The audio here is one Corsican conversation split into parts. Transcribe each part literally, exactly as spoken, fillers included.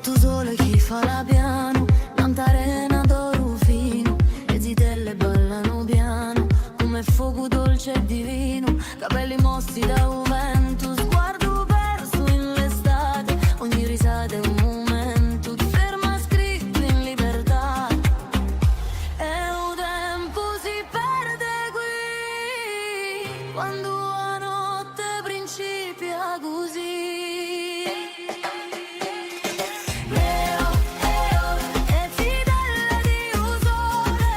Stu sole chì fala pianu, nant'à a rena d'oru finu, e zitelle ballanu pianu, cum'è focu dolce è divinu, capelli mossi da u ventu, sguardu persu in l'estate, ogni risata hè un mumentu, ti ferma scrittu in libertà. È u tempu si perde quì, quandu a notte principia cusì. Eo, eo, è zitelle di u sole,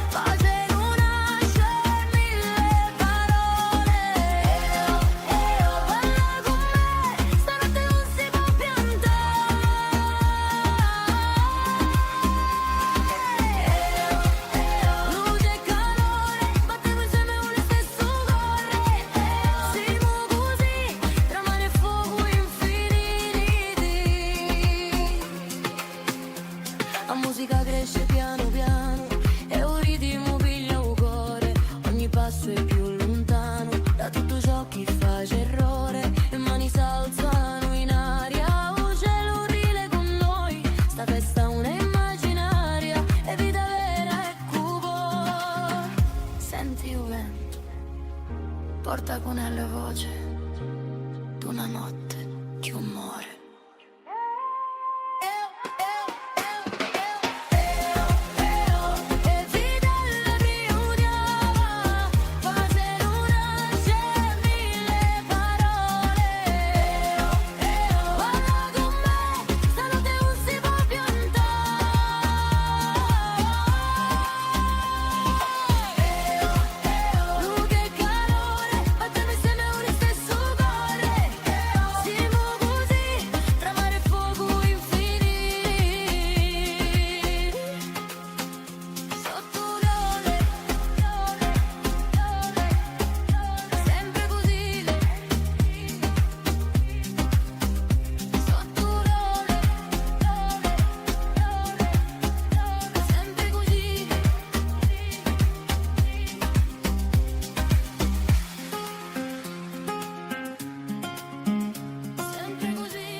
facenu nasce mille parole. Eo, eo, balla cun mè, stanotte ùn si pò piantà. Eo, eo, luce è calore, battemu inseme u listessu core. Eo, simu cusì, tra mare è focu infiniti. A musica cresce pianu pianu è u ritimu piglia u core, ogni passu hè più luntanu da tuttu ciò chì face errore, e mani s'alzanu in aria, u celu ride cun noi, sta festa ùn hè imaginaria, hè vita vera è cù voi. Senti u ventu, porta cun ellu a voce d'una notte chì ùn more. Simu cusì, tra mare è focu infiniti. Sottu u sole, sempre cusì. Sottu u sole, sempre cusì. Sempre cusì.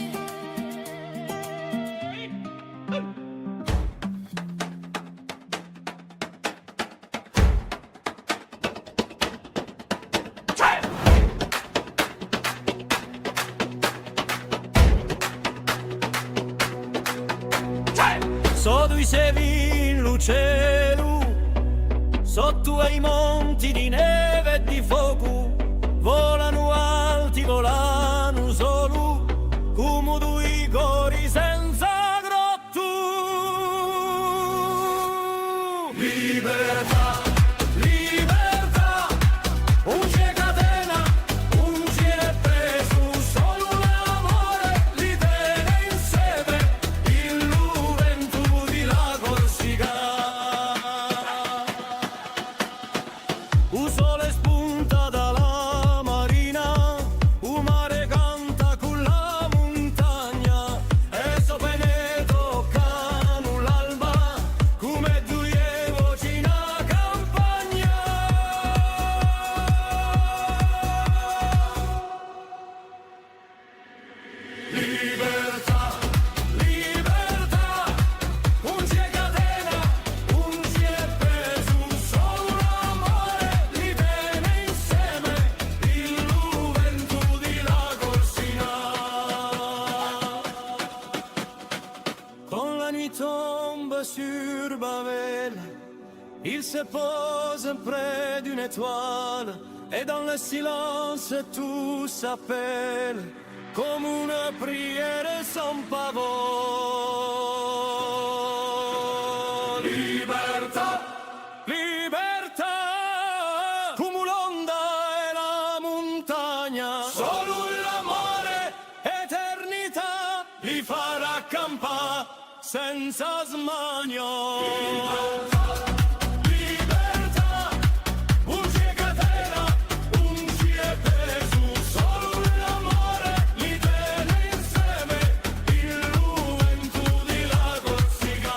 Sò dui sevi in lu celu, sottu à i monti di neve è di focu, volanu alti, volanu solu, cumu dui cori senza grottu. Libertà, libertà, ùn ci hè catena, ùn ci hè pesu, solu l'amore li tene inseme, in lu ventu di la Corsica. U sole spunta da la marina, u mare canta cù la muntagna, è sò pene toccanu l'alba, cum'è duie voci in a campagna. Libertà, libertà, ùn ci hè catena, ùn ci hè pesu, solu l'amore li tene inseme, in lu ventu di la Corsica. Quand la nuit tombe sur Babel, il se pose près d'une étoile, et dans le silence tout s'appelle, comme une prière sans pavot. Libertà, libertà, cumu l'onda è la muntagna, solu l'amore, eternità, li farà campà senza smania. Libertà, ùn ci hè catena, ùn ci hè pesu, solu l'amore li tene inseme, in lu ventu di la Corsica.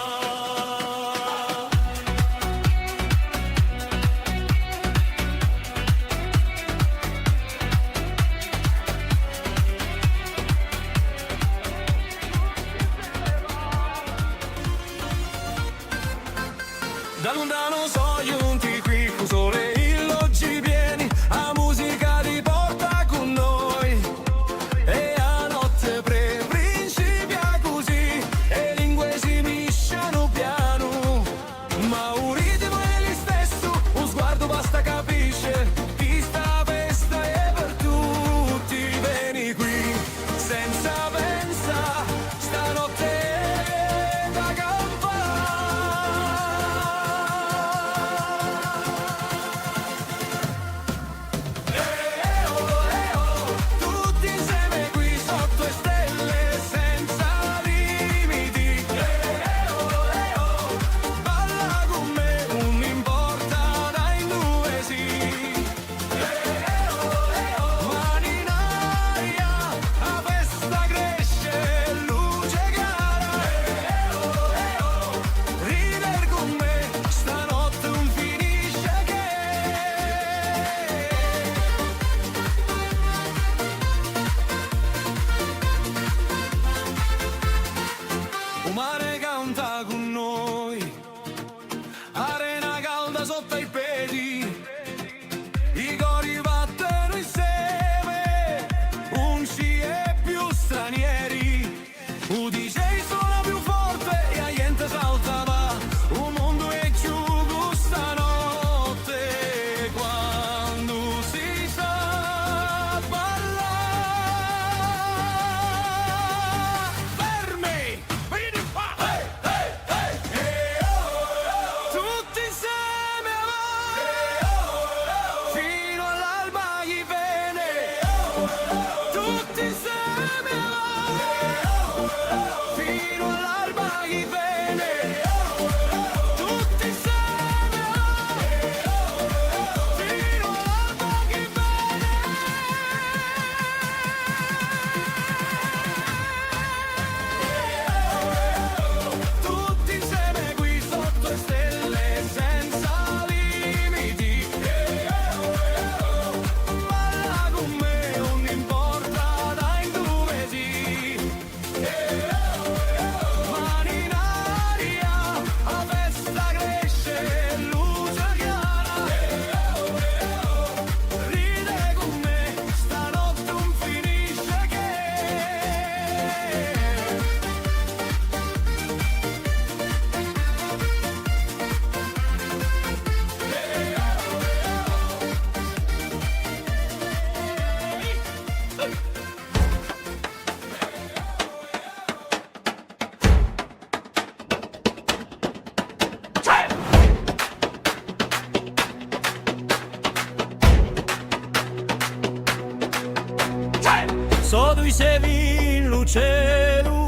Semi in lu celu,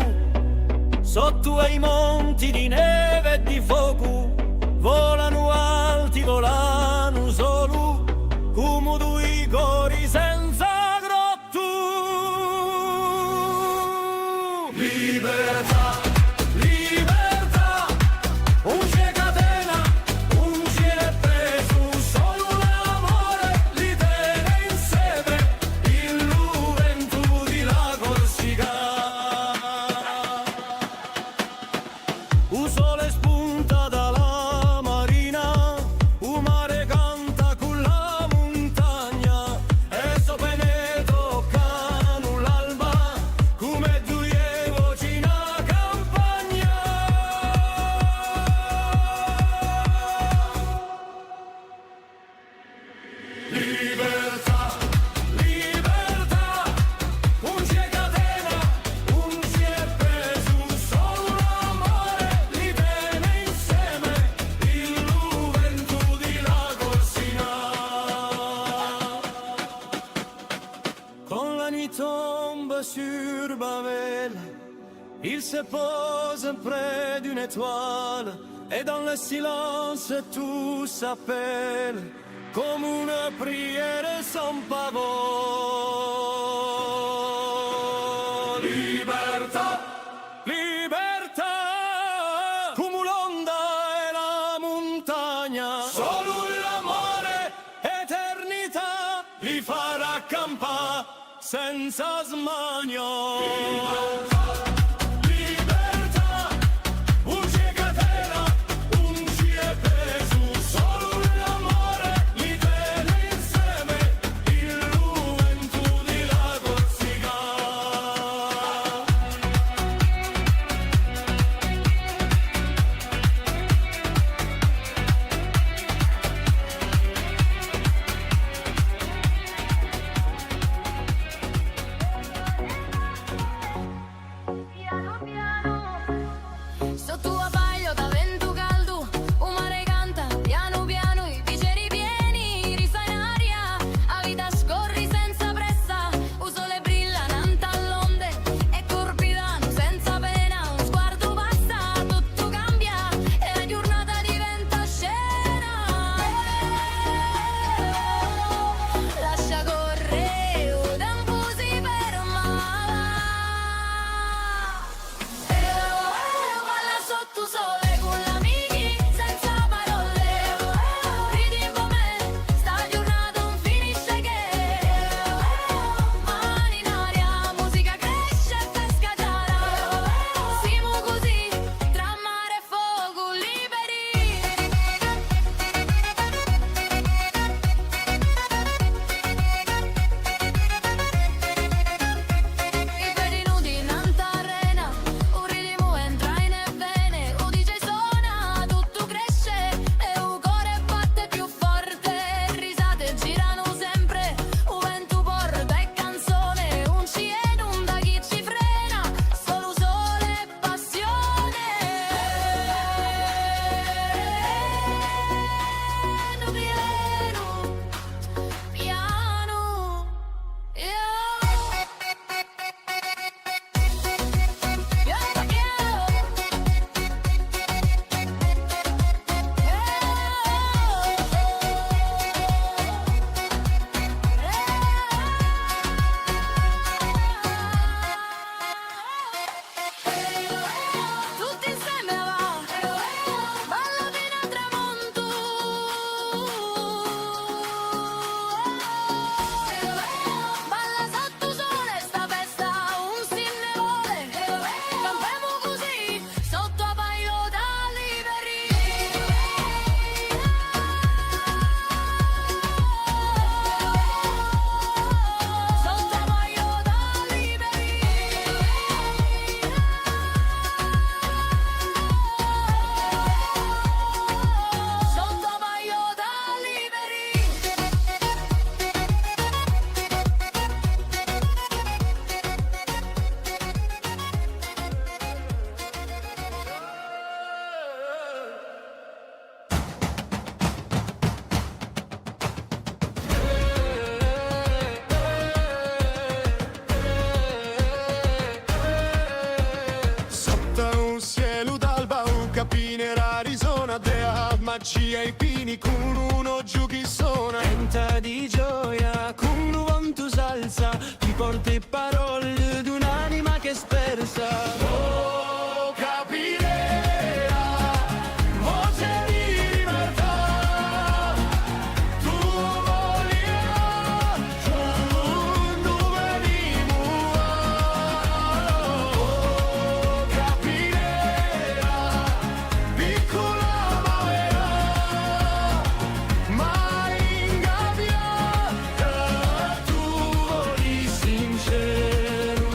sottu à i monti di neve è di focu, volanu alti, volanu solu, cumu dui cori senza grottu. Libertà, libertà, ùn ci hè catena, ùn ci hè pesu, solu l'amore li tene inseme, in lu ventu di la Corsica. U sole spunta da la marina, u mare canta cù la muntagna, è sse pene toccanu l'alba, cum'è duie voce in a campagna. Libertà, libertà, ùn ci hè catena, ùn ci hè pesu, solu l'amore li tene inseme, in lu ventu di la Corsica. Quand la nuit tombe sur Babel, il se pose près d'une étoile, et dans le silence tout s'appelle, comme une prière sans pavot. Libertà, libertà, cumu l'onda è la muntagna, solu l'amore, eternità, li farà campà senza smania. Libertà, ùn ci hè catena, ùn ci hè pesu, solu l'amore li tene inseme, in lu ventu di la Corsica. Ci hè i pini cù un oghju chì sona. Tenta di gioia, cù un vantu s'alza, ti porta e parolle d'un'anima chì hè spersa. Oh, capidera, voce di libertà, tù voli là, tù induve nimu và. Oh, capidera, piccula ma vera, mai ingabbiata, tù voli sinceru.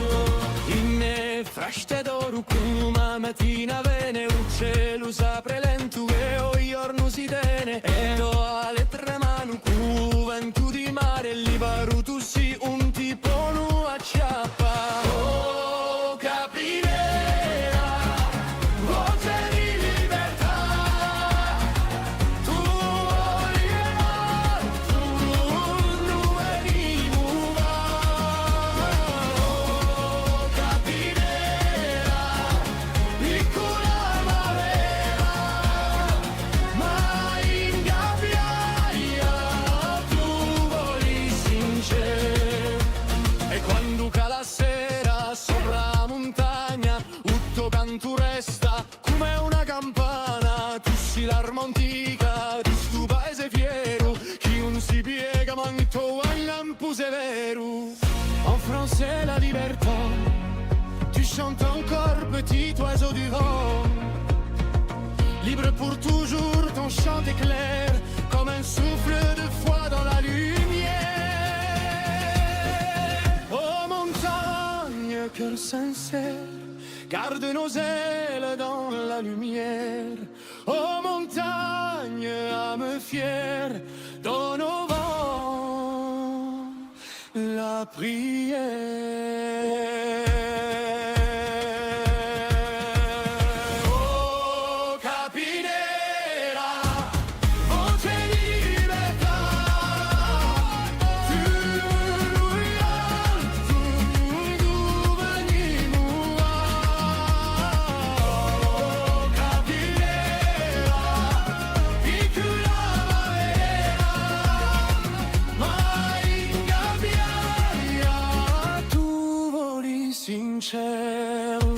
In e fraste d'oru cum'è a matina vene, u celu s'apre lentu è u ghjornu si tene, è tù a lettera in manu cù u ventu di mare, libaru tù sì, ùn ti ponu acciappà. Oh, capidera, voce di libertà, tù voli là, tù induve nimu và. Oh, capidera, piccula ma vera, mai ingabbiata, tù voli sinceru. È quandu cala a sera sopra a muntagna, u to cantu resta cum'è una campana, tù sì l'arma antica di stu paese fieru, chì ùn si piega mancu à u lampu severu. En français, la libertà. Tu chantes encore, petit oiseau du vent. Libre pour toujours, ton chant est clair, comme un souffle de foi dans la lumière. Oh montagne, cœur sincère, garde nos ailes dans la lumière. Oh montagne, âme fière, donne au vent la prière. Oh, capidera, voce di libertà, tù voli là, tù induve nimu và. Oh, capidera, piccula ma vera, mai ingabbiata, tù voli sinceru.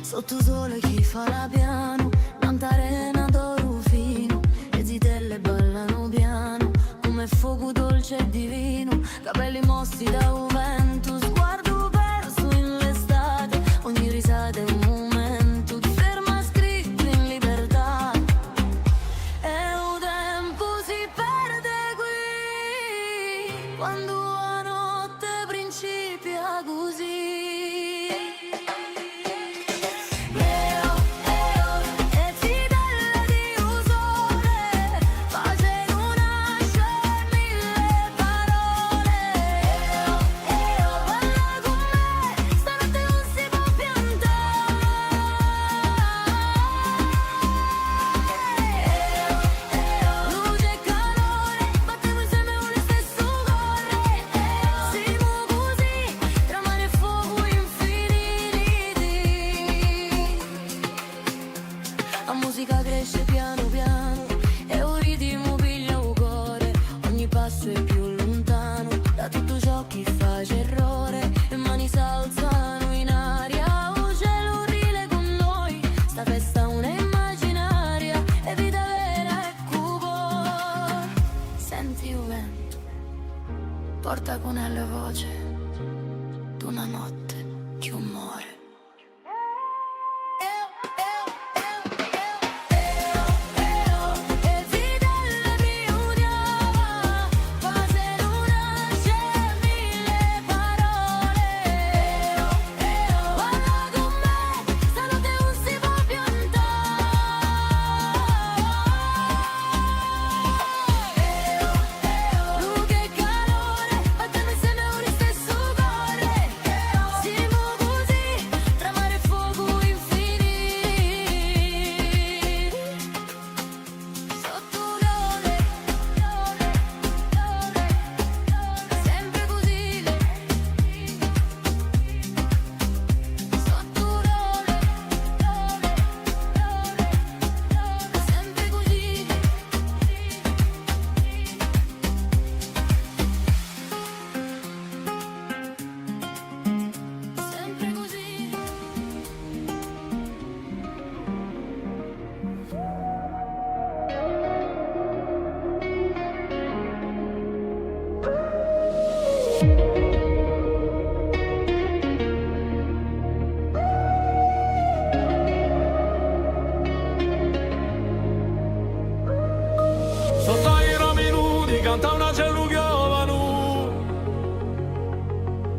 Sottu u sole chì fà l'abbianu, nant'à a rena d'oru finu, e zitelle ballanu pianu, cum'è focu dolce è divinu, capelli mossi da u ventu, sguardu persu in l'estate, ogni risata hè un mumentu, ti ferma scrittu in libertà. È u tempu si perde quì, quandu a notte principia cusì. Eo, eo, e zitelle di u sole, facenu nasce mille parole. Eo, eo, balla cù mè, stanotte ùn si pò piantà. Eo, eo, luce è calore, battemu inseme u listessu core. Eo, simu cusì, trà mare è focu infiniti. A musica cresce pianu pianu è u ritimu piglia u core, ogni passu hè più luntanu da tuttu ciò chì face errore, e mani s'alzanu in aria, u celu ride cù noi, sta festa ùn hè imaginaria, hè vita vera è cù voi. Senti u ventu, porta cun ellu a voce d'una notte chì ùn more.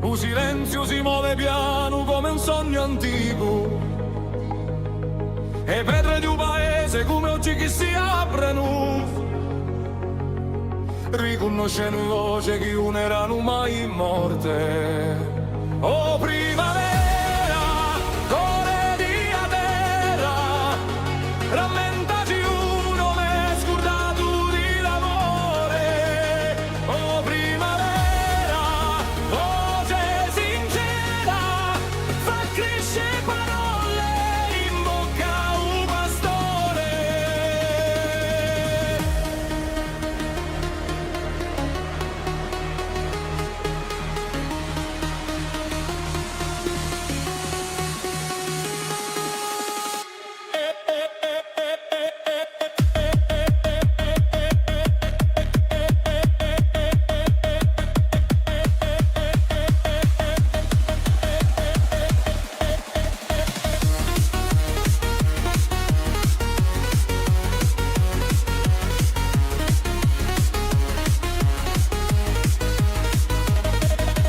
U silenziu si move pianu cum'è un sognu anticu, e petre di u paese cum'è ochji chì si aprenu, ricunnoscenu voce chì ùn eranu mai morte. O primavera, core di a terra, rammentati ùn m'hè scurdatu di l'amore. O primavera, voce sincera, fà cresce parolle in bocca à u pastore.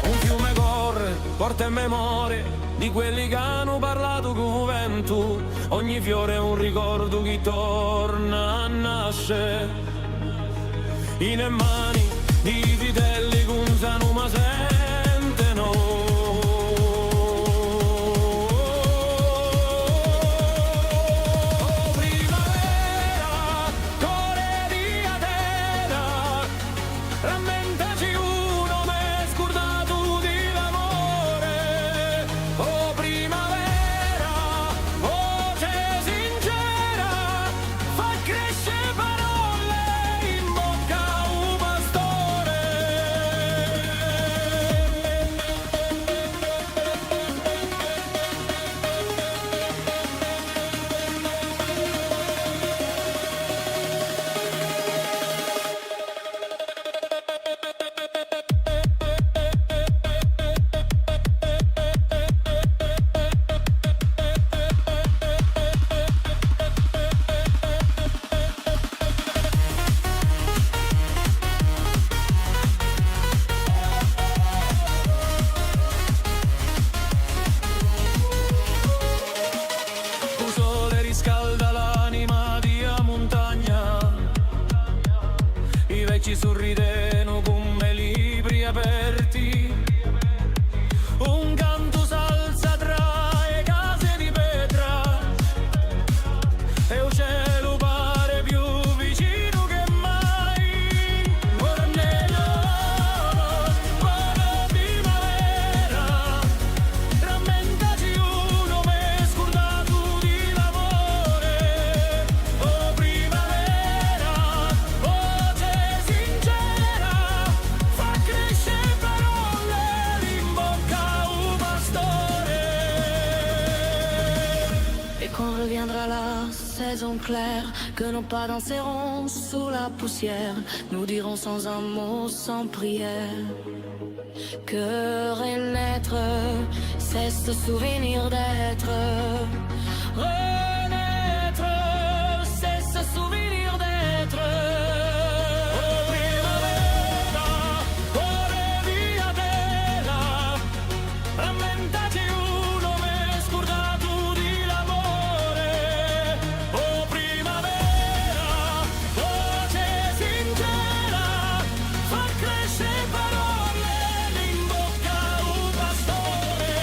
Un fiume corre, porta e memorie di quelli ch'anu parlatu cù u ventu. Ogni fiore hè un ricordu chì torna à nasce in e mani di i zitelli ch'ùn sanu ma sentenu. O primavera, core di a terra, rammentati ùn m'hè scurdatu di l'amore. O primavera, voce sincera, fà cresce parolle in bocca à u pastore. U sole riscalda l'anima di a muntagna, i vechji surridenu cum'è libri aperti, un cantu s'alza trà e case di petra, è u celu pare più vicinu chè mai. Guarnello, buona primavera, rammentati ùn m'hè scurdatu di l'amore. O primavera, voce sincera, fà cresce parolle in bocca à u pastore. Et quand reviendra la saison claire, que nos pas danseront sous la poussière, nous dirons sans un mot, sans prière, que renaître, c'est se souvenir d'être. Renaître, c'est se souvenir d'être. O primavera, core di a terra, rammentati ùn m'hè scurdatu di l'amore. O primavera, voce sincera, fà cresce parolle in bocca à u pastore.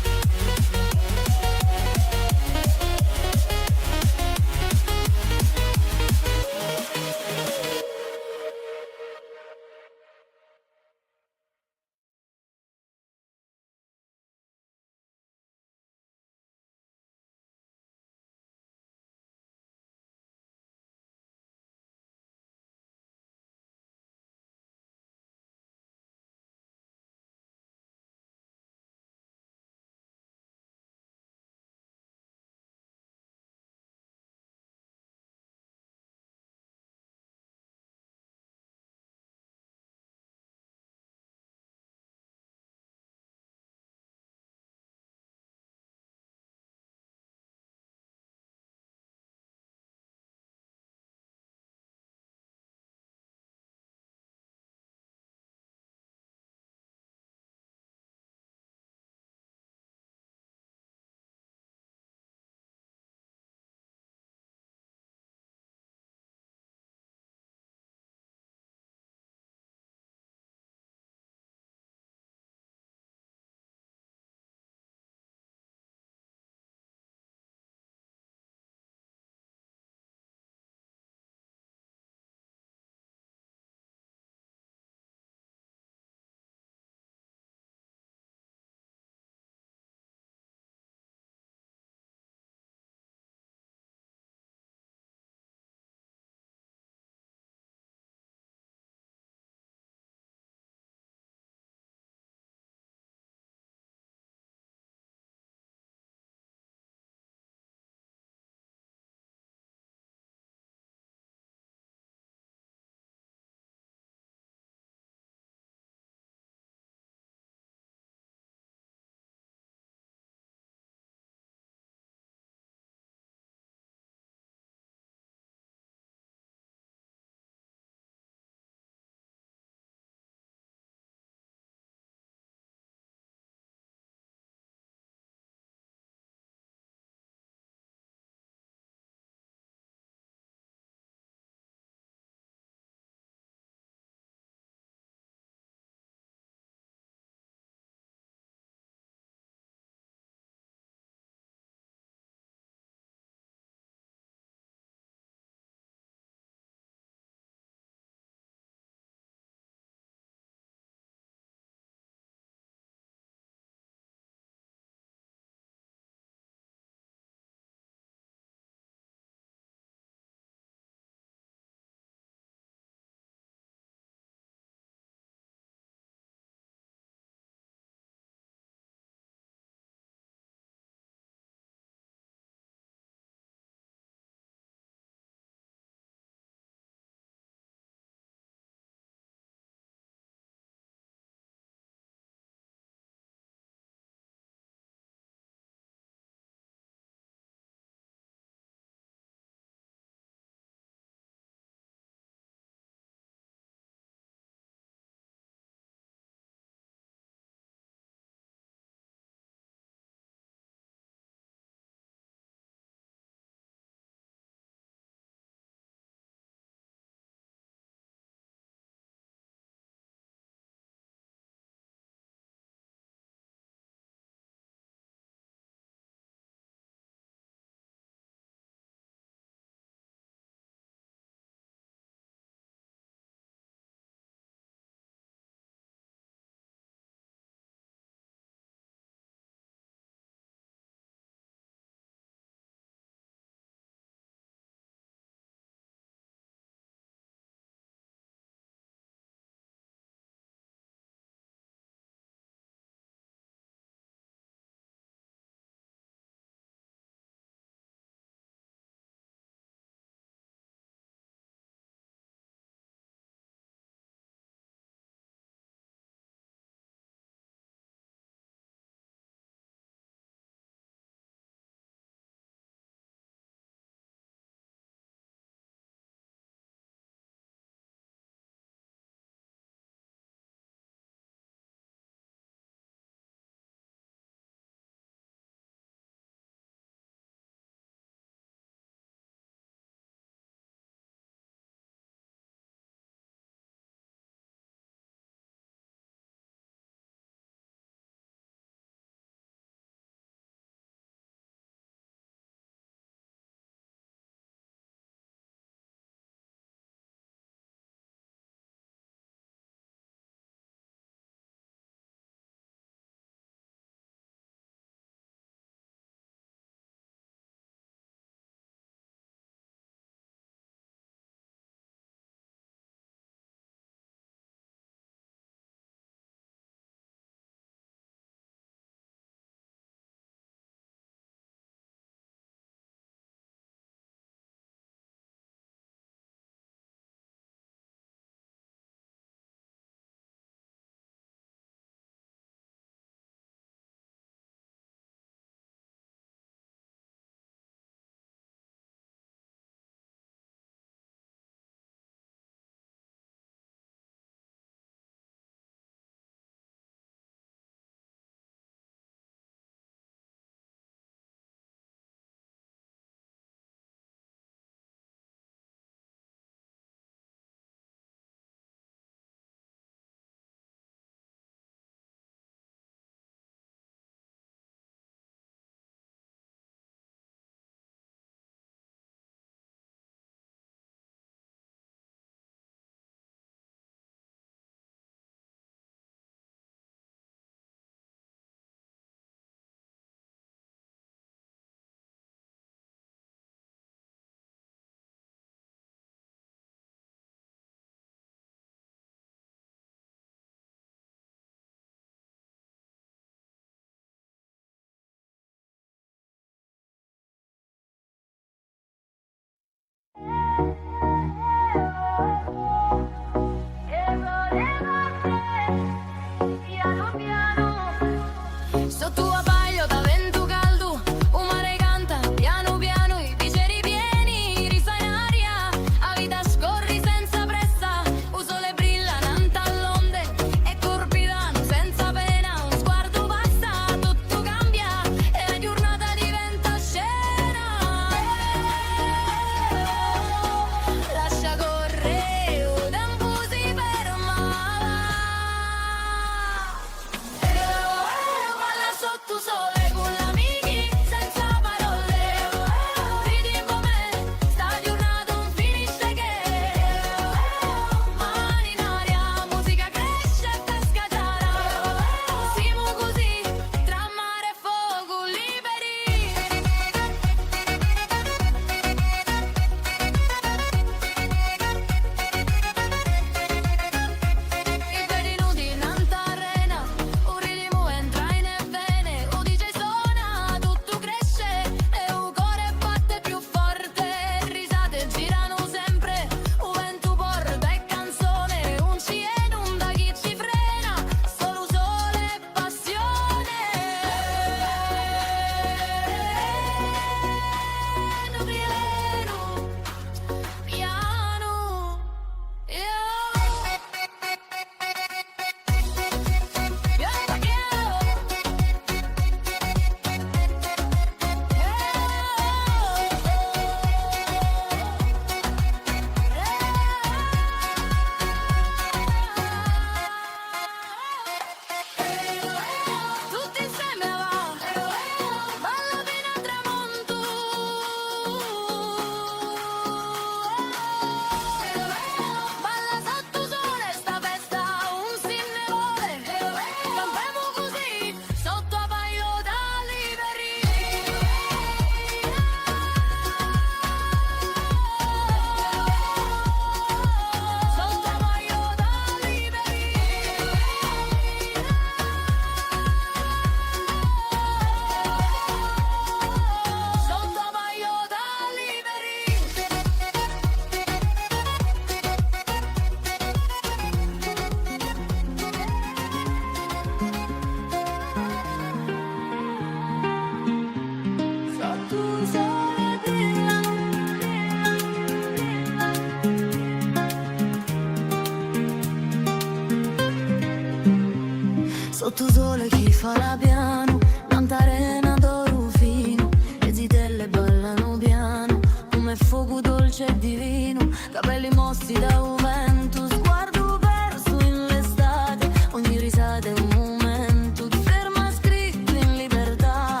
Sottu u sole chì fala pianu, nant'à a rena d'oru finu, e zitelle ballanu pianu, cum'è focu dolce è divinu, capelli mossi da u ventu, sguardu persu in l'estate, ogni risata hè un mumentu, ti ferma scrittu in libertà.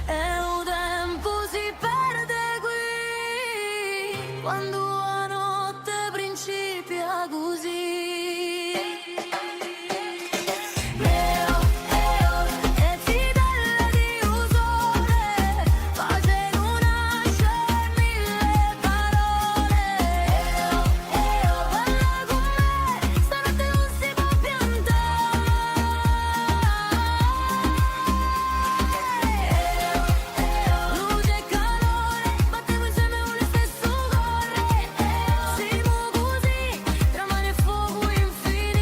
È u tempu si perde quì, quandu a notte principia cusì. Eo, eo, e zitelle di u sole, facenu nasce mille parole. Eo, eo, balla cun mè, stanotte ùn si pò piantà. Eo, eo, luce è calore, battemu inseme u listessu core. Eo, simu cusì, tra mare è focu infiniti.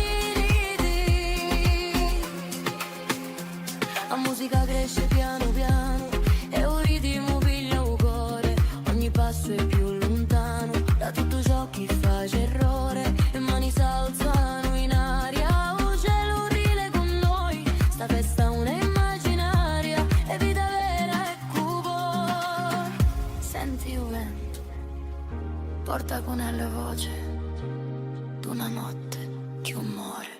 A musica cresce pianu pianu è u ritimu piglia u core, ogni passu hè più luntanu da tuttu ciò chì face errore, e mani s'alzanu in aria, u celu ride cun noi, sta festa ùn hè imaginaria, hè vita vera è cù u core. Senti u ventu, porta cun ellu a voce d'una notte chì ùn more.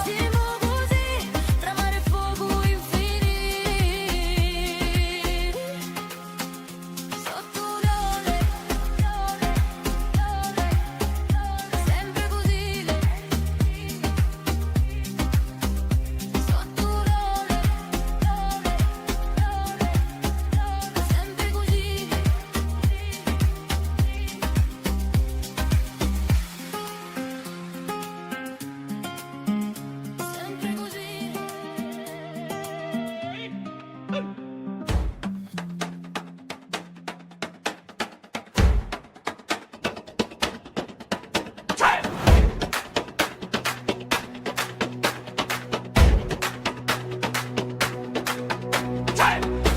Simu cusì, tra mare è focu infiniti. Sottu u sole, sempre cusì. Sottu u sole, sempre cusì. Sempre cusì.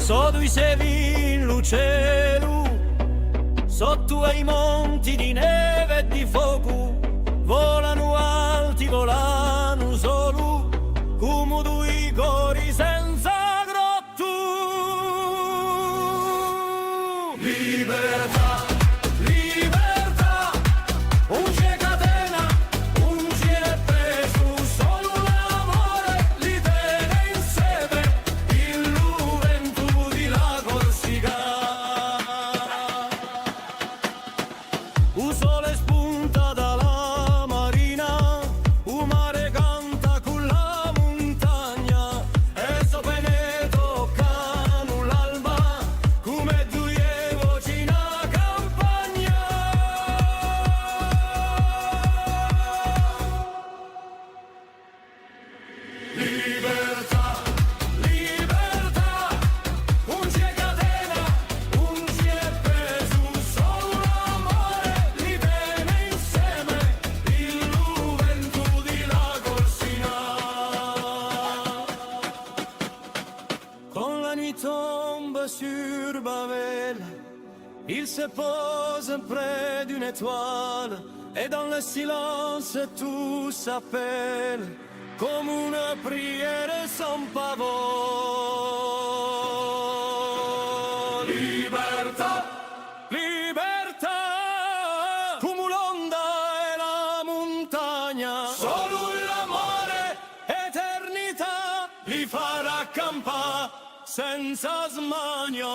Sò dui sevi in lu celu, sottu à i monti di neve è di focu, volanu alti, volanu solu, cumu dui cori senza grottu. Libertà, libertà, ùn ci hè catena, ùn ci hè pesu, solu l'amore li tene inseme, in lu ventu di la Corsica. U sole spunta da la marina, u mare canta cù la muntagna, è sse pene toccanu l'alba, cum'è duie voci in a campagna. Libertà, libertà, ùn ci hè catena, ùn ci hè pesu, solu l'amore li tene inseme, in lu ventu di la Corsica. Quand la nuit tombe sur Babel, il se pose près d'une étoile, et dans le silence tout s'appelle, comme une prière sans parole. Libertà, libertà, cumu l'onda è la muntagna, solu l'amore, eternità, li farà campà senza smania.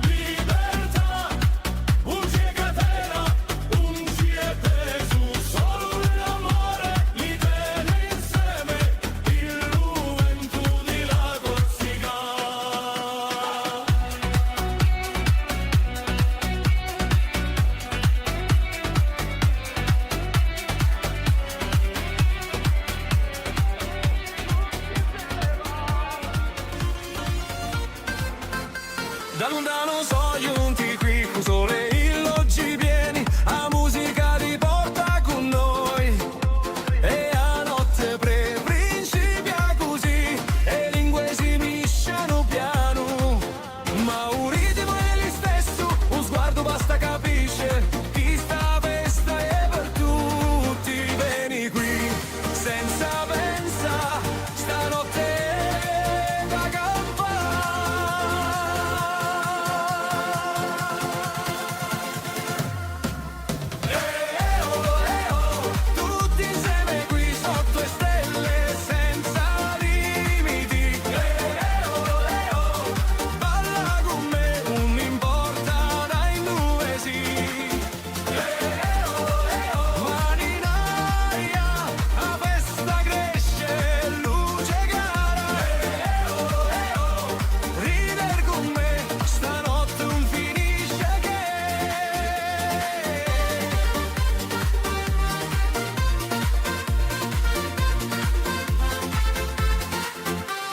Libertà, ùn ci hè catena, ùn ci hè pesu, solu l'amore li tene inseme, in lu ventu di la Corsica. Da luntanu sò ghjunti quì, cù u sole in l'ochji pieni, a musica ti porta cù noi. È a notte pre-, principia cusì, e lingue si miscianu pianu. Ma u ritmu hè listessu, u sguardu basta capisce, chì sta festa hè per tutti, veni quì, senza pensà, stanotte da campà. Tutti inseme quì sottu e stelle senza limiti. Balla cù mè, ùn importa da induve sì. Mani in aria, a festa cresce, luce cara. Ride cù mè, stanotte ùn finisce chè.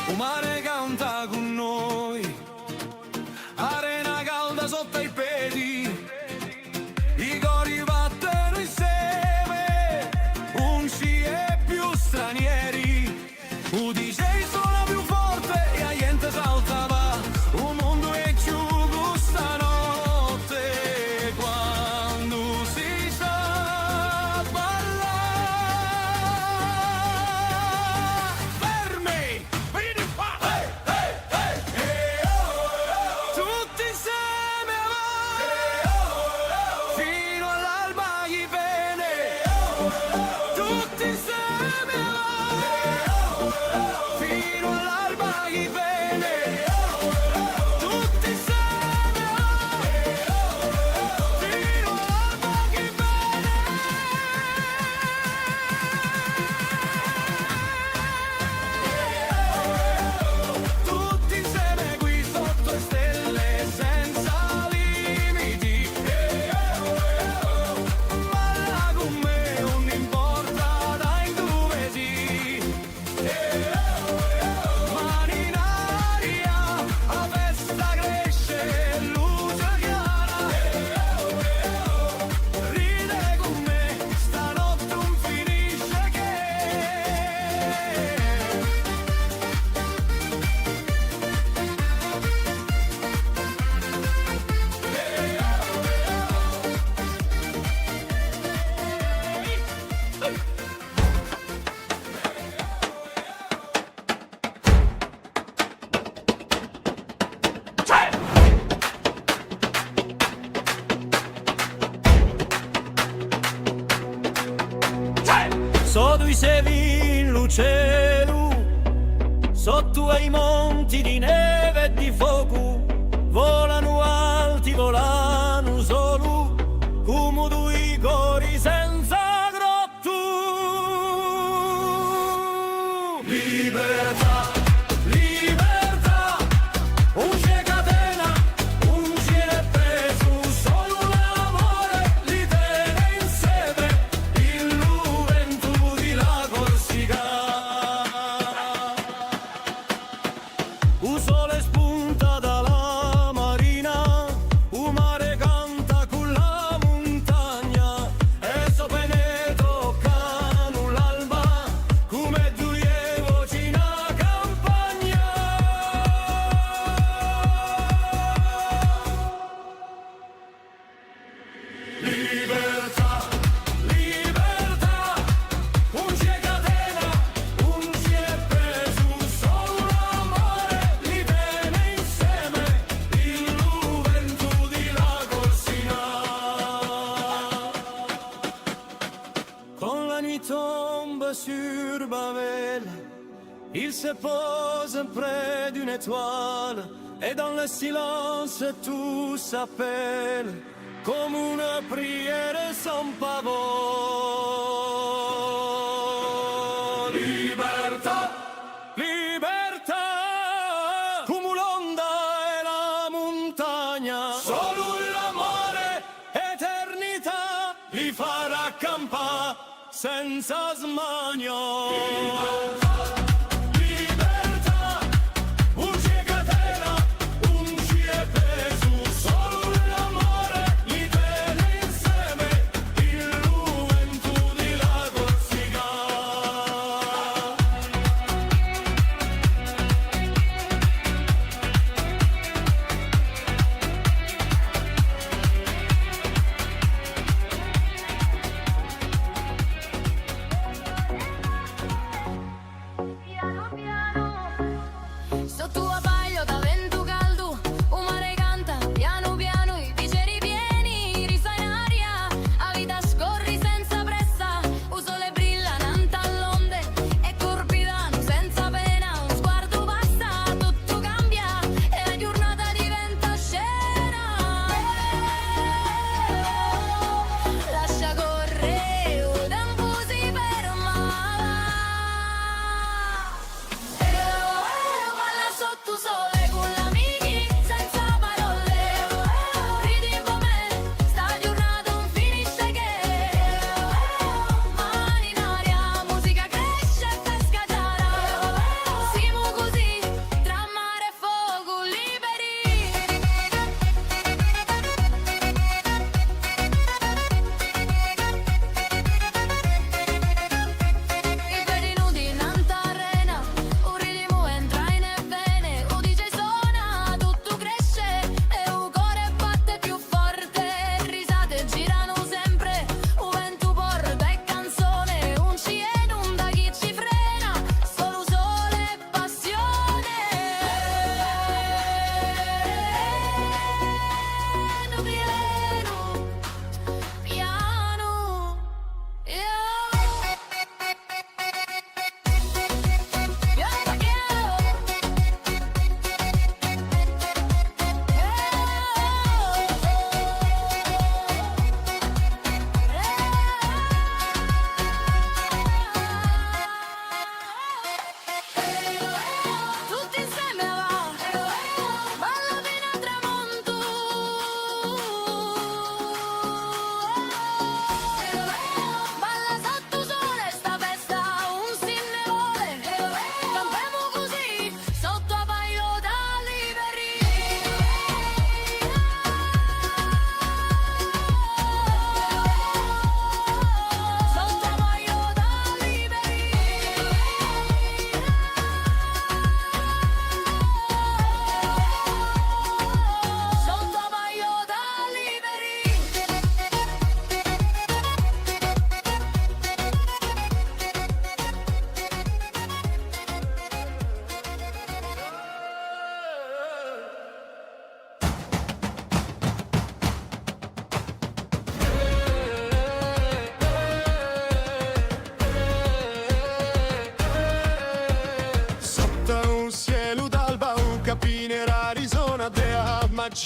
U mare canta cù noi, arena calda sottu à i pedi, i cori battenu inseme, ùn ci hè più stranieri. U D J sona più forte è a ghjente salta, và, u mondu hè chjucu stanotte, quandu si sà ballà. Fermi! Veni quì! Tutti inseme, và! Finu à l'alba chì vene! Tutti inseme, và! Finu à l'alba chì vene! Tutti inseme, và! Finu à l'alba chì vene! Tutti inseme quì sottu e stelle senza limiti. Balla cù mè, ùn importa da induve sì. Mani in aria, a festa cresce, luce chjara. Ride cù mè, stanotte ùn finisce chè. Sò dui stelle in u celu, sottu à i monti di neve è di focu, volanu alti, volanu solu, cum'è dui cori senza groppu. Libertà, libertà, ùn ci hè catena, ùn ci hè pesu, solu l'amore li tene inseme, in lu ventu di la Corsica. U sole spunta da la marina, u mare canta cù la muntagna, è sò pene toccanu l'alba, cum'è duie voce in a campagna. Libertà, libertà, ùn ci hè catena, ùn ci hè pesu, solu l'amore li tene inseme, in lu ventu di la Corsica. Quand la nuit tombe sur Babel, il se pose près d'une étoile, et dans le silence tout s'appelle, comme une prière sans parole. Libertà, libertà, cum'è l'onda è la muntagna, solu l'amore, eternità, li farà campà senza smania. Libertà, ùn ci hè catena, ùn ci hè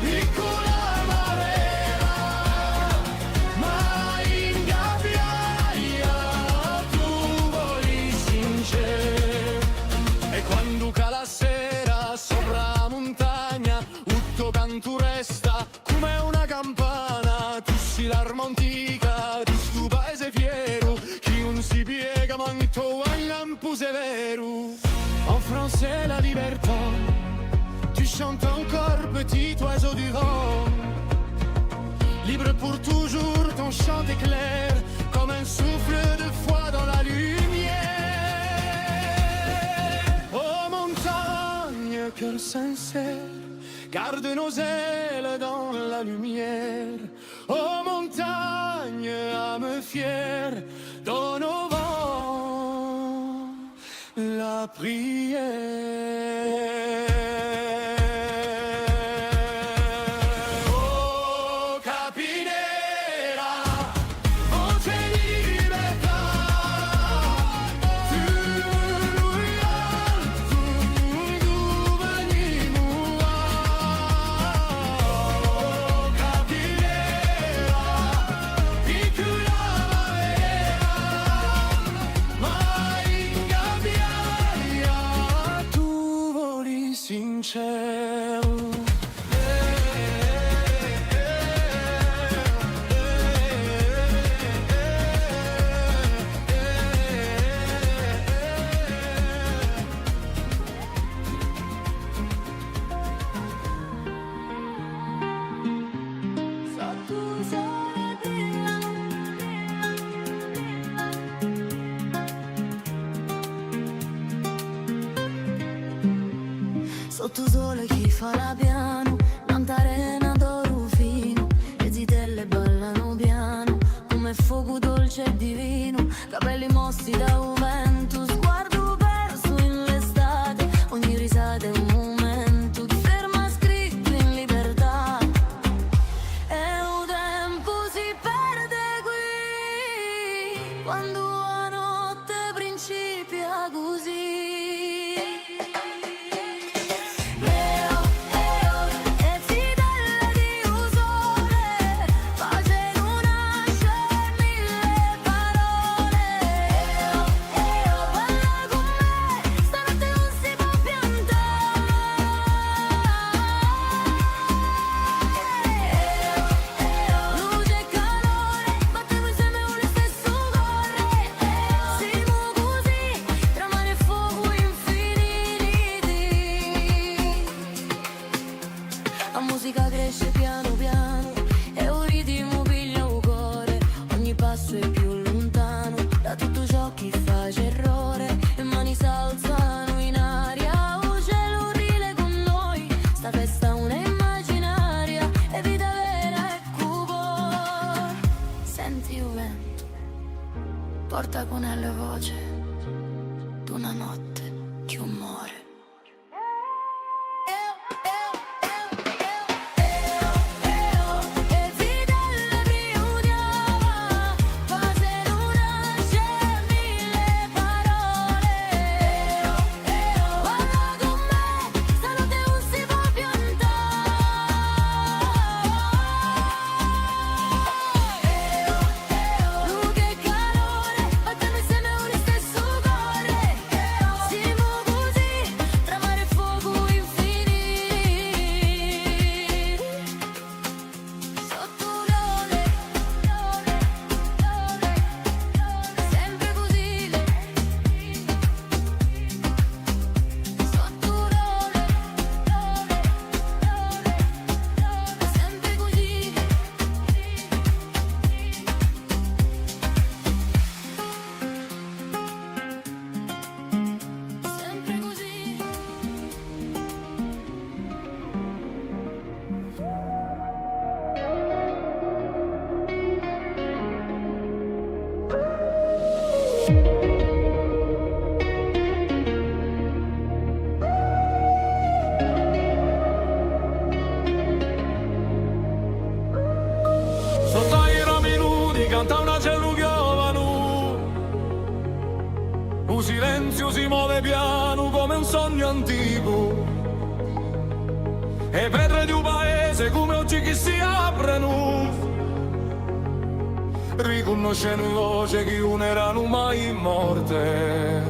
piccula marera, ma ingabbiaia tù voli sincera. È quandu cala a sera sopra a muntagna, u to cantu resta cum'è una campana, tù sì l'arma antica di stu paese fieru, chì ùn si piega mancu u to lampu severu. En français, la libertà, tu chantes encore, petit oiseau du vent. Libre pour toujours, ton chant éclaire comme un souffle de foi dans la lumière. Oh montagne, cœur sincère, garde nos ailes dans la lumière. Oh montagne, âme fière, donne au vent la prière. Oh capinera, voce di libertà, tu lui altu, tu venimu a capinera, piccula marera, ma ingabbiaia tù voli sincera. Sottu u sole chì fa l'abbianu, nant'à a rena d'oru finu, e zitelle ballanu pianu, cum'è focu dolce è divinu, capelli mossi da u ventu, sguardu persu in l'estate, ogni risata hè un mumentu chì ferma scrittu in libertà. È u tempu si perde quì, quandu a notte principia cusì. Eo, eo, e zitelle di u sole, facenu nasce mille parole. Eo, eo, balla cun mè, stanotte ùn si pò piantà. Eo, eo, luce è calore, battemu inseme u listessu core. Simu cusì, tra mare è focu infiniti. A musica cresce pianu pianu è u ritimu piglia u core, ogni passu hè più luntanu da tuttu ciò chì face errore, e mani s'alzanu in aria, u celu ride cun noi, sta festa ùn hè imaginaria, hè vita vera è cù voi. Senti u ventu, porta cun ellu a voce d'una notte chì ùn more. Silenziu si move pianu cum'è un sognu anticu, è e petre di u paese cum'è oghji chì si aprenu. Ricunnoscenu e voce chì ùn eranu mai morte.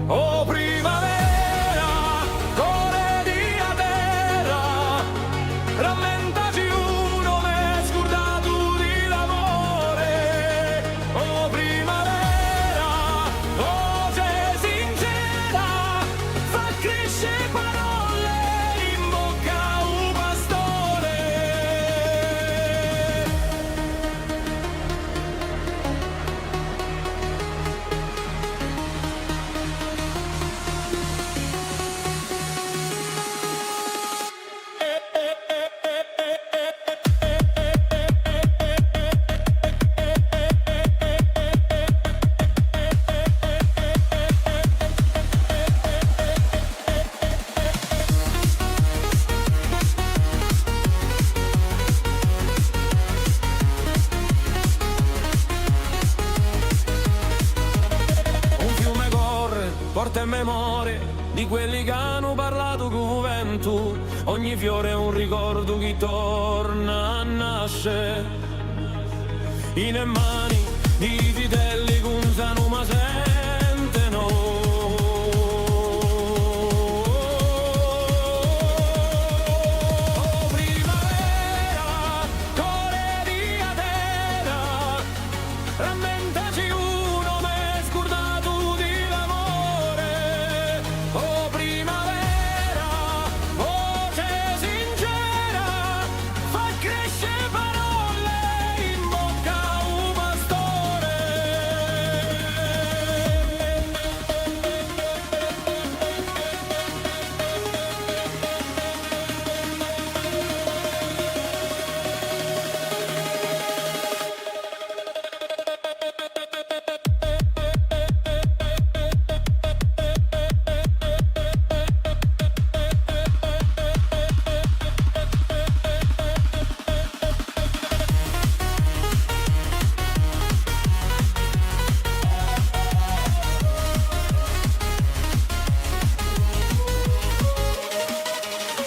O primavera, core di a terra, rammentacci u nome scurdatu di l'amore. O primavera, voce sincera, fà cresce parolle in bocca à u pastore. Un fiume corre, porta e memorie di quelli ch'anu parlatu cù u ventu. Ogni fiore hè un ricordu chì torna à nasce. In e mani di i zitelli ch'ùn sanu ma sentenu. O primavera, core di a terra, rammentacci u nome scurdatu di l'amore. O primavera, voce sincera, fà cresce parolle in bocca à u pastore.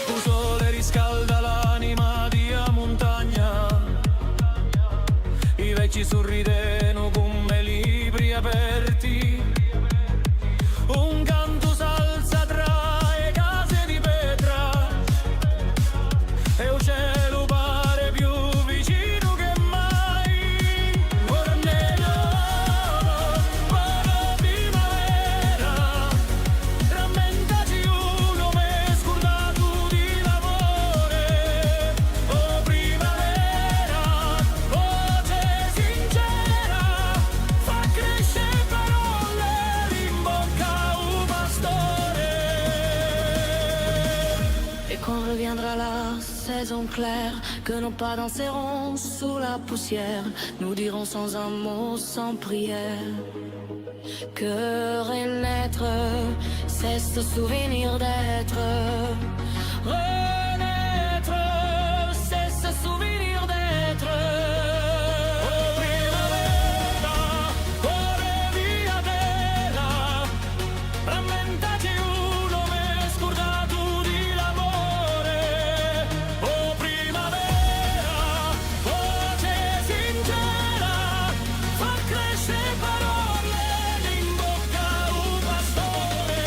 U sole riscalda l'anima di a muntagna, i vechji surridenu cum'è libri aperti. Un cantu s'alza trà e case di petra è u celu pare più vicinu chè mai. Ora nè, ora primavera, rammentacci u nome scurdatu di l'amore. O primavera, voce sincera, fà cresce parolle in bocca à u pastore. Et quand reviendra la saison claire, que nos pas danseront sous la poussière, nous dirons sans un mot, sans prière, que renaître, c'est se souvenir d'être. Renaître, c'est se souvenir d'être. O primavera, core di a terra, rammentacci u nome scurdatu di l'amore. O primavera, voce sincera, fà cresce parolle in bocca à u pastore.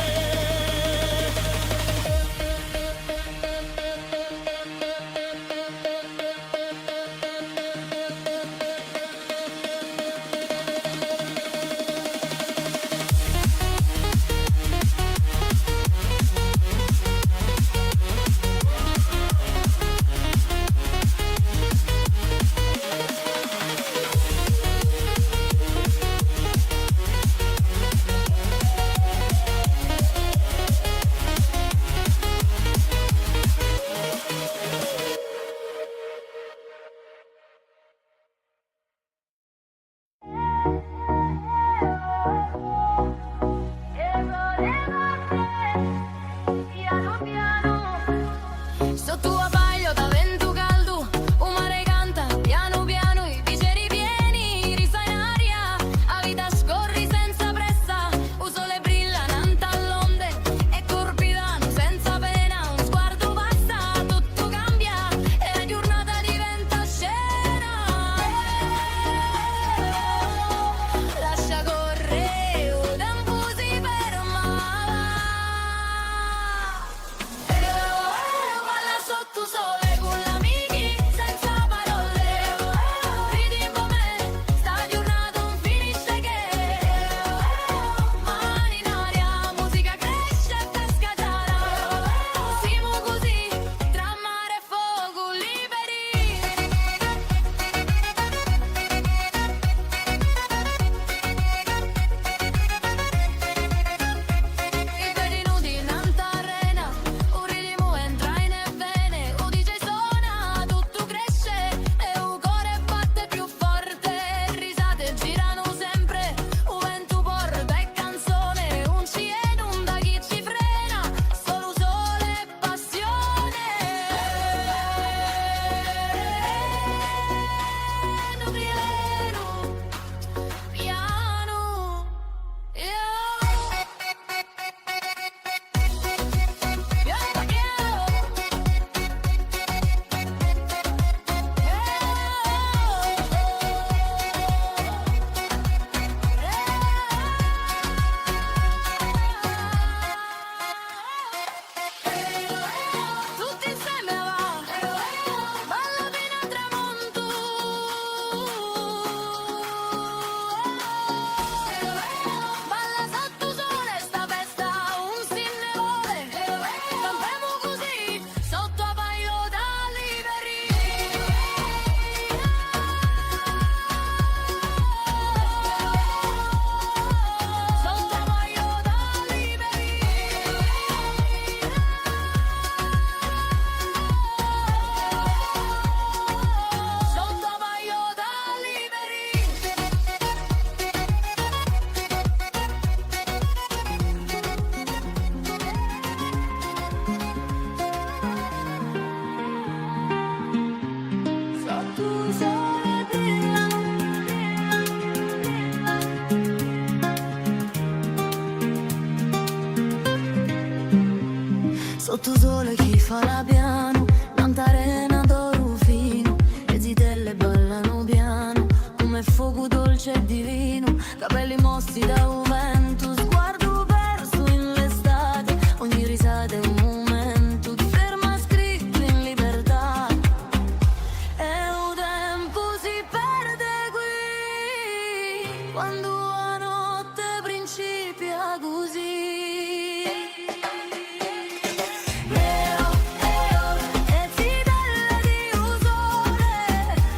Stu sole chì fala pianu, nant'à a rena d'oru finu, e zitelle ballanu pianu, cum'è focu dolce è divinu, capelli mossi da u ventu, sguardu persu in l'estate, ogni risata hè un mumentu, ti ferma scrittu in libertà. È u tempu si perde quì, quandu a notte principia cusì. Eo, eo, e zitelle di u sole,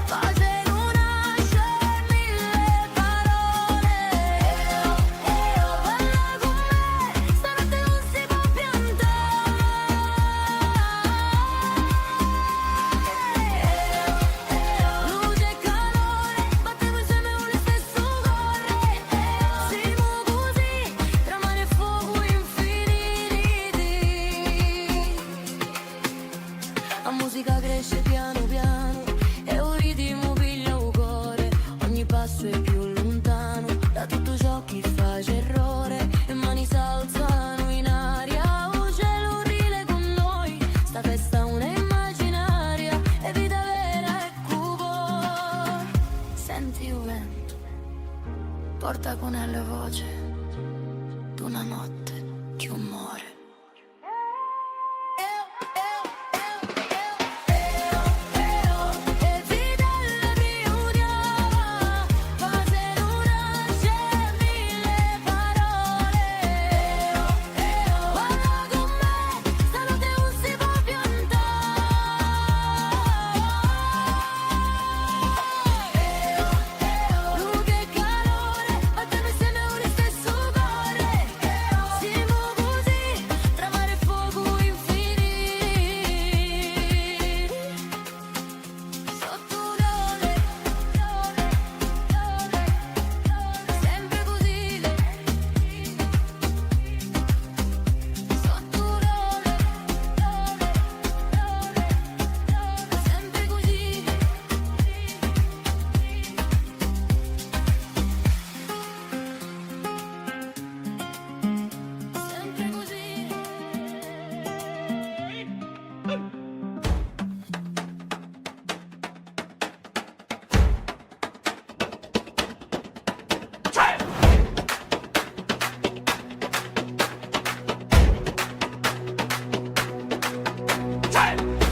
facenu nasce mille parole. Eo, eo, parla cun mè, stanotte ùn si pò piantà. Eo, eo, luce è calore, battemu inseme u listessu core. Eo, simu cusì, tra mare è focu infiniti. A musica cresce pianu pianu e u ritimu piglia u core, ogni passu hè più luntanu da tuttu ciò chì face errore, e mani s'alzanu in aria, u celu ride cun noi, sta festa ùn hè imaginaria, hè vita vera è cù u core. Senti u ventu, porta cun ellu a voce d'una notte chì ùn more. Simu cusì, tra mare è focu infiniti. Sottu u sole, sempre cusì. Sottu u sole, sempre cusì. Sempre cusì.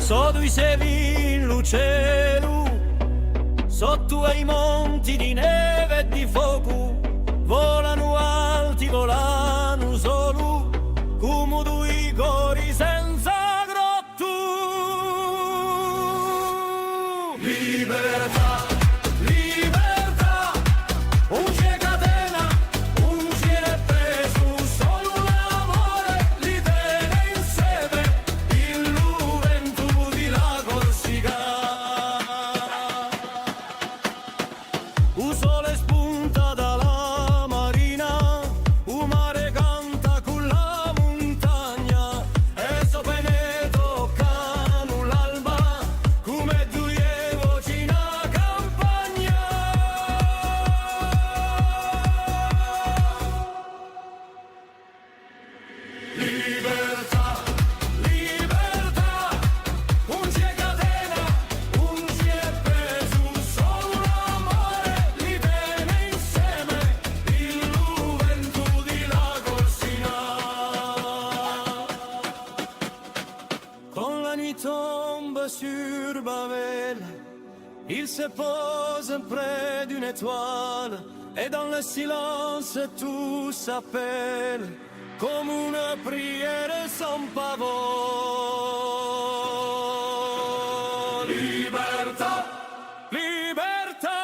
Sò dui stelle in u celu, sottu à i monti di neve è di focu, volanu alti, volanu solu, cumu dui cori senza groppu. Libertà, libertà, ùn ci hè catena, ùn ci hè pesu, solu l'amore li tene inseme, in lu ventu di la Corsica. U sole spunta da la marina, u mare canta cù la muntagna, è sse pene toccanu l'alba, cum'è duie voci in a campagna. Libertà, libertà, ùn ci hè catena, ùn ci hè pesu, solu l'amore li tene inseme, in lu ventu di la Corsica. Quand la nuit tombe sur Babel, il se pose près d'une étoile, et dans le silence tout s'appelle, comme une prière sans parole. Libertà, libertà,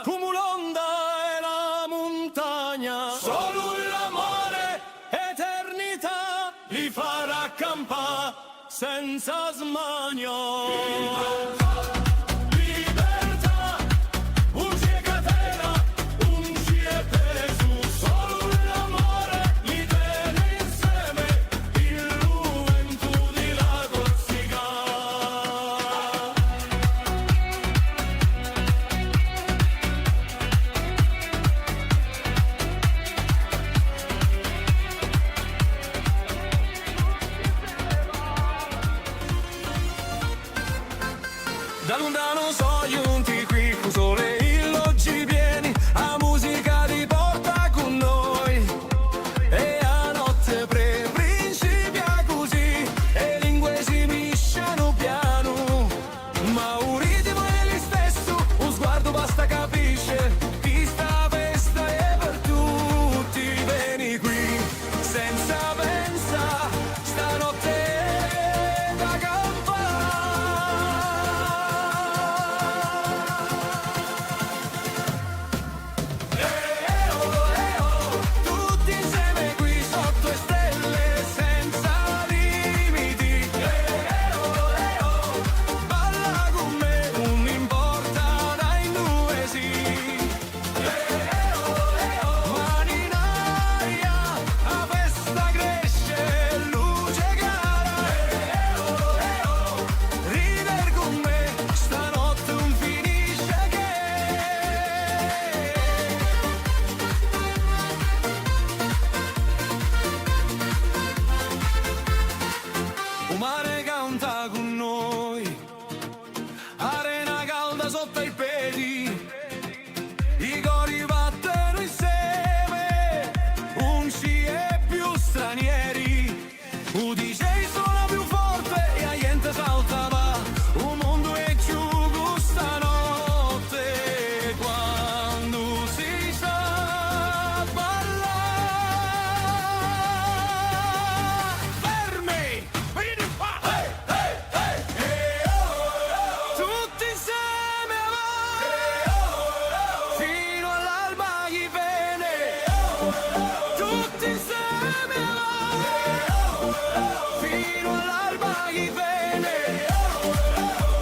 cumu l'onda è la muntagna, solu l'amore, eternità, li farà campà senza smania. Libertà, ùn ci hè catena, ùn ci hè pesu, solu l'amore li tene inseme, in lu ventu di la Corsica.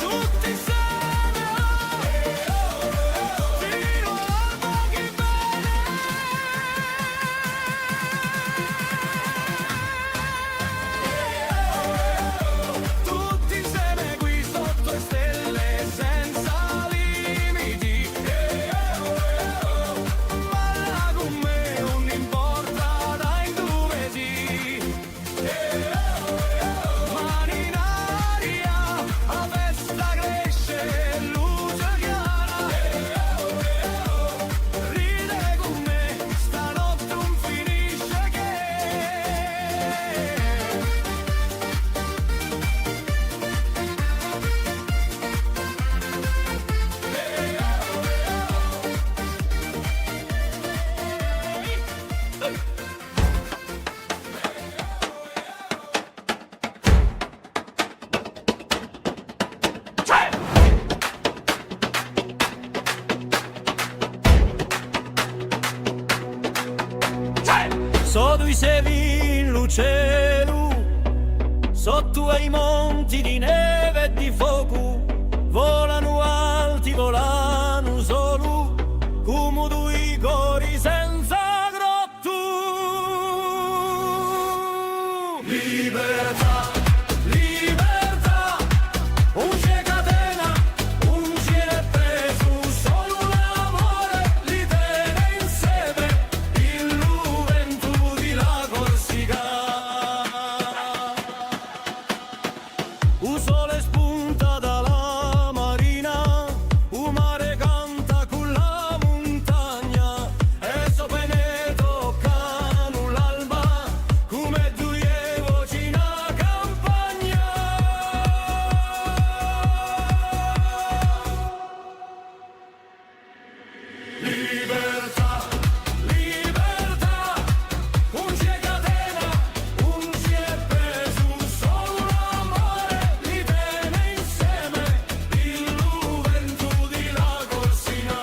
Tutti inseme, finu à l'alba chì vene. Tutti inseme quì sottu e stelle senza limiti. Balla cù mè, ùn importa da induve sì. Mani in aria, a festa cresce, luce chjara. Ride cù mè, stanotte ùn finisce chè. Sò dui sevi in lu celu, sottu à i monti di neve è di focu, volanu alti, volanu solu, cumu dui cori senza grottu. Libertà, libertà, ùn ci hè catena, ùn ci hè pesu, solu l'amore li tene inseme, in lu ventu di la Corsica. U sole spunta da la marina, u mare canta cù la muntagna, è sò pene toccanu l'alba, cum'è duie voci in a campagna. Libertà, libertà, ùn ci hè catena, ùn ci hè pesu, solu l'amore li tene inseme, in lu ventu di la Corsica.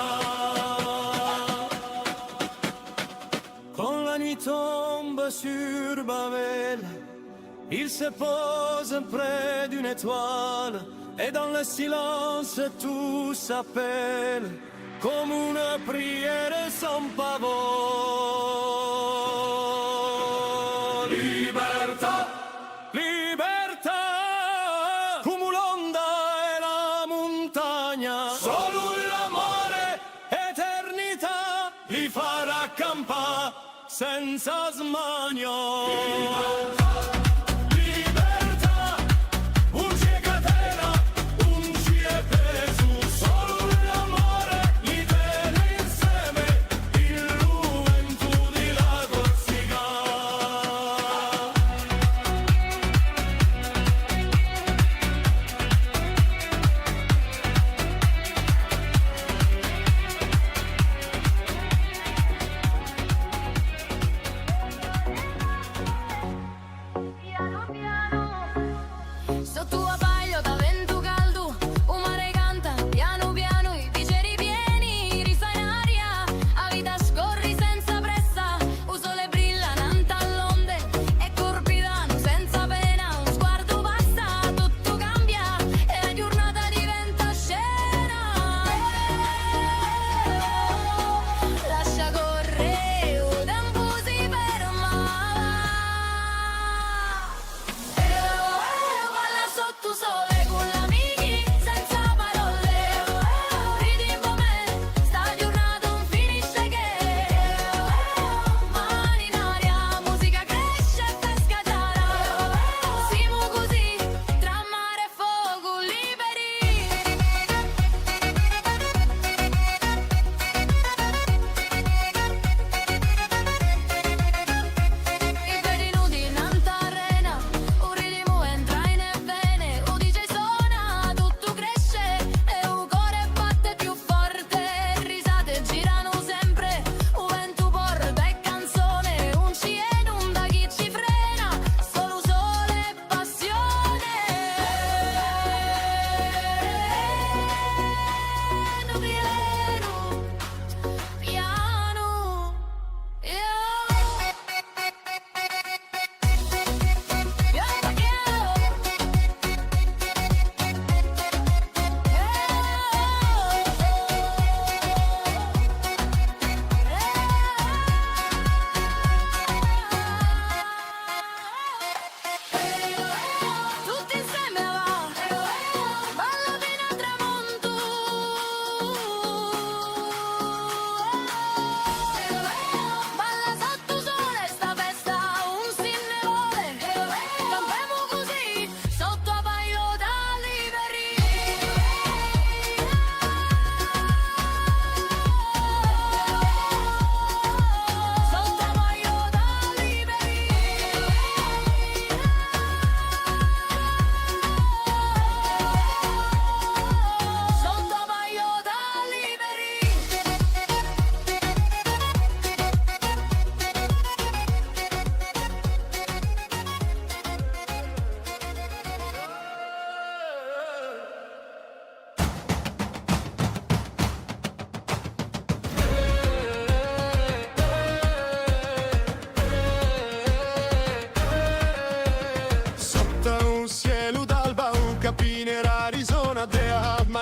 Quand la nuit tombe sur Babel, il se pose près d'une étoile, et dans le silence tout s'appelle, comme une prière sans pavot. Libertà, libertà, cumu l'onda è la muntagna, solu l'amore, eternità, li farà campà senza smania. Libertà, ùn ci hè catena, ùn ci hè pesu, solu l'amore li tene inseme, in lu ventu di la Corsica.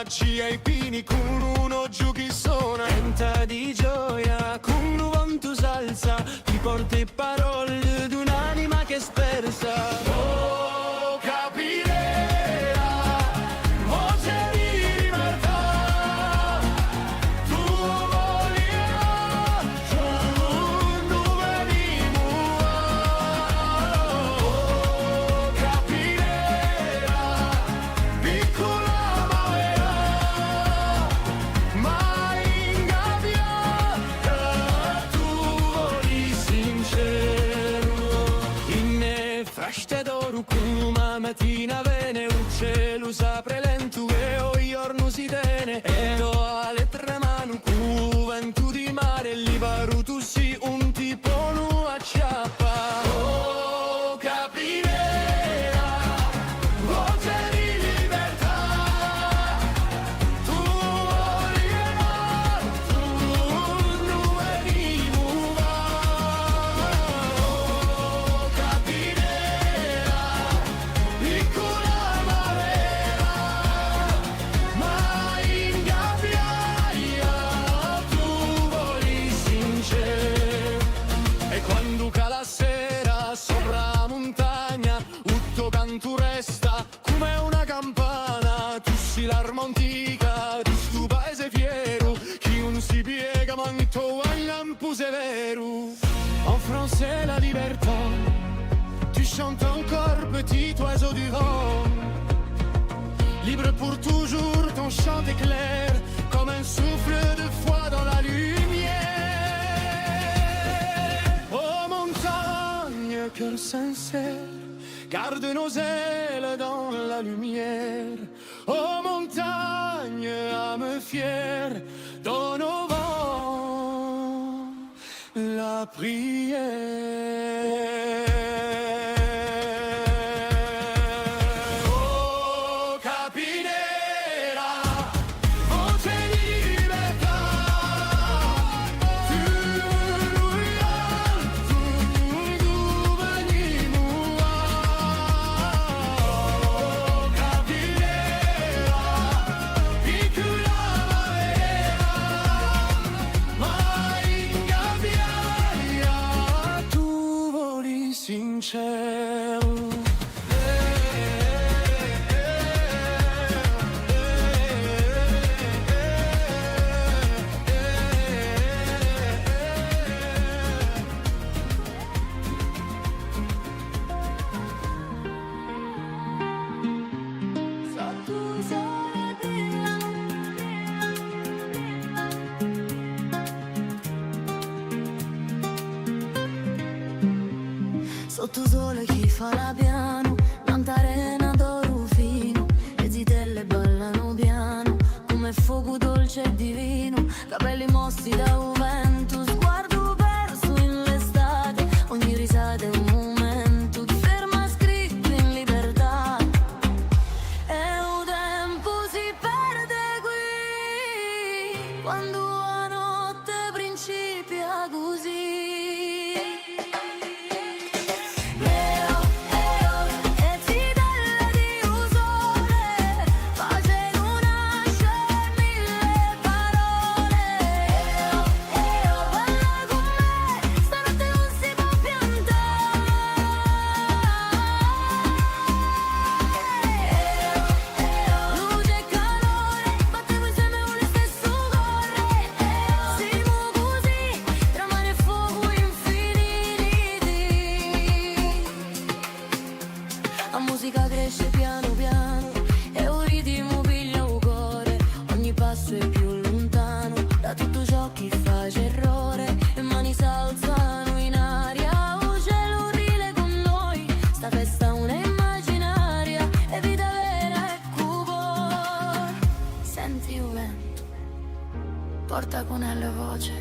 Ci hè i pini cù un oghju chì sona, tenta di gioia, cù un vantu s'alza, ti porta e parolle d'un'anima chì hè spersa. Oh, capirera, voce di libertà, tù voli Quandu venimu, oh, capirera, piccula ma vera, ma ingabbiata, tù voli sinceru. In e feste d'oru, cum'è a matina vene, u celu s'apre lentu è u ghjornu si tene, è tò a lettera manu, cù u ventu di mare, liberu tù sì, ùn ti ponu acciappà. Oh, capirera, voce di libertà, tù voli e no, tù ùn venimu và. Oh, capirera, piccula ma vera, ma ingabbiata, tù voli sinceru. È quandu cala a sera sopra a muntagna, u to cantu resta cum'è una campana, tù sì l'arma antica di stu paese fieru, chì ùn si piega mancu u lampu severu. En français, la libertà. Tu chantes encore, petit oiseau du vent. Libre pour toujours, ton chant est clair, comme un souffle de foi dans la lumière. Oh montagne, cœur sincère, garde nos ailes dans la lumière. Oh montagne, âme fière, donne au vent la prière. Oh, capinera, voce di libertà, tu lu tu venimu à. Oh, capinera, piccula ma vera, ma ingabbiata, tù voli sinceru. Sottu u sole chì fà l'abbianu, nant'à a rena d'oru finu, e zitelle ballanu pianu, cum'è focu dolce è divinu, capelli mossi da u ventu, sguardu persu in l'estate, ogni risata hè un mumentu, ti ferma scrittu in libertà. È u tempu si perde quì, quandu a notte principia cusì. A musica cresce pianu pianu è u ritimu piglia u core, ogni passu hè più luntanu da tuttu ciò chì face errore, e mani s'alzanu in aria, u celu ride cù noi, sta festa ùn hè imaginaria, hè vita vera è cù voi. Senti u ventu, porta cun ellu a voce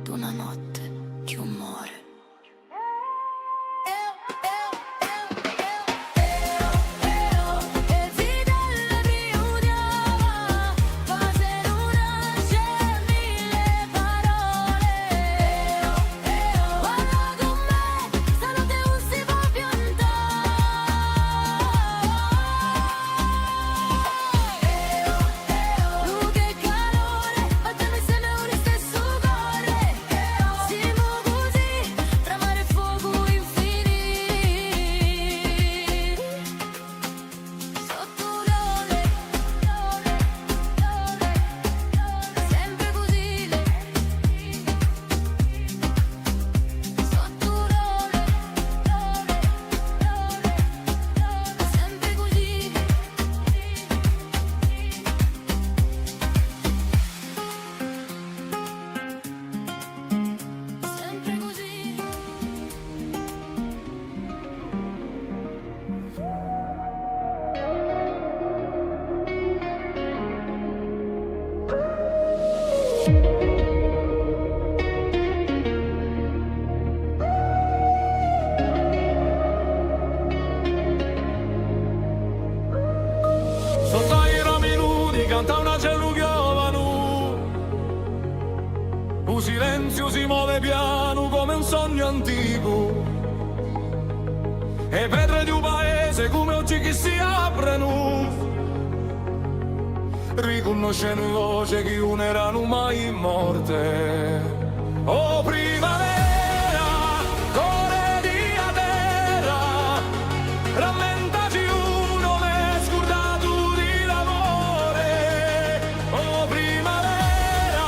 d'una notte chì ùn more. si move pianu cum'è un sognu anticu, è e petre di u paese cum'è ochji chì si aprenu, ricunnoscenu e voce chì ùn eranu mai morte. O primavera, core di a terra, rammentaci u nome scurdatu di l'amore. O primavera,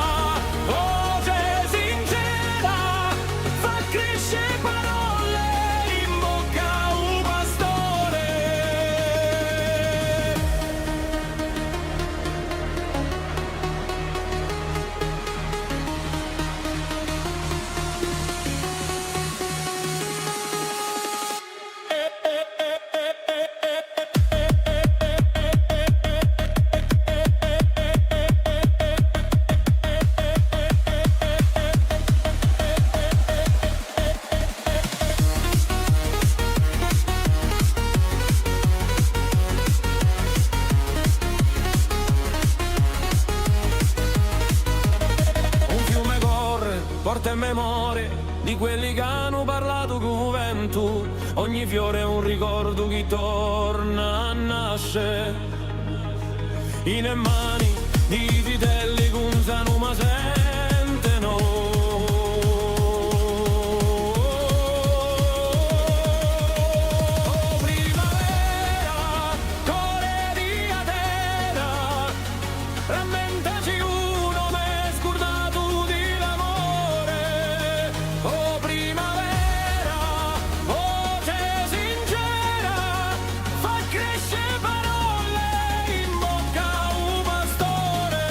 voce sincera, fà cresce parolle in bocca à u pastore. Un fiume corre, porta e memorie di quelli ch'anu parlatu cù u ventu. Ogni fiore hè un ricordu chì torna à nasce in e mani di i zitelli ch'ùn sanu ma sentenu. O primavera, core di a terra, rammentaci u nome scurdatu di l'amore. O primavera, voce sincera, fà cresce parolle in bocca à u pastore.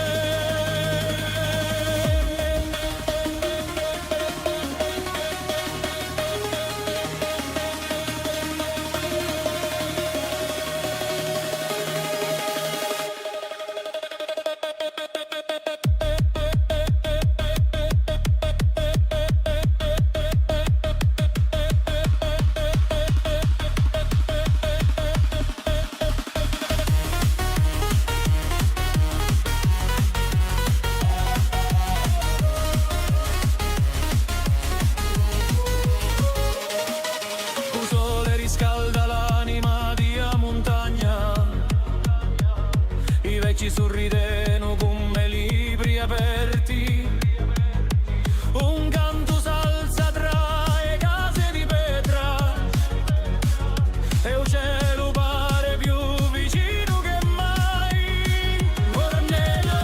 U sole riscalda l'anima di a muntagna, i vechji surridenu cum'è libri aperti. Un cantu s'alza trà e case di petra è u celu pare più vicinu chè mai. Guarnello,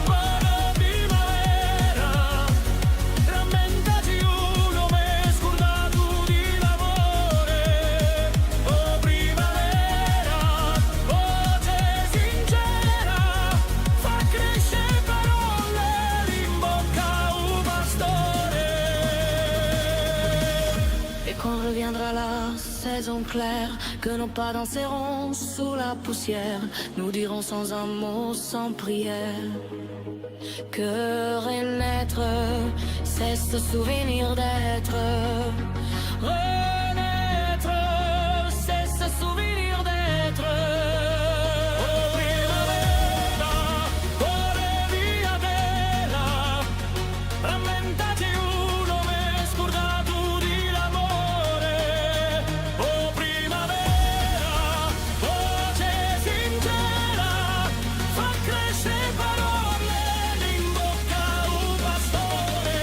buona primavera, rammentaci u nome scurdatu di l'amore. O primavera, voce sincera, fà cresce parolle in bocca à u pastore. Et quand reviendra la saison claire, que nos pas danseront sous la poussière, nous dirons sans un mot, sans prière, que renaître, c'est se souvenir d'être. Renaître, c'est se souvenir d'être. O primavera, core di a terra, rammentaci u nome scurdatu di l'amore. O primavera, voce sincera, fà cresce parolle in bocca à u pastore.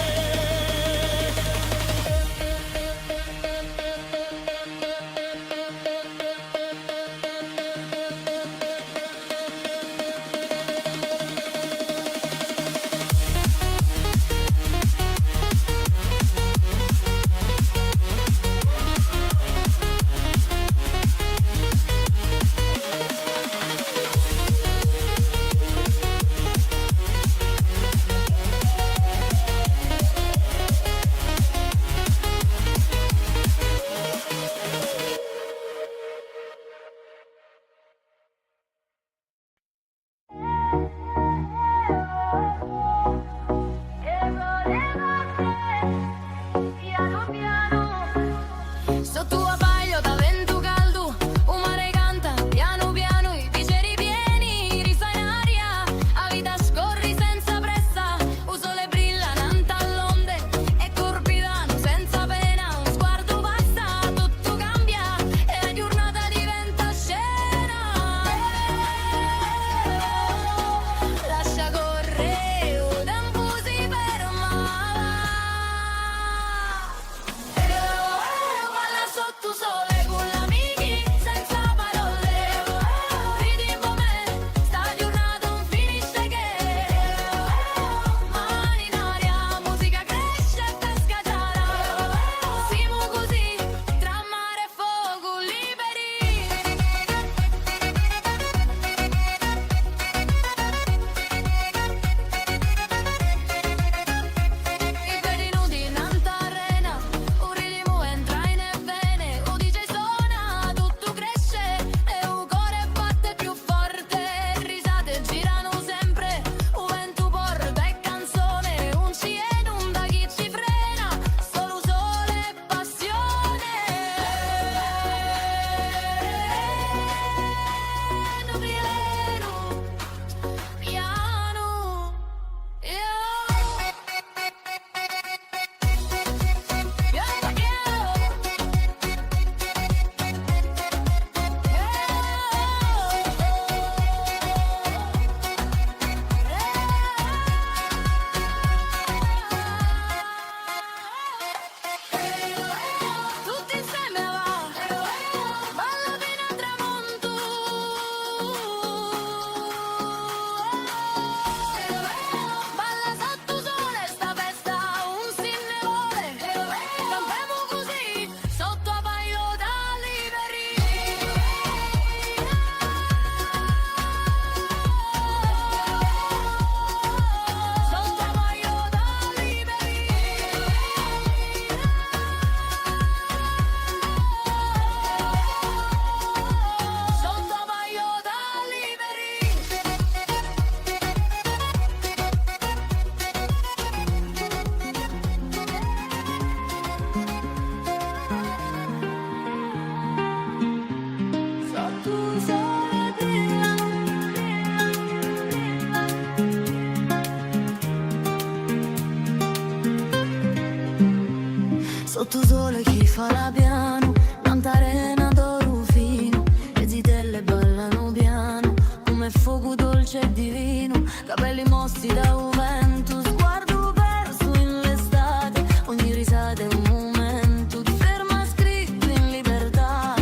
Sottu u sole chì fala pianu, nant'à a rena d'oru finu, e zitelle ballanu pianu, cum'è focu dolce è divinu, capelli mossi da u ventu, sguardu persu in l'estate, ogni risata hè un mumentu, ti ferma scrittu in libertà.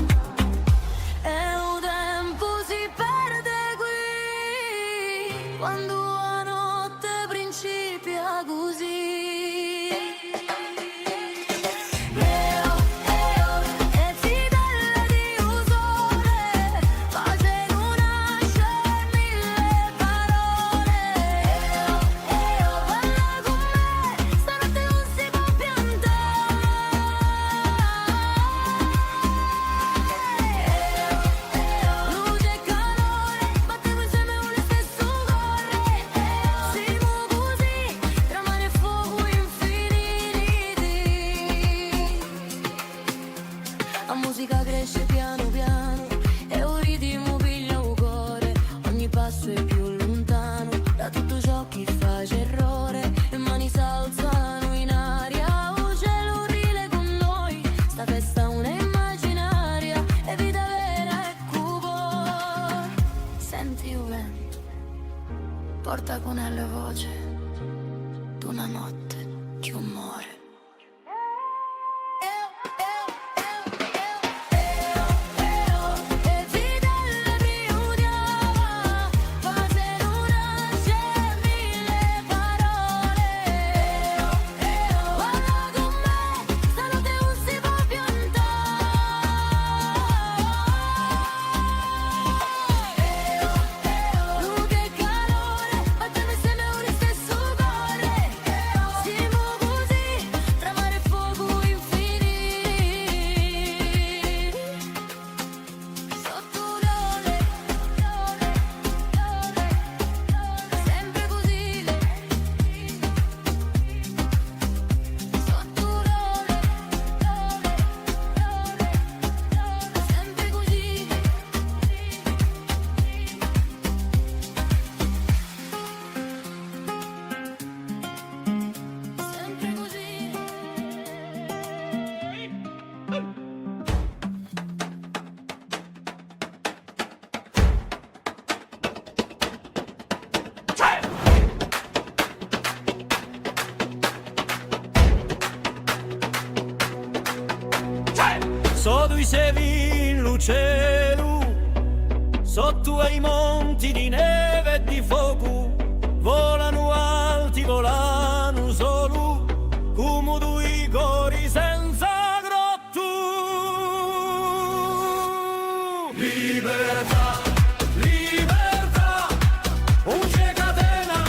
È u tempu si perde quì, quandu a notte principia cusì. Eo, eo, e zitelle di u sole, facenu nasce mille parole. Eo, eo, balla cun mè, stanotte ùn si pò piantà. Eo, eo, luce è calore, battemu inseme u listessu core. Eo, simu cusì, tra mare è focu infiniti. A musica cresce pianu pianu è u ritimu piglia u core, ogni passu hè più luntanu da tuttu ciò chì face errore, e mani s'alzanu in aria, u celu ride cun noi, sta festa ùn hè imaginaria, hè vita vera è cù u core. Senti u ventu, porta cun ellu a voce d'una notte chì ùn more. Simu cusì, tra mare è focu infiniti. Sottu u sole, sempre cusì. Sottu u sole, sempre cusì. Sempre cusì. Sò dui sevi in lu celu, sottu à i monti di neve è di focu, volanu alti, volanu solu, cumu dui cori senza grottu. Libertà, libertà, ùn ci hè catena,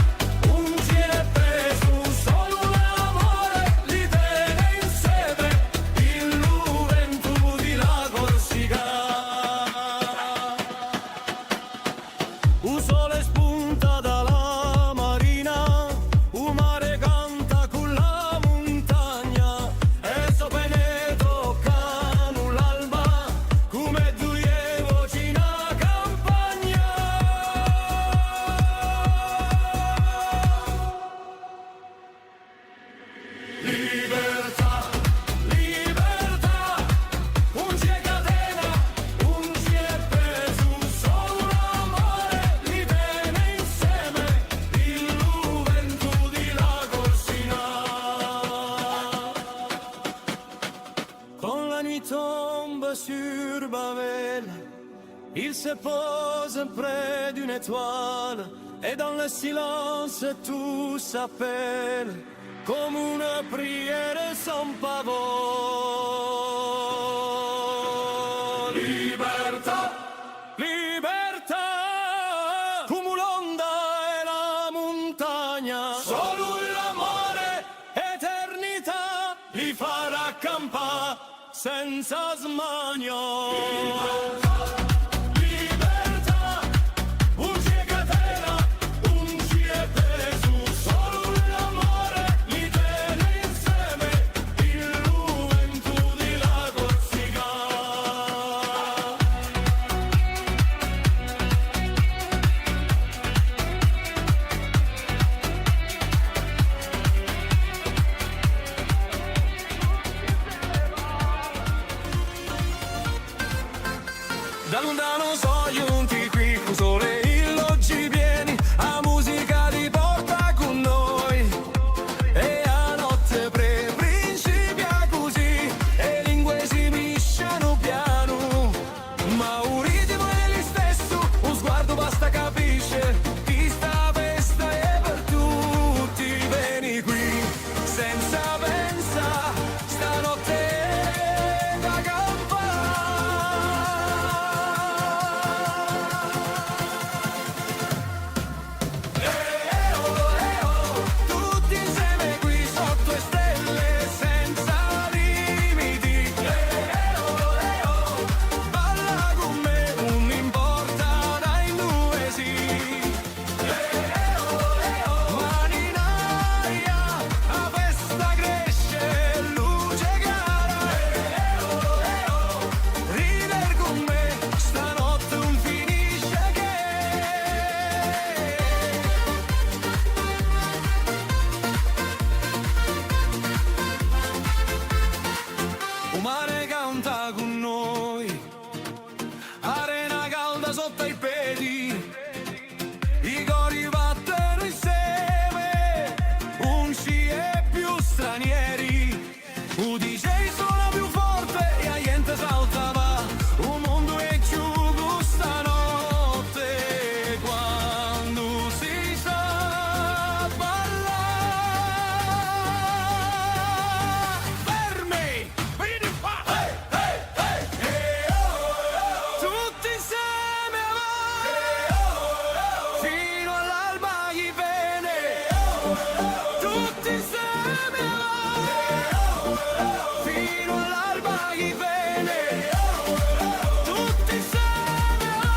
ùn ci hè pesu, solu l'amore li tene inseme, in lu ventu di la Corsica. U sole spunta da la marina, u mare canta cù la muntagna, è sse pene toccanu l'alba, cum'è duie voci in a campagna. Libertà, libertà, ùn ci hè catena, ùn ci hè pesu, solu l'amore li tene inseme, in lu ventu di la Corsica. Quand la nuit tombe sur Babel, il se pose près d'une étoile, et dans le silence tout s'appelle, comme une prière sans parole. Libertà, libertà, cumu l'onda è la muntagna, solu l'amore, eternità, li farà campà senza smania. Libertà, ùn ci hè catena, ùn ci hè pesu, solu l'amore li tene inseme, in lu ventu di la Corsica. U D J sona più forte è a ghjente salta và. U mondu hè chjucu stanotte quandu si sà ballà. Fermi! Hey, hey, hey! Tutti inseme avà, finu à l'alba chì vene. Tutti inseme avà, finu à l'alba chì vene. Tutti inseme avà,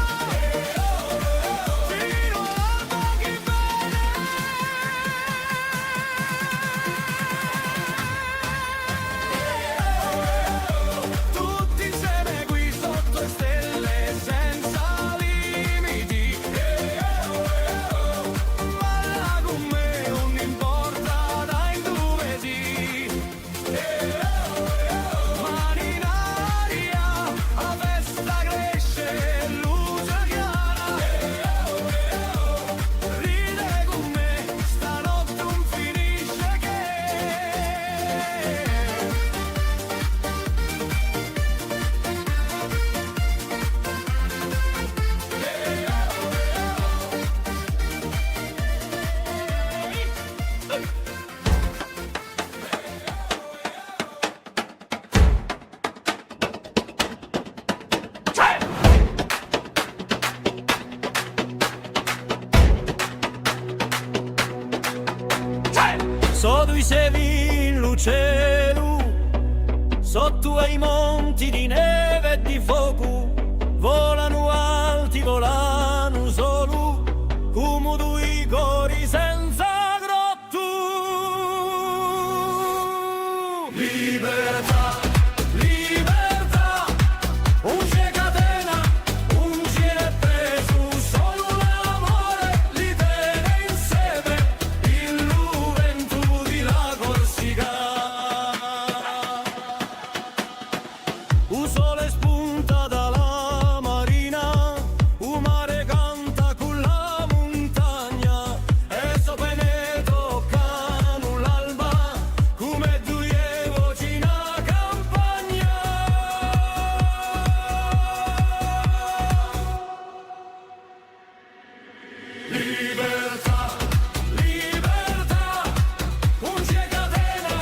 finu à l'alba chì vene. Tutti inseme quì sottu e stelle senza limiti. Balla cù mè, ùn importa da induve sì. Mani in aria, a festa cresce, luce chjara. Ride cù mè, stanotte ùn finisce chè. Sò dui stelle in u celu, sottu à i monti di neve è di focu, volanu alti, volanu solu, cum'è dui cori senza grottu. Libertà, libertà, ùn ci hè catena, ùn ci hè pesu, solu l'amore li tene inseme, in lu ventu di la Corsica. U sole spunta da la marina, u mare canta cù la muntagna, è sò pene toccanu l'alba, cum'è duie voci in a campagna. Libertà, libertà, ùn ci hè catena,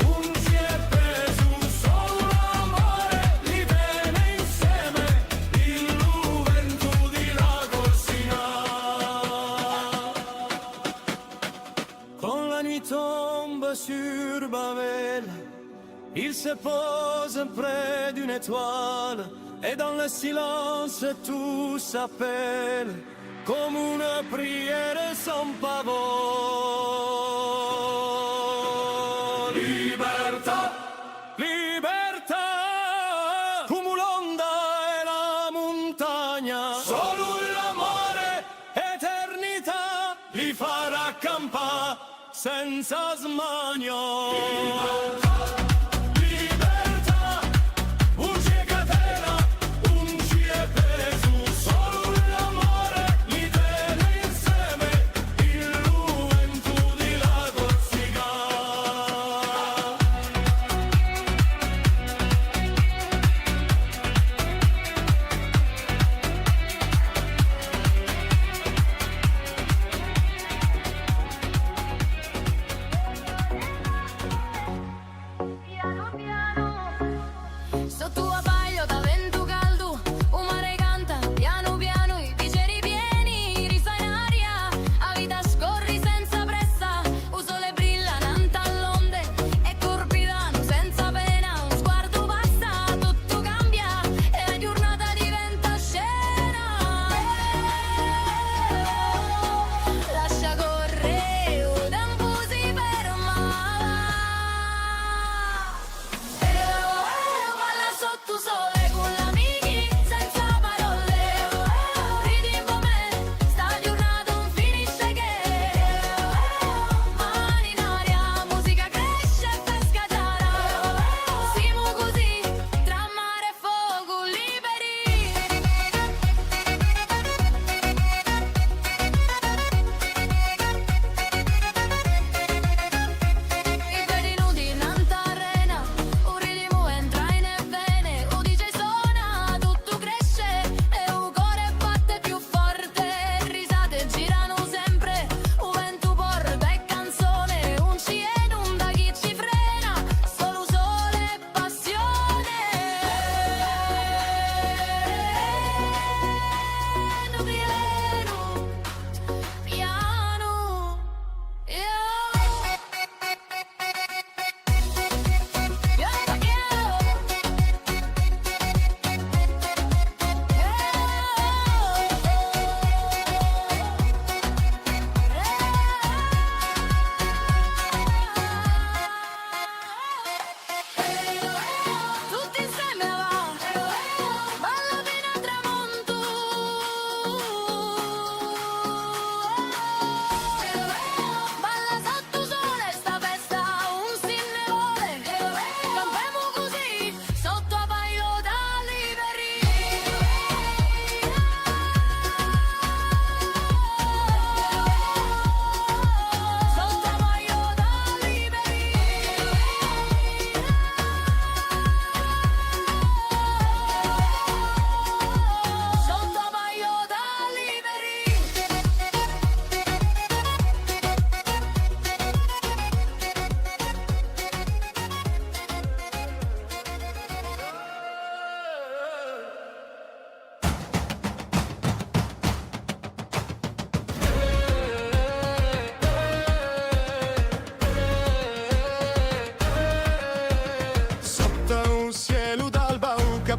ùn ci hè pesu, solu l'amore li tene inseme, in lu ventu di la Corsica. Quand la nuit tombe sur Babel, il se pose près d'une étoile, et dans le silence tout s'appelle, comme une prière sans pavot. Libertà, libertà, cum'è l'onda è la muntagna, solu l'amore, eternità, li farà campà senza smania. Libertà, ùn ci hè catena, ùn ci hè pesu, solu l'amore li tene inseme, in lu ventu di la Corsica.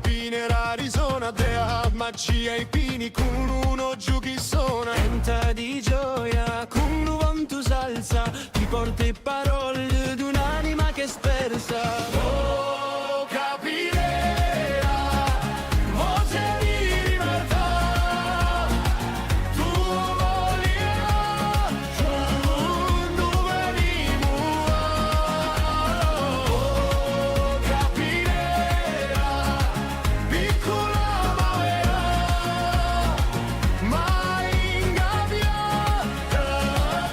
Pini rari sona, di a magia i pini cù l'oghji chì sona. Piena di gioia, cù u ventu s'alza, ti porta e parolle d'un'anima chì hè spersa. O capinera, voce di libertà, tù voli Quandu venimu, o capinera, piccula ma vera, ma ingabbiata,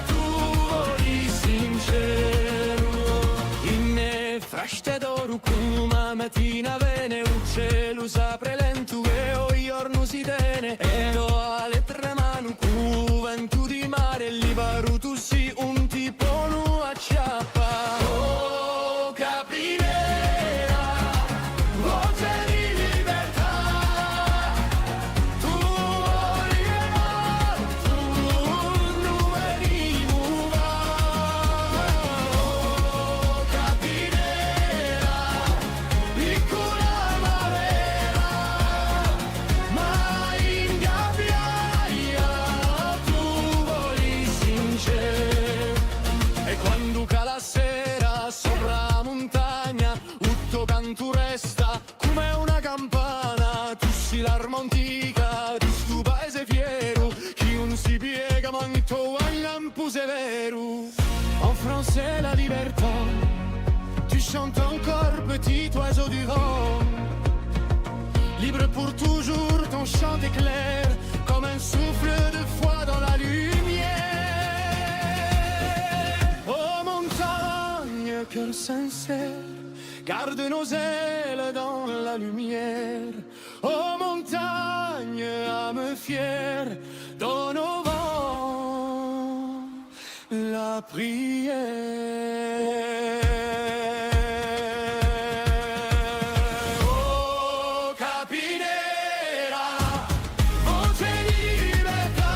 tù voli sinceru. In e fraste d'oru cum'è a matina vene, u celu s'apre lentu è u ghjornu si tene, è tù a lettera in manu, cù u ventu di mare, liberu tù sì, ùn ti ponu acciappà. O capinera, voce di libertà, tù voli e mari, tù ùn veni più. O capinera, piccula ma vera, ma ingabbiata, tù voli sinceru. È quandu cala a sera sopra a muntagna, u to cantu resta cum'è una campana, tù sì l'arma antica di stu paese fieru, chì ùn si piega mancu in tempu severu. En français, la libertà. Tu chantes encore, petit oiseau du vent. Libre pour toujours, ton chant éclaire comme un souffle de foi dans la lumière. Oh montagne, cœur sincère, garde nos ailes dans la lumière. Oh montagne, âme fière, donne au vent la prière. O capinera, voce di libertà,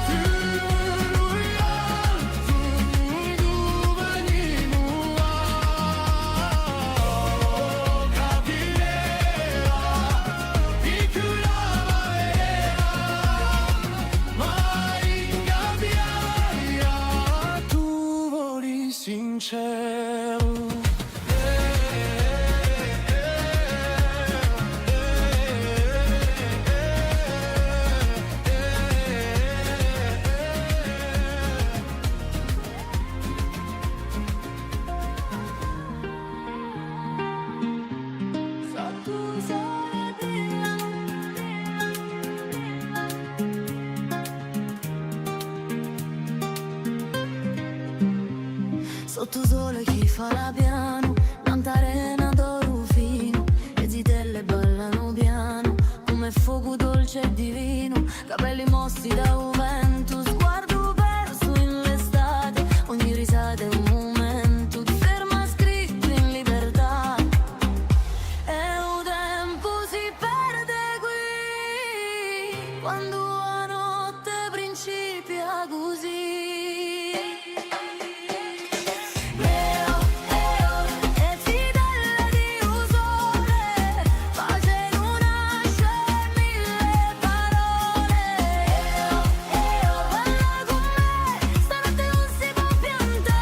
tù voli e mari, tù ùn veni più. O capinera, piccula ma vera, ma ingabbiata, tù voli sinceru. Sottu u sole chì fala pianu, nant'à a rena d'oru finu, e zitelle ballanu pianu, cum'è focu dolce è divinu, capelli mossi da u ventu, sguardu persu in l'estate, ogni risata hè un mumentu, ti ferma scrittu in libertà. È u tempu si perde quì, quandu a notte principia cusì. Eo, eo, e zitelle di u sole, facenu nasce mille parole. Eo, eo, balla cù mè, stanotte ùn si pò piantà.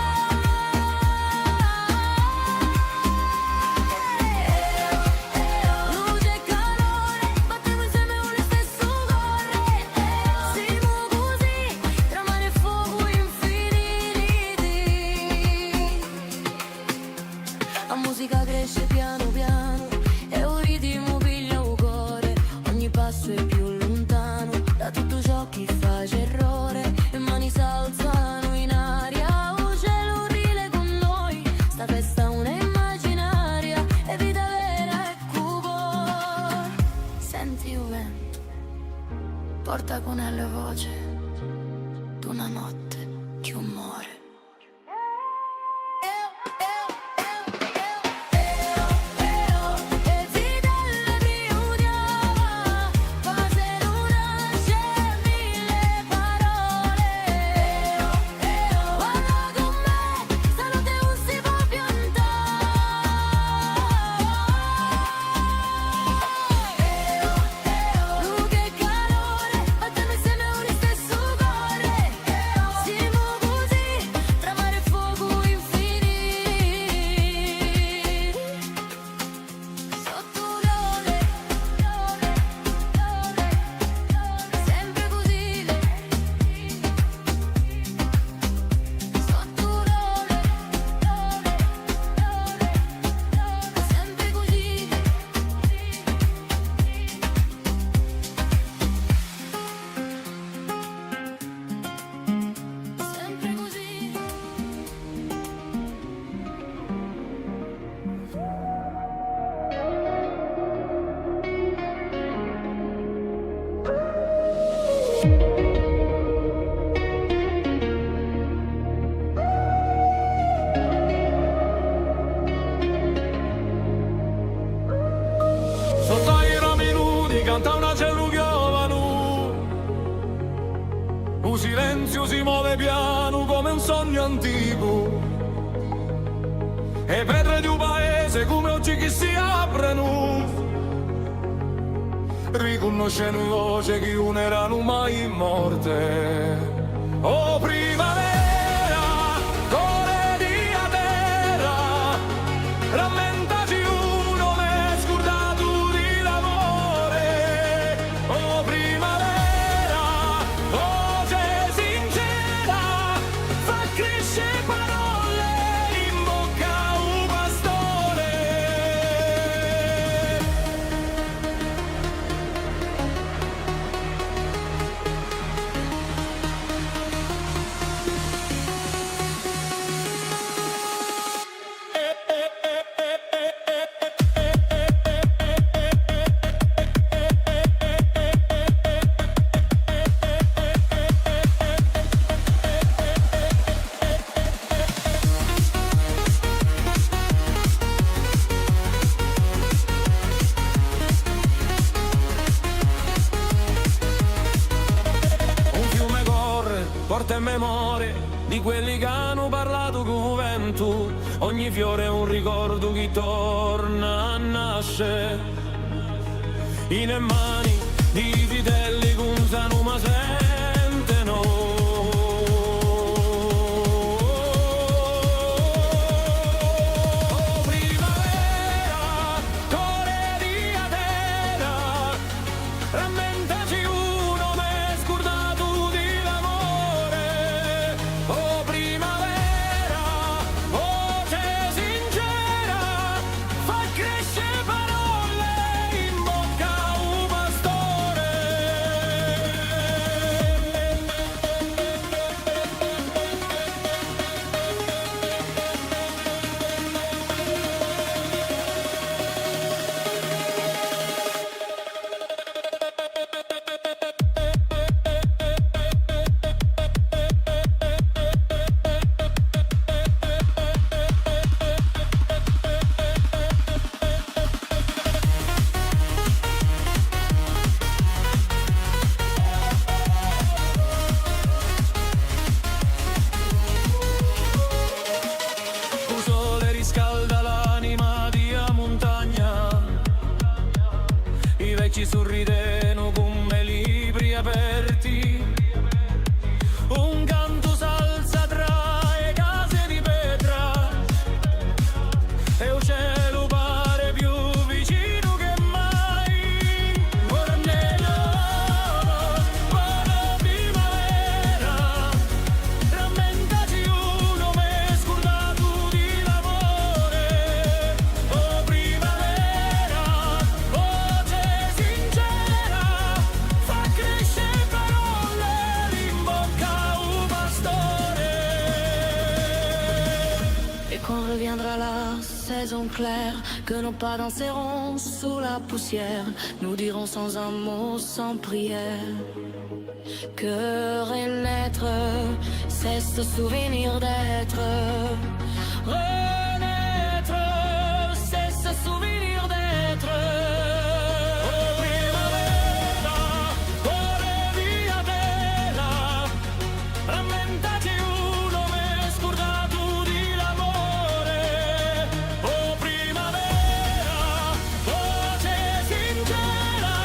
Eo, eo, luce è calore, battemu inseme u listessu core. Eo, simu cusì, tra mare è focu infiniti. A musica cresce pianu pianu è u ritimu piglia u core, ogni passu hè più luntanu da tuttu ciò chì face errore, e mani s'alzanu in aria, u celu ride cù noi, sta festa ùn hè imaginaria, hè vita vera è cù u core. Senti u ventu, porta cun ellu a voce d'una notte chì ùn more. move pianu cum'è un sognu anticu, è e petre di u paese cum'è ochji chì si aprenu, ricunnoscenu e voce chì ùn eranu mai morte. O primavera, core di a terra, rammentaci ùn m'hè scurdatu di l'amore. O primavera, voce sincera, fà cresce parolle in bocca à u pastore. Un fiume corre, porta e memorie di quelli ch'anu parlatu cù u ventu. Ogni fiore hè un ricordu chì torna à nasce. In e mani di i zitelli ch'ùn sanu ma sentenu. O primavera, core di a terra, rammentaci ùn m'hè scurdatu di l'amore. O primavera, voce sincera, fà cresce parolle in bocca à u pastore. U sole riscalda l'anima di a muntagna, i vechji surridenu cum'è libri aperti, un cantu s'alza trà e case di petra, è u celu pare più vicinu chè mai. Ora nella, ora primavera, rammentaci ùn m'hè scurdatu di l'amore. O primavera, voce sincera, fà cresce parolle in bocca à u pastore. Et quand reviendra la saison claire, que nos pas danseront sous la poussière, nous dirons sans un mot, sans prière, que renaître, c'est se souvenir d'être. Renaître, c'est se souvenir d'être. O primavera, core di a terra, rammentaci ùn m'hè scurdatu di l'amore. O primavera, voce sincera,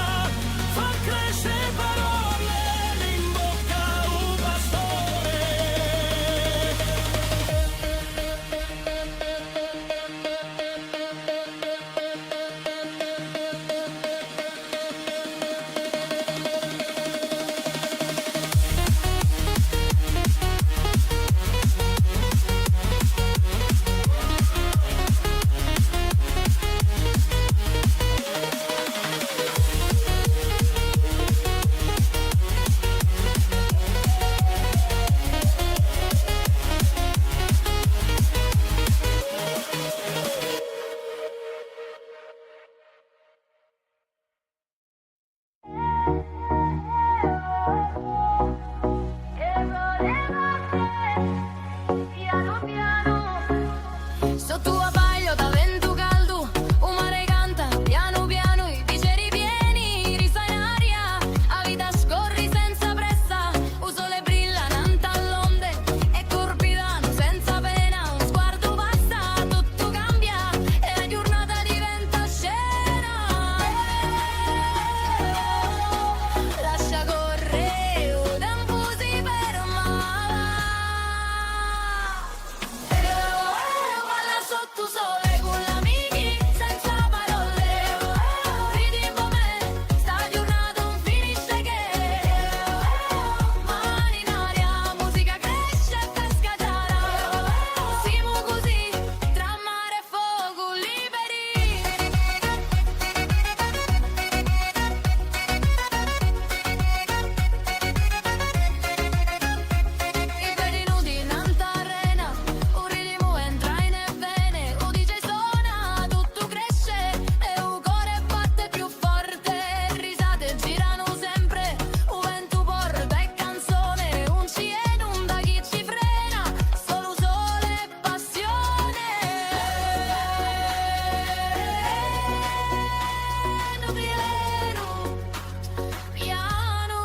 fà cresce parolle in bocca à u pastore. Sottu à bagliu da ventu caldu, u mare canta, pianu pianu, i biceri pieni, risa in aria, a vita scorri senza pressa, u sole brilla nant'à l'onde. Sole cù l'amichi, senza parolle. Ridimu mè, sta ghjurnata ùn finisce chè. Mani in aria, musica cresce e casca. Simu cusì, trà mare e focu, liberi. I pedi nudi nant'à a rena, u ridimu entra in e vene, u D J sona, tuttu cresce e u core batte più forte, e risate giranu sempre, u ventu porta e canzone, ùn ci hè nunda chì ci frena, solu sole e passione. Pianu, pianu, pianu.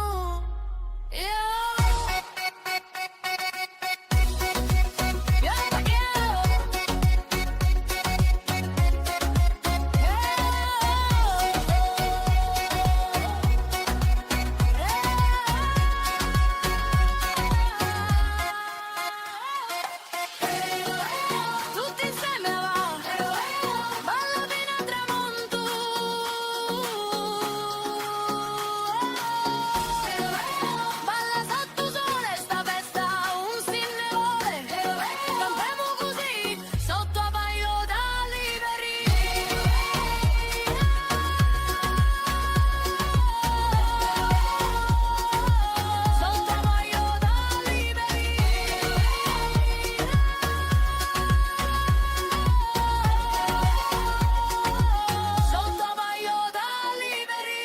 Tutti inseme và, balla finu à tramontu. Balla sottu u sole, sta festa ùn si ne vole. Campemu cusì, sottu a pagliota liberi. Sottu a pagliota liberi. Sottu a pagliota liberi.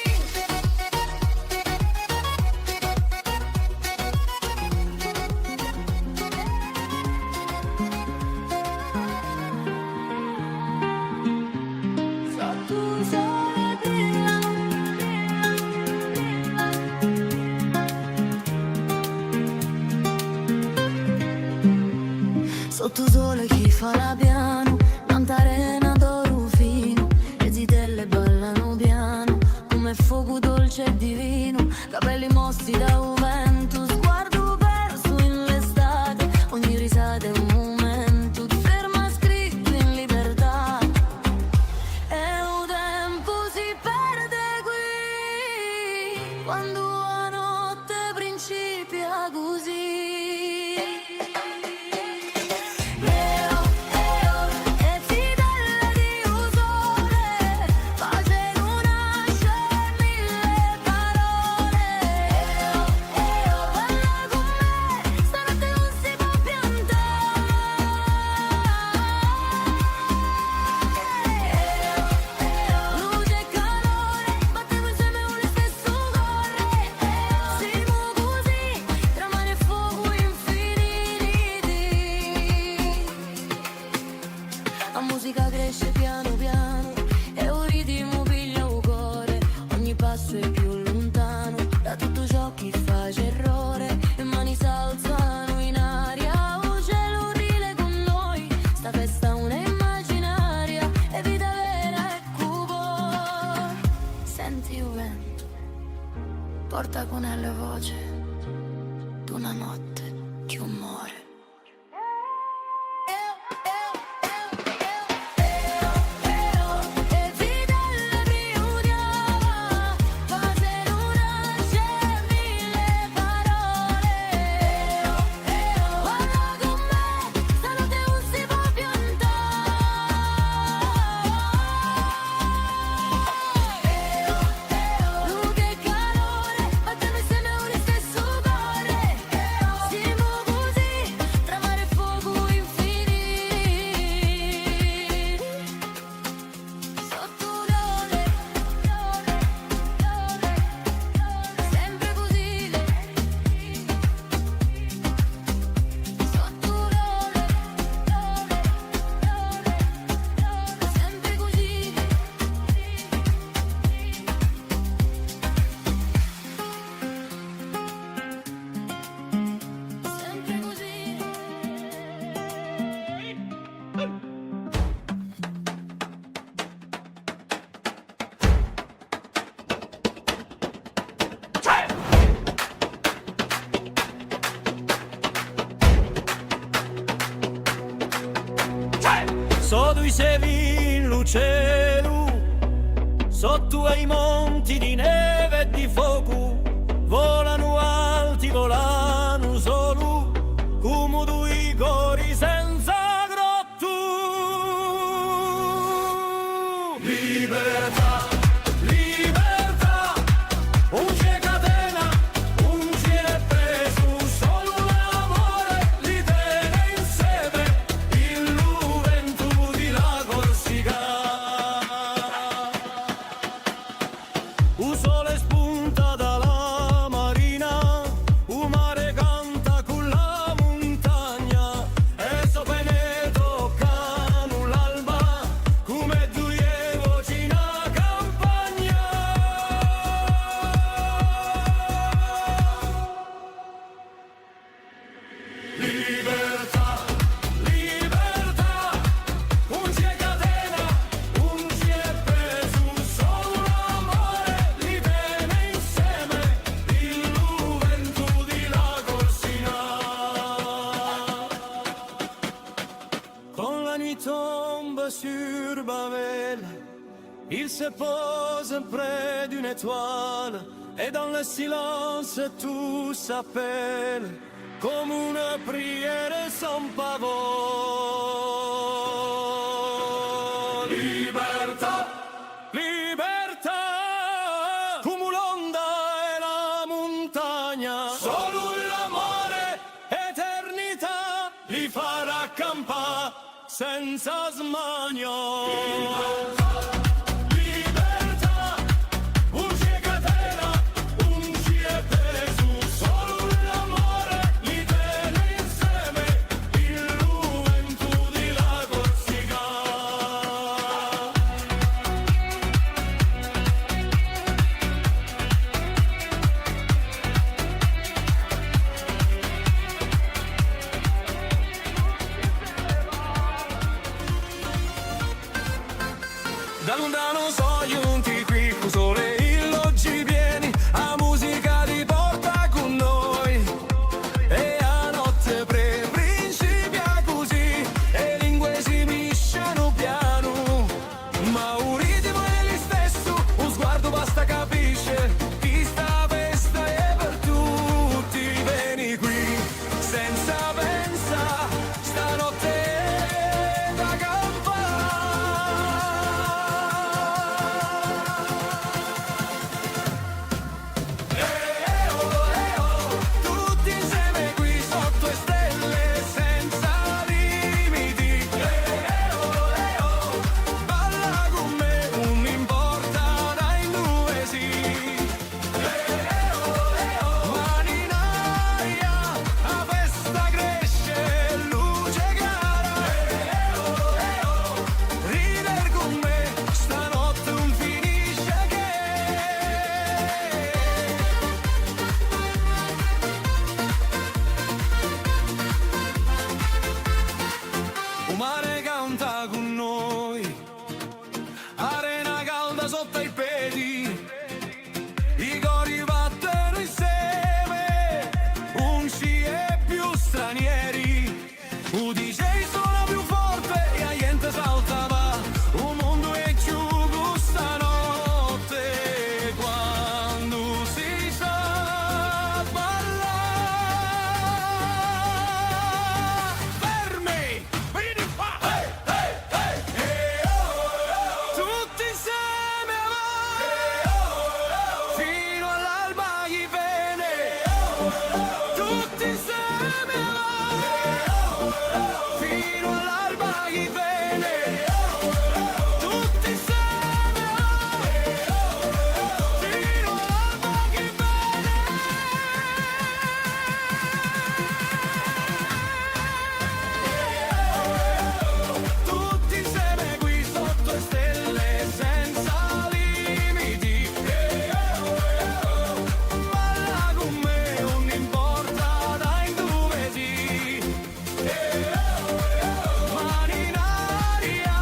Sottu u sole chì fala pianu, nant'à a rena d'oru finu, e zitelle ballanu pianu, cum'è focu dolce è divinu, capelli mossi da u ventu, sguardu persu in l'estate, ogni risata hè un mumentu, ti ferma scrittu in libertà. È u tempu si perde quì, quandu a notte principia cusì. Luce è calore, battemu inseme u listessu core. Simu cusì, trà mare è focu infiniti. A musica cresce pianu pianu è u ritimu piglia u core. Ogni passu hè più luntanu da tuttu ciò chì face errore. E mani s'alzanu in aria, u celu ride cù noi. Sta festa ùn hè imaginaria, hè vita vera è cù voi. Senti u ventu, porta cun ellu a voce d'una notte chì ùn more. Sottu i semi in lu celu, sottu à i monti di neve è di focu, volanu alti, volanu solu, cumu dui cori senza grottu. Libertà, libertà, ùn ci hè catena, ùn ci hè pesu, solu l'amore li tene inseme, in lu ventu di la Corsica. U sole spunta da la marina, u mare canta cù la muntagna, è so pene toccanu l'alba, cum'è duie voci in a campagna. Libertà, libertà, ùn ci hè catena, ùn ci hè pesu, solu l'amore li tene inseme, in lu ventu di la Corsica. Quand la nuit tombe sur Babel, il se pose près d'une étoile, et dans le silence tout s'appelle, comme une prière sans parole. Libertà, libertà, cumu l'onda è la muntagna, solu l'amore, eternità, li farà campà senza smania. Libertà, libertà, ùn ci hè catena, ùn ci hè pesu, solu l'amore li tene inseme, in lu ventu di la Corsica. Da luntanu sò ghjunti quì, cù u sole in l'ochji pieni, a musica li porta cù noi. È a notte pre-, principia cusì, è e lingue si miscianu pianu. Ma u ritmu hè listessu, u sguardu basta capisce, chì sta festa hè per tutti, veni quì, senza pensà, stanotte hè da campà. Tutti inseme quì sottu e stelle senza limiti. Balla cù mè, ùn importa da induve sì. Mani in aria, a festa cresce, luce cara. Rider cù mè, stanotte ùn finisce chè. U mare canta cù noi, arena calda sottu à i pedi, i cori battenu inseme, ùn ci hè più stranieri. U D J sona più forte è a ghjente salta, và, u mondu hè chjucu stanotte, quandu si sà ballà. Fermi! Veni quà! Hey, hey, hey! Tutti inseme, và! Finu à l'alba chì vene! Tutti inseme, và! Finu à l'alba chì vene! Tutti inseme, và! Finu à l'alba chì vene! Tutti inseme quì sottu e stelle senza limiti. Balla cù mè, ùn importa da induve sì. Mani in aria,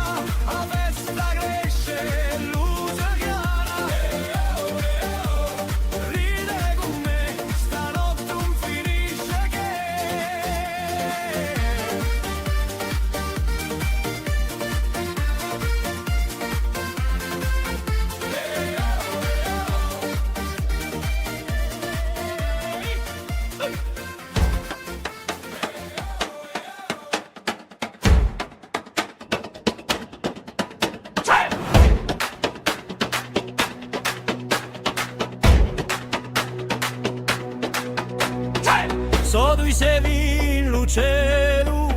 Celu,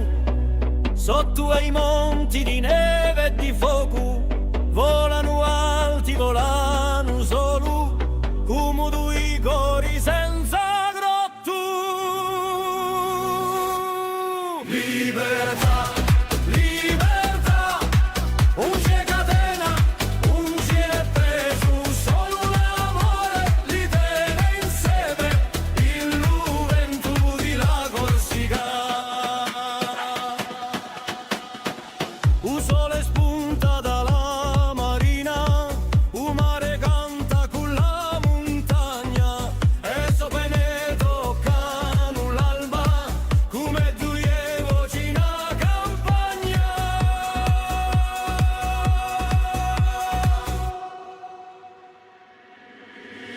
sottu à i monti di neve è di focu, volanu alti, volanu solu, cum'è dui cori senza grottu. Libertà, libertà, ùn ci hè catena, ùn ci hè pesu, solu l'amore li tene inseme, in lu ventu di la Corsica. U sole spunta da la marina, u mare canta cù la muntagna, è so pene toccanu l'alba, cum'è duie voci in a campagna.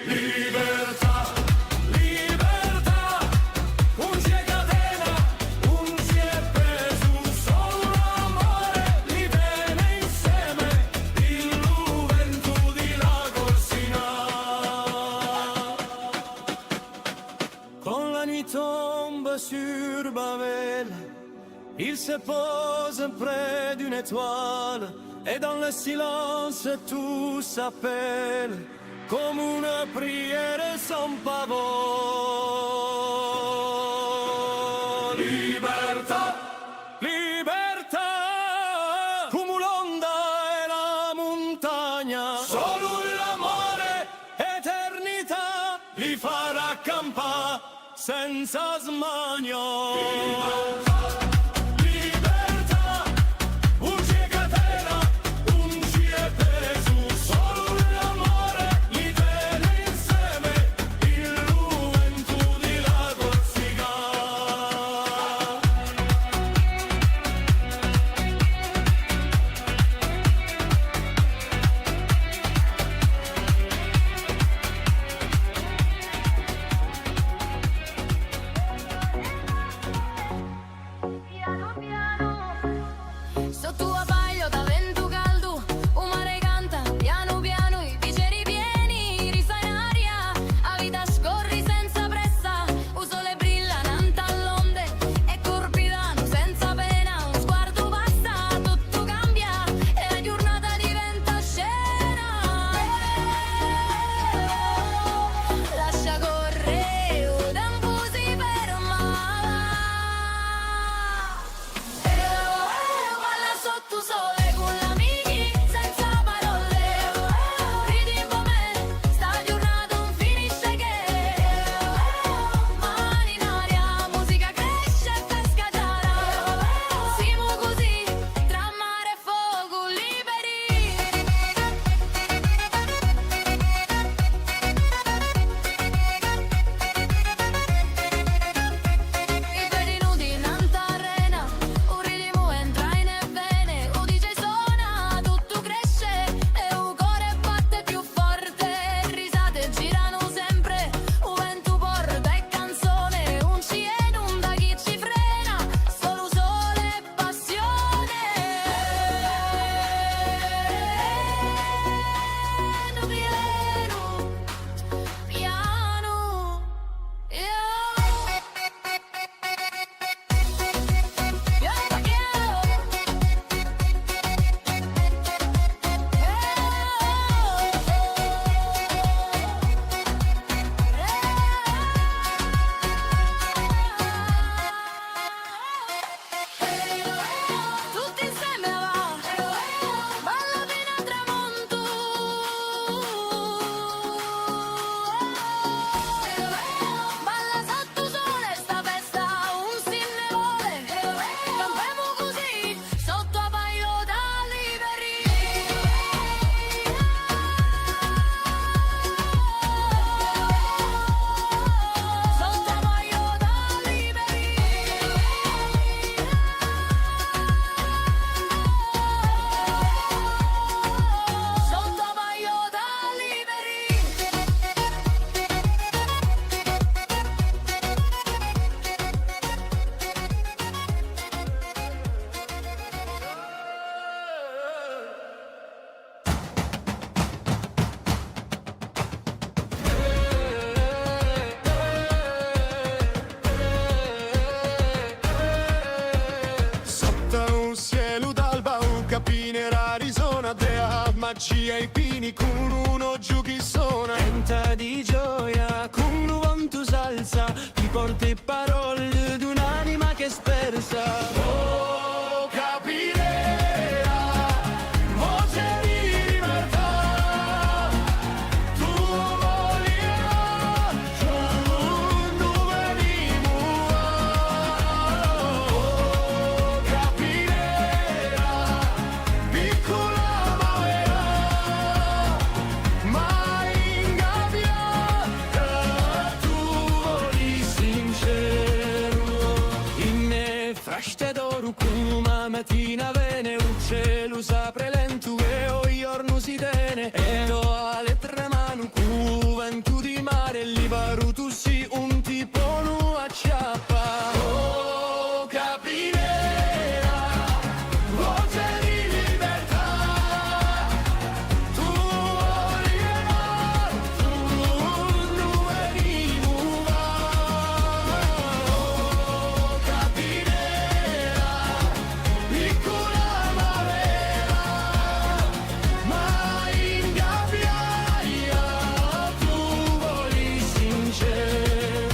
Libertà, libertà, ùn ci hè catena, ùn ci hè pesu, solu l'amore li tene inseme, in lu ventu di la Corsica. Quand la nuit tombe sur Babel, il se pose près d'une étoile, et dans le silence tout s'appelle, comme une prière sans parole. Libertà, libertà, cum'è l'onda è la muntagna, solu l'amore, eternità, li farà campà senza smania. Libertà, ùn ci hè catena, ùn ci hè pesu, solu l'amore li tene inseme, in lu ventu di la Corsica. Capinera risona, di a magia i pini cù un oghju chì sona. Canta di gioia, cù un vantu s'alza, ti porta e parolle d'un'anima chì hè spersa. Oh, capinera, voce di libertà, tù voli Ùn venimu, oh, capinera, piccula ma vera, ma ingabbiata, tù voli sinceru. In e fraste d'oru cum'è a matina vene, u celu s'apre lentu è u ghjornu si tene, è tò a lettra manu cù u ventu di mare, liberu tù sì, ùn ti ponu acciappà. Oh, capinera, voce di libertà, tù voli e noi, tù ùn venimu, oh, capinera, piccula ma vera, ma ingabbiata, tù voli sinceru.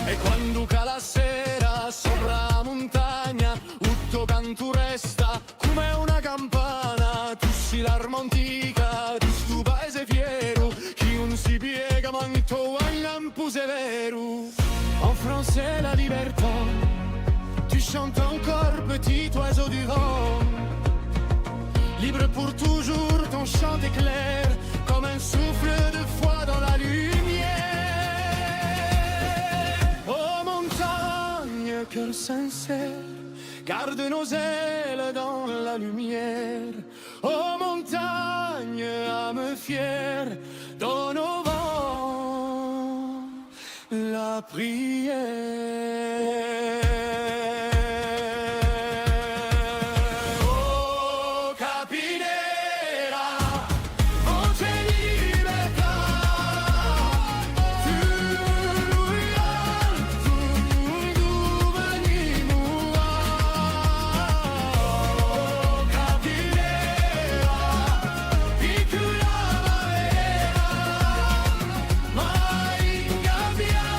È quandu cala a sera sopra a muntagna, u to cantu resta cum'è una campana, tù sì l'arma antica di stu paese fieru, chì ùn si piega mancu à u lampu severu. En français, la libertà. Tu chantes encore, petit oiseau du vent. Libre pour toujours, ton chant éclaire comme un souffle de foi dans la lumière. Oh montagne, cœur sincère, garde nos ailes dans la lumière. Oh montagne, âme fière, donne au vent la prière. Oh capinera, voce di libertà, tù, tù, tù venimu, oh capinera, piccula ma vera, ma ingabbiata,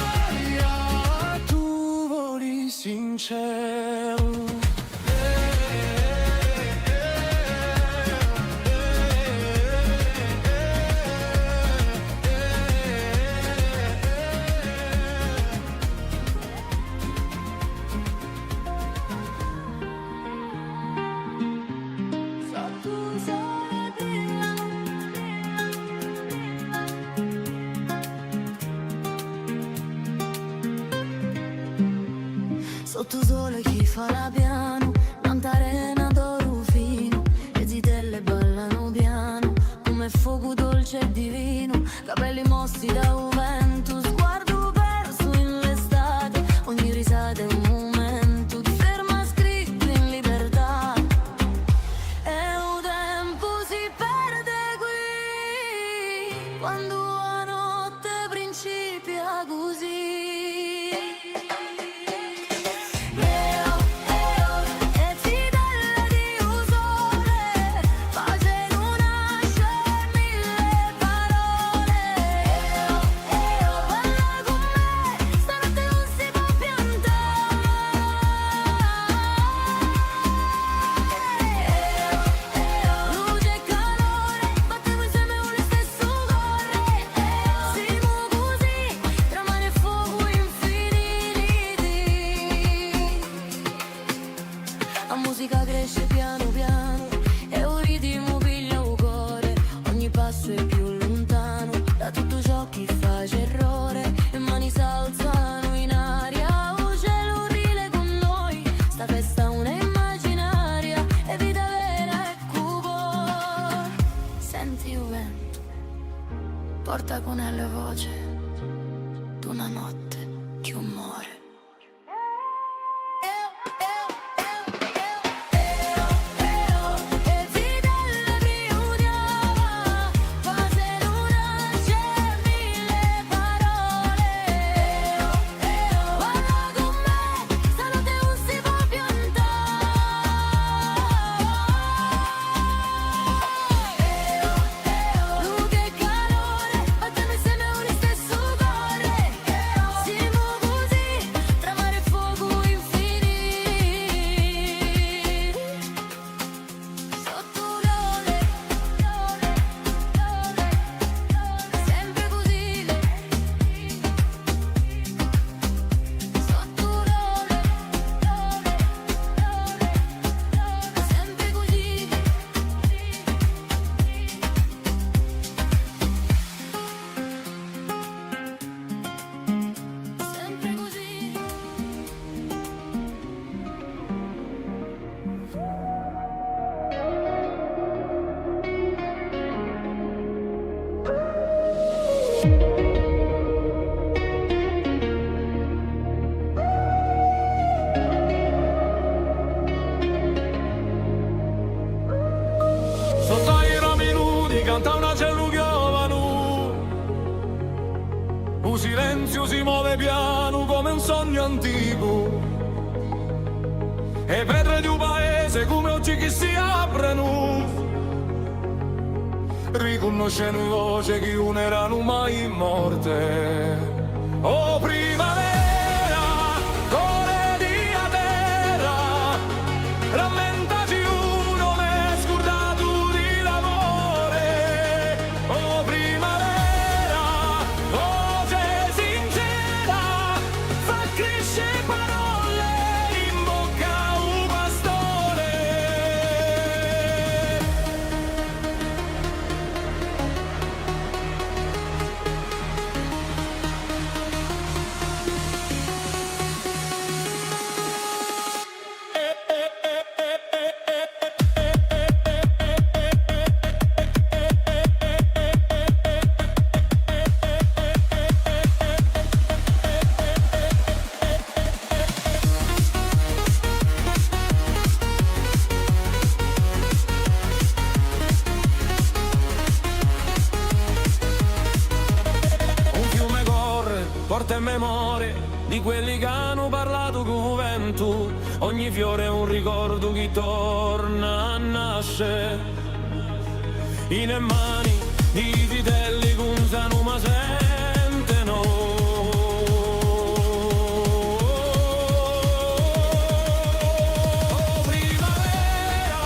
tù voli sinceru. Sottu u sole chì fala pianu, nant'à a rena d'oru finu, e zitelle ballanu pianu, cum'è focu dolce è divinu, capelli mossi da u ventu, sguardu persu in l'estate, ogni risata hè un mumentu, ti ferma scrittu in libertà. È u tempu si perde quì, quandu a notte principia cusì. Eo, eo, e zitelle di u sole, facenu nasce mille parole. Eo, eo, balla cun mè, stanotte ùn si pò piantà. Eo, eo, luce è calore, battemu inseme u listessu core. Eo, simu cusì, tra mare è focu infiniti. A musica cresce pianu pianu è u ritimu piglia u core, ogni passu hè più luntanu da tuttu ciò chì face errore, e mani s'alzanu in aria, u celu ride cun noi, sta festa ùn hè imaginaria, hè vita vera è cù u core. Senti u ventu, porta cun ellu a voce d'una notte chì ùn more. Canta un acellu ghjovanu, u silenziu si move pianu cum'è un sognu anticu, è e petre di u paese cum'è ochji chì si aprenu, ricunniscenu e voce chì ùn eranu mai morte. O primavera, core di a terra, rammentati u nome scurdatu di l'amore. O primavera, voce sincera, fà cresce parolle in bocca à u pastore. Un fiume corre, porta e memorie di quelli ch'anu parlatu cù u ventu. Ogni fiore hè un ricordu chì torna à nasce. In e mani di i zitelli ch'ùn sanu ma sentenu. O primavera,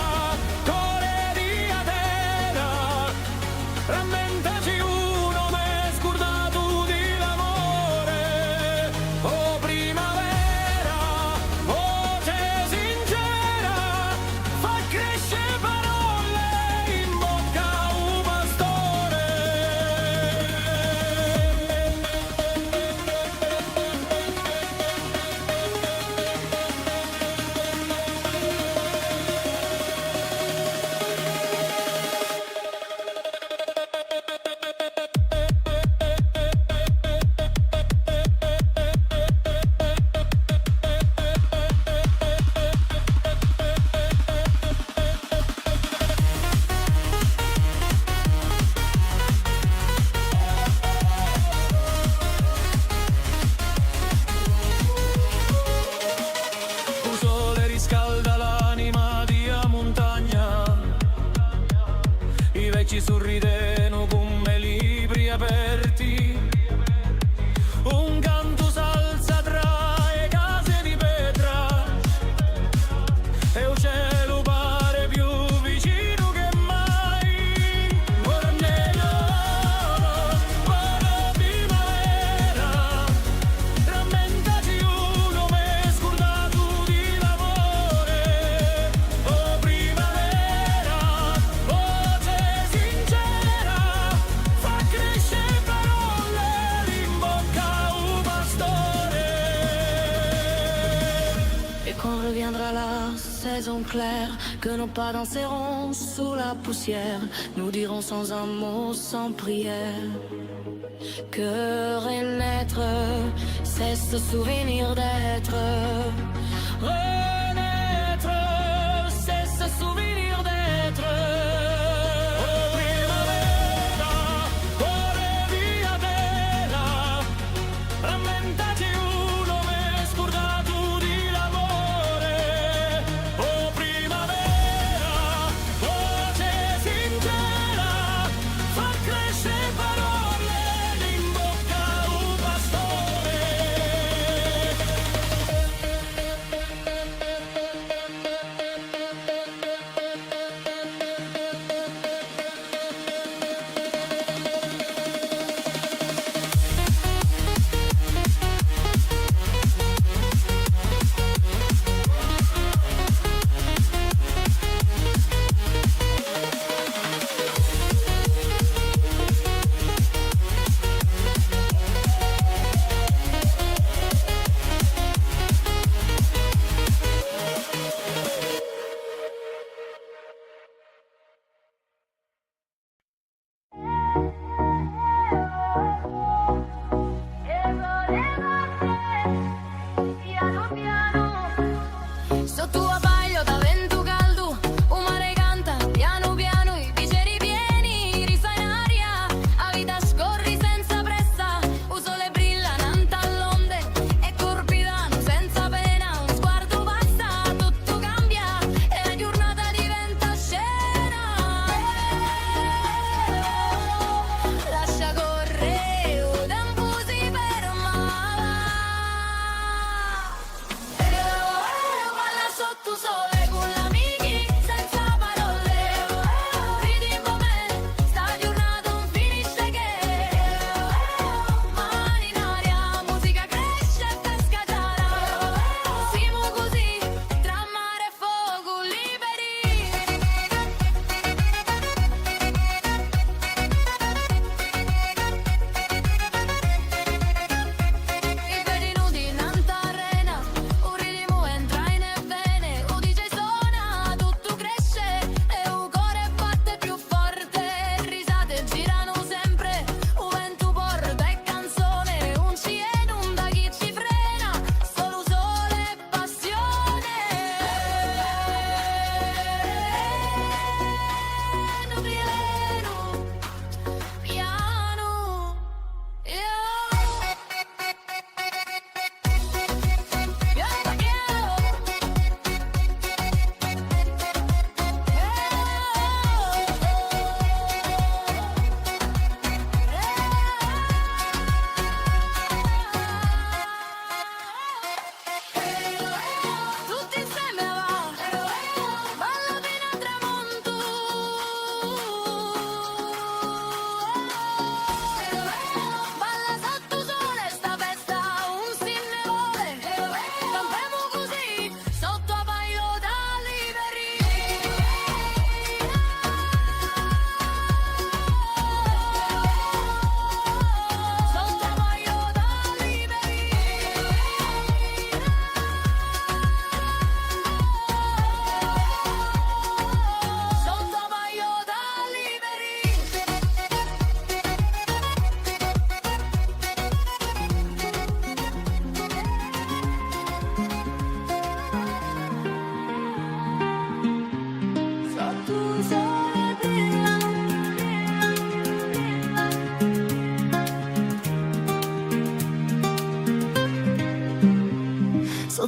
core di a terra, rammentati u nome scurdatu di l'amore. O primavera, voce sincera, fà cresce parolle in bocca à u pastore. U sole riscalda l'anima di a muntagna, i vechji surridenu cum'è libri aperti, un cantu s'alza trà e case di petra, è u celu pare più vicinu chè mai. Ora nè, ora primavera, rammentati u nome scurdatu di l'amore. O primavera, voce sincera, fà cresce parolle in bocca à u pastore. Et quand reviendra la saison claire, que nos pas danseront sous la poussière, nous dirons sans un mot, sans prière, que renaître, c'est se souvenir d'être. Renaître, c'est se souvenir d'être. O primavera, core di a terra, rammentati u nome scurdatu di l'amore. O primavera, voce sincera, fà cresce parolle in bocca à u pastore.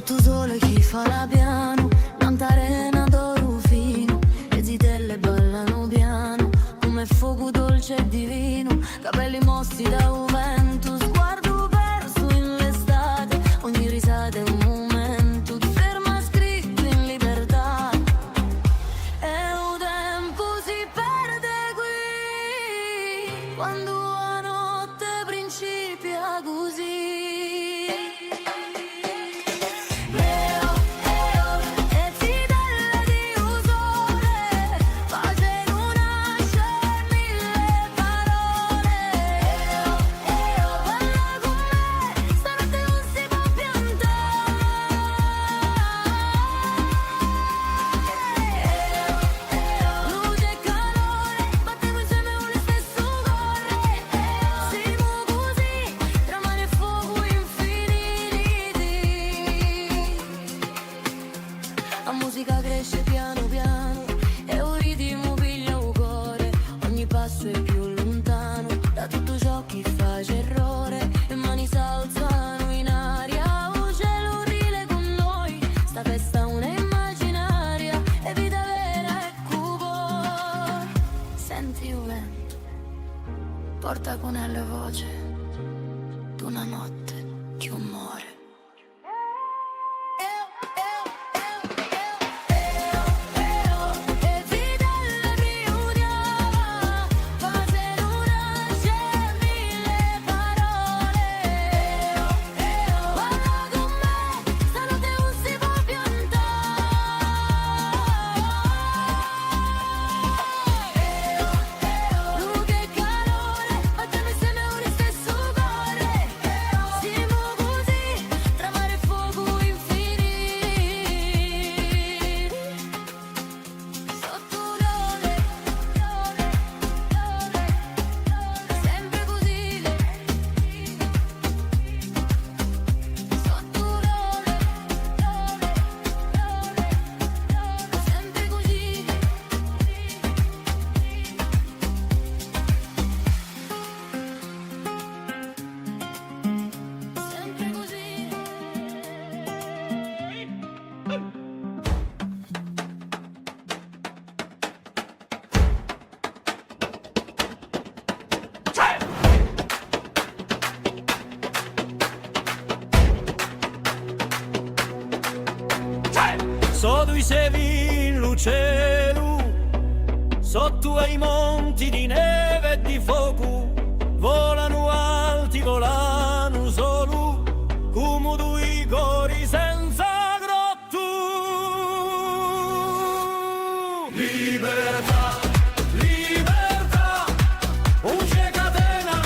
Stu sole chì fala pianu, nant'à a rena d'oru finu, e zitelle ballanu pianu, cum'è focu dolce è divinu, capelli mossi da u ventu, sguardu persu in l'estate, ogni risata hè un mumentu, ti ferma scrittu in libertà. È u tempu si perde quì, quandu a notte principia cusì. Eo, eo, e zitelle di u sole, facenu nasce mille parole. Eo, eo, parla cun mè, stanotte ùn si pò piantà. Eo, eo, luce è calore, battemu inseme u listessu core. Eo, simu cusì, tra mare è focu infiniti. A musica cresce pianu pianu e u ritimu piglia u core, ogni passu hè più luntanu da tuttu ciò chì face errore, e mani s'alzanu in aria, u celu ride cun noi, sta festa ùn hè imaginaria, hè vita vera è cù u core. Senti u ventu, porta cun ellu a voce d'una notte chì ùn more. Simu cusì, tra mare è focu infiniti. Sottu u sole, sempre cusì. Sottu u sole, sempre cusì. Sempre cusì. Sò dui sevi in lu celu, sottu à i monti di neve è di focu, volanu alti, volanu solu, cumu dui cori senza grottu. Libertà, libertà, ùn ci hè catena,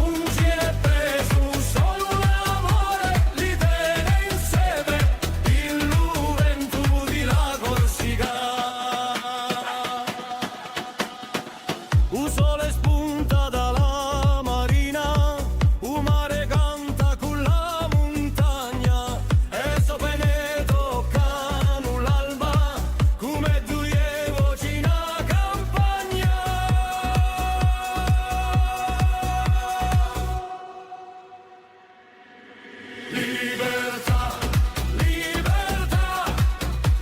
ùn ci hè pesu, solu l'amore li tene inseme, in lu ventu di la Corsica. U sole spunta da la marina, u mare canta cù la muntagna, è sse pene toccanu l'alba, cum'è duie voci in a campagna. Libertà, libertà,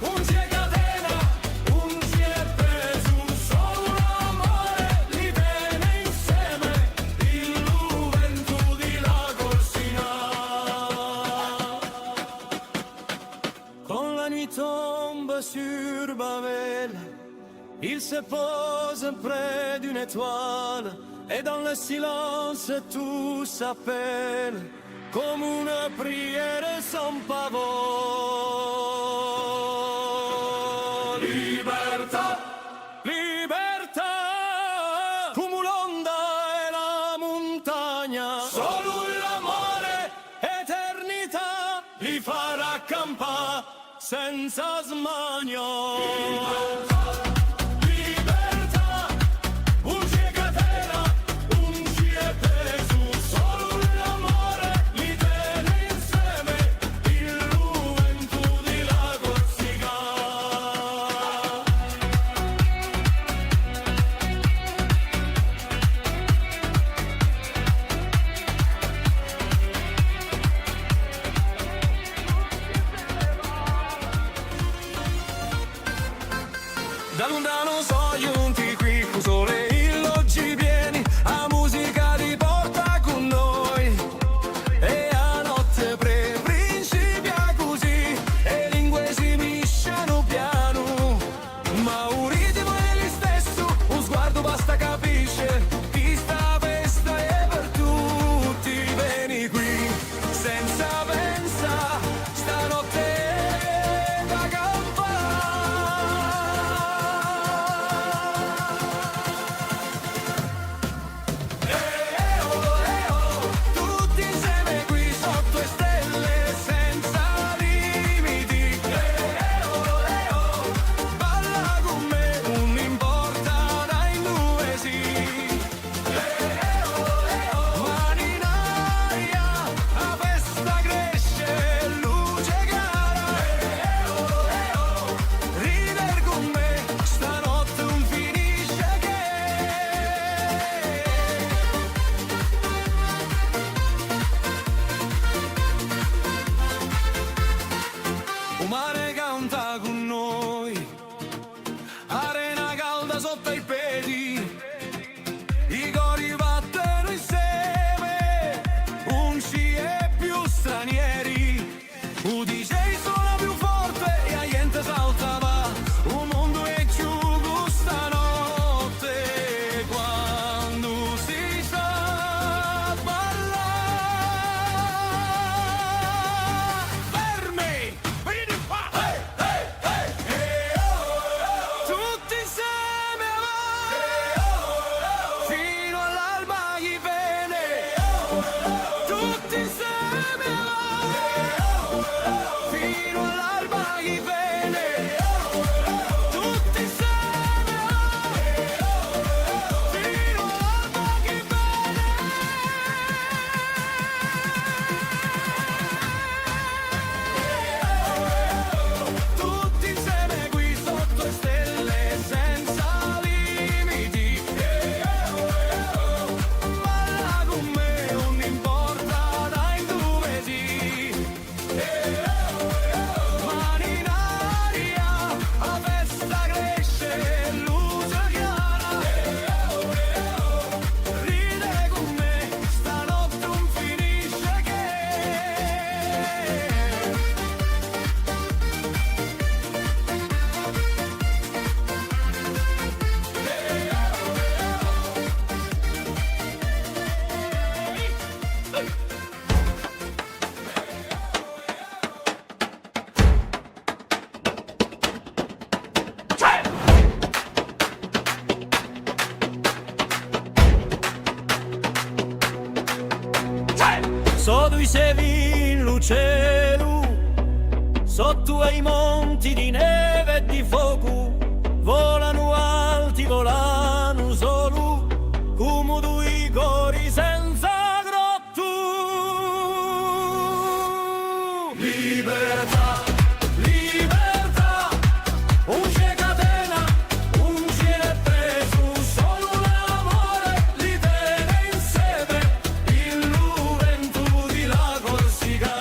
ùn ci hè catena, ùn ci hè pesu, solu l'amore li tene inseme, in lu ventu di la Corsica. Quand la nuit tombe sur Babel, il se pose près d'une étoile, et dans le silence tout s'appelle, comme une prière sans parole. Libertà, libertà, cumu l'onda è la muntagna, solu l'amore, eternità, li farà campà senza smania. Libertà, ùn ci hè catena, ùn ci hè pesu, solu l'amore li tene inseme, in lu ventu di la Corsica. Sè in lu celu, sottu à i monti di neve è di focu, volanu alti, volanu solu, cumu dui cori senza grottu. Libertà, libertà, ùn ci hè catena, ùn ci hè pesu, solu l'amore li tene inseme, in lu ventu di la Corsica.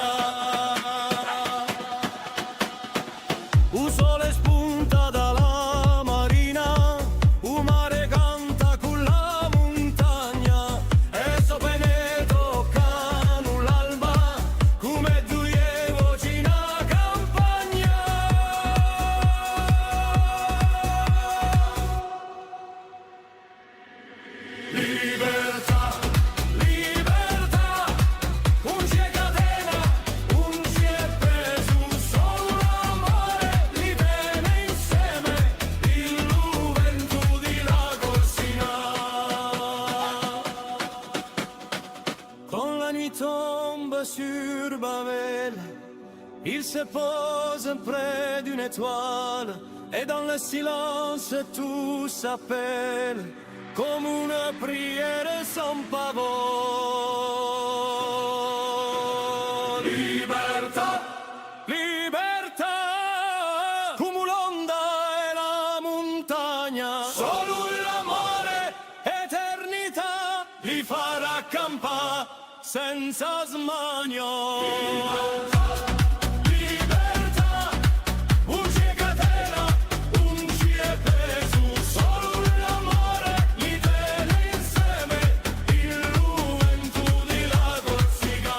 U sole spunta da la marina, u mare canta cù la muntagna, è sò pene toccanu l'alba, cum'è duie voci in a campagna. Libertà, libertà, ùn ci hè catena, ùn ci hè pesu, solu l'amore li tene inseme, in lu ventu di la Corsica. Quand la nuit tombe sur Babel, il se pose près d'une étoile, et dans le silence tout s'appelle, comme une prière sans pavot. Libertà, libertà, cumu l'onda è la muntagna, solu l'amore, eternità, li farà campà senza smania. Libertà, ùn ci hè catena, ùn ci hè pesu, solu l'amore li tene inseme, in lu ventu di la Corsica.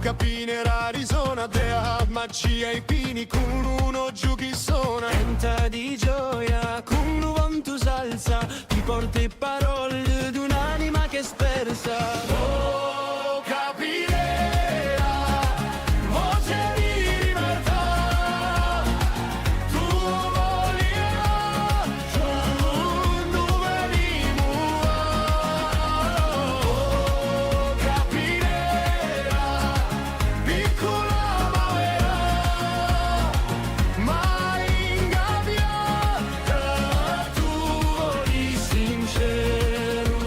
Capinera risona, dea magia i pini, cù un oghju chì sona. Tenta di gioia, cù un vantu s'alza, ti porta e parolle d'un'anima chì hè spersa. Oh, capinera, voce di libertà, tù voli, tù voli, oh, capinera, piccula ma vera, ma ingabbiata, tù voli sinceru.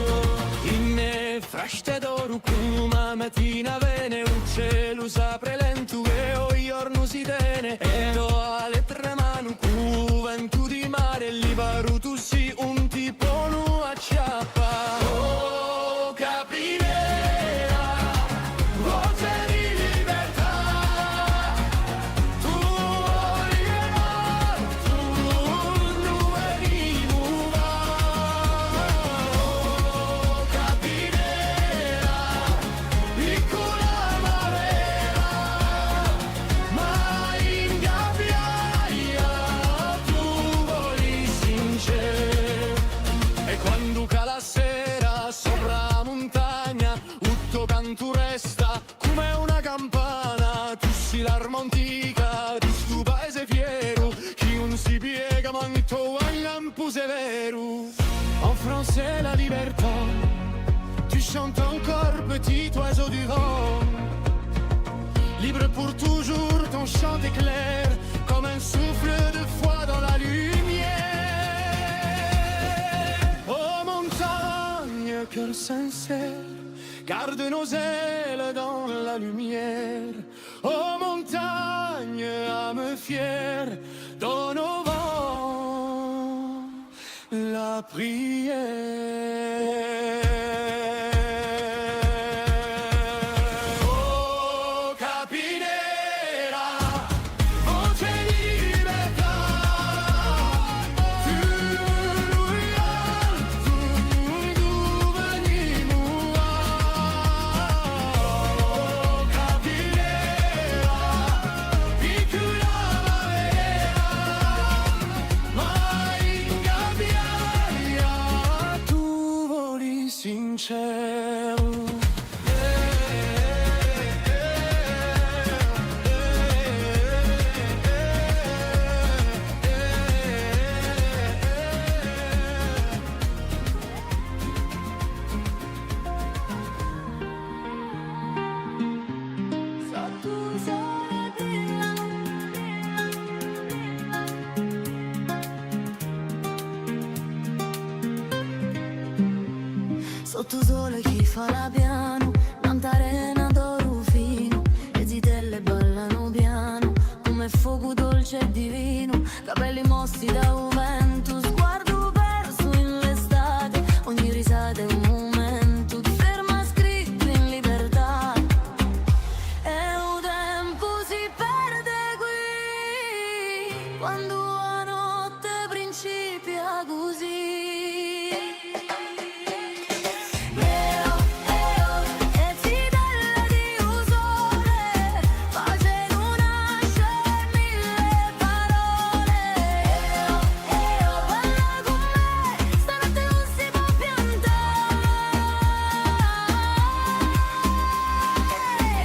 In e fraste d'oru, cum'è a matina vene, u celu s'apre lentu è u ghjornu si tene, è tò ale tremanu, cù u ventu di mare, libaru tù sì, ùn ti ponu acciappà. Oh, capinera, voce di libertà, tù voli, tù voli, oh, capinera, piccula ma vera, ma ingabbiata, tù voli sinceru. È quandu cala a sera sopra a muntagna, u to cantu resta cum'è una campana, tù sì l'arma antica di stu paese fieru, chì ùn si piega mancu u to lampu severu. En français, la libertà. Tu chantes encore, petit oiseau du vent. Libre pour toujours, ton chant éclaire comme un souffle de foi dans la lumière. Oh montagne, cœur sincère, garde nos ailes dans la lumière. Oh montagne, âme fière, donne au vent la prière. Oh capinera, voce di libertà, tù, tù, tù venimu, oh capinera, piccula ma vera, ma ingabbiata, tù voli sinceru. Sottu u sole chì fala pianu, nant'à a rena d'oru finu, e zitelle ballanu pianu, cum'è focu dolce è divinu, capelli mossi da u ventu, sguardu persu in l'estate, ogni risata hè un mumentu, ti ferma scrittu in libertà. È u tempu si perde quì, quandu a notte principia cusì. Eo, eo, e zitelle di u sole, facenu nasce mille parole. Eo, eo, balla cun mè, stanotte ùn si pò piantà.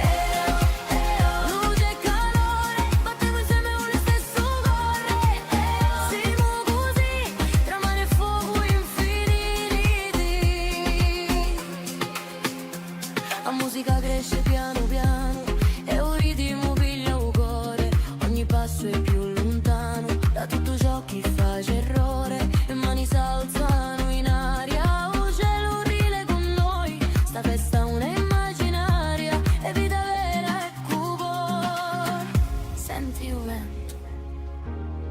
Eo, eo, luce è calore, battemu inseme u listessu core. Eo, simu cusì, tra mare è focu infiniti. A musica cresce pianu pianu è u ritimu piglia u core, ogni passu hè più luntanu da tuttu ciò chì face errore, e mani s'alzanu in aria, u celu ride cun noi, sta festa ùn hè imaginaria, hè vita vera è cù u core. Senti u ventu,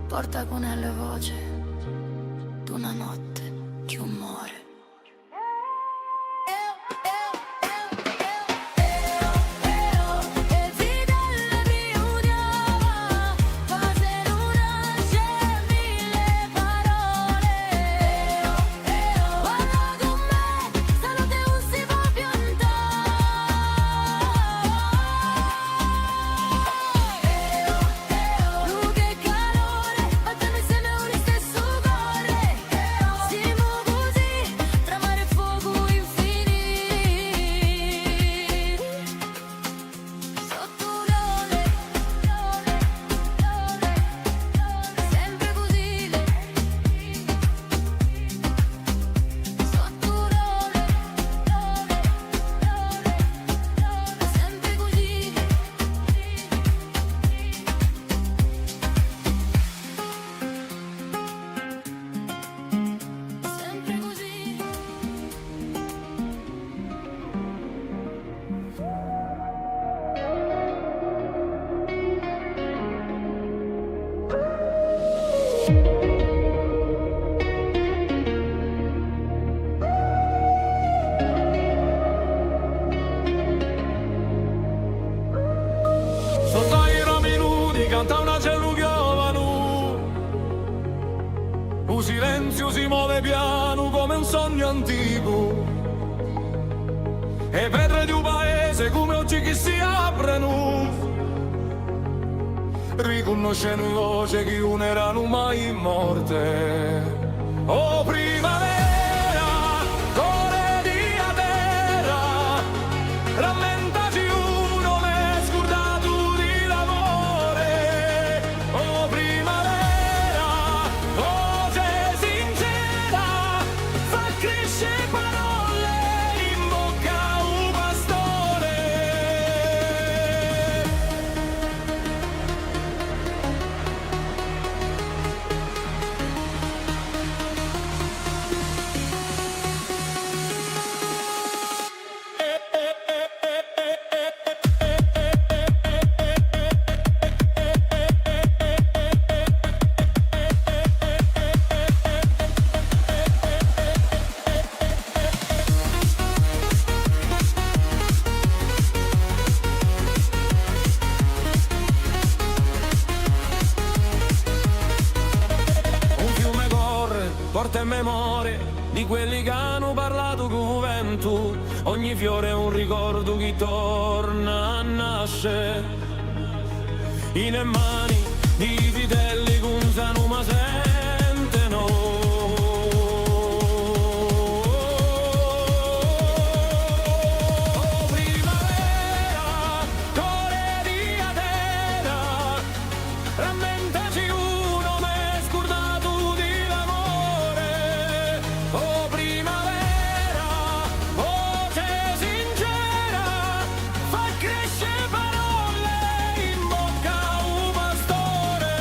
porta cun ellu a voce d'una notte chì ùn more. U silenziu si move pianu cum'è un sognu anticu. E petre di u paese cum'è ochji chì si aprenu, ricunnoscenu voce chì ùn eranu mai morte. O primavera, core di a terra, rammentaci u nome scurdatu di l'amore. O primavera, voce sincera, fà cresce parolle in bocca à u pastore. Un fiume corre, porta e memorie di quelli chì anu parlatu cù u ventu. Ogni fiore hè un ricordu chì torna à nasce. In e mani di i zitelli chì ùn sanu ma sentenu. O primavera, core di a terra, rammentaci u nome scurdatu di l'amore. O primavera, voce sincera, fà cresce parolle in bocca à u pastore.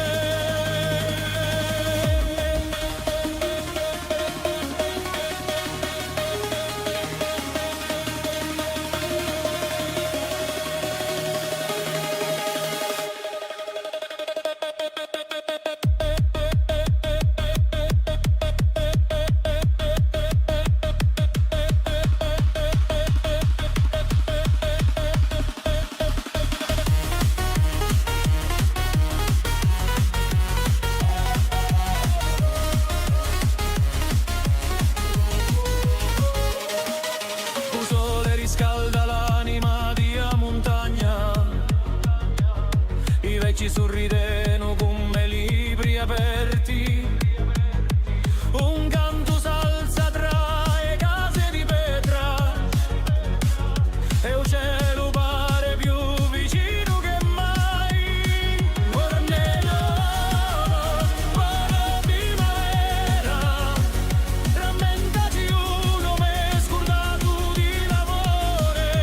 U sole riscalda l'anima di a muntagna, i vechji surridenu cum'è libri aperti. Un cantu s'alza trà e case di petra è u celu pare più vicinu chè mai. Cornelio, core primavera, rammentaci u nome scurdatu di l'amore.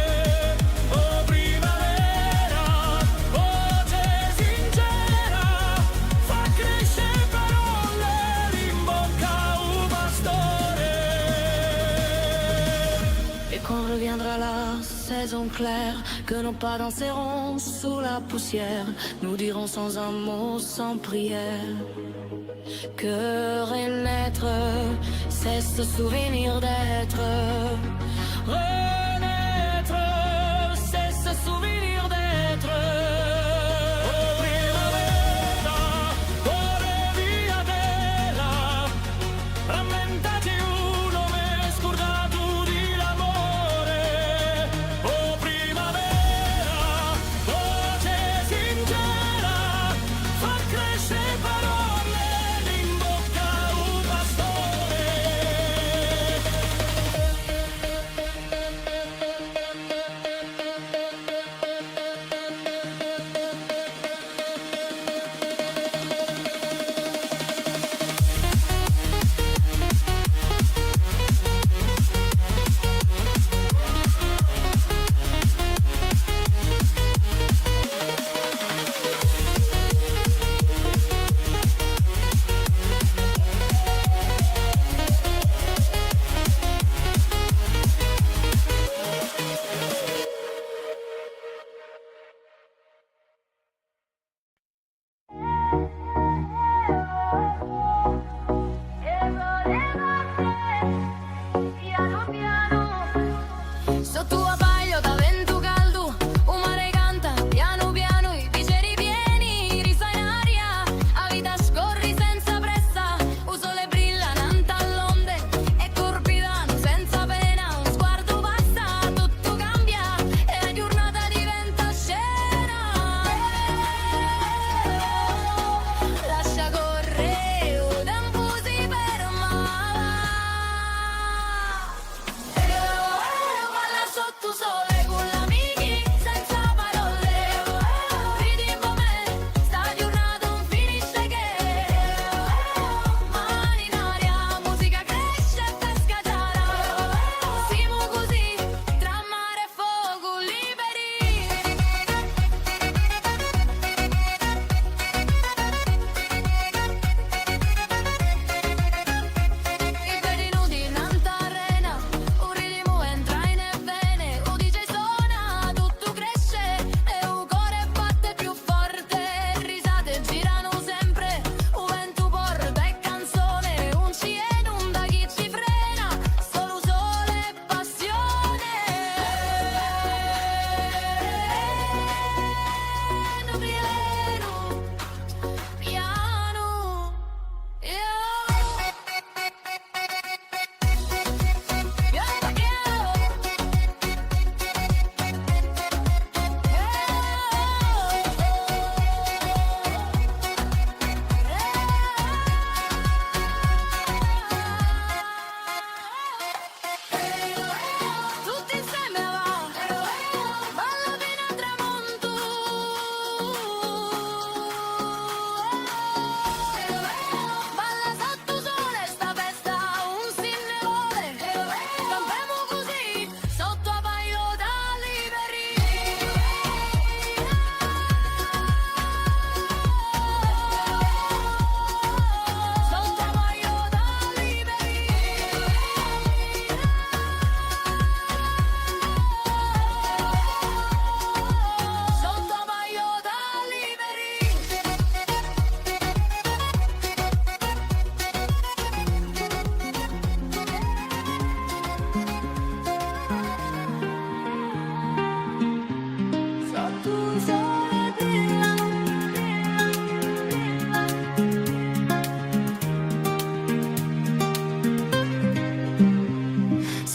O primavera, voce sincera, fà cresce parolle in bocca à u pastore. Et quand reviendra la saison claire, que nos pas danseront sous la poussière, nous dirons sans un mot, sans prière, que renaître, c'est se souvenir d'être. Renaître, c'est se souvenir d'être. O primavera, core di a terra, rammentaci u nome scurdatu di l'amore. O primavera, voce sincera, fà cresce parolle in bocca à u pastore.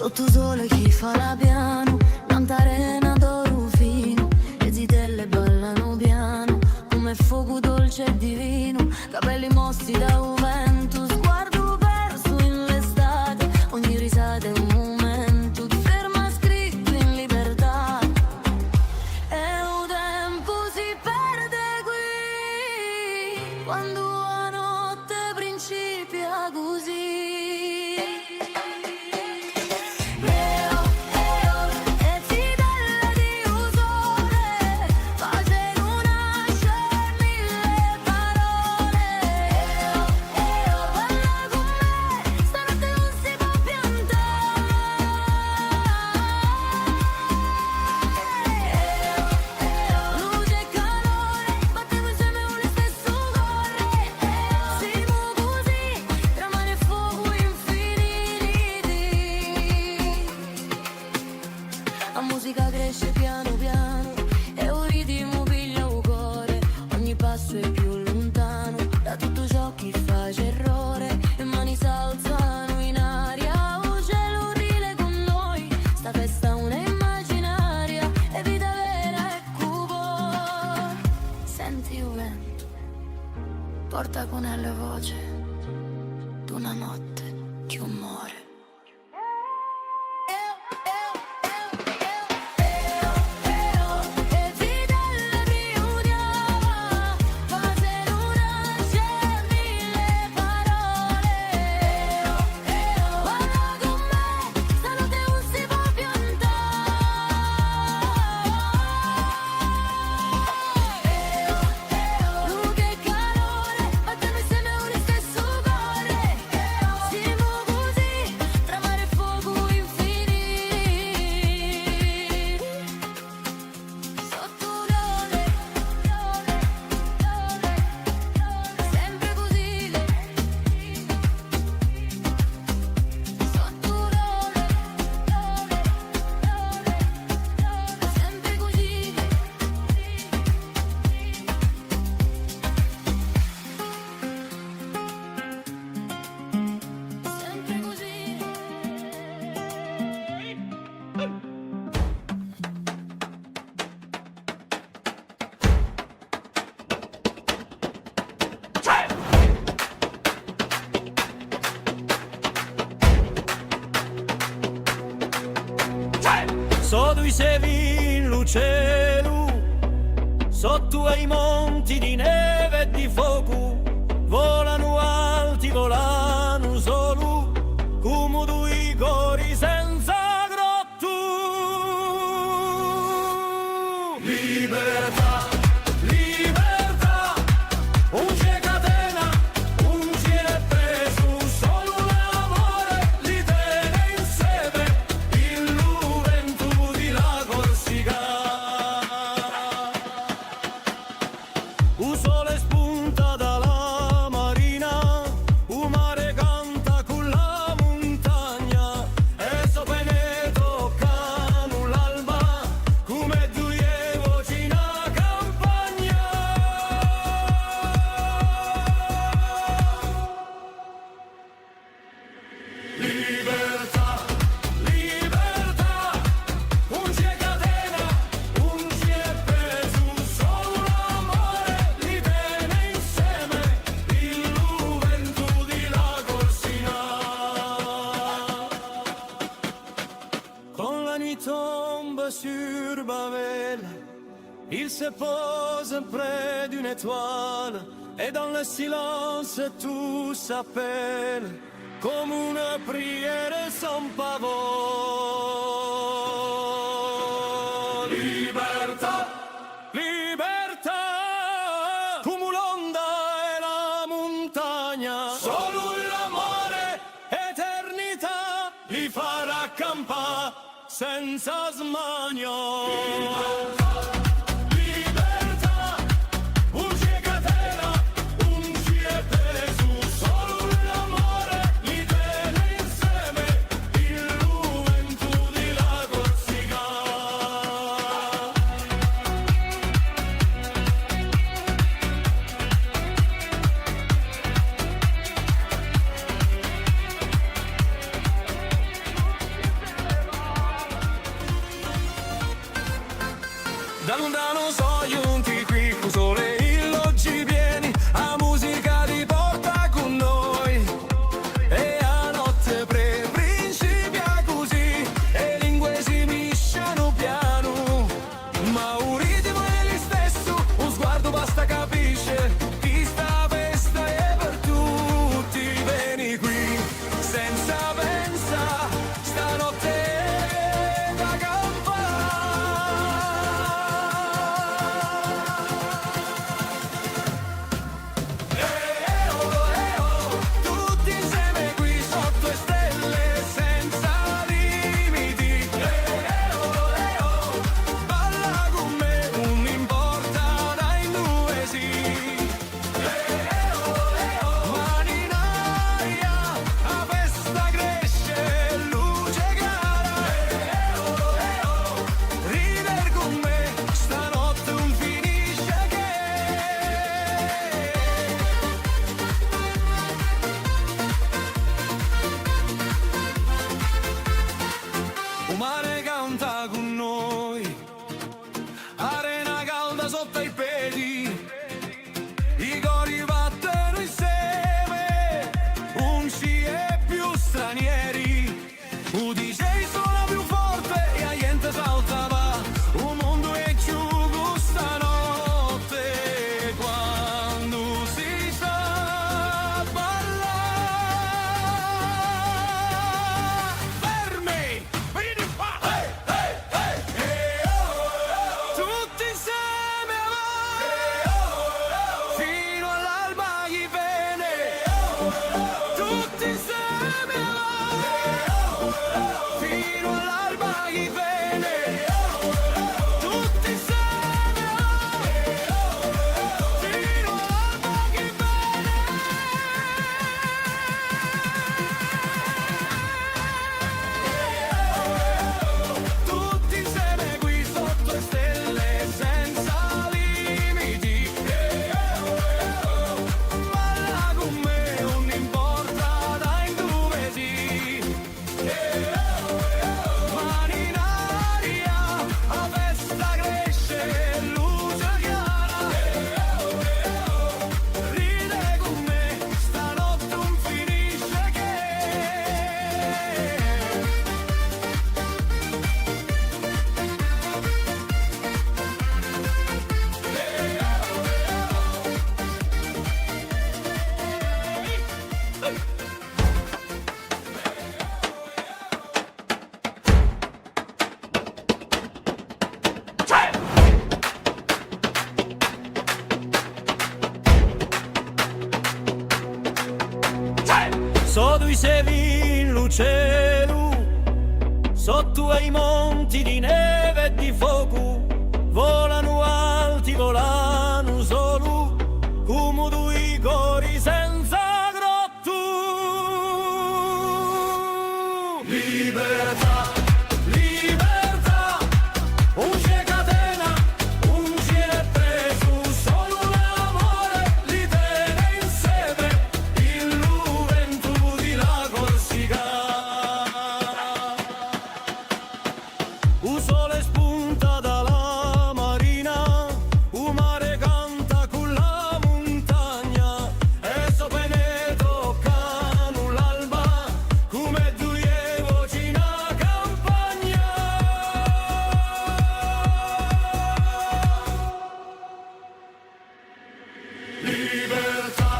Sottu u sole chì fala pianu, nant'à a rena d'oru finu, e zitelle ballanu pianu, cum'è focu dolce è divinu, capelli mossi da u ventu, sguardu persu in l'estate, ogni risata hè un mumentu, ti ferma scrittu in libertà. È u tempu si perde quì, quandu a notte principia cusì. Eo, eo, e zitelle di u sole, facenu nasce mille parole. Eo, eo, balla cun mè, stanotte ùn si pò piantà. Eo, eo, luce è calore, battemu inseme u listessu core. Eo, simu cusì, tra mare è focu infiniti. A musica cresce pianu pianu e u ritimu piglia u core, ogni passu hè più luntanu da tuttu ciò chì face errore, e mani s'alzanu in aria, u celu ride cun noi, sta festa ùn hè imaginaria, hè vita vera è cù u core. Senti u ventu, porta cun ellu a voce d'una notte chì ùn more. Simu cusì, tra mare è focu infiniti. Sottu u sole, sempre cusì. Sottu u sole, sempre cusì. Sempre cusì. Sò dui sevi in lu celu, sottu à i monti di neve è di focu, volanu alti, volanu solu, cumu dui cori senza grottu. Libertà, libertà, ùn ci hè catena, ùn ci hè pesu, solu l'amore li tene inseme, in lu ventu di la Corsica. U sole spunta da la marina, u mare canta cù la muntagna, è sse pene toccanu l'alba, cum'è duie voci in a campagna. Libertà, libertà, ùn ci hè catena, ùn ci hè pesu, solu l'amore li tene inseme, in lu ventu di la Corsica. Quand la nuit tombe sur Babel, il se pose près d'une étoile, et dans le silence tout s'appelle, comme une prière sans parole. Libertà, libertà, cumu l'onda è la muntagna, solu l'amore, eternità, li farà campà senza smania. Libertà, ùn ci hè catena, ùn ci hè pesu, solu l'amore li tene inseme, in lu ventu di la Corsica. Tutti inseme, finu à l'alba chì vene. Tutti inseme, finu à l'alba chì vene. Tutti inseme quì sottu e stelle senza limiti. Balla cù mè, ùn importa da induve sì. Mani in aria, a festa cresce, luce chjara. Ride cù mè, stanotte ùn finisce chè. Sò dui stelle in u celu, sottu à i monti di neve è di focu, volanu alti, volanu solu, cum'è dui cori senza grottu. Libertà, libertà, ùn ci hè catena, ùn ci hè pesu, solu l'amore li tene inseme, in lu ventu di la Corsica. U sole spunta da la marina, u mare canta cù la muntagna, è sò pene toccanu l'alba, cum'è duie voci in a campagna. Libertà,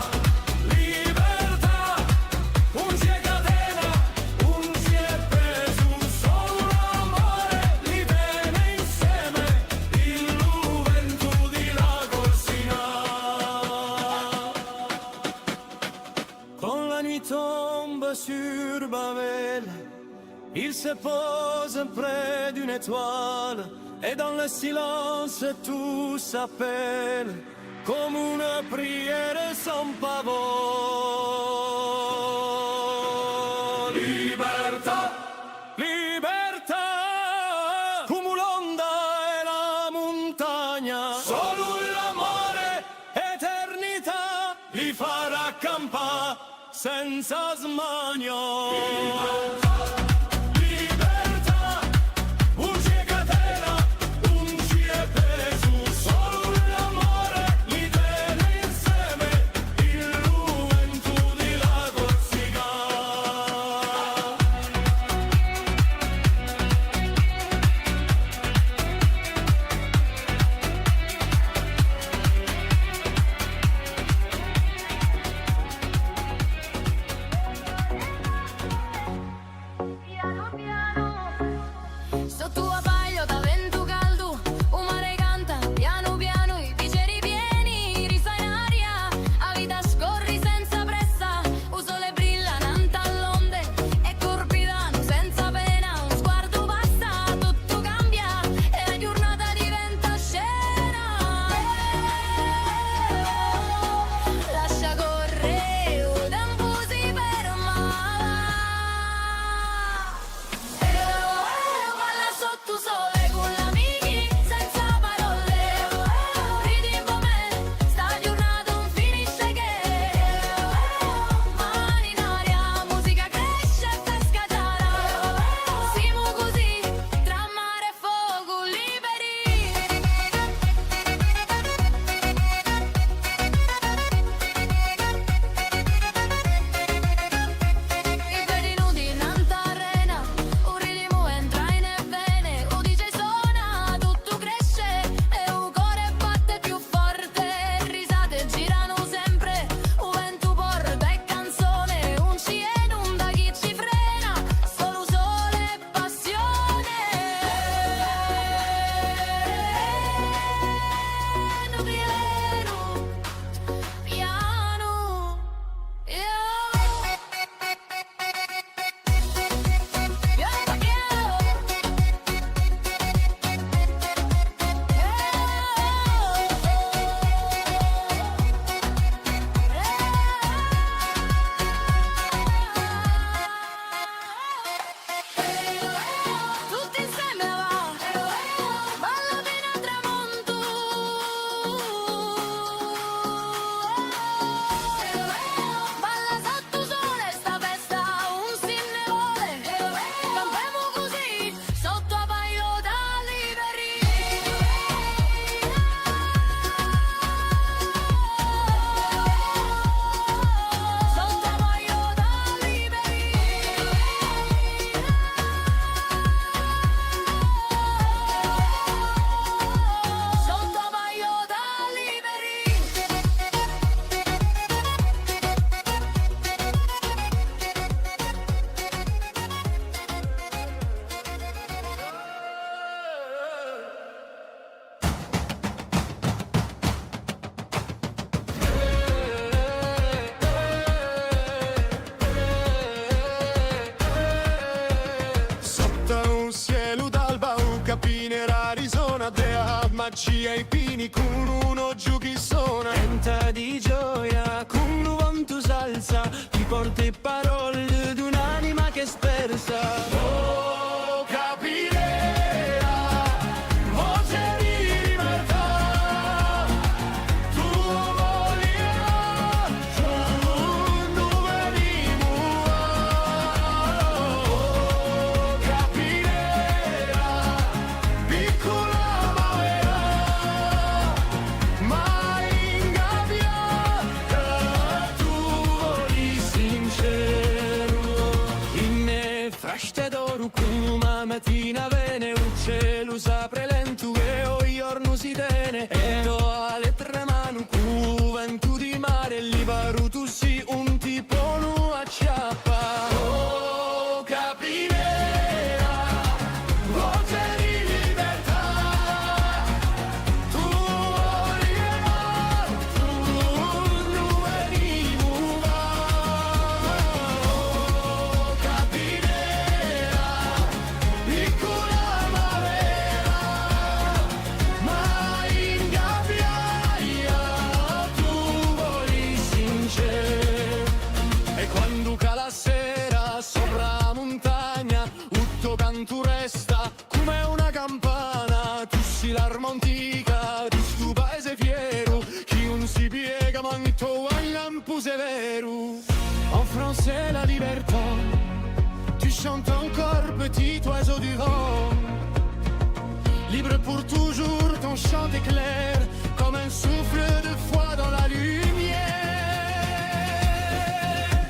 libertà, ùn ci hè catena, ùn ci hè pesu, solu l'amore li tene inseme, in lu ventu di la Corsica. Quand la nuit tombe sur Babel, il se pose près d'une étoile, et dans le silence tout s'appelle, comme une prière sans pavot. Libertà, libertà, cum'è l'onda è la muntagna, solu l'amore, eternità, li farà campà senza smania. Libertà, ùn ci hè catena, ùn ci hè pesu, solu l'amore li tene inseme, in lu ventu di la Corsica. Ci hè i pini cù un oghju chì sona. Tenta di gioia, cù un vantu salsa, ti porta e parolle d'un'anima chì hè spersa. Oh, capidera, voce di libertà, tù voli Quandu venimu à, oh, capidera, piccula ma vera, ma ingabbiata, tù voli sinceru. In frasce d'oru cum'è a matina vene, u celu s'apre lentu è u ghjornu si tene, è tò a lettera manu cù u ventu di mare, libaru tù sì, ùn ti ponu acciappà. Oh, capidera, voce di libertà, tù voli è mortu, ùn venimu và. Oh, capidera, piccula ma vera, ma ingabbiata, tù voli sinceru. È quandu cala a sera sopra a muntagna, u to cantu resta cum'è una campana, tù sì l'arma antica di stu paese fieru, chì ùn si piega mancu u to lampu severu. En français, la libertà. Tu chantes encore, petit oiseau du vent. Libre pour toujours, ton chant éclaire comme un souffle de foi dans la lumière.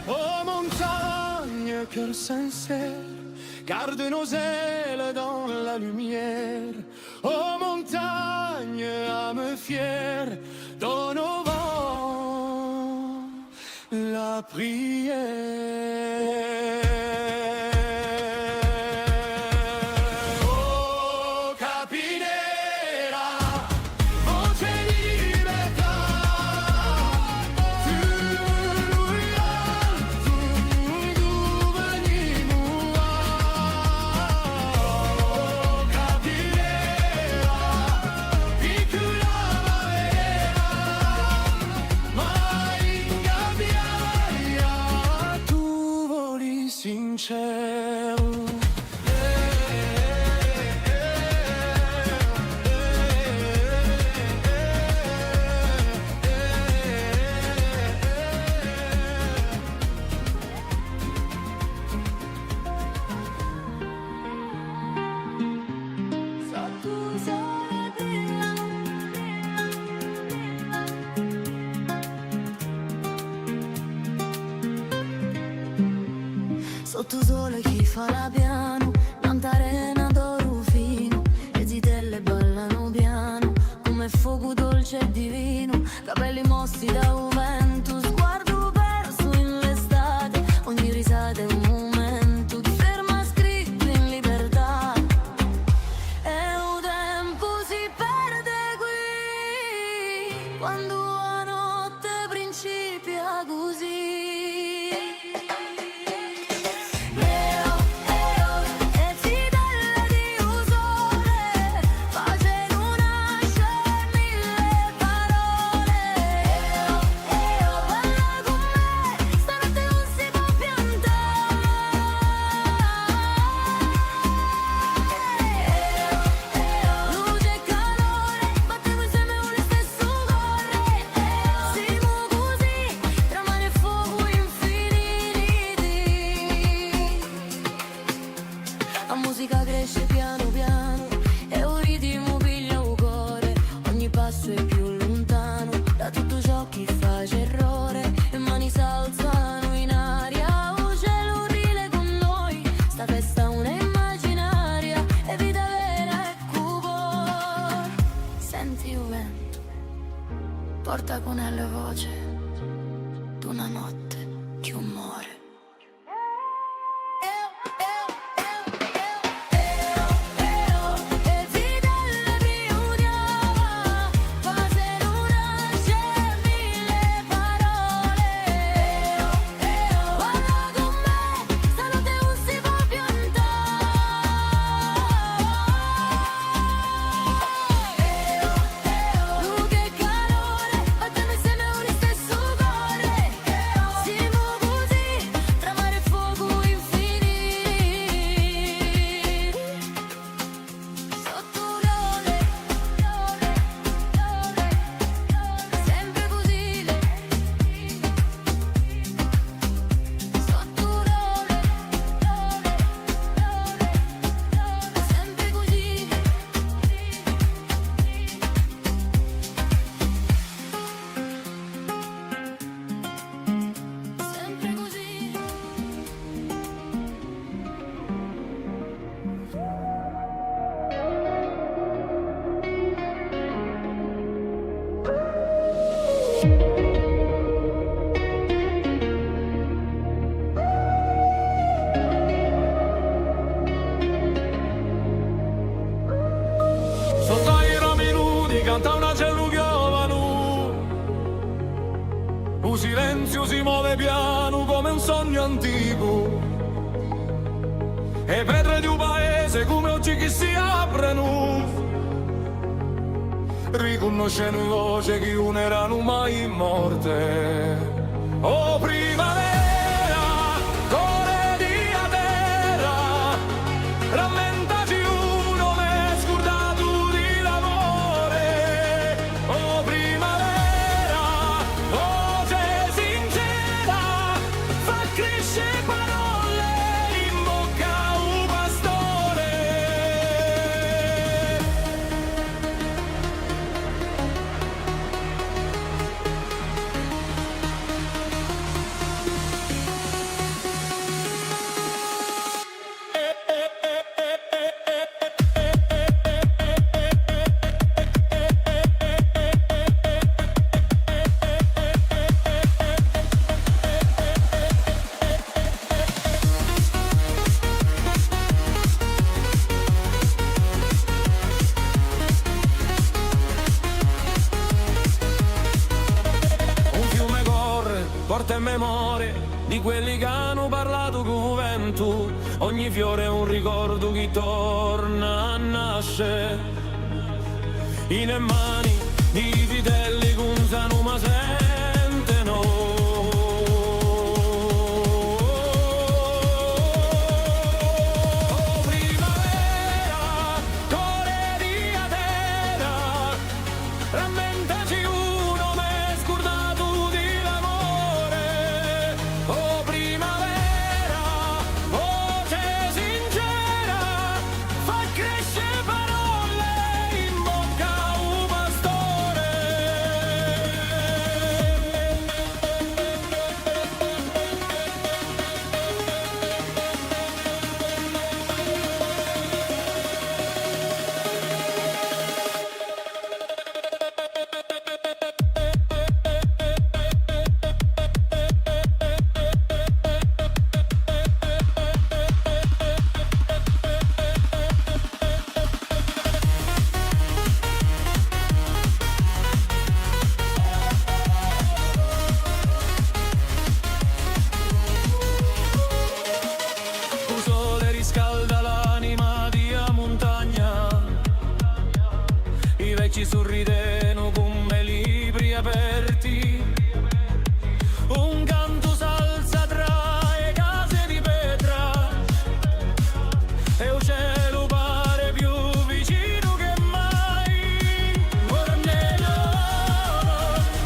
Oh montagne, cœur sincère, garde nos ailes dans la lumière. Oh montagne, âme fière, donne au vent la prière. Oh, capidera, voce di libertà, tu lui, tu, tu venimu à, oh, capidera, piccula ma vera, ma ingabbiata, tù voli sinceru. Sottu u sole chì fa l'abbianu, nant'à a rena d'oru finu, e zitelle ballanu pianu, cum'è focu dolce è divinu, capelli mossi da u ventu, sguardu persu in l'estate, ogni risata hè un mumentu di ferma scrittu in libertà. È u tempu si perde quì, quandu a notte principia cusì. A musica cresce pianu pianu è u ritimu piglia u core, ogni passu hè più luntanu da tuttu ciò chì face errore, e mani s'alzanu in aria, u celu ride cù noi, sta festa ùn hè imaginaria, hè vita vera è cupor. Senti u ventu, porta cun ellu a voce d'una notte chì ùn more. anticu, e petre di u paese cum'è oghje chì si aprenu, ricunnoscendu voce chì ùn eranu mai morte. O primavera, core di a terra, rammentaci ùn m'hè scurdatu di l'amore. O primavera, voce sincera, fà cresce parolle in bocca à u pastore. Un fiume corre, porta e memorie di quelli chì anu parlatu cù u ventu. Ogni fiore hè un ricordu chì torna à nasce in e mani di i zitelli chì ùn sanu ma sentenu. O primavera, core di a terra, rammentaci ùn m'hè scurdatu di l'amore. O primavera, voce sincera, fà cresce parolle in bocca à u pastore. U sole riscalda l'anima di a muntagna, i vechji surridenu cum'è libri aperti, un cantu s'alza trà e case di petra, è u celu pare più vicinu chè mai. Ora nè,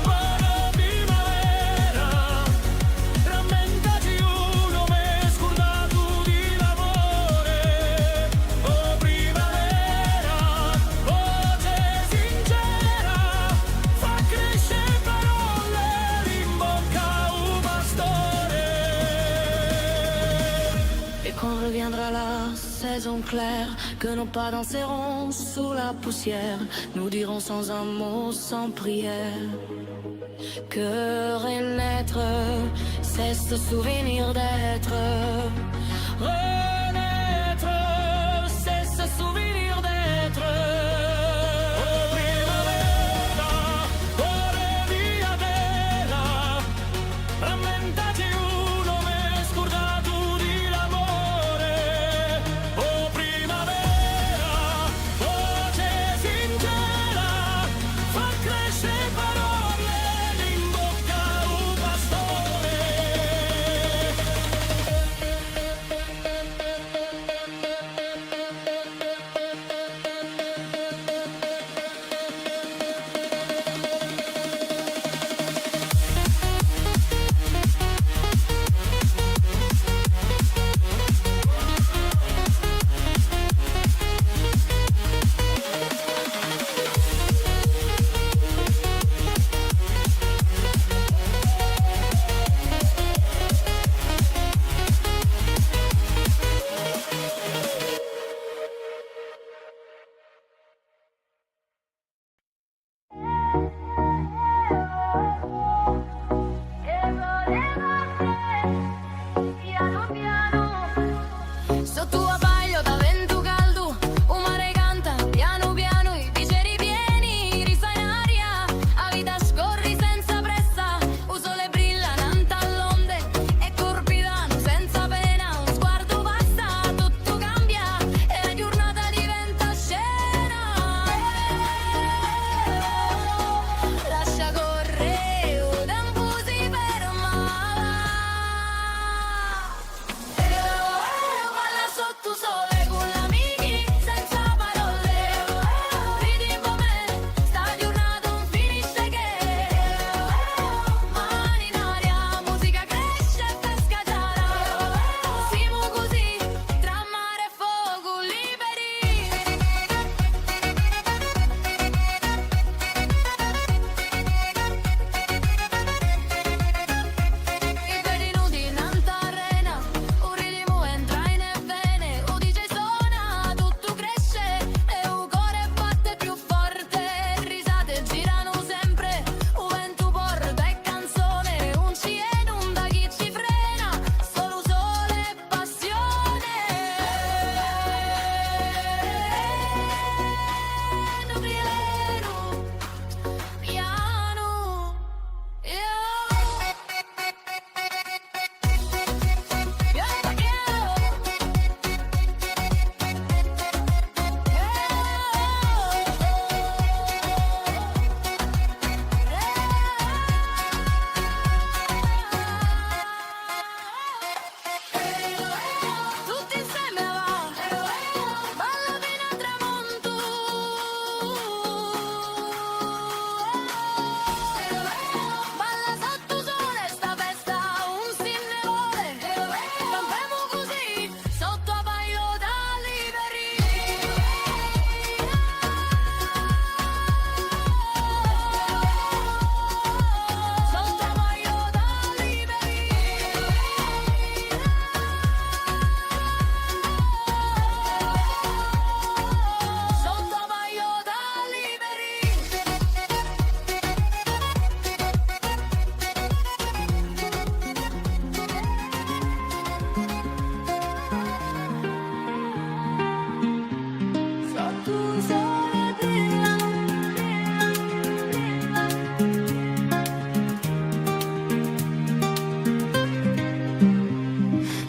ora primavera, rammentaci ùn m'hè scurdatu di l'amore. O primavera, voce sincera, fà cresce parolle in bocca à u pastore. Et quand reviendra la saison claire, que nos pas danseront sous la poussière, nous dirons sans un mot, sans prière, que renaître, c'est se souvenir d'être. Renaître, c'est se souvenir d'être. O primavera, core di a terra, rammentaci ùn m'hè scurdatu di l'amore. O primavera, voce sincera, fà cresce parolle in bocca à u pastore.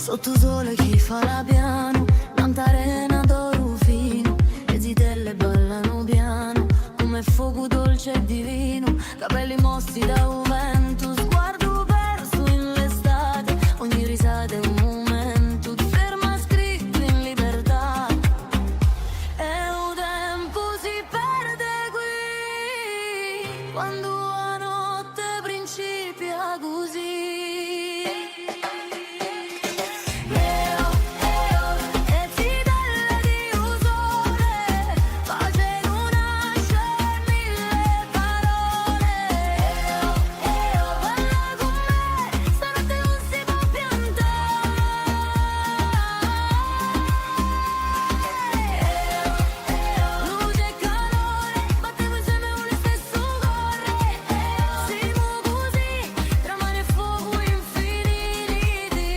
Sottu u sole chì fala pianu, nant'à a rena d'oru finu, e zitelle ballanu pianu, cum'è focu dolce è divinu, capelli mossi da u ventu, sguardu persu in l'estate, ogni risata hè un mumentu, ti ferma scrittu in libertà. È u tempu si perde quì, quandu a notte principia cusì. Eo, eo, e zitelle di u sole, facenu nasce mille parole. Eo, eo, balla cun mè, stanotte ùn si pò piantà. Eo, eo, luce è calore, battemu inseme u listessu core. Eo, simu cusì, tra mare è focu infiniti.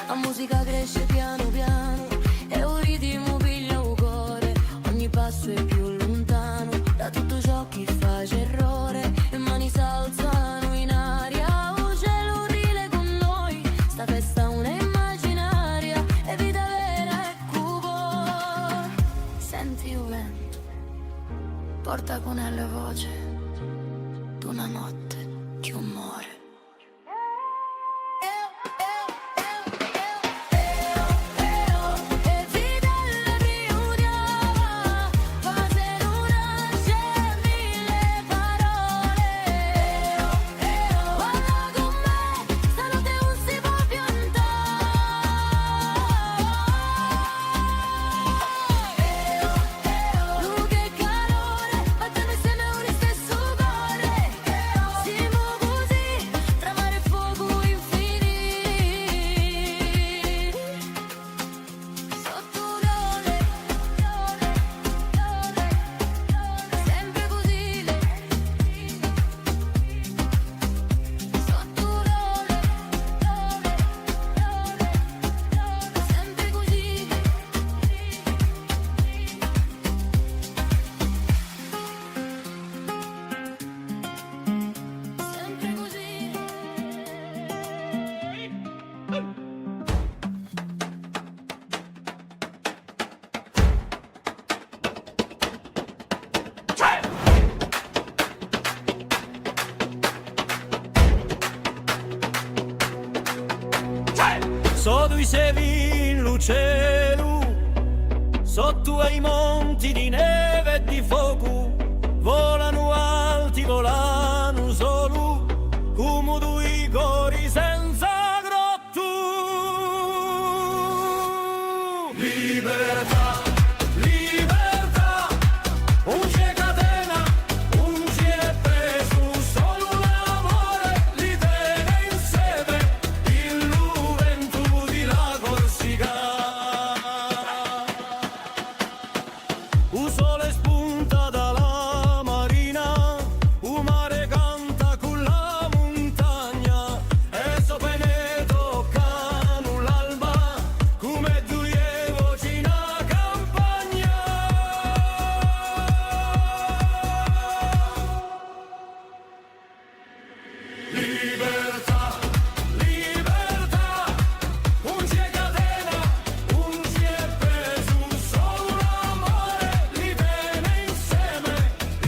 A musica cresce pianu pianu è u ritimu piglia u core, ogni passu hè più luntanu da tuttu ciò chì face errore, e mani s'alzanu in aria, u celu ride cun noi, sta festa ùn hè imaginaria, hè vita vera è cù u core. Senti u ventu, porta cun ellu a voce d'una notte chì ùn more. Simu cusì, tra mare è focu infiniti. Sottu u sole, sempre cusì. Sottu u sole, sempre cusì. Sempre cusì. Sò dui sevi in lu celu, sottu à i monti di neve è di focu, volanu alti, volanu solu, cumu dui cori senza grottu. Libertà, libertà, ùn ci hè catena, ùn ci hè pesu, solu l'amore li tene inseme, in lu ventu di la Corsica. U sole spunta da la marina, u mare canta cù la muntagna, è e so pene toccanu l'alba, cum'è duie voci in a campagna. Libertà, libertà, ùn ci hè catena, ùn ci hè pesu, solu l'amore li tene inseme,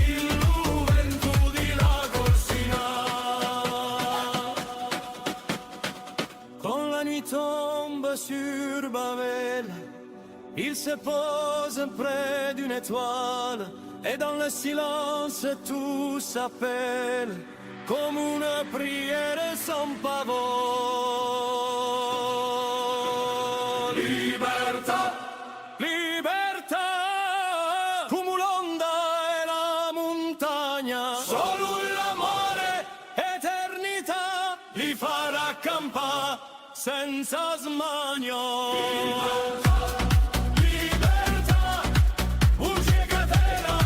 in lu ventu di la Corsica. Quand la nuit tombe sur Babel, il se pose près d'une étoile, et dans le silence tout s'appelle, comme une prière sans parole. Libertà, libertà, cumu l'onda è la muntagna, solu l'amore, eternità, li farà campà senza smania. Libertà, ùn ci hè catena,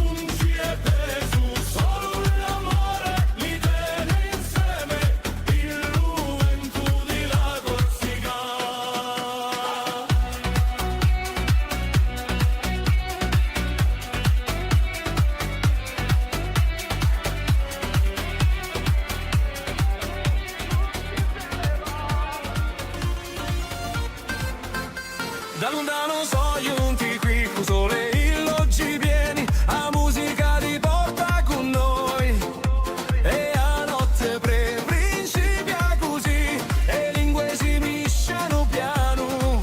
ùn ci hè pesu, solu l'amore li tene inseme, in lu ventu di la Corsica. Da luntanu sò ghjunti quì, cù u sole in l'ochji pieni, a musica ti porta cù noi. È a notte pre-, principia cusì, e lingue si miscianu pianu.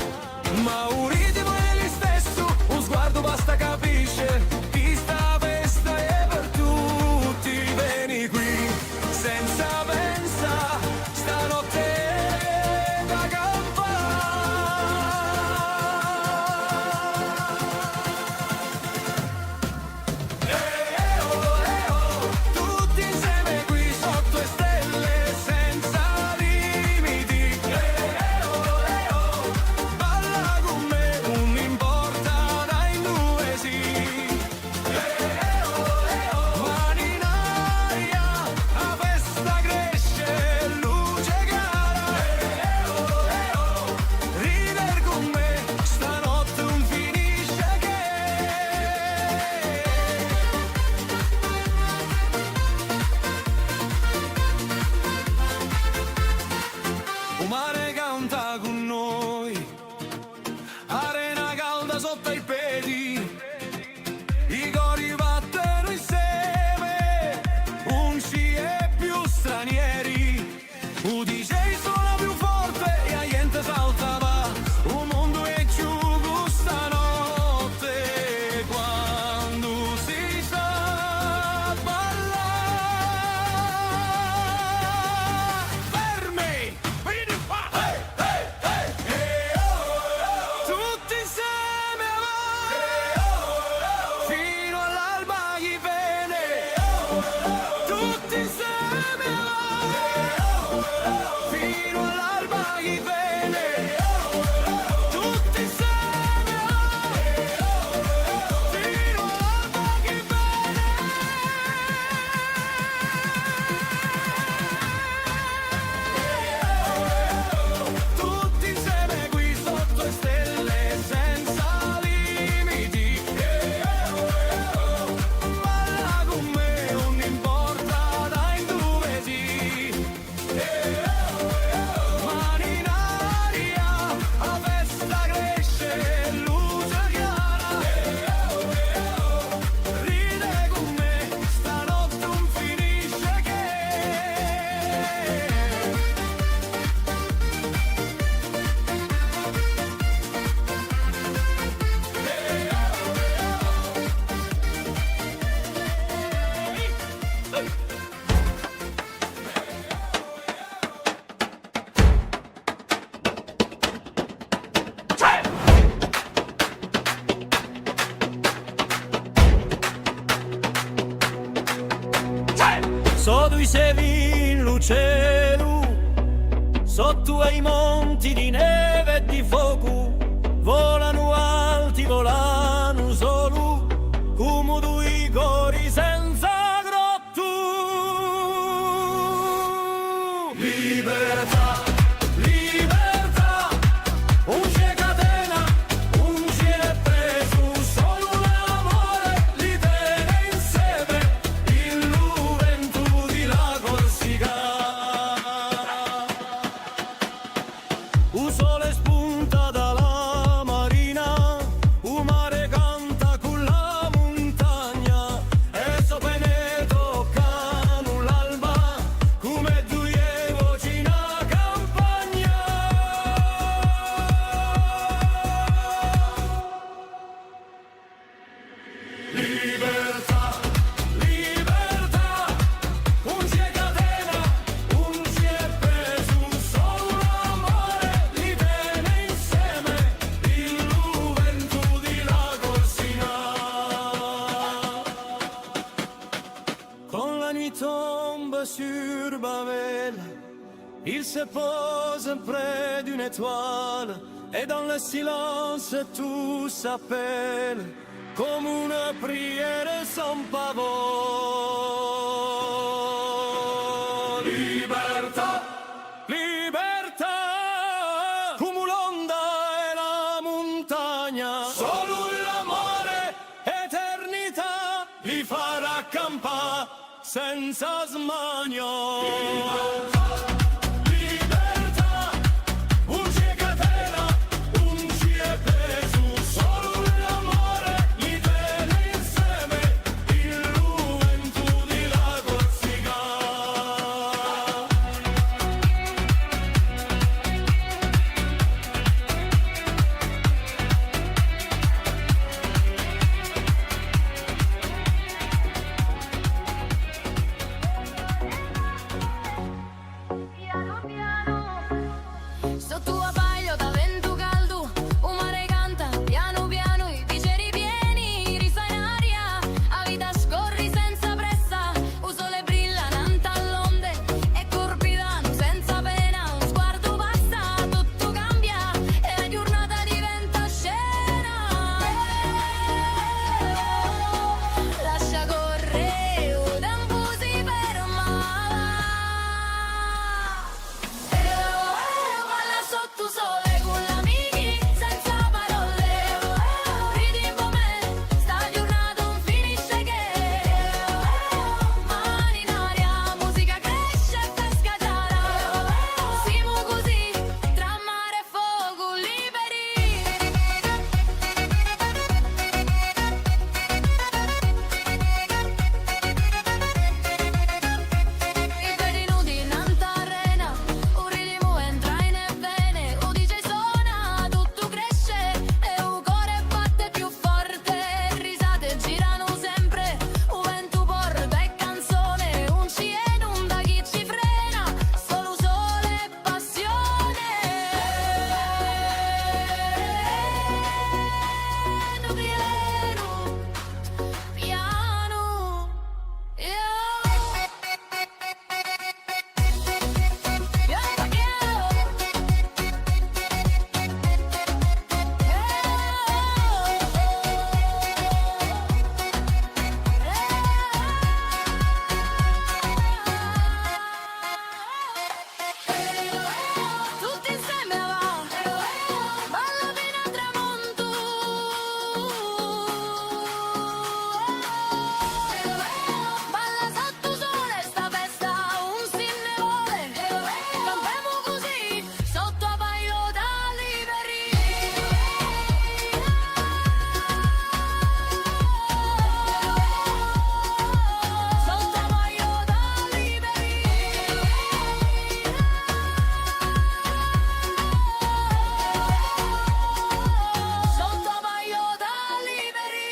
Ma u ritimu hè listessu, un sguardu basta capisce, chì sta festa hè per tutti, veni quì, senza pensà, stanotte hè da campà. Eh, eh, oh, eh, oh, tutti inseme quì sottu e stelle senza limiti. Eh, eh, oh, eh, oh, balla cù mè, ùn importa da induve sì. Eh, eh, oh, eh, oh, mani in aria, a festa cresce, luce cara. Eh, eh, oh, eh, oh, rider cù mè, stanotte ùn finisce chè. U mare canta cù noi, arena calda sottu à i pedi, i cori battenu inseme, ùn ci hè più stranieri. U D J sona più forte è a ghjente salta và, u mondu hè ghjucu stanotte, quandu si sà ballà. Fermi! Tutti inseme avà, finu à l'alba chì vene. Tutti inseme avà, finu à l'alba chì vene. Tutti inseme avà, finu à l'alba chì vene. Tutti inseme quì sottu e stelle senza limiti. Balla cù mè, ùn importa da induve sì. Mani in aria, a festa cresce, luce cara. Ride cù mè, stanotte ùn finisce chè. Sò dui stelle in u celu, sottu à i monti di neve è di focu, volanu alti, volanu solu, cum'è dui cori senza groppu. Libertà, libertà, ùn ci hè catena, ùn ci hè pesu, solu l'amore li tene inseme, in lu ventu di la Corsica. U sole spunta da la marina, u mare canta cù la muntagna, è sò pene toccanu l'alba, cum'è duie voci in a campagna. Libertà, libertà, ùn ci hè catena, ùn ci hè pesu, solu l'amore li tene inseme, in lu ventu di la Corsica. Quand la nuit tombe sur Babel, il se pose près d'une étoile, et dans le silence tout s'appelle, comme une prière sans parole. Libertà, libertà, cum'è l'onda è la muntagna, solu l'amore, eternità, li farà campà senza smania. Libertà, ùn ci hè catena, ùn ci hè Sottu à pagliu da ventu caldu, u mare canta, pianu pianu, i piceri pieni, risa in aria, a vita scorri senza pressa, u sole brilla nant'à l'onde, è curpi danu senza pena, un sguardu basta, tuttu cambia, è a ghjurnata diventa scena. Lascia corre, u tempu si ferma. Balla sottu u sole cù l'amichi, senza parolle. Ridi cù mè, sta ghjurnata ùn finisce chè. Mani in aria, musica cresce, fresca chjara. Simu cusì, trà mare è focu, liberi. I pedi nudi nant'à a rena, u ritimu entra in e vene, u DJ sona, tuttu cresce è u core batte più forte, e risate giranu sempre, u ventu porta e canzone, ùn ci hè nunda chì ci frena, solu u sole è passione. Pianu, pianu, pianu. Tutti inseme avà, balla finu à tramontu. Balla sottu u sole, sta festa ùn si ne vole. Campemu cusì, sottu à pagliu da liberi. Sottu à pagliu da liberi. Sottu à pagliu da liberi.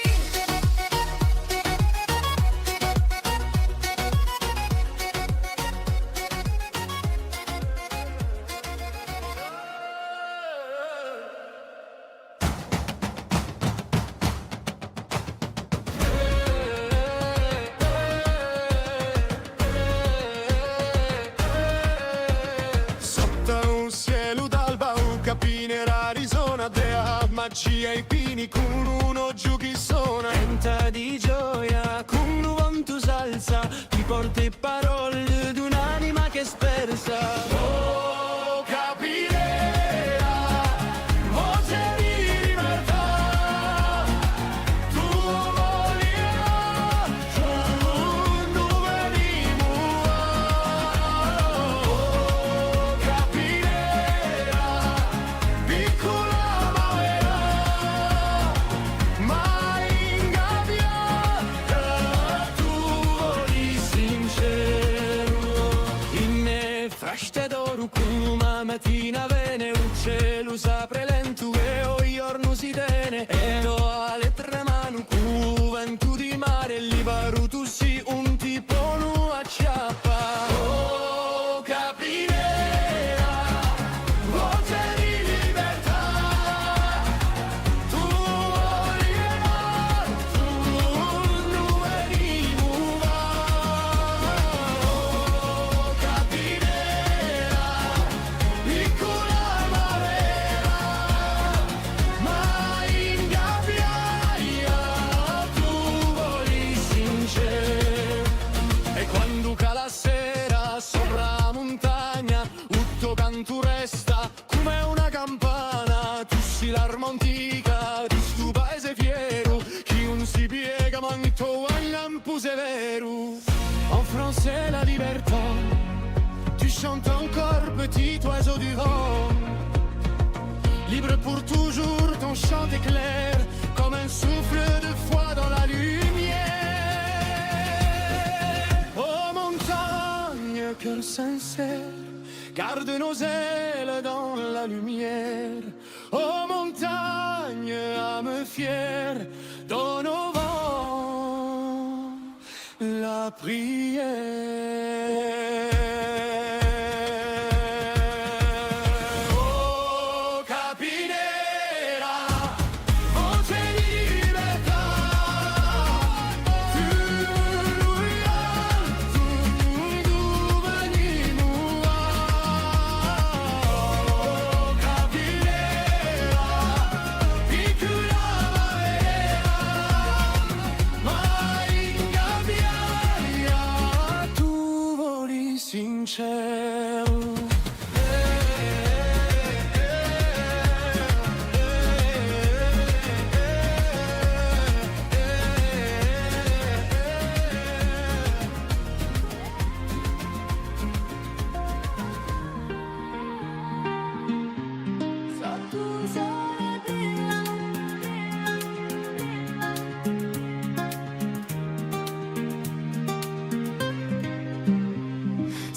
Sottu à un celu d'alba, u capinu d'Arizona, dà magia à i pini cù un oghju chì sona. Canta di gioia, cù u ventu s'alza, ti porta e parolle d'un'anima chì hè spersa. Oh, capidera, voce di libertà, tù voli u mundu venimu, oh, capidera, piccula ma vera, ma ingabbiata, tù voli sinceru. In e frasce d'oru cum'è a matina vene, u celu s'apre lentu è u ghjornu si tene, è tò a lettera in manu, cù u ventu di mare liberu tù sì, ùn ti ponu acciappà. Oh, capidera, voce di libertà, tù voli e mortu, ùn venimu, oh, capidera, piccula ma vera, ma ingabbiata, tù voli sinceru. È quandu cala a sera sopra a muntagna, u to cantu resta cum'è una campana, tù sì l'arma antica di stu paese fieru, chì ùn si piega mancu à u lampu severu. En français, la libertà, tu chantes encore, petit oiseau du vent. Libre pour toujours, ton chant éclaire comme un souffle de foi dans la lumière. Oh montagne, cœur sincère, garde nos ailes dans la lumière. Oh montagne, âme fière, donne au vent la prière.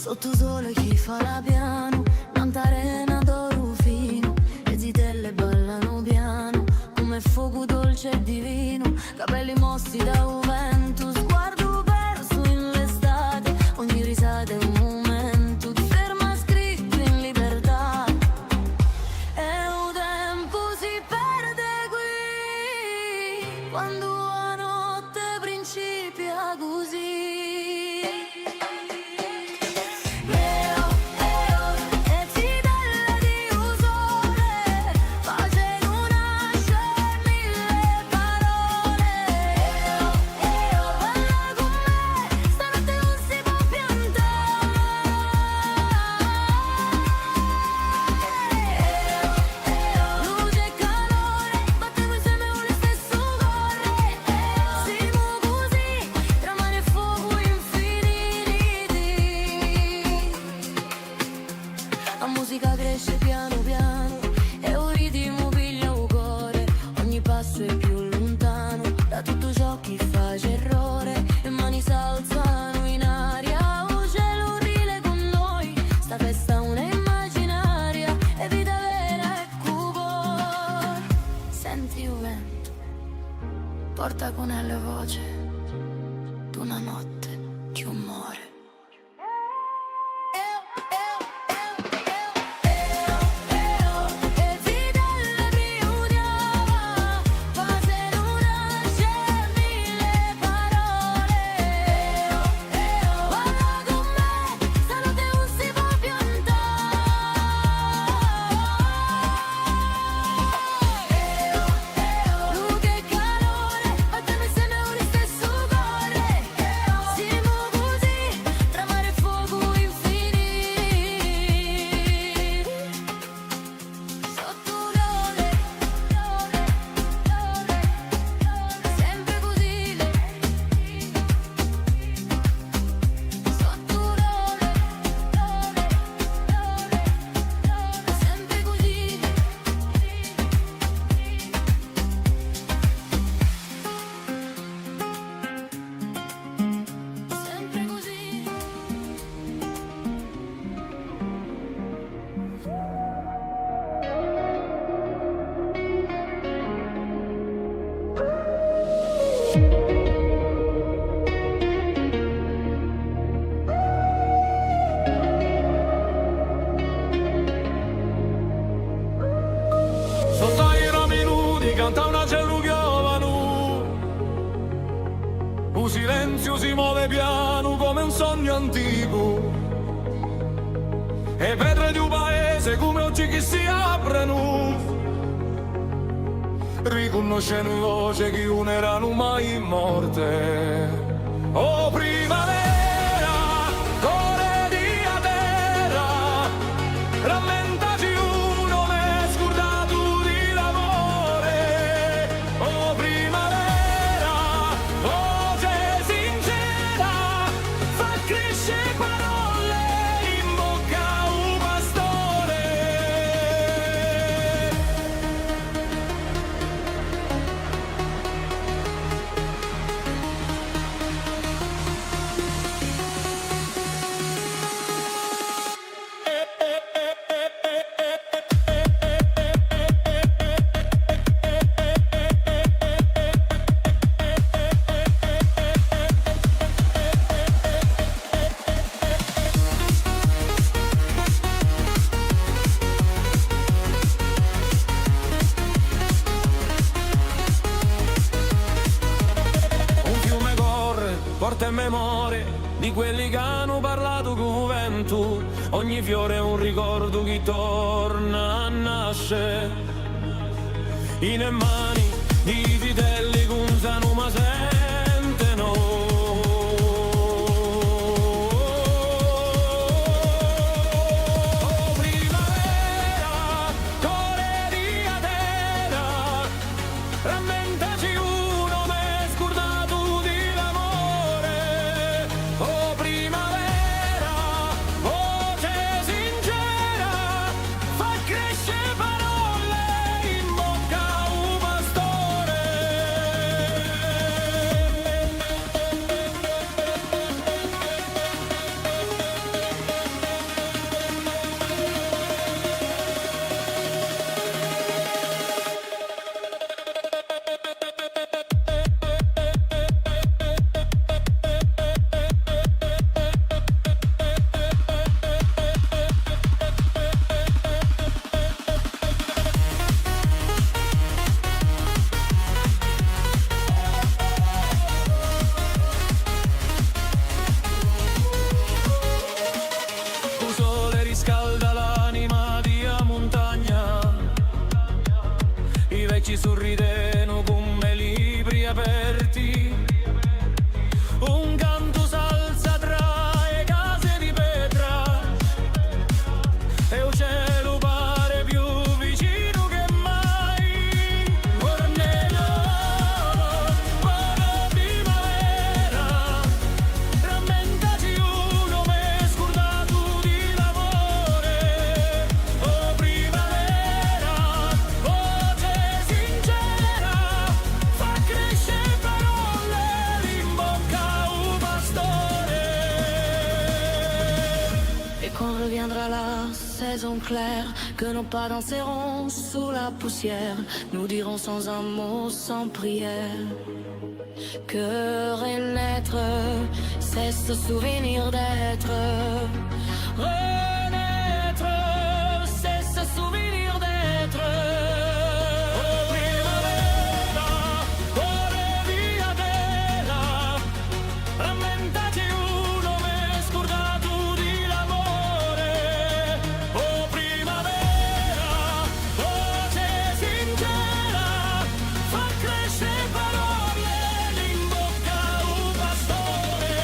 Sottu u sole chì fala pianu, nant'à a rena d'oru finu, e zitelle ballanu pianu, cum'è focu dolce è divinu, capelli mossi da u ventu, sguardu persu in l'estate, ogni risata hè un mumentu, ti ferma scrittu in libertà. È u tempu si perde quì, quandu a notte principia cusì. Luce è calore, battemu inseme u listessu core. Simu cusì, tra mare è focu infiniti. A musica cresce pianu pianu è u ritimu piglia u core. Ogni passu hè più luntanu da tuttu ciò chì face errore. E mani s'alzanu in aria, u celu ride cun noi. Sta festa ùn hè imaginaria, hè vita vera è Cupor, senti u ventu, porta cun ellu a voce d'una notte chì ùn more. Simu cusì, tra mare è focu infiniti. Sottu u sole, sempre cusì. Sottu u sole, sempre cusì. Sempre cusì. Sottu à i rami nudi canta un acellu ghjovanu. U silenziu si move pianu cum'è un sognu anticu. E petre di u paese cum'è oghje chì si aprenu, ricunnoscenu voce chì ùn eranu mai morte. O primavera, core di a terra, rammentati ùn m'hè scurdatu di l'amore. O primavera, voce sincera, fà cresce parolle in bocca à u pastore. Un fiume corre, porta e memorie di quelli chì anu parlatu cù u ventu. Ogni fiore hè un ricordu chì torna à nasce. In e mani di i zitelli chì ùn sanu ma sentenu. O primavera, core di a terra, rammentati ùn m'hè scurdatu di l'amore. O primavera, voce sincera, fà cresce parolle Clair que nos pas danseront sous la poussière, nous dirons sans un mot, sans prière, que renaître, c'est se souvenir d'être. Renaître, c'est se souvenir d'être. Oh primavera, oh via bella, rammentati u nome scurdatu di l'amore. Oh primavera, dolce e sincera, fà cresce e parolle in bocca à u pastore.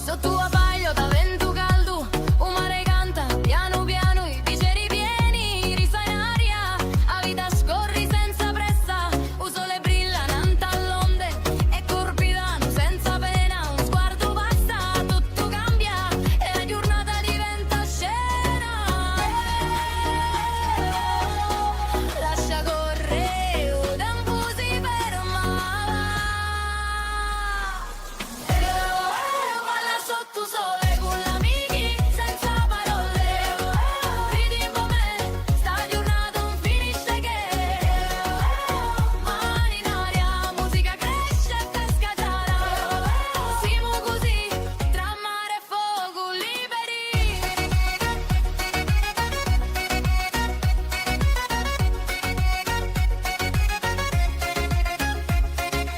Sottu à pagliu da ventu caldu, u mare canta, pianu pianu, i picceri pieni, risa in aria, a vita scorri senza pressa, u sole brilla nant'à l'onde, è curpidanu senza pena, un sguardu basta, tuttu cambia, è a ghjurnata diventa scena. Lascia corre, u tempu si ferma. Balla sottu u sole cù l'amichi, senza parolle. Ridi cù mè, sta ghjurnata ùn finisce chè. Mani in aria, musica cresce è fresca sana. Simu cusì, trà mare è focu, liberi.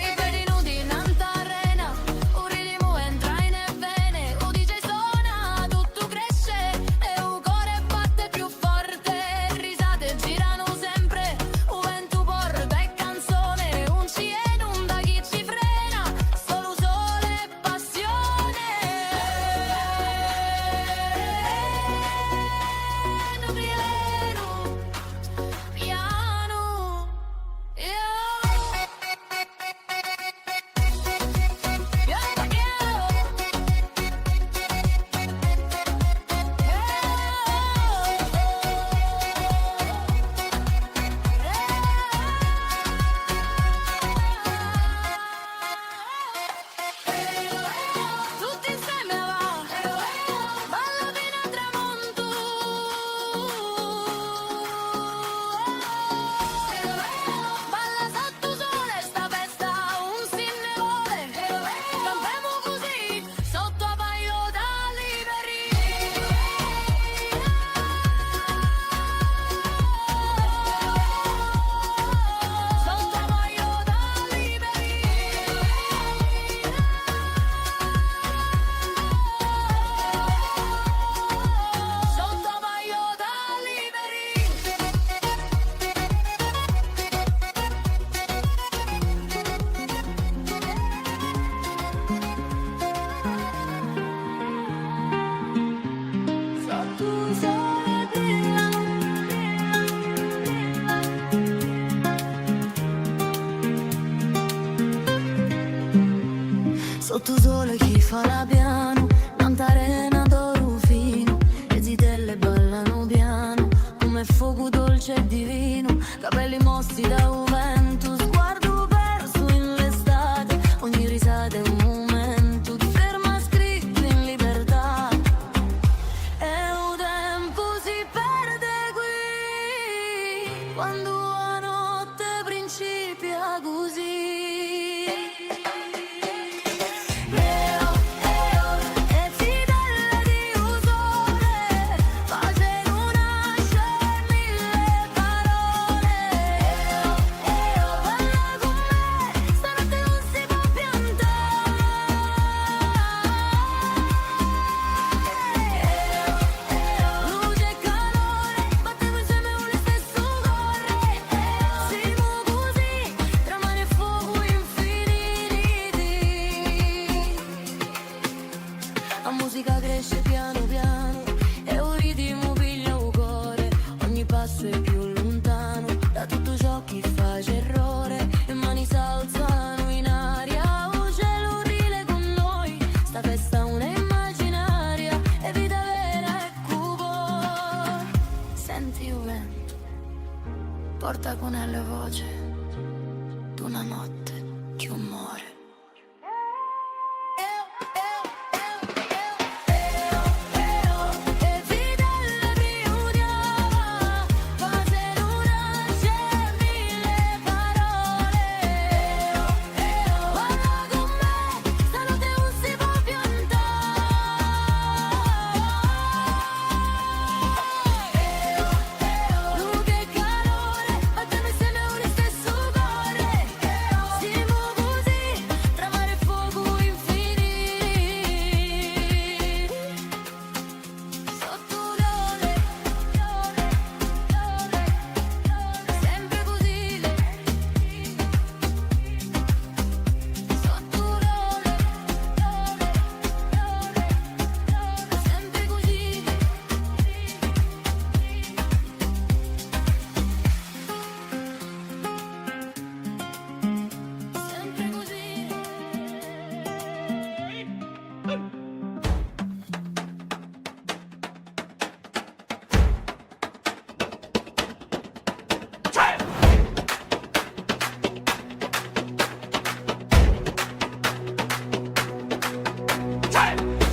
I pedi nudi nant'à a rena, u ritimu entra in e vene, u D J sona, tuttu cresce è u core batte più forte, e risate giranu sempre, u ventu porta e canzone, ùn ci hè nunda chì ci frena, solu u sole è passione. Pienu, pienu, pianu. Tutti inseme và, balla finu à u tramontu. Balla sottu u sole, sta festa ùn si ne vole. Campemu cusì, sottu à pagliu da liberi. Sottu à pagliu da liberi. Sottu à pagliu da liberi. Sottu u sole chì fala pianu, nant'à a rena d'oru finu, e zitelle ballanu pianu, cum'è focu dolce è divinu, capelli mossi da u ventu, sguardu persu in l'estate, ogni risata hè un mumentu, ti ferma scrittu in libertà. È u tempu si perde quì, quandu a notte principia cusì. Eo, eo, e zitelle di u sole, facenu nasce mille parole. Eo, Porta cun ella a voce d'una notte chì ùn more.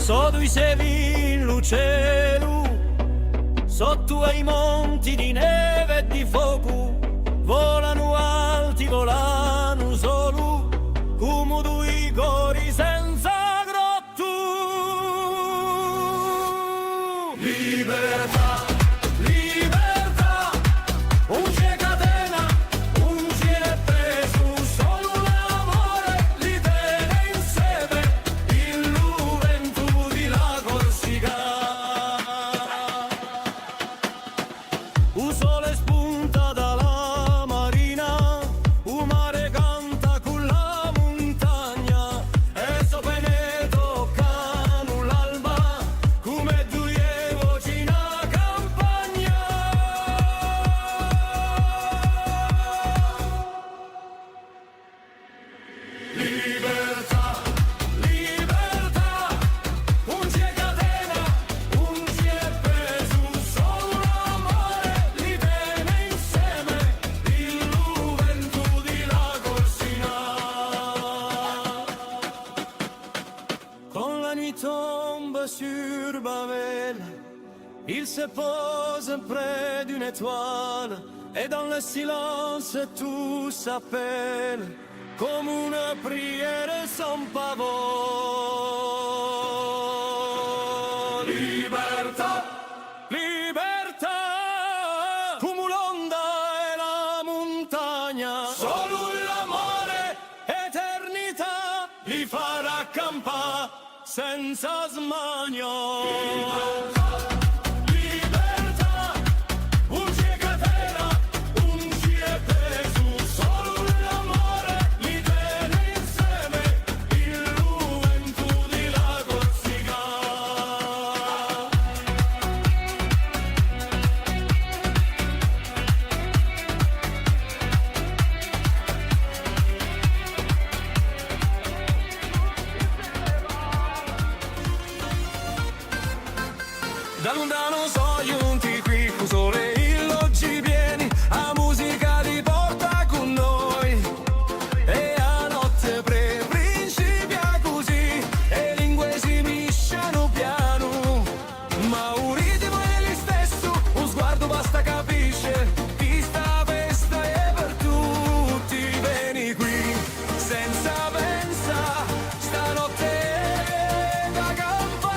Sottu i stelle in u celu, sottu à i monti di neve è di focu, volanu alti, volanu solu, cumu dui cori senza groppu. Libertà, libertà, ùn ci hè catena, ùn ci hè pesu, solu l'amore li tene inseme, in lu ventu di la Corsica. U sole spunta da la marina, u mare canta cù la muntagna, è e so pene toccanu l'alba, cum'è duie voci in a campagna. Libertà, libertà, ùn ci hè catena, ùn ci hè pesu, solu l'amore li tene inseme, in lu ventu di la Corsica. Quand la nuit tombe sur Babel, il se pose près d'une étoile, et dans le silence tout s'appelle, comme une prière sans pavot. Libertà, libertà, cumu l'onda è la muntagna, solu l'amore, eternità, li farà campà senza smania. Libertà, ùn ci hè catena, ùn ci hè pesu, solu l'amore li tene inseme, in lu ventu di la Corsica. Da luntanu sò ghjunti quì, cù u sole in l'ochji pieni, a musica li porta cù noi. È a notte pre-, principia cusì, e lingue si miscianu pianu. Ma u ritmu hè listessu, un sguardu basta, capisce, chì sta festa hè per tutti, veni quì, senza pensà, stanotte hè da campà.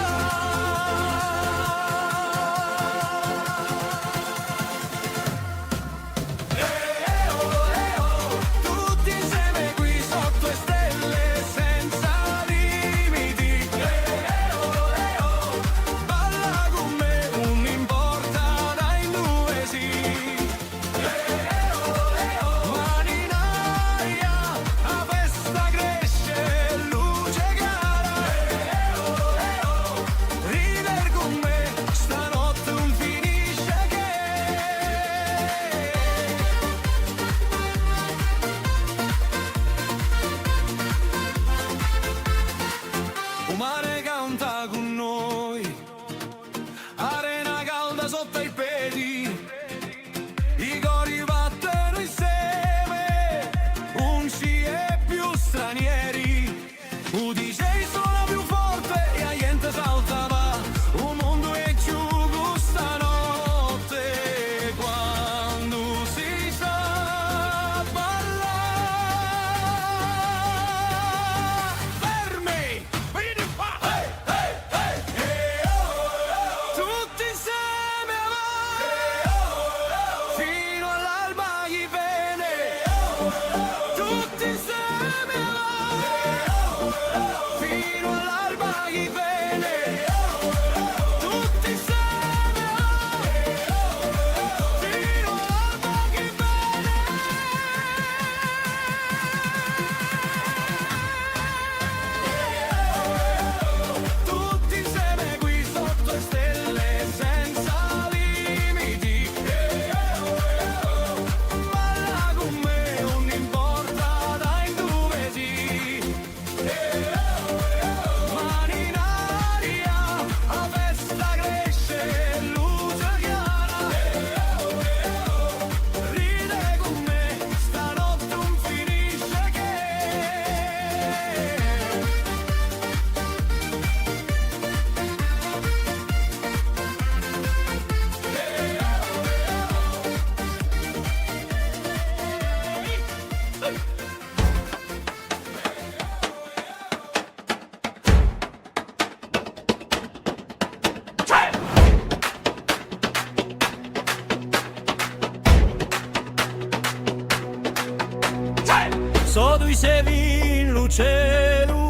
Sottu i sevi in lu celu,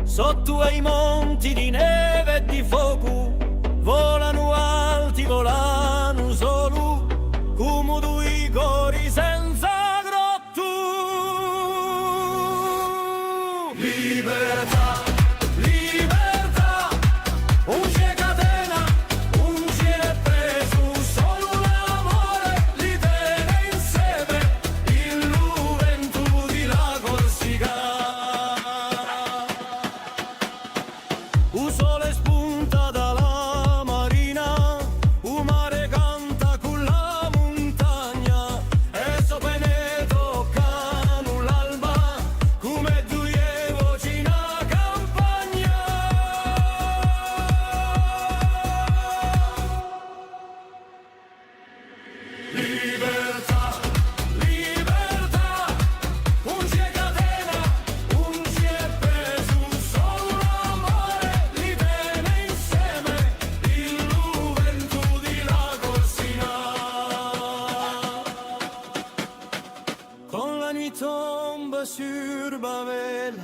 sottu à i monti di neve è di focu, volanu alti, volanu solu, cumu dui cori senza grottu. Libertà, libertà, ùn ci hè catena, ùn ci hè pesu, solu l'amore li tene inseme, in lu ventu di la Corsica. U sole spunta da la marina, u mare canta cù la muntagna, è sò pene toccanu l'alba, cum'è duie voci in a campagna. Libertà, libertà, ùn ci hè catena, ùn ci hè pesu, solu l'amore li tene inseme, in lu ventu di la Corsica. Quand la nuit tombe sur Babel,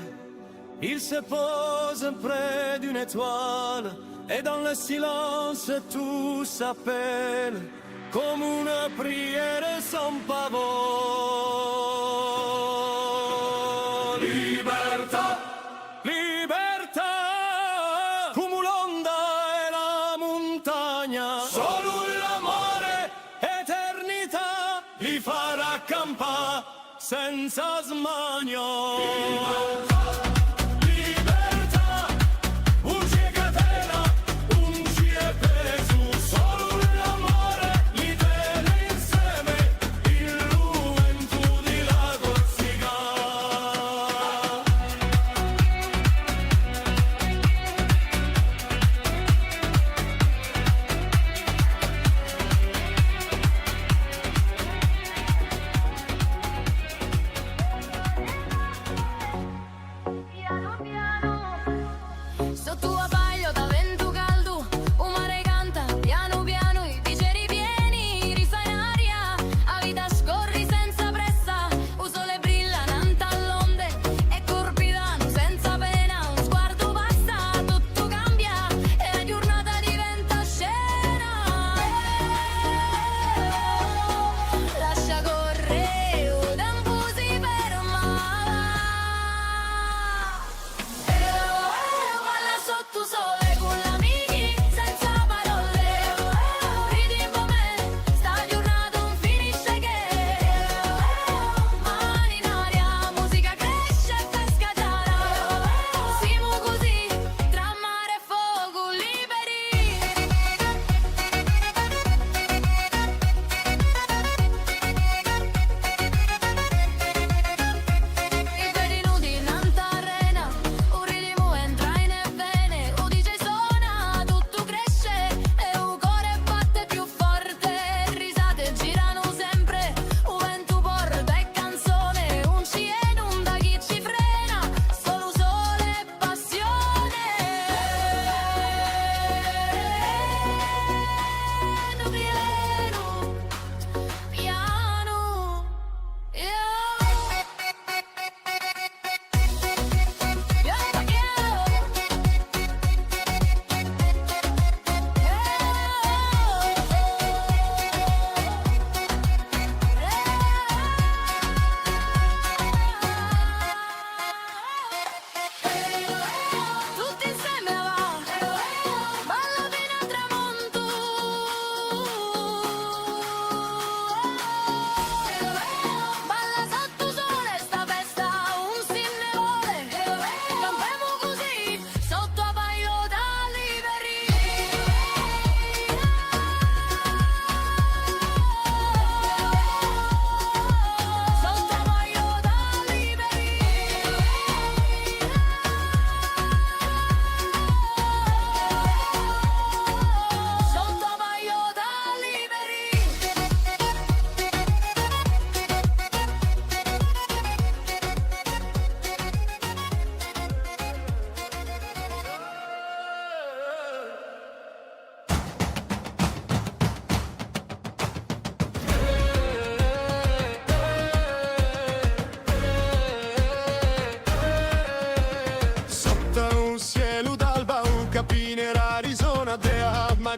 il se pose près d'une étoile, et dans le silence tout s'appelle, comme une prière sans pavot. Libertà, libertà, cumu l'onda è la muntagna, solu l'amore, eternità, li farà campà senza smania. Libertà, ùn ci hè catena, ùn ci hè pesu, solu l'amore li tene inseme, in lu ventu di la Corsica.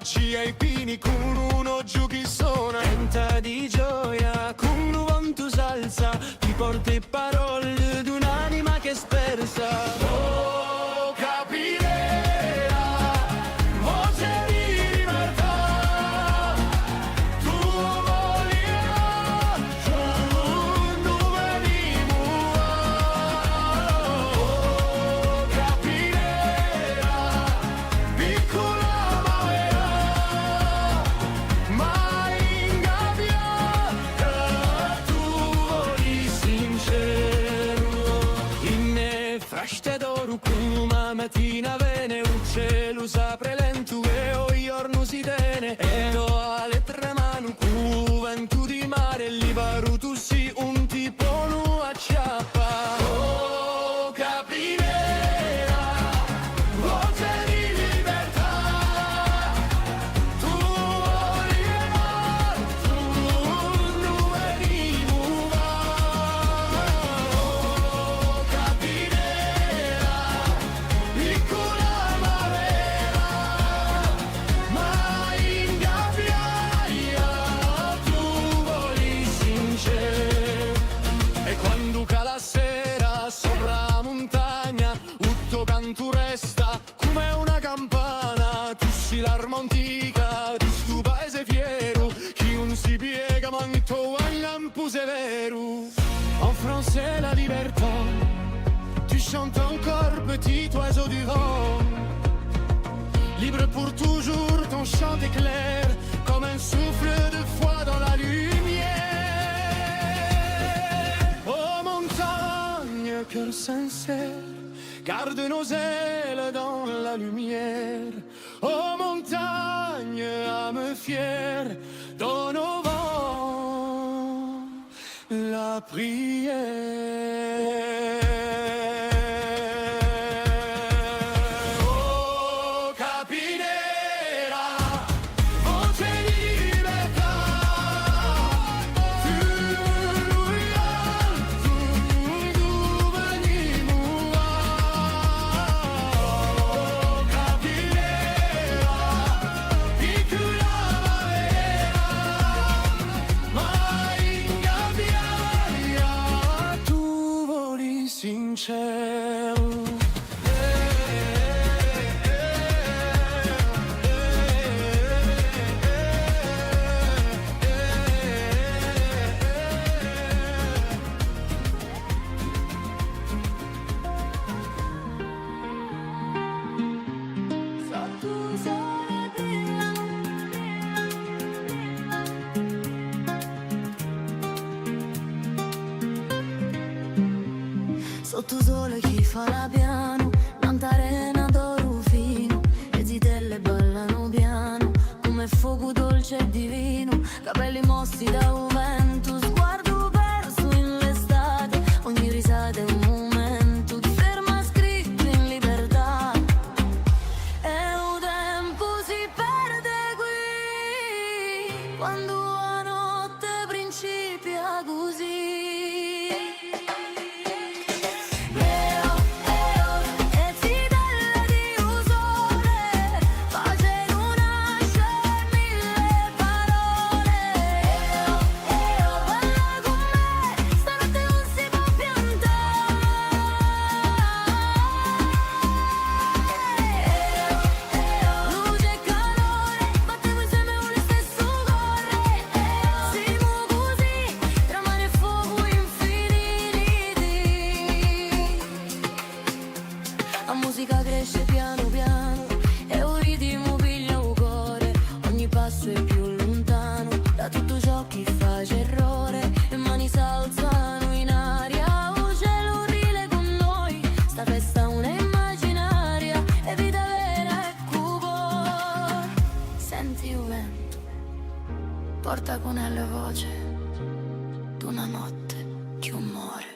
Ci hè i pini cù un oghju chì sona, tenta di gioia, cù un vantu s'alza, ti porta e parolle d'un'anima chì hè spersa. Oh, capidera, voce di libertà, tù voli là, tù induve di muvà. Oh, capidera, piccula ma vera, ma ingabbiata, tù voli sinceru. In e fraste d'oru, cum'è a matina vene, u celu s'apre lentu è u ghjornu si tene, è tò a lettere manu, cù u ventu di mare, liberu tù sì, ùn ti ponu acciappà. Oh, capidera, voce di libertà, tù voli là, tù induve di muvà. Oh, capidera, piccula ma vera, ma ingabbiata, tù voli sinceru. È quandu cala a sera sopra a muntagna, u to cantu resta cum'è una campana, tù sì l'arma antica di stu paese fieru, chì ùn si piega mancu u to lampu severu. En français, la libertà, tu chantes encore, petit oiseau du vent. Libre pour toujours, ton chant est clair, comme un souffle de foi dans la lumière. Oh montagne, cœur sincère, garde nos ailes dans la lumière. Oh montagne, âme fière, donne au vent la prière. Oh, capidera, voce di libertà, tù voli là, tù induve di muvà. Oh, capidera, piccula ma vera, ma ingabbiata, tù voli sinceru. Sottu u sole chì fà l'abbianu, nant'à a rena d'oru finu, e zitelle ballanu pianu, cum'è focu dolce è divinu, capelli mossi da u ventu, sguardu persu in l'estate, ogni risata hè un mumentu di ferma scrittu in libertà. È u tempu si perde quì, quandu a notte principia cusì. A musica cresce pianu pianu è u ritimu piglia u core, ogni passu hè più luntanu da tuttu ciò chì face errore, e mani s'alzanu in aria, u celu ride cù noi, sta festa ùn hè imaginaria, hè vita vera è cù voi. Senti u ventu, porta cun ellu a voce d'una notte chì ùn more.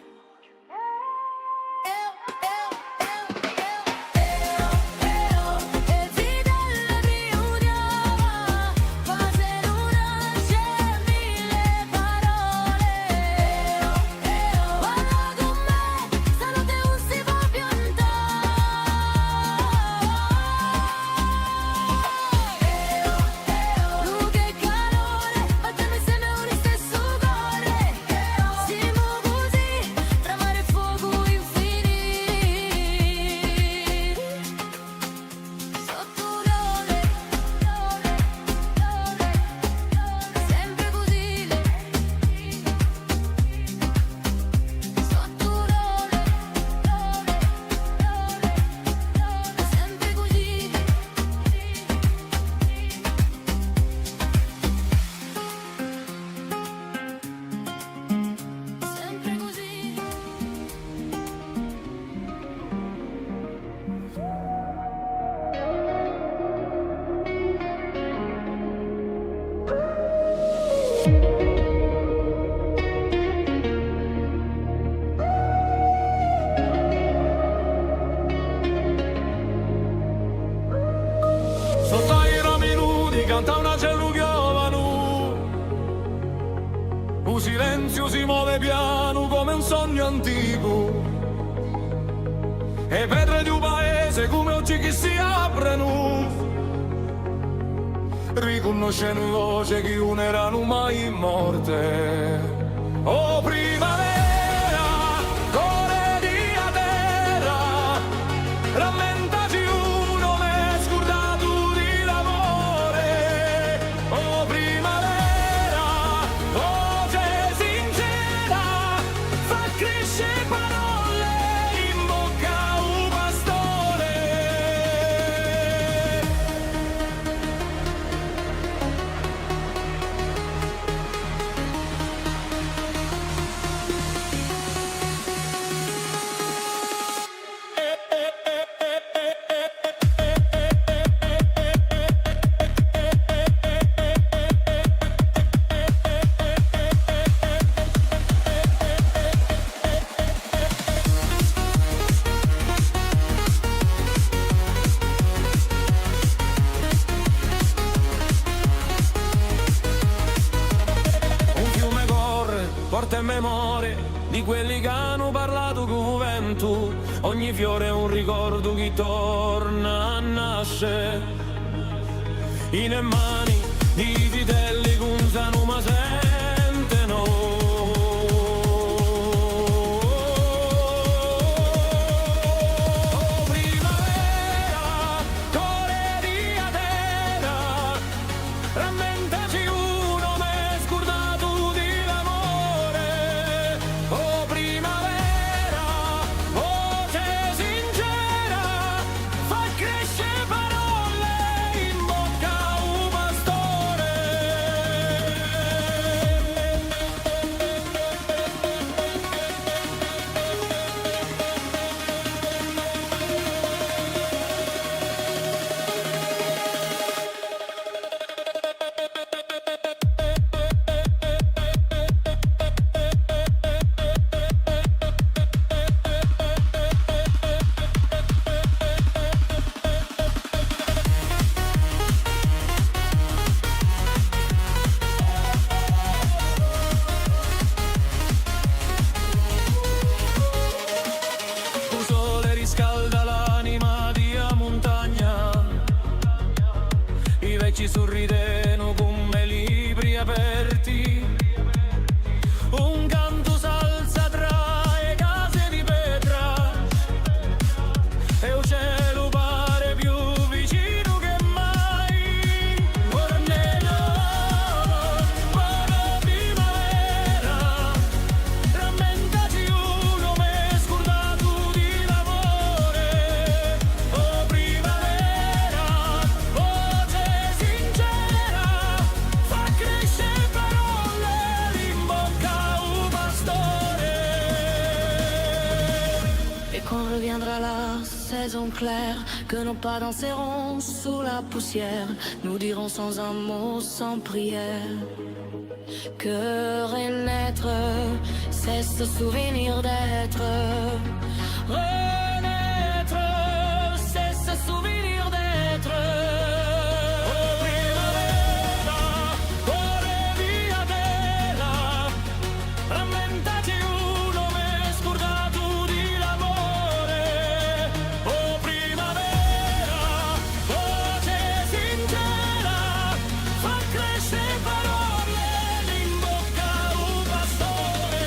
Canta un acellu ghjovanu, u silenziu si move pianu cum'è un sognu anticu. E petre di u paese cum'è oghje chì si aprenu, ricunnoscenu voce chì ùn eranu mai morte. O primavera, core di a terra, rammentati u nome scurdatu di l'amore. O primavera, voce sincera, fà cresce parolle in bocca à u pastore. Un fiume corre, porta e memorie di quelli ch'anu parlatu cù u ventu. Ogni fiore hè un ricordu chì torna à nasce. In e mani di i zitelli ch'ùn sanu ma sentenu. O primavera, core di a terra, rammentati u nome scurdatu di l'amore. O primavera, voce sincera, fà cresce parolle in bocca à u pastore. U sole riscalda l'anima di a muntagna, i vechji surridenu cum'è libri aperti, un cantu s'alza trà e case di petra, è u celu pare più vicinu chè mai. Cornelio, buona primavera, rammentati u nome scurdatu di l'amore. O primavera, voce sincera, fà cresce parolle in bocca à u pastore. Et quand reviendra la saison claire, que nos pas danseront sous la poussière, nous dirons sans un mot, sans prière, que renaître, c'est se souvenir d'être. Renaître, c'est se souvenir d'être. O primavera, core di a terra, rammentati u nome scurdatu di l'amore. O primavera, voce sincera, fà cresce parolle in bocca à u pastore.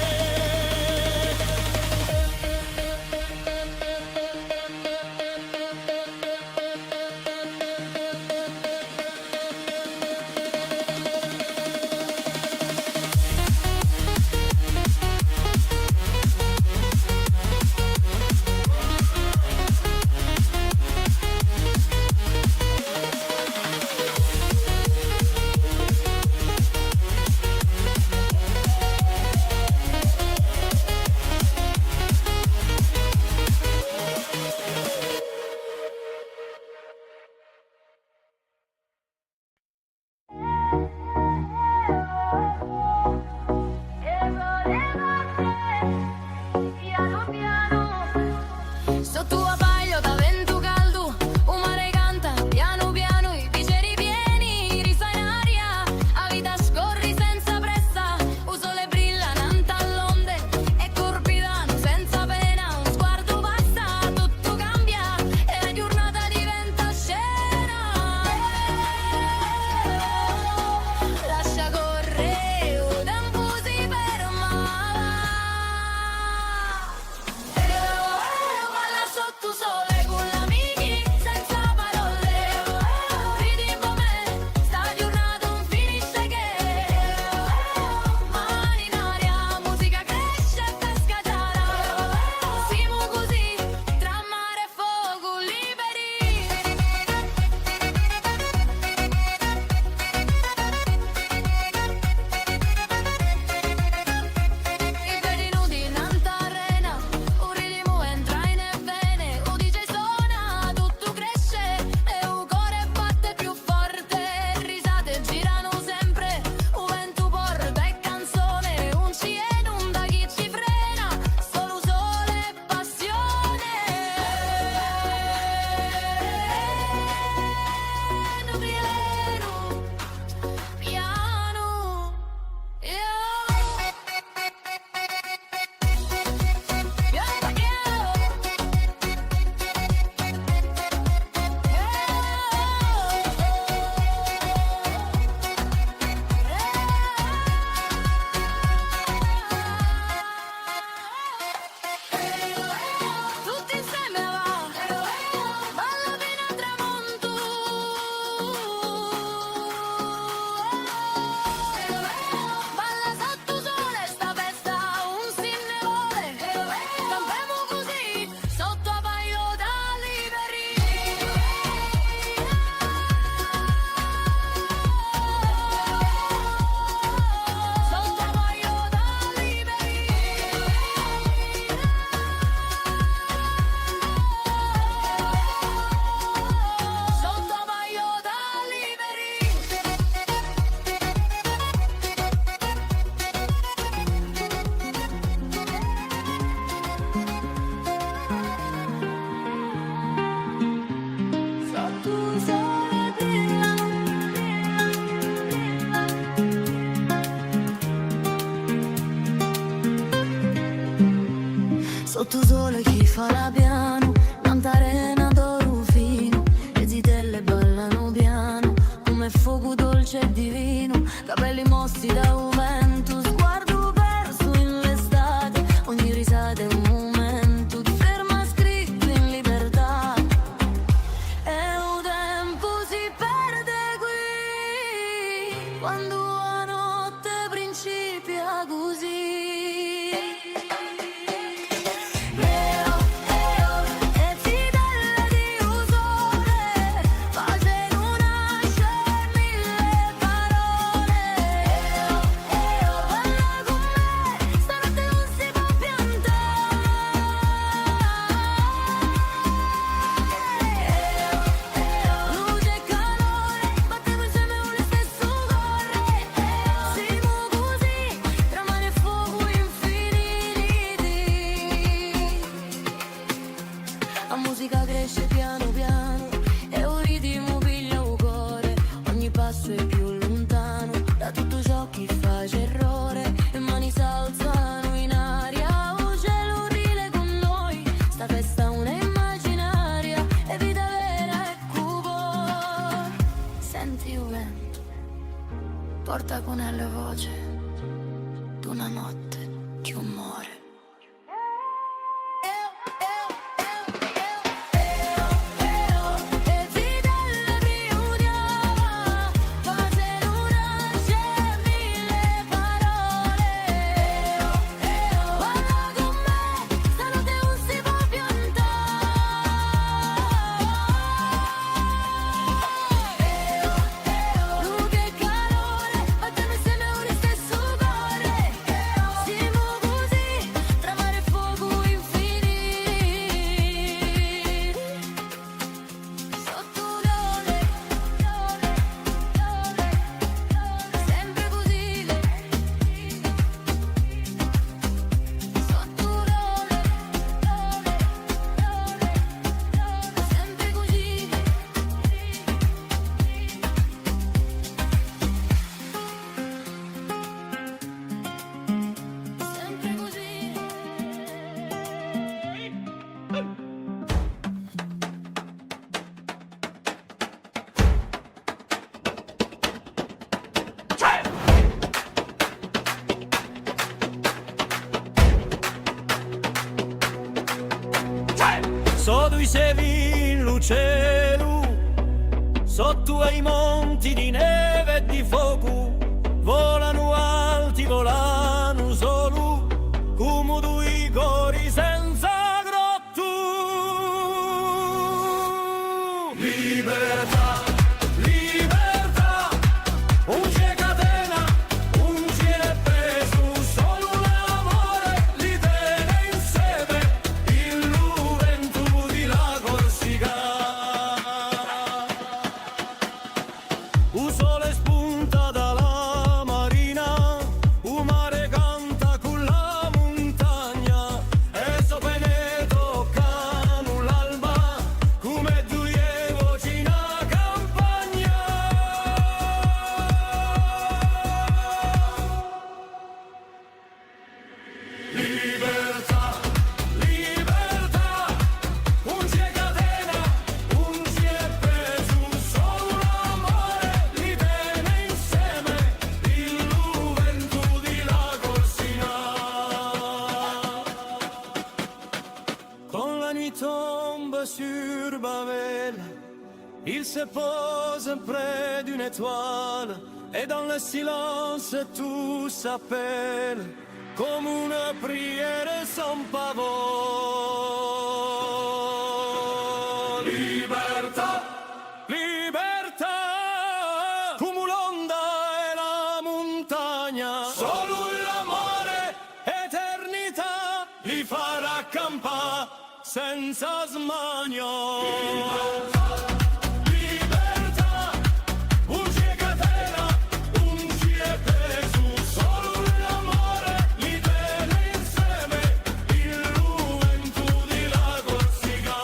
Stu sole chì fala pianu, nant'à a rena d'oru finu, e zitelle ballanu pianu, cum'è focu dolce è divinu, capelli mossi da u ventu, sguardu persu in l'estate, ogni risata hè un mumentu, ti ferma scrittu in libertà. È u tempu si perde quì, quandu a notte principia cusì. A musica cresce pianu pianu è u ritimu piglia u core, ogni passu hè più luntanu da tuttu ciò chì face errore, e mani s'alzanu in aria, u celu ride cù noi, sta festa ùn hè imaginaria, hè vita vera è cù u core. Senti u ventu, porta cun ellu a voce d'una notte chì ùn more. Simu cusì, tra mare è focu infiniti. Sottu u sole, sempre cusì. Sottu u sole, sempre cusì. Sempre cusì. Sò dui sevi in lu celu, sottu à i monti di neve è di focu, volanu alti, volanu solu, cumu dui cori senza groppu. Libertà, libertà, ùn ci hè catena, ùn ci hè pesu, solu l'amore li tene inseme, in lu ventu di la Corsica. U sole spunta da la marina, u mare canta cù la muntagna, è so pene toccanu l'alba, cum'è duie voci in a campagna. Libertà, libertà, ùn ci hè catena, ùn ci hè pesu, solu l'amore li tene inseme, in lu ventu di la Corsica. Quand la nuit tombe sur Babel, il se pose près d'une étoile, et dans le silence tout s'appelle, comme une prière sans parole. Libertà, libertà, cumu l'onda è la muntagna, solu l'amore, eternità, li farà campà senza smania. Libertà, ùn ci hè catena, ùn ci hè pesu, solu l'amore li tene inseme, in lu ventu di la Corsica.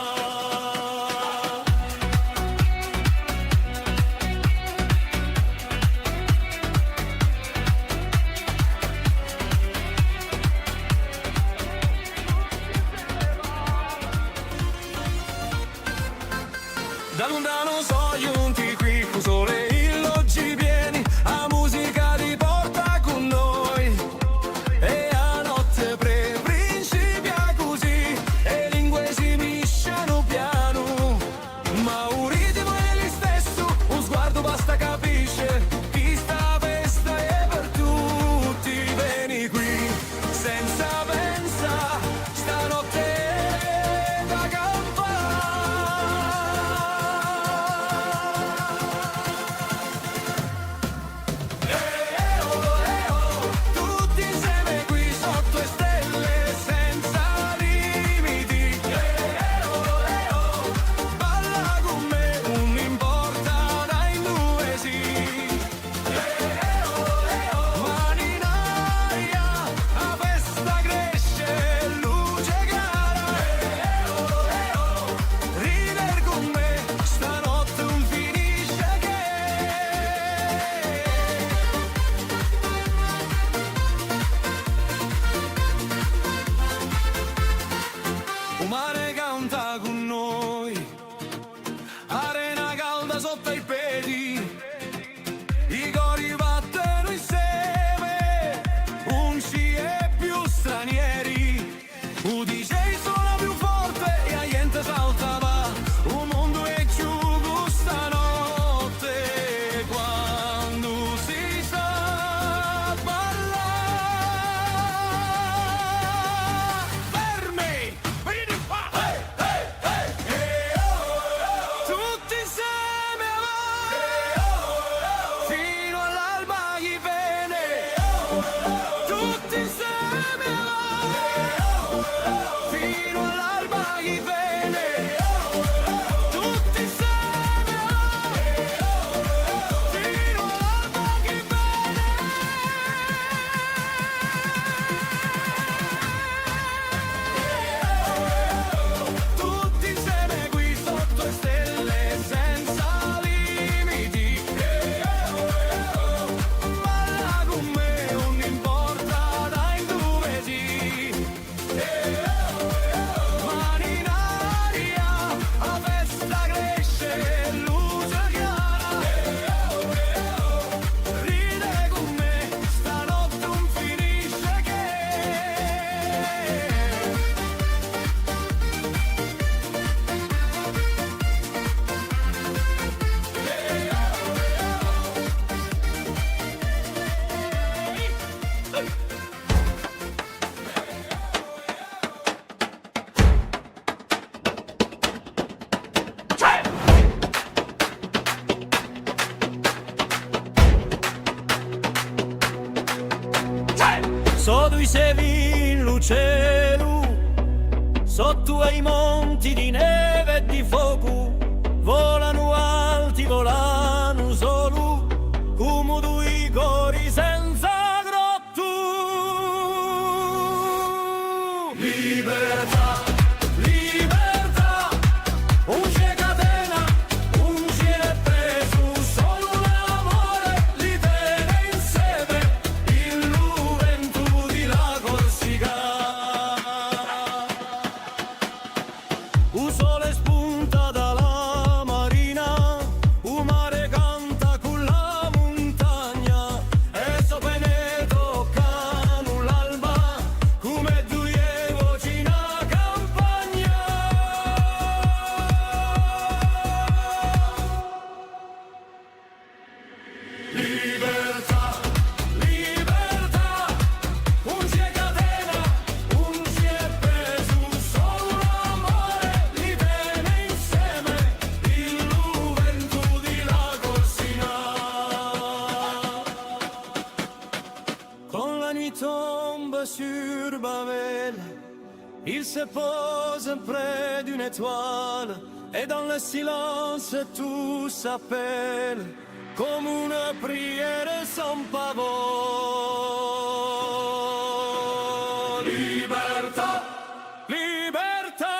Dui sevi in lu celu, sottu à i monti di neve è di focu, volanu alti, volanu solu, cumu dui cori senza grottu. Libertà, libertà, ùn ci hè catena, ùn ci hè pesu, solu l'amore li tene inseme, in lu ventu di la Corsica. U sole spunta da la marina, u mare canta cù la muntagna, è so pene toccanu l'alba, cum'è duie voci in a campagna. Libertà, libertà, ùn ci hè catena, ùn ci hè pesu, solu l'amore li tene inseme, in lu ventu di la Corsica. Quand la nuit tombe sur Babel, il se pose près d'une étoile, et dans le silence tout s'appelle, comme une prière sans parole. Libertà, libertà,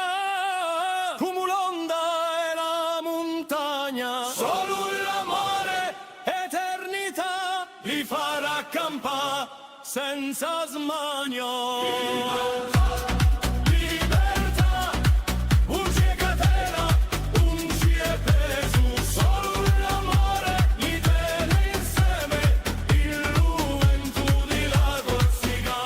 cumu l'onda è la muntagna, solu l'amore, eternità, li farà campà senza smania. Libertà, ùn ci hè catena, ùn ci hè pesu, solu l'amore li tene inseme, in lu ventu di la Corsica.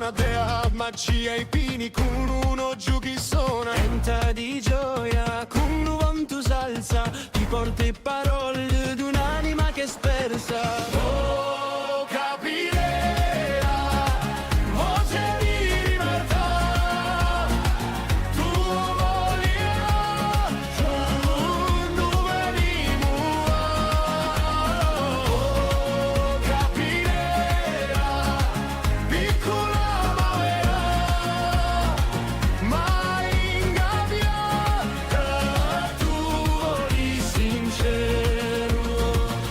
Una bella magia i pini cù un oghju chì sona. Piena di gioia, cù un vantu salsa, ti porta e parolle d'un'anima ch'hè spersa. Oh, Capidera, voce di libertà, tù voli là, tù voli là. Oh, Capidera, piccula ma vera, ma ingabbiata, tù voli sinceru.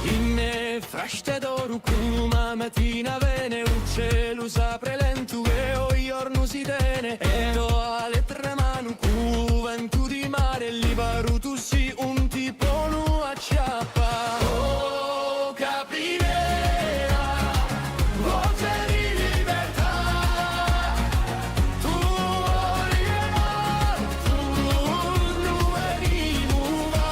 In e fraste d'oru cum'è a matina vene, u celu s'apre lentu è u ghjornu si tene, è e to ale tremanu cù u ventu di mare, libaru tù sì, ùn ti ponu acciappà. Oh, Capidera, voce di libertà, tù voli là, tù voli là.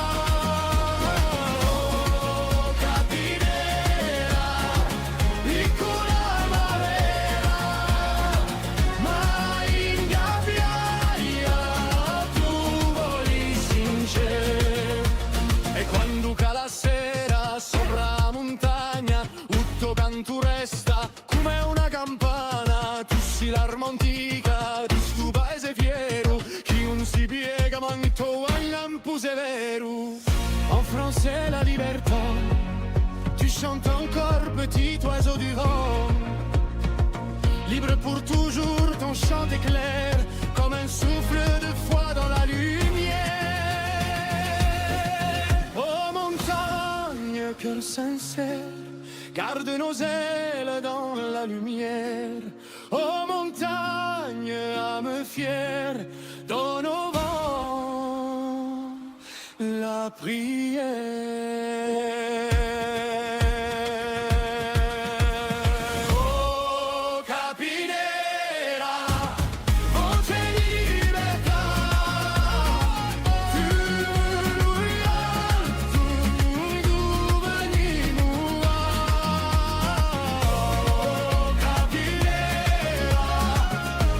Oh, Capidera, piccula ma vera, ma ingabbiata, tù voli sinceru. È quandu cala a sera sopra a muntagna, u to cantu resta cum'è una campana, tù sì l'arma antica di stu paese fieru, chì ùn si piega mancu u to lampu severu. En français, la libertà. Tu chantes encore, petit oiseau du vent. Libre pour toujours, ton chant éclaire comme un souffle de foi dans la lumière. Oh montagne, cœur sincère, garde nos ailes dans la lumière. Oh montagne, âme fière, donne au vent la prière. Oh, Capidera, voce di libertà, tù voli là, tù voli là. Oh, Capidera,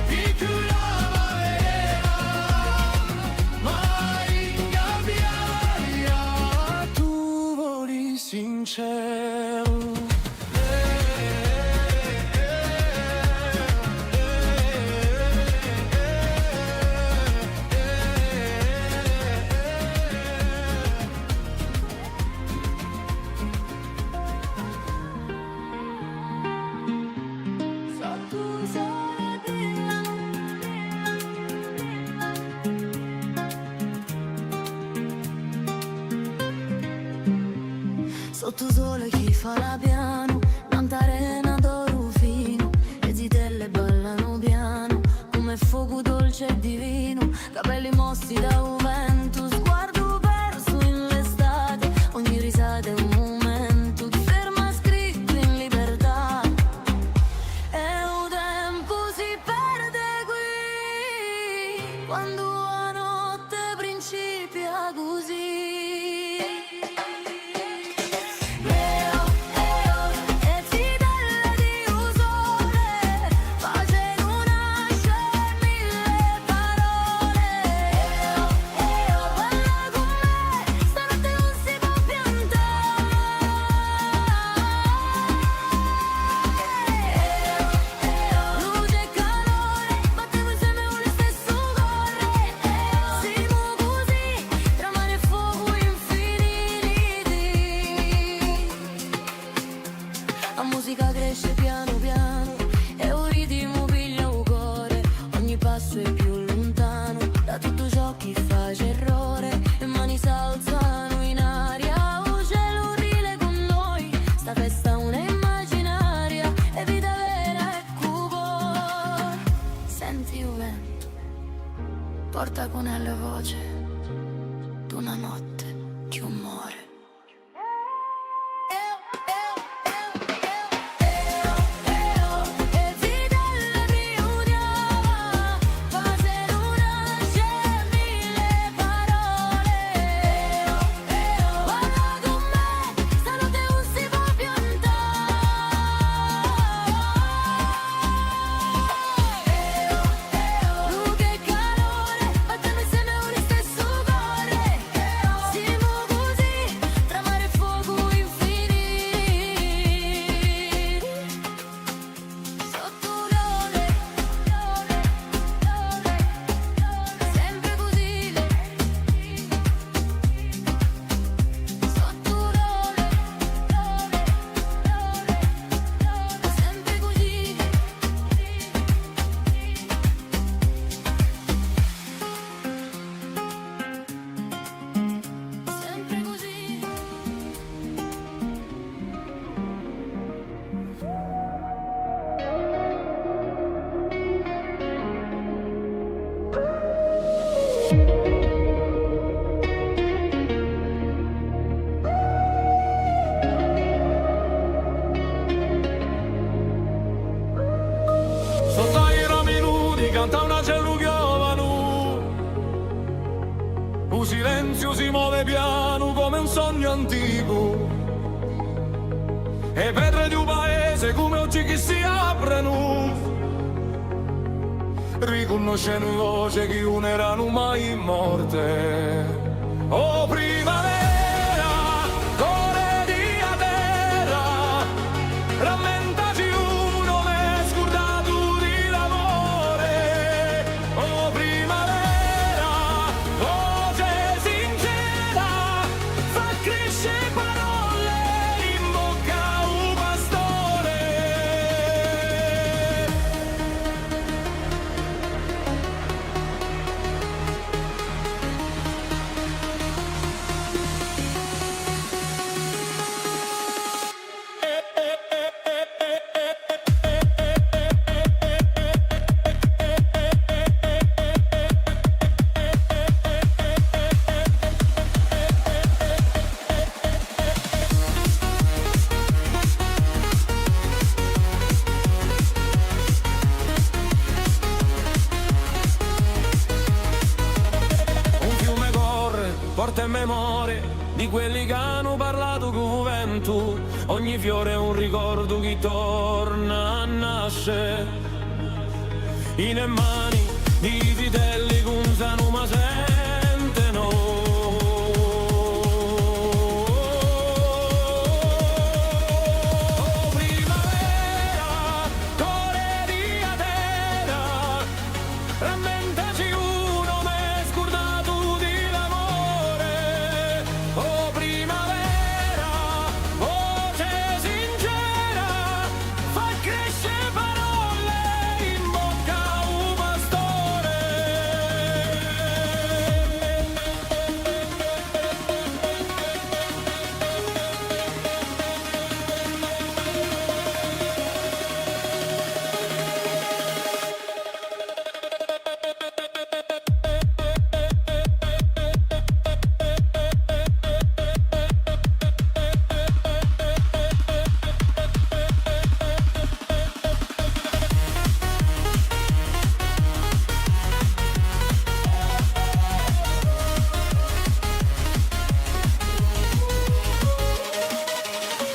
piccula ma vera, ma ingabbiata, tù voli sinceru. Sottu u sole chì fala pianu, nant'à a rena d'oru finu, e zitelle ballanu pianu, cum'è focu dolce è divinu, capelli mossi da u ventu, sguardu persu in l'estate, ogni risata hè un mumentu chì ferma scrittu in libertà. È u tempu si perde quì, quandu a notte principia cusì. A musica cresce pianu pianu è u ritimu piglia u core, ogni passu hè più luntanu da tuttu ciò chì face errore, e mani s'alzanu in aria, u celu ride cù noi, sta festa ùn hè imaginaria, hè vita vera è cù core. Senti u ventu, porta cun ellu a voce d'una notte chì ùn more. U silenziu si move pianu cum'è un sognu anticu. E petre di u paese cum'è oghje chì si aprenu, ricunnoscendu voce chì ùn eranu mai morte. O primavera, core di a terra, rammentaci u nome scurdatu di l'amore. O primavera, voce sincera, fà cresce parolle in bocca à u pastore. Un fiume corre, porta e memorie di quelli ch'anu parlatu cù u ventu. Ogni fiore hè un ricordu chì torna à nasce. In e mani di i zitelli ch'ùn sanu ma sentenu. O primavera, core di a terra, rammentaci u nome scurdatu di l'amore. O primavera, voce sincera, fà cresce parolle in bocca à u pastore.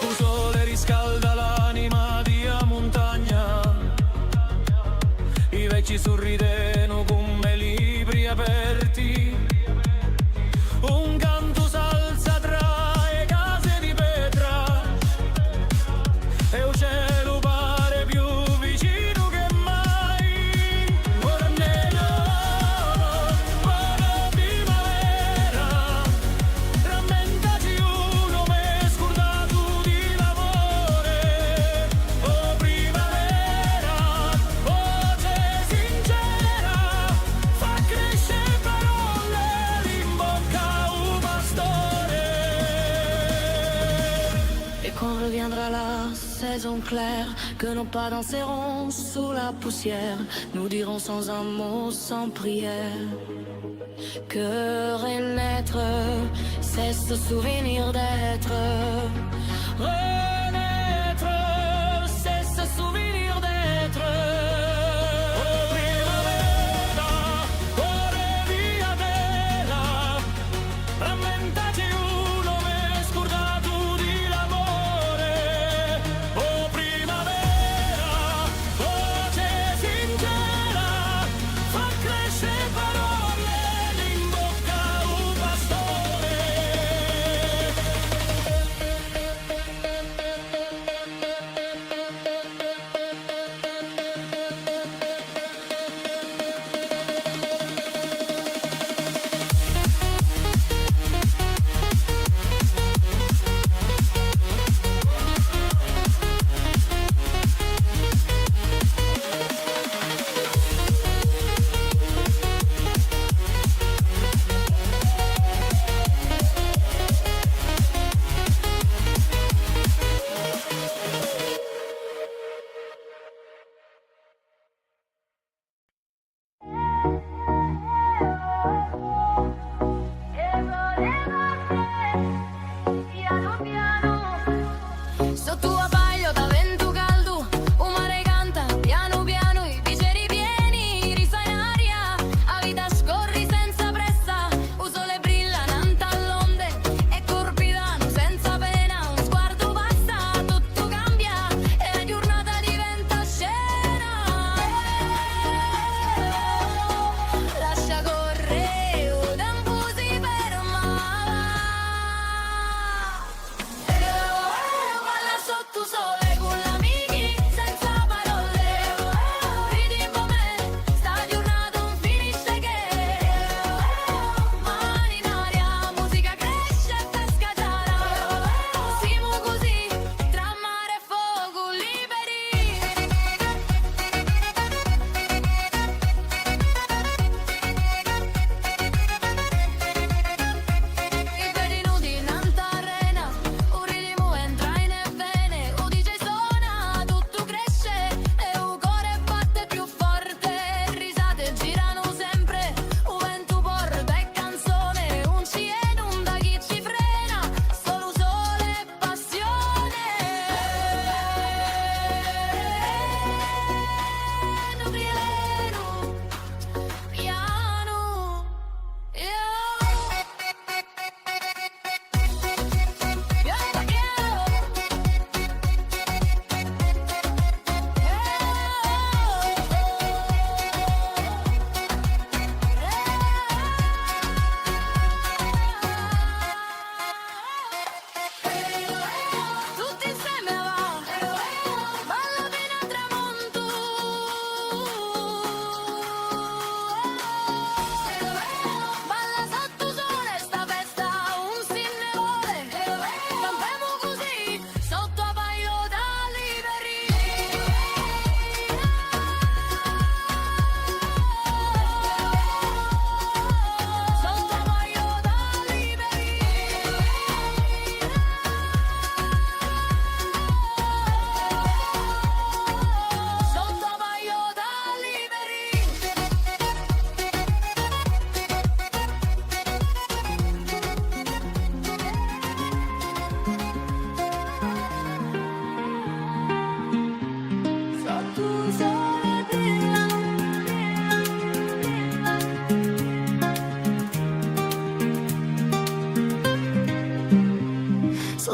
U sole riscalda l'anima di a muntagna, i vechji surridenu cum'è libri aperti. Un cantu s'alza trà e case di petra è u celu pare più vicinu chè mai. Ora nè, ora primavera, rammentaci u nome scurdatu di l'amore. O primavera, voce sincera, fà cresce parolle in bocca à u pastore. Et quand reviendra la saison claire, que nos pas danseront sous la poussière, nous dirons sans un mot, sans prière, que renaître, c'est se souvenir d'être. Renaître, c'est se souvenir d'être. O primavera, core di a terra, rammentaci u nome scurdatu di l'amore. O primavera, voce sincera, fà cresce parolle in bocca à u pastore.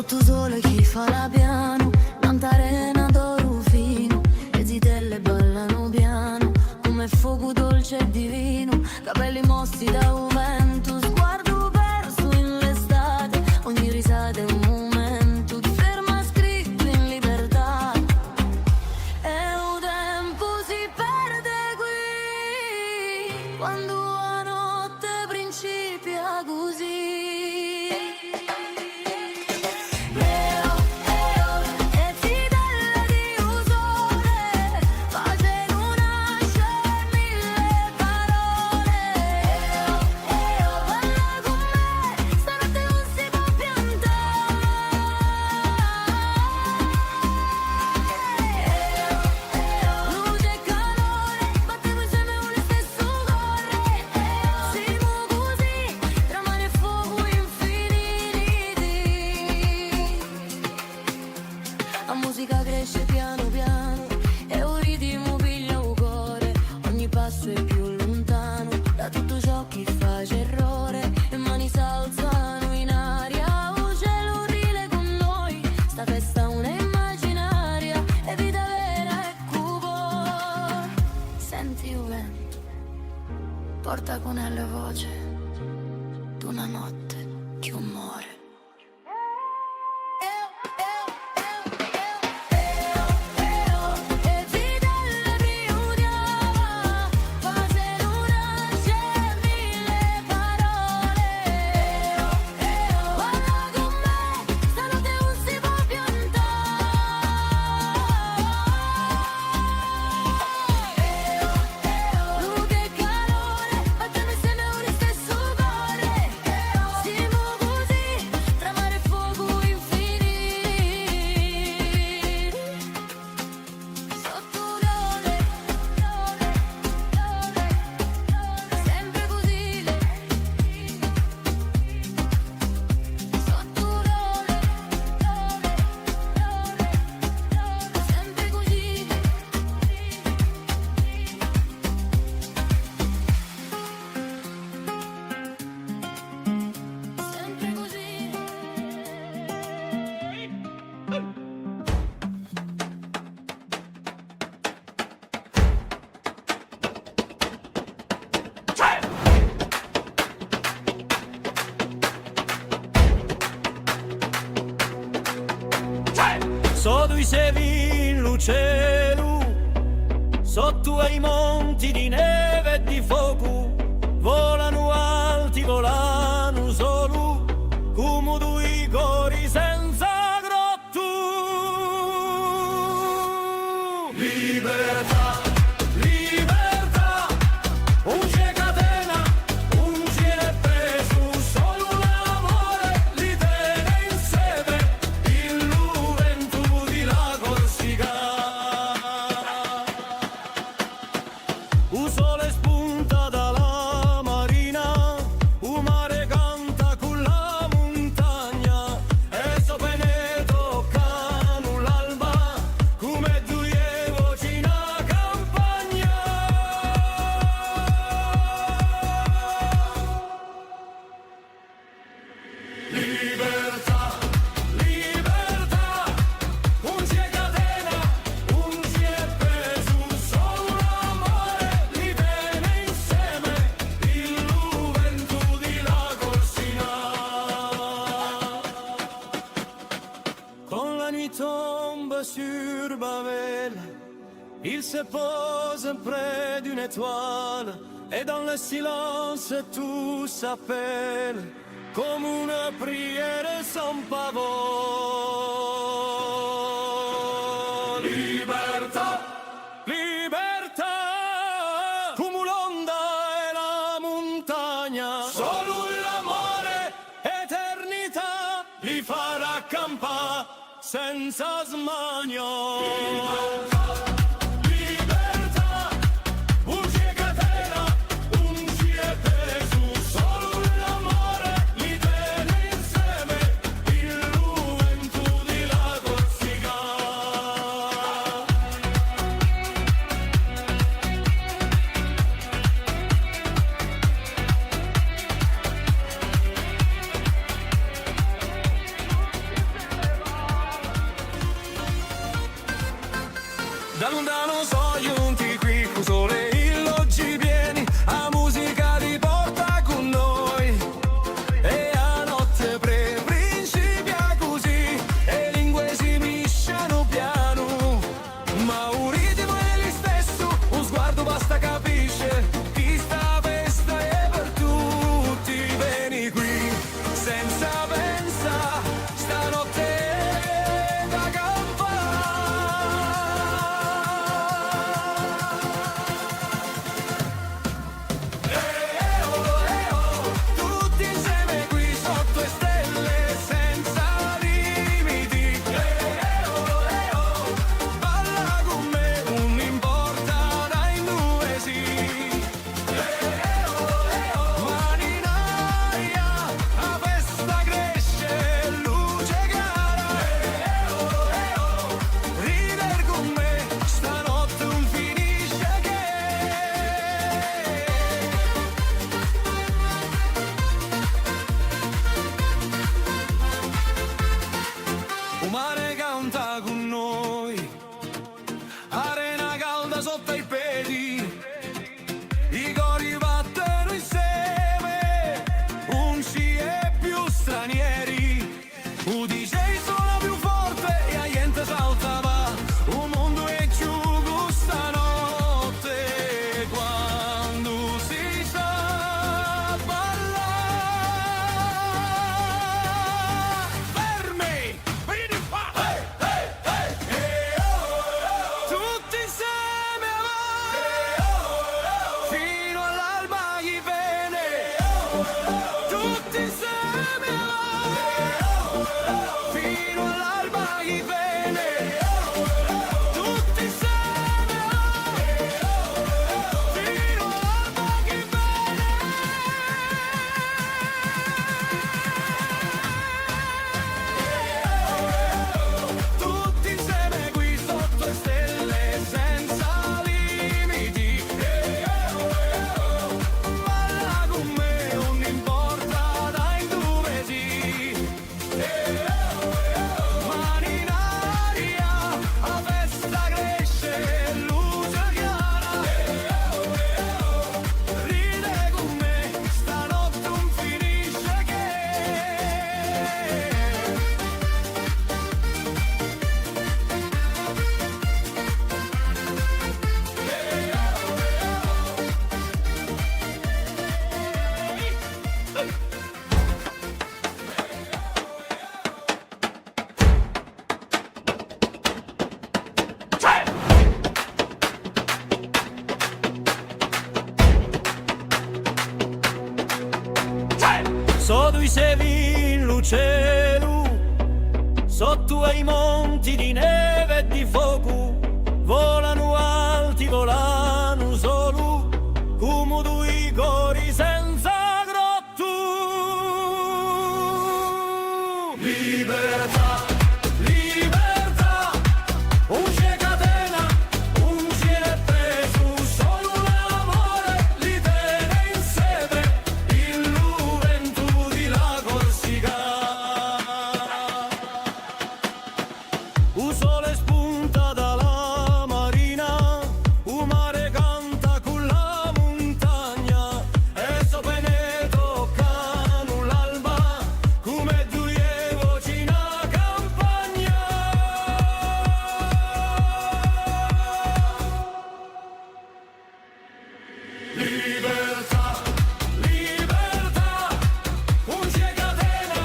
Sottu u sole chì fala pianu, nant'à a rena d'oru finu, e zitelle ballanu pianu, cum'è focu dolce è divinu, capelli mossi da u ventu, sguardu persu in l'estate, ogni risata hè un mumentu, ti ferma scrittu in libertà. È u tempu si perde quì, quandu a notte principia cusì. Eo, eo, e zitelle di u sole, facenu nasce mille parole. Eo, eo, balla cun mè, stanotte ùn si pò piantà. Eo, eo, luce è calore, battemu inseme u listessu core. Eo, simu cusì, tra mare è focu infiniti. A musica cresce pianu pianu è u ritimu piglia u core, ogni passu hè più luntanu da tuttu ciò chì face errore, e mani s'alzanu in aria, u celu ride cun noi, sta festa ùn hè imaginaria, hè vita vera è cù u core. Senti u ventu, porta cun ellu a voce d'una notte chì ùn more. Simu cusì, tra mare è focu infiniti. Sottu u sole, sempre cusì. Sottu u sole, sempre cusì. Sempre cusì. Sò dui sevi in lu celu, sottu à i monti di neve è di focu, volanu alti, volanu solu, cumu dui cori senza grottu. Libertà, libertà, ùn ci hè catena, ùn ci hè pesu, solu l'amore li tene inseme, in lu ventu di la Corsica. U sole spunta da la marina, u mare canta cù la muntagna, è sse pene toccanu l'alba, cum'è duie voci in a campagna. Libertà, libertà, ùn ci hè catena, ùn ci hè pesu, solu l'amore li tene inseme, in lu ventu di la Corsica. Quand la nuit tombe sur Babel, il se pose près d'une étoile, et dans le silence tout s'appelle, comme une prière sans parole. Libertà, libertà, cumu l'onda è la muntagna, solu l'amore, eternità, li farà campà senza smania. Libertà, ùn ci hè catena, ùn ci hè pesu, solu l'amore li tene inseme, in lu ventu di la Corsica. Tutti inseme, finu à l'alba chì vene. Tutti inseme quì sottu e stelle senza limiti. Balla cù mè, ùn importa da induve sì. Mani in aria, a festa cresce, luce chjara. Ride cù mè, stanotte ùn finisce chè. Sò dui stelle in u celu, sottu à i monti di neve è di focu, volanu alti, volanu solu, cum'è dui cori senza grottu. Libertà, libertà, ùn ci hè catena, ùn ci hè pesu, solu l'amore li tene inseme, in u ventu di la Corsica. U sole spunta da la marina, u mare canta cù la muntagna, è sse pene toccanu l'alba, cum'è duie voce in a campagna. Libertà, libertà, ùn ci hè catena,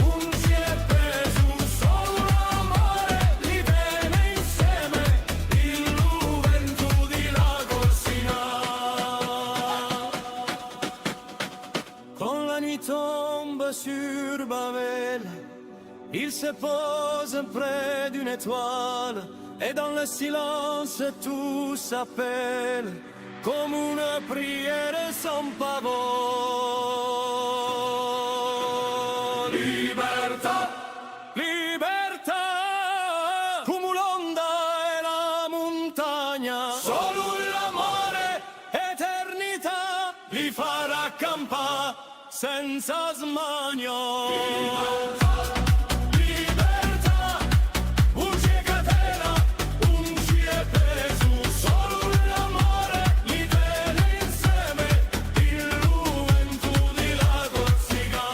ùn ci hè pesu, solu l'amore li tene inseme, in u ventu di la Corsica. Quand la nuit tombe sur Babel, il se pose près d'une étoile, et dans le silence tout s'appelle, comme une prière sans parole. Libertà, libertà, cum'è l'onda è la muntagna, solu l'amore, eternità, li farà campà senza smania. Libertà, ùn ci hè catena, ùn ci hè pesu, solu l'amore li tene inseme, in u ventu di la Corsica.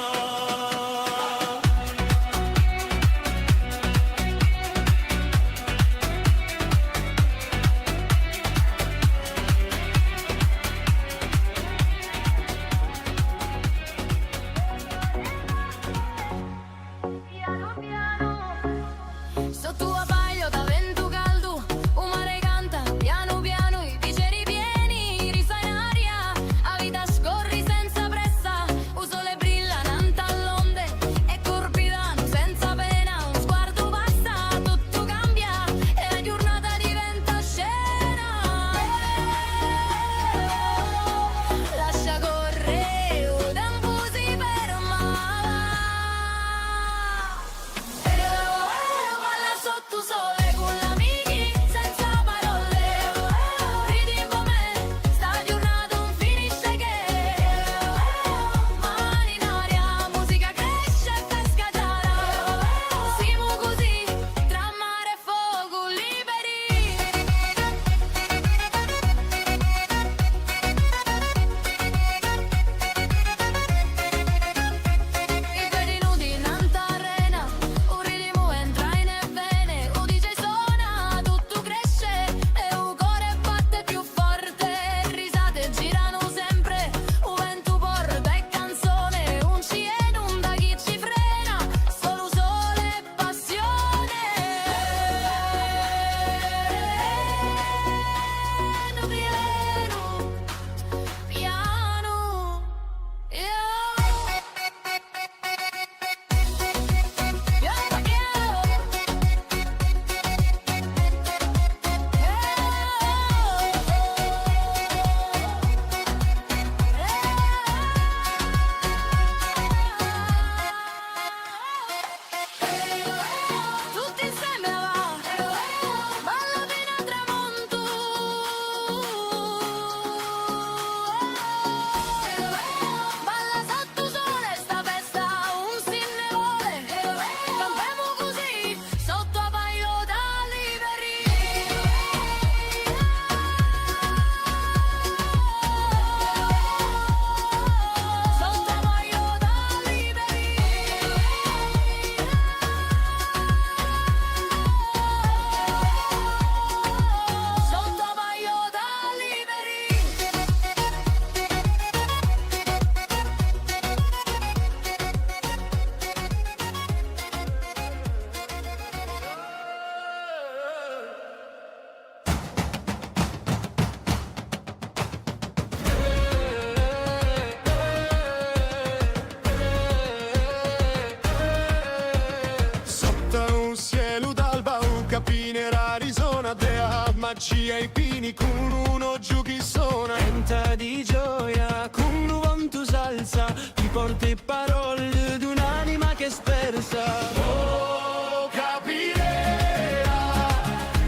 Pini rari sona, di a magia i pini cù un oghju chì sona. Tenta di gioia, cù un vantu salsa, ti porta e parolle d'un'anima chì hè spersa. Oh, capirà,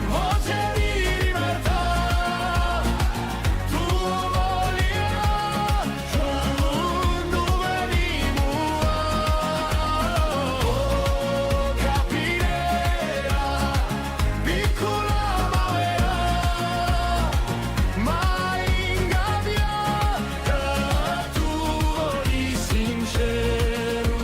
voce di libertà, tu volia, tu venimu, oh, capirà, piccula ma vera, ma ingabbiata, tu voli sinceru.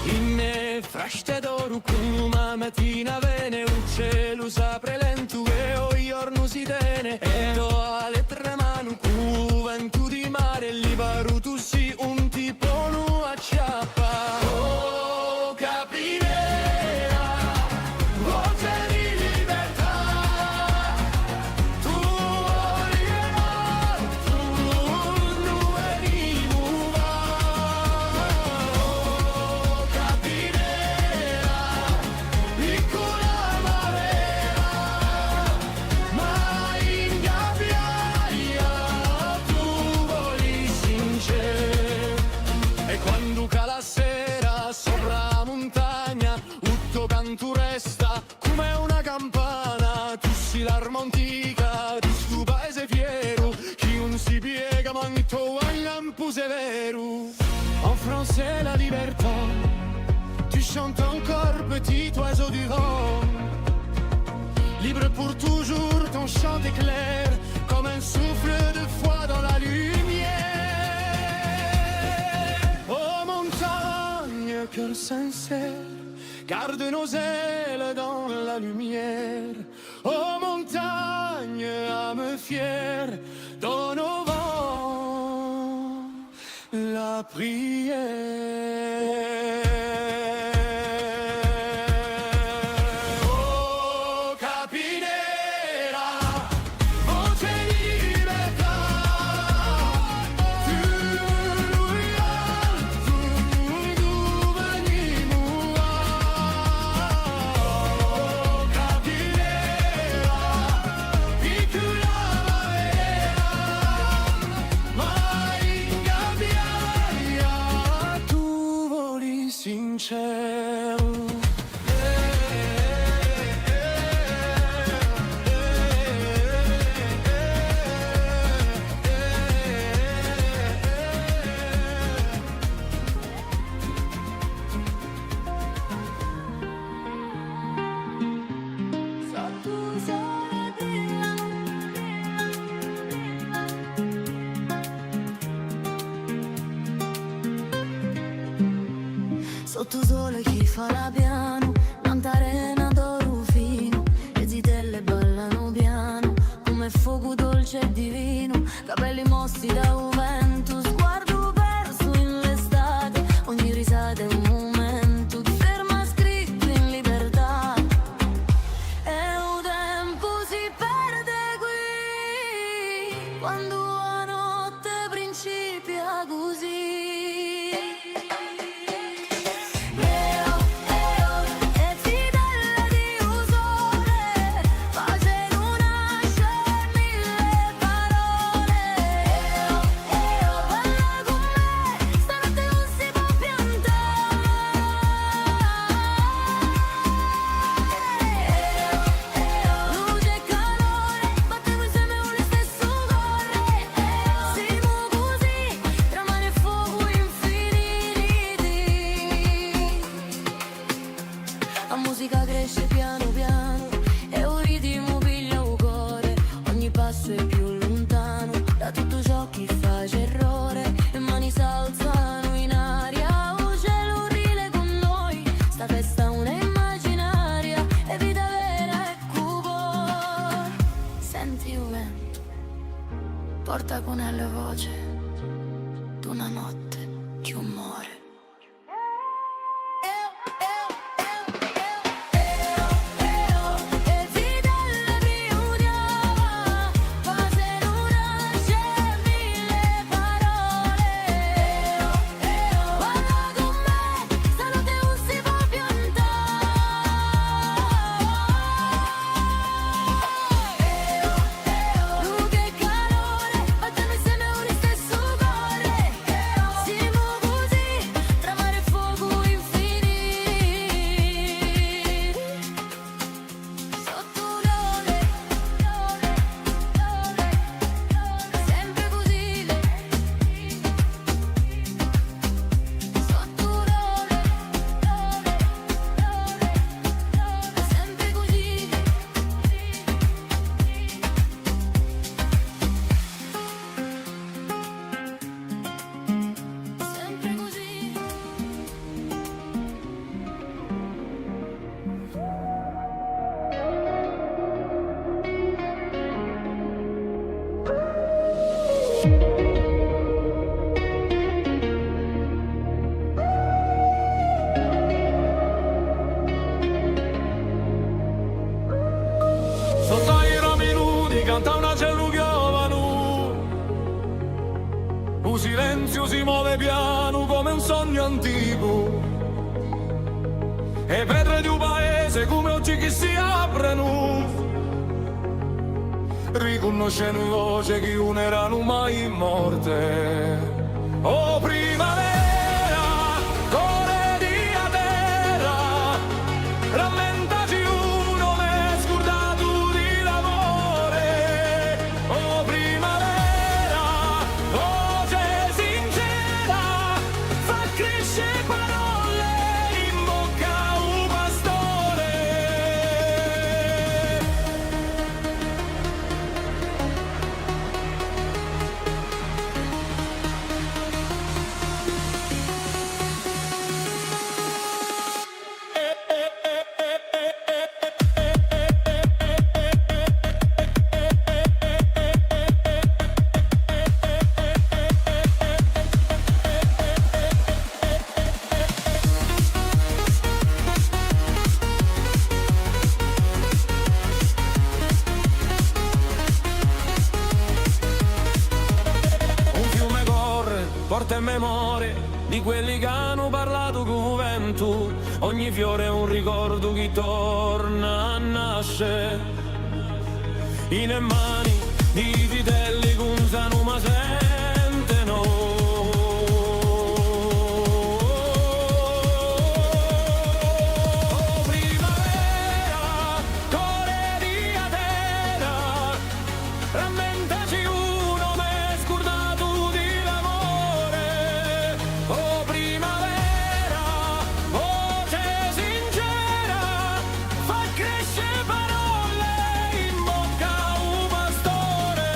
In e fraste d'oru cum'è a matina vene, u celu s'apre lentu è u ghjornu si tene, è tò a lettera manu cù u ventu di mare, liberu tù sì, ùn ti ponu acciappà. Oh, capirà, voce di libertà, tu volia, tu ùn venimu, oh, capirà, piccula ma vera, ma ingabbiata, tu voli sinceru. È quandu cala a sera sopra a muntagna, u to cantu resta cum'è una campana, tù sì l'arma antica di stu paese fieru, chì ùn si piega mancu u to lampu severu. En français, la libertà. Tu chantes encore, petit oiseau du vent. Libre pour toujours, ton chant éclaire comme un souffle de foi dans la lumière. Oh montagne, cœur sincère, garde nos ailes dans la lumière. Oh montagne, âme fière, donne au vent la prière. Oh capinera, voce di libertà, tu, tu, tu venimu, oh capinera, piccula ma vera, ma ingabbiata, tu voli sinceru. Sottu u sole chì fala pianu, nant'à a rena d'oru finu, e zitelle ballanu pianu, cum'è focu dolce è divinu, capelli mossi da u ventu, sguardu persu in l'estate, ogni risata hè un mumentu chì ferma scrittu in libertà. È u tempu si perde quì, quandu a notte principia cusì. Eo, eo, e zitelle di u sole, facenu nasce mille parole. Eo, Nta un acellu ghjovanu, u silenziu si move pianu cum'è un sognu anticu, è e petre di u paese cum'è oghji chì si aprenu, ricunnoscenu e voce chì ùn eranu mai morte. O primavera, core di a terra, rammentati ùn m'hè scurdatu di l'amore. O primavera, voce sincera, fà cresce parolle in bocca à u pastore. Un fiume corre, porta e memorie di quelli chì anu parlatu cù u ventu. Ogni fiore hè un ricordu chì torna à nasce. In e mani di i zitelli chì ùn sanu ma sentenu. O primavera, core di a terra, rammentati ùn m'hè scurdatu di l'amore. O primavera, voce sincera, fà cresce parolle in bocca à u pastore.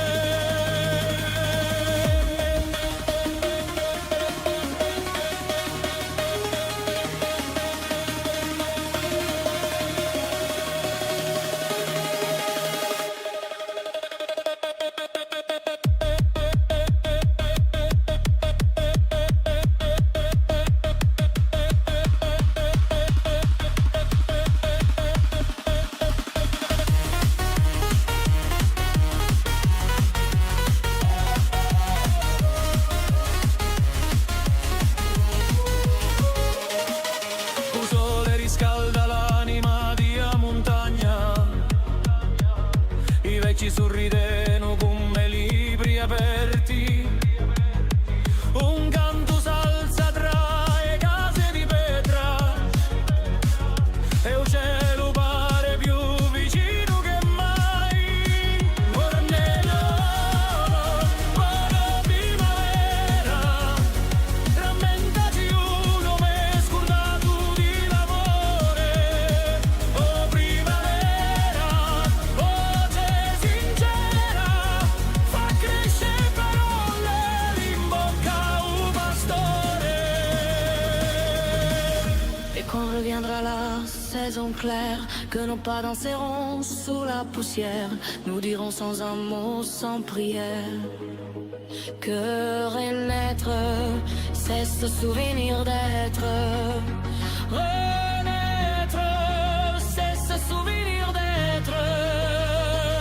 U sole riscalda l'anima di a muntagna, i vechji surridenu cum'è libri aperti, un cantu s'alza trà e case di petra, è u celu pare più vicinu chè mai. Ora nè, ora primavera, rammentati ùn m'hè scurdatu di l'amore. O primavera, voce sincera, fà cresce parolle in bocca à u pastore. Et quand reviendra la saison claire, que nos pas danseront sous la poussière, nous dirons sans un mot, sans prière, que renaître, c'est se souvenir d'être. Renaître, c'est se souvenir d'être.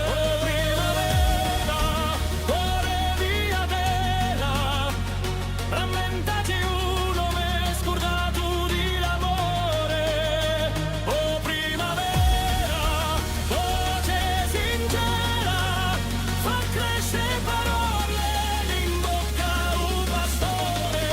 O primavera, core di a terra, rammentati ùn m'hè scurdatu di l'amore. O primavera, voce sincera, fà cresce parolle in bocca à u pastore.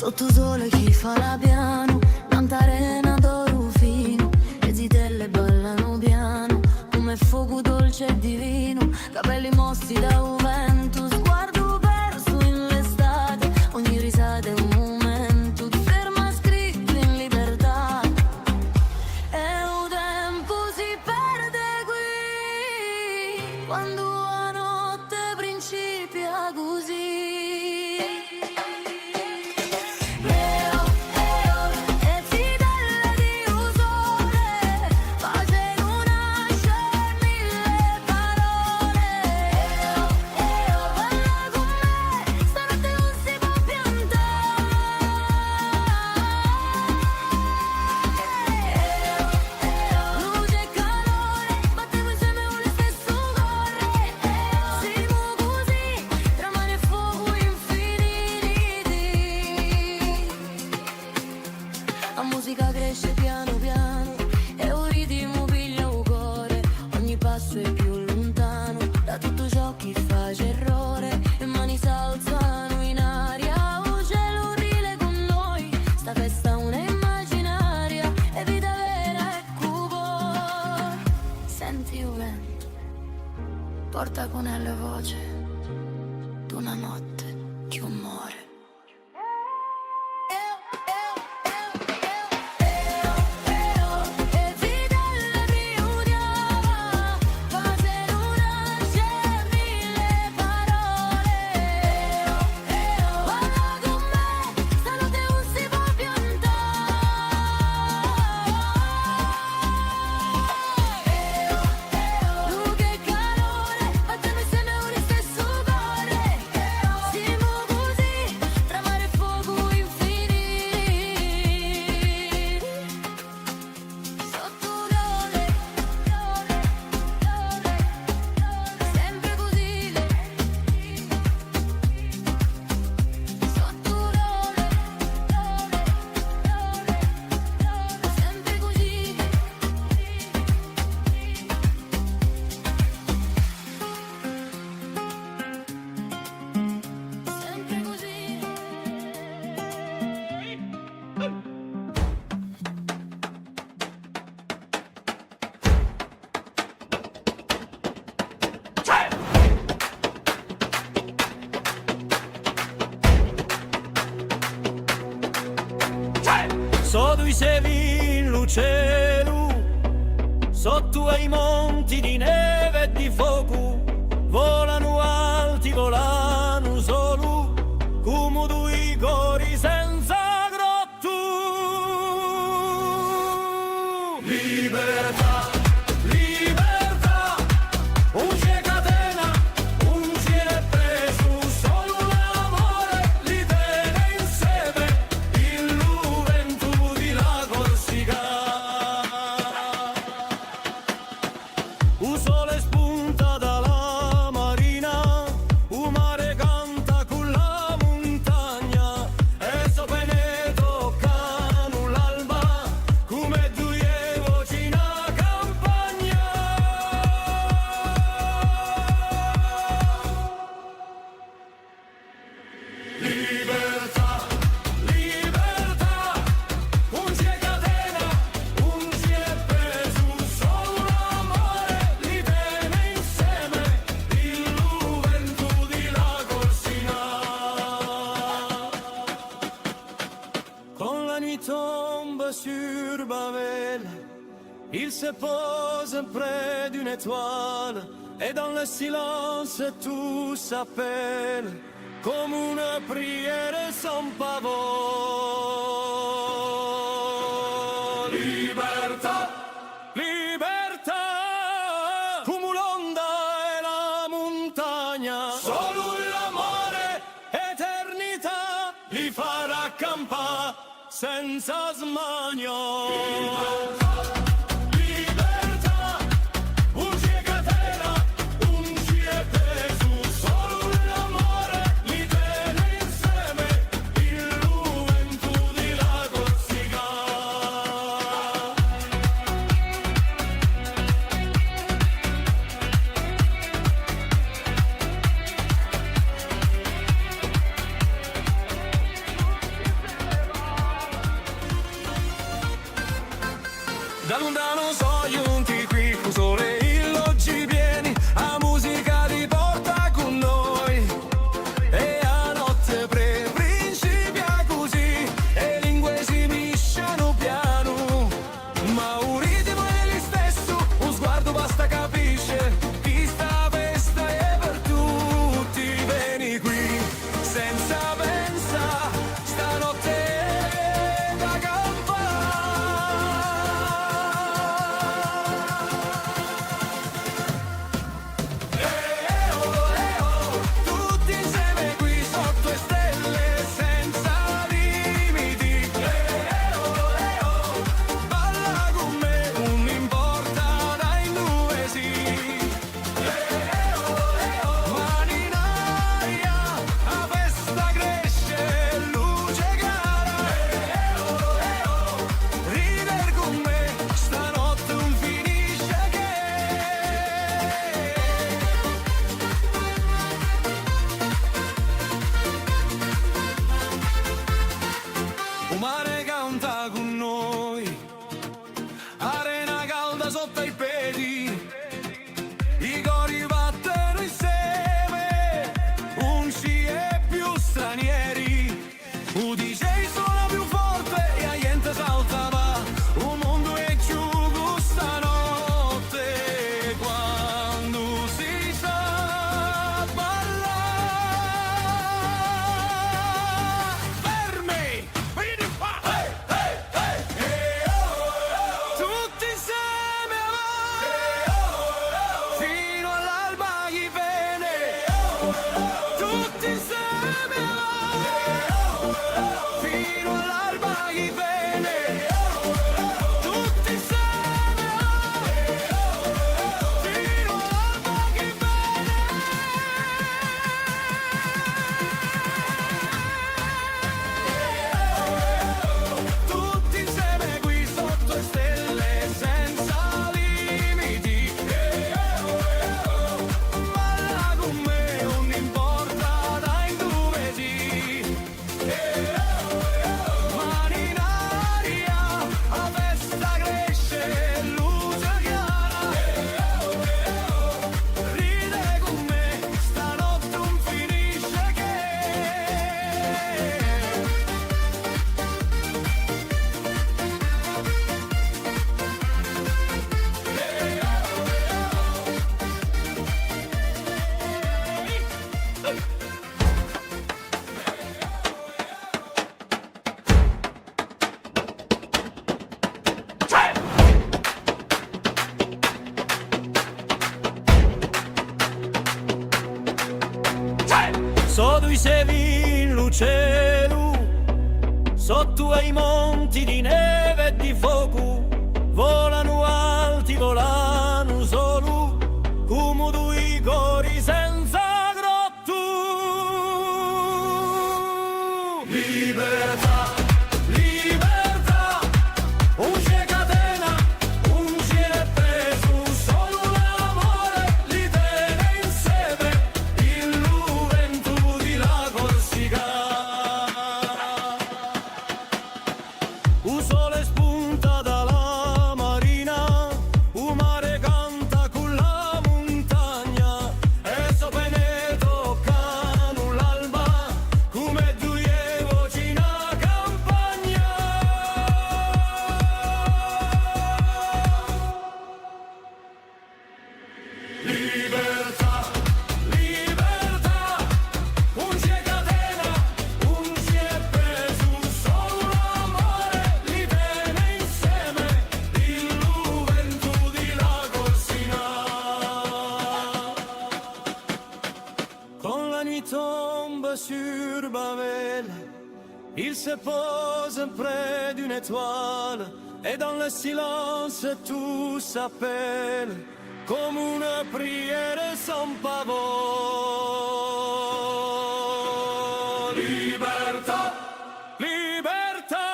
Sottu u sole chì fala pianu, nant'à a rena d'oru finu, e zitelle ballanu pianu, cum'è focu dolce è divinu, capelli mossi da u ventu, sguardu persu in l'estate, ogni risata hè un mumentu, ti ferma scrittu in libertà. È u tempu si perde quì, quandu a notte principia cusì. Eo, eo, e zitelle di u sole, facenu nasce mille parole. Eo, eo, balla cun mè, stanotte ùn si pò piantà. Eo, eo, luce è calore, battemu inseme u listessu core. Eo, simu cusì, tra mare è focu infiniti. A musica cresce pianu pianu è u ritimu piglia u core, ogni passu hè più luntanu da tuttu ciò chì face errore, e mani s'alzanu in aria, u celu ride cun noi, sta festa ùn hè imaginaria, hè vita vera è cù u core. Senti u ventu, porta cun ellu a voce d'una notte chì ùn more. Simu cusì, tra mare è focu infiniti. Sottu u sole, sempre cusì. Sottu u sole, sempre cusì. Sempre cusì. Sò dui stelle in u celu, sottu à i monti di neve è di focu, volanu alti, volanu solu, cumu dui cori senza grottu. Libertà, libertà, ùn ci hè catena, ùn ci hè pesu, solu l'amore li tene inseme, in lu ventu di la Corsica. U sole spunta da la marina, u mare canta cù la muntagna, è sò pene toccanu l'alba, cum'è duie voce in a campagna. Libertà, libertà, ùn ci hè catena, ùn ci hè pesu, solu l'amore li tene inseme, in lu ventu di la Corsica. Quand la nuit tombe sur Babel, il se pose près d'une étoile, et dans le silence tout s'appelle, comme une prière sans parole. Libertà, libertà, cumu l'onda è la muntagna, solu l'amore, eternità, li farà campà senza smania. Libertà, ùn ci hè catena, ùn ci hè pesu, solu l'amore li tene inseme, in lu ventu di la Corsica. Da luntanu sò ghjunti quì, cù u sole in l'ochji pieni, a musica li porta cù noi. È a notte pre-, principia cusì, e lingue si miscianu pianu. Ma u ritimu hè listessu, u sguardu basta capisce, chì sta festa hè per tutti, veni quì, senza pensà, stanotte hè da campà. Eh, oh, eh, oh, tutti inseme quì sottu e stelle senza limiti. Eh, oh, eh, oh, balla cù mè, ùn importa da induve sì. Eh, eh, oh, eh, oh, mani in aria, a festa cresce, luce cara. Eh, eh, oh, eh, oh, rider cù mè, stanotte ùn finisce chè. U mare canta cù noi, arena calda sottu à i pedi, i cori battenu inseme, ùn ci hè più stranieri. U D J sona più forte è a ghjente salta, và, u mondu hè ghjucu stanotte, quandu si sà ballà. Fermi! Vidi quà! Tutti inseme, và! Finu à l'alba chì vene! Tutti inseme, và! Finu à l'alba chì vene! Tutti inseme, và! Finu à l'alba chì vene! Tutti inseme quì sottu e stelle senza limiti. Balla cù mè, ùn importa da induve sì. Mani in aria, a festa cresce, luce cara. Ride cù mè, stanotte ùn finisce chè. Sò dui stelle in u celu, sottu à i monti di neve è di focu, volanu alti, volanu solu, cum'è dui cori senza groppu. Libertà, libertà, ùn ci hè catena, ùn ci hè pesu, solu l'amore li tene inseme, in lu ventu di la Corsica. U sole spunta da la marina, u mare canta cù la muntagna, è sò pene toccanu l'alba, cum'è duie voci in a campagna. Libertà, libertà, ùn ci hè catena, ùn ci hè pesu, solu l'amore li tene inseme, in lu ventu di la Corsica. Quand la nuit tombe sur Babel, il se pose près d'une étoile, et dans le silence tout s'appelle, comme une prière sans parole. Libertà, libertà,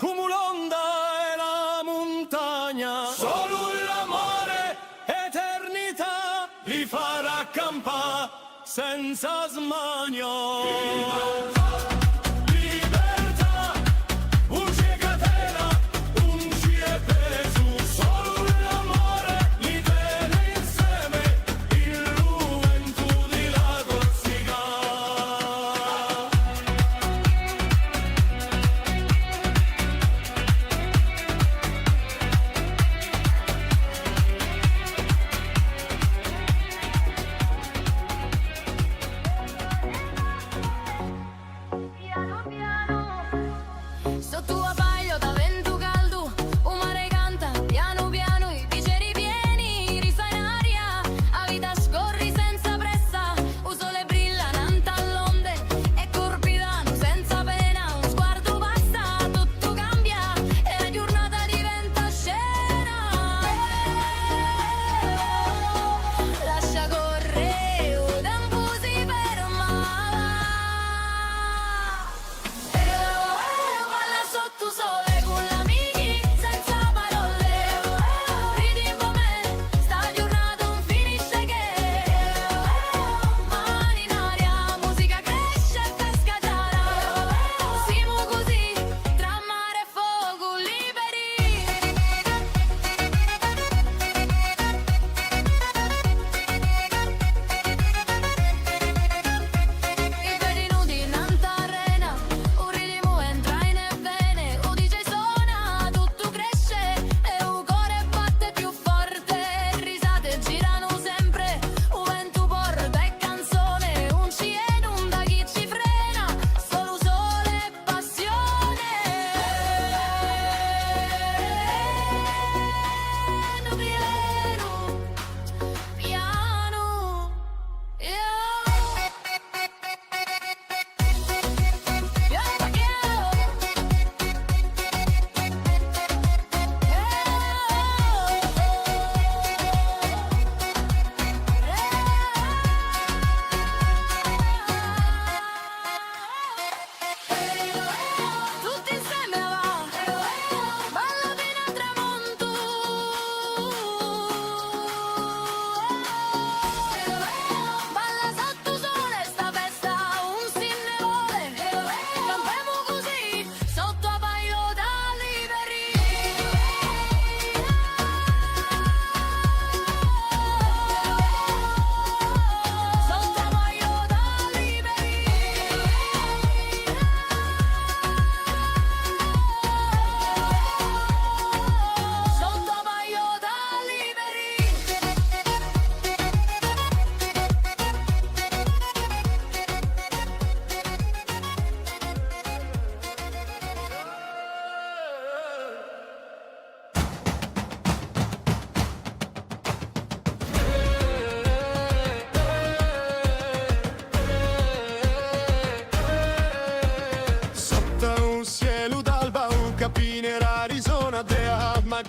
cum'è l'onda è la muntagna, solu l'amore, eternità, li farà campà senza smania. Libertà, ùn ci hè catena, ùn ci hè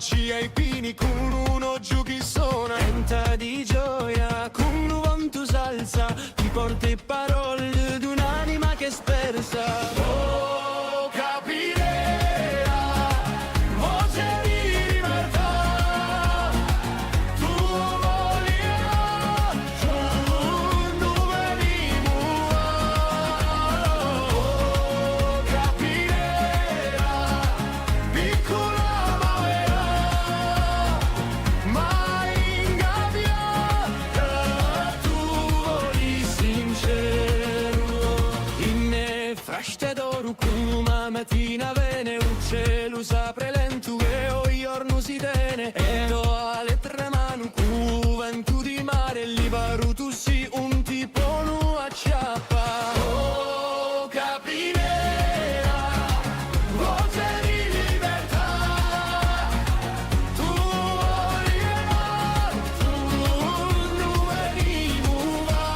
Ci hè i pini cù un oghju chì sona. Canta di gioia cù un vantu s'alza, ti porta e parolle d'un'anima chì hè spersa. Oh, Capinera, voce di libertà, tù voli Quandu venimu à, oh, Capinera, piccula ma vera, ma ingabbiata, tù voli sinceru. In frasce d'oru cum'è a matina vene, u celu s'apre lentu è u ghjornu si tene, è tò a lettera in manu, cù u ventu di mare liberu tù sì, ùn ti ponu acciappà. Oh, Capinera, voce di libertà, tù voli è mortu, ùn venimu và.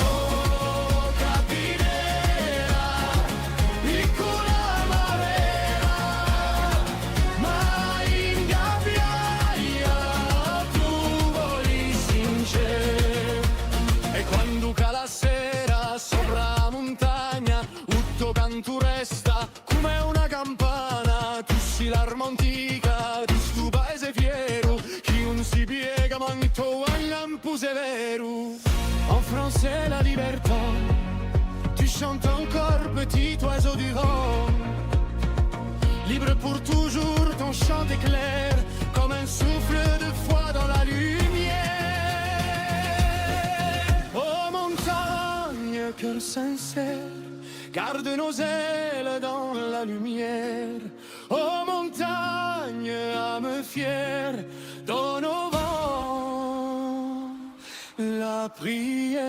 Oh, Capinera, piccula ma vera, ma ingabbiata, tù voli sinceru. È quandu cala a sera sopra a muntagna, u to cantu resta cum'è una campana, tù sì l'arma antica di stu paese fieru, chì ùn si piega mancu à u lampu severu. En français, la libertà. Tu chantes encore, petit oiseau du vent. Libre pour toujours, ton chant est clair, comme un souffle de foi dans la lumière. Oh montagne, cœur sincère, garde nos ailes dans la lumière. Oh montagne, âme fière, donne au vent la prière.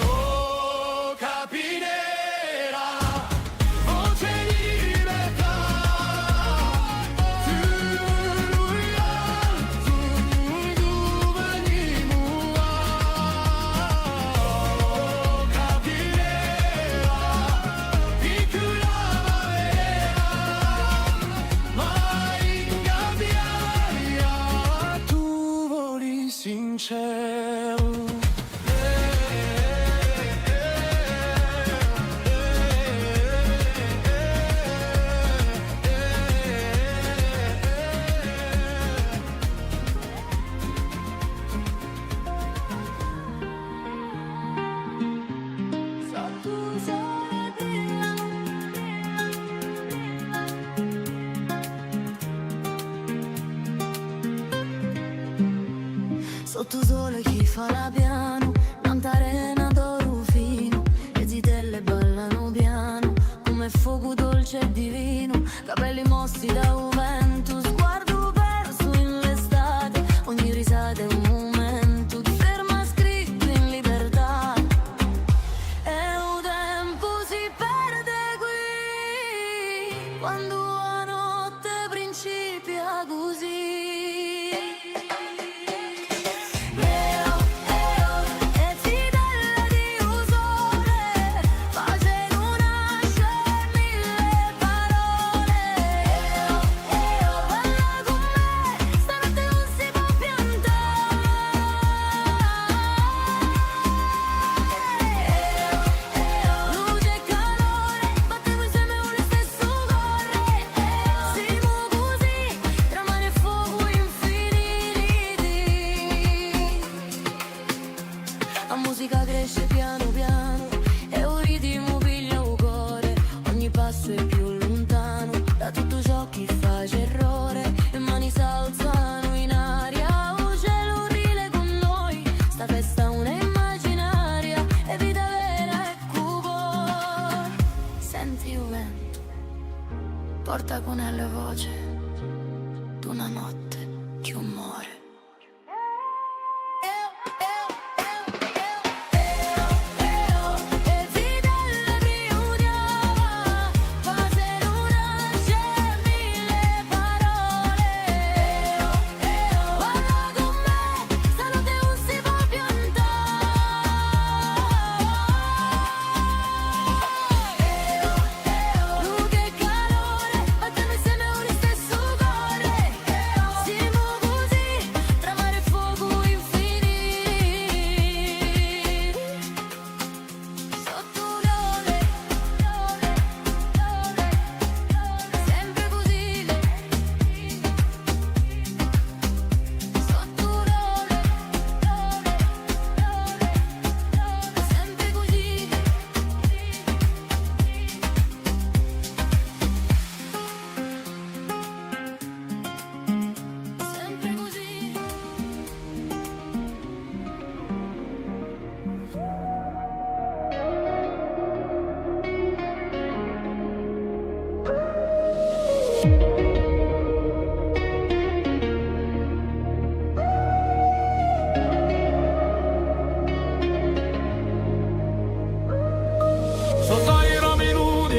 Oh, Capinera, voce di libertà, tù voli è mortu, ùn venimu và. Oh, Capinera, piccula ma vera, ma ingabbiata, tù voli sinceru. Sottu u sole chì fala pianu, nant'à a rena d'oru finu, e zitelle ballanu pianu, cum'è focu dolce è divinu, capelli mossi da u ventu, sguardu persu in l'estate, ogni risata hè un mumentu, ti ferma scrittu in libertà. È u tempu si perde quì, quandu a notte principia cusì. A musica cresce pianu pianu è u ritimu piglia u core, ogni passu hè più luntanu da tuttu ciò chì face errore, e mani s'alzanu in aria, u celu ride cù noi, sta festa ùn hè imaginaria, hè vita vera è cù core. Senti u ventu, porta cun ellu a voce d'una notte chì ùn more.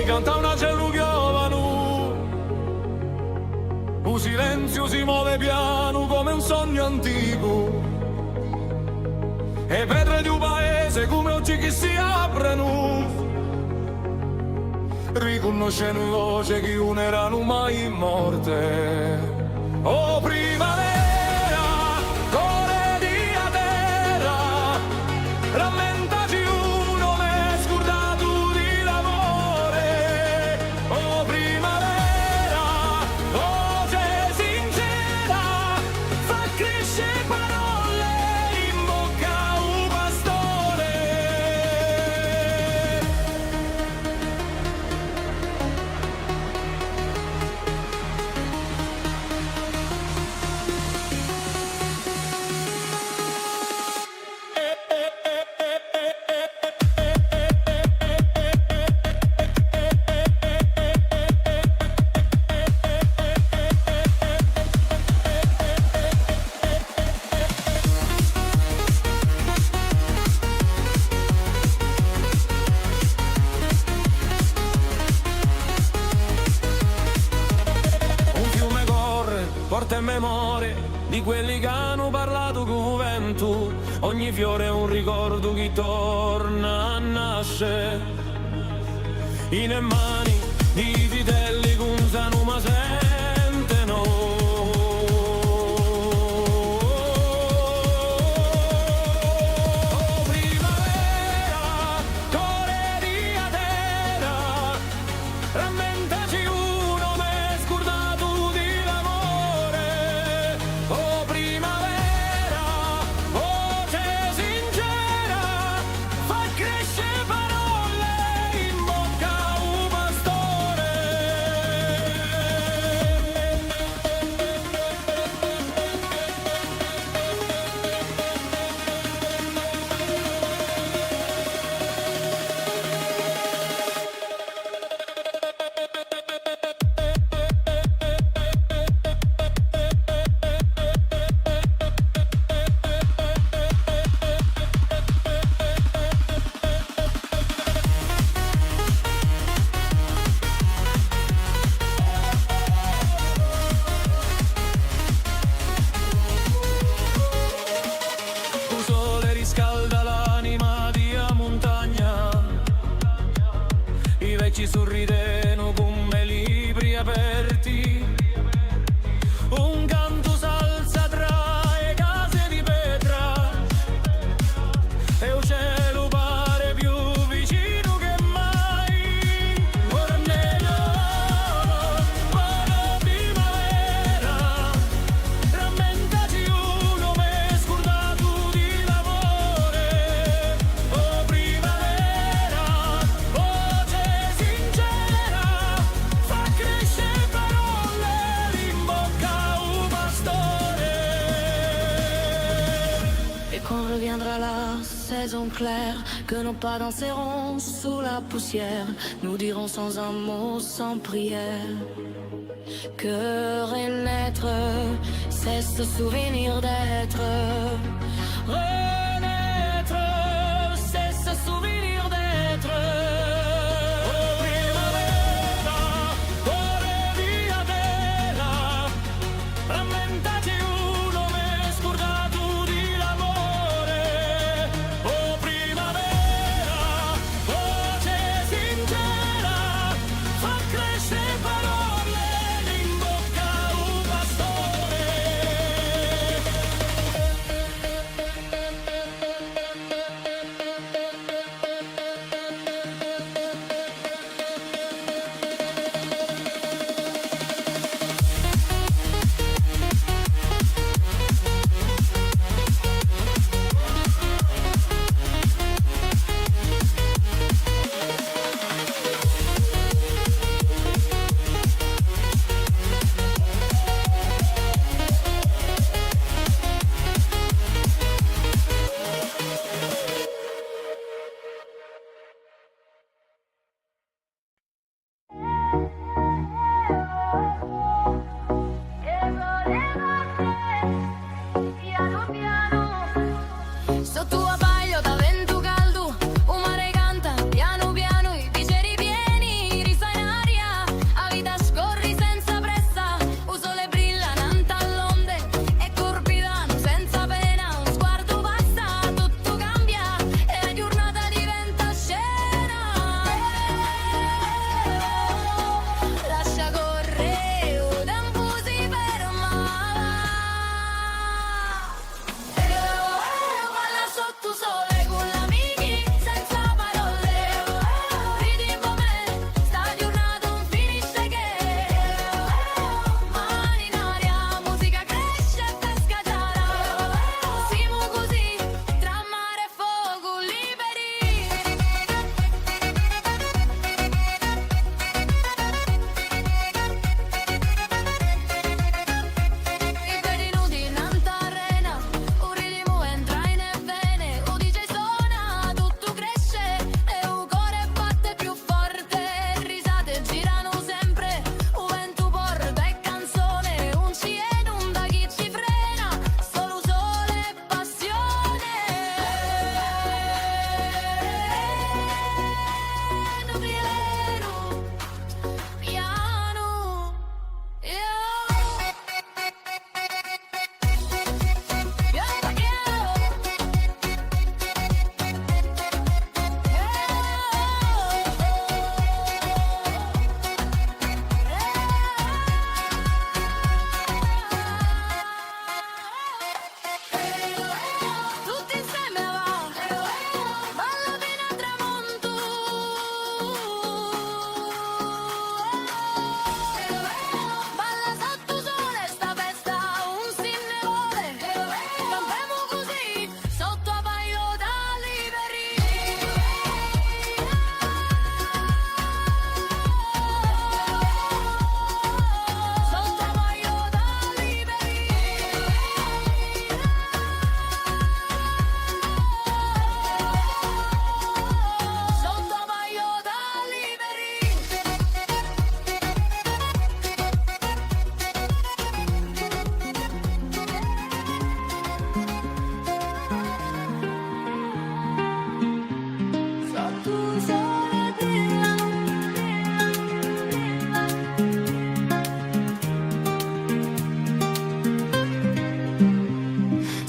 Canta un acellu ghjovanu, u silenziu si move pianu cum'è un sognu anticu. E petre di u paese cum'è oghje chì si aprenu, ricunnoscenu e voce chì ùn eranu mai morte. O primavera, core di a terra, rammentati u nome scurdatu di l'amore. O primavera, voce sincera, fà cresce parolle in bocca à u pastore. Un fiume corre, porta e memorie di quelli ch'anu parlatu cù u ventu. Ogni fiore hè un ricordu chì torna à nasce. In e mani di i zitelli ch'ùn sanu ma sentenu. O primavera, core di a terra, rammentati u nome scurdatu di l'amore. O primavera, voce sincera, fà cresce parolle in bocca à u pastore. U sole riscalda l'anima di a muntagna, i vechji surridenu cum'è libri aperti, un cantu s'alza trà e case di petra, è u celu pare più vicinu chè mai. Guarda, o primavera, rammentati u nome scurdatu di l'amore. O primavera, voce sincera, fà cresce parolle in bocca à u pastore. Et quand reviendra la saison claire, que nos pas danseront sous la poussière, nous dirons sans un mot, sans prière, que renaître, c'est se souvenir d'être. Renaître, c'est se souvenir d'être. O primavera, core di a terra, rammentati u nome scurdatu di l'amore. O primavera, voce sincera, fà cresce parolle in bocca à u pastore.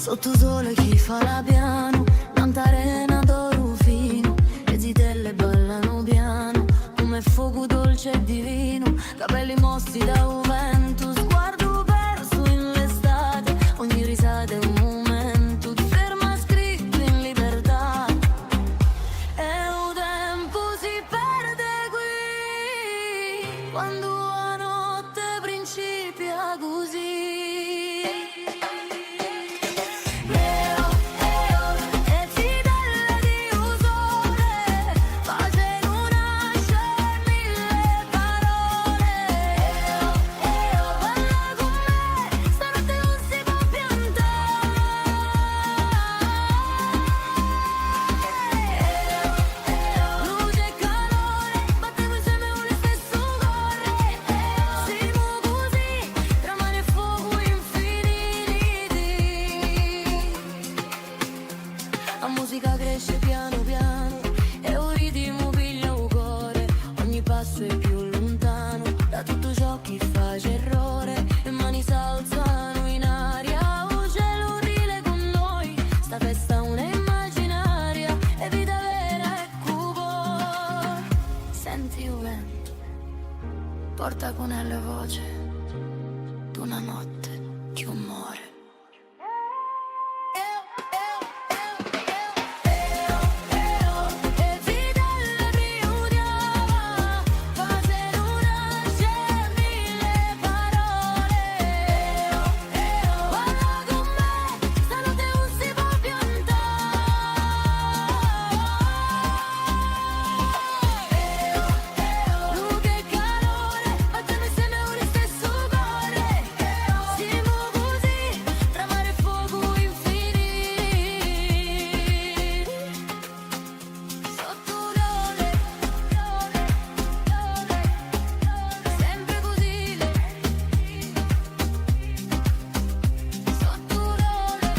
Sottu u sole chì fala pianu, nant'à a rena d'oru finu, e zitelle ballanu pianu, cum'è focu dolce è divinu, capelli mossi da u ventu, sguardu persu in l'estate, ogni risata hè un mumentu, ti ferma scrittu in libertà. È u tempu si perde quì, quandu a notte principia cusì. Eo, eo, e zitelle di u sole, facenu nasce mille parole. Eo, eo, parla cun mè, stanotte ùn si pò piantà. Eo, eo, luce è calore, battemu inseme u listessu core. Eo, simu cusì, tra mare è focu infiniti. A musica cresce pianu pianu è u ritimu piglia u core, ogni passu hè più luntanu da tuttu ciò chì face errore, e mani s'alzanu in aria, u celu ride cun noi, sta festa ùn hè imaginaria, hè vita vera è cù u core. Senti u ventu, porta cun ellu a voce d'una notte chì ùn more. Simu cusì, tra mare è focu infiniti. Sottu u sole, sempre cusì. Sottu u sole,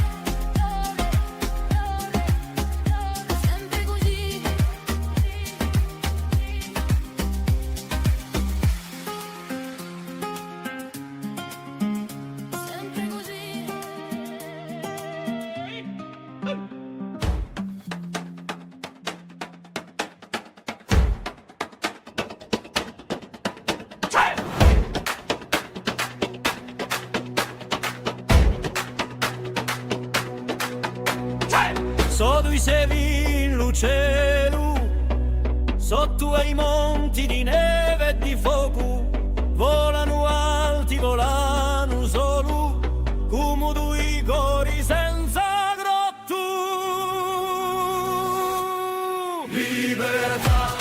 sempre cusì. Sempre cusì. Sò dui stelle in u celu, sottu à i monti di neve è di focu, volanu alti, volanu solu, cumu dui cori senza groppu. Libertà,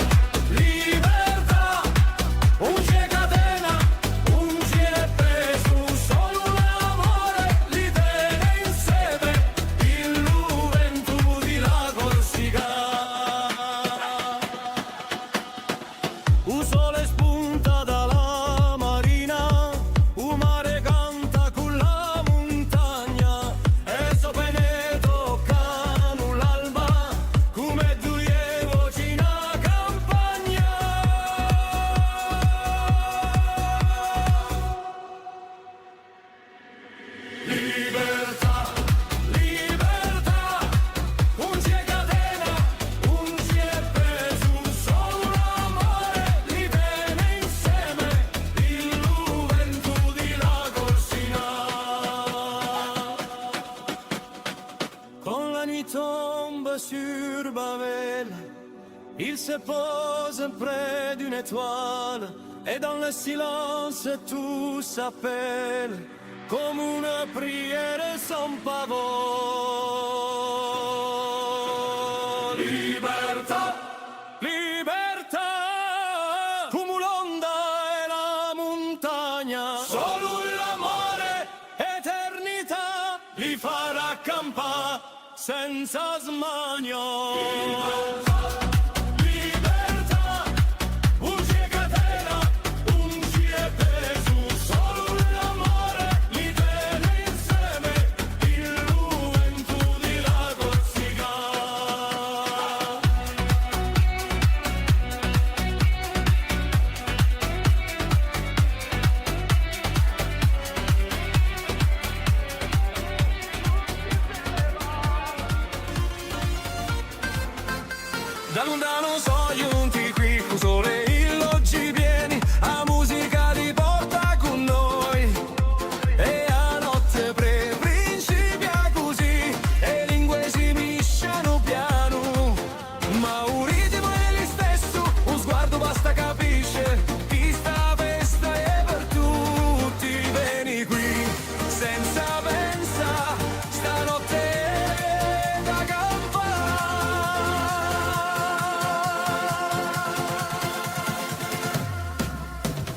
libertà, ùn ci hè catena, ùn ci hè pesu, solu l'amore li tene inseme, in lu ventu di la Corsica. U sole spunta da la marina, u mare canta cù la muntagna, è so pene toccanu l'alba, cum'è duie voci in a campagna. Libertà, libertà, ùn ci hè catena, ùn ci hè pesu, solu l'amore li tene inseme, in lu ventu di la Corsica. Quand la nuit tombe sur Babel, il se pose près d'une étoile, et dans le silence tout s'appelle, comme une prière sans pavot. Libertà, libertà, cumu l'onda è la muntagna, solu l'amore, eternità, li farà campà senza smania. Libertà, ùn ci hè catena, ùn ci hè pesu, solu l'amore li tene inseme, in lu ventu di la Corsica. Sò ghjunti quì, u sole è l'oghji pieni, a musica li porta cù noi. È a notte pre-, principia cusì, e lingue si miscianu pianu. Ma u ritmu hè listessu, u sguardu basta capisce, chì sta festa hè per tutti, veni quì. Senza pensà, stanotte hè da campà.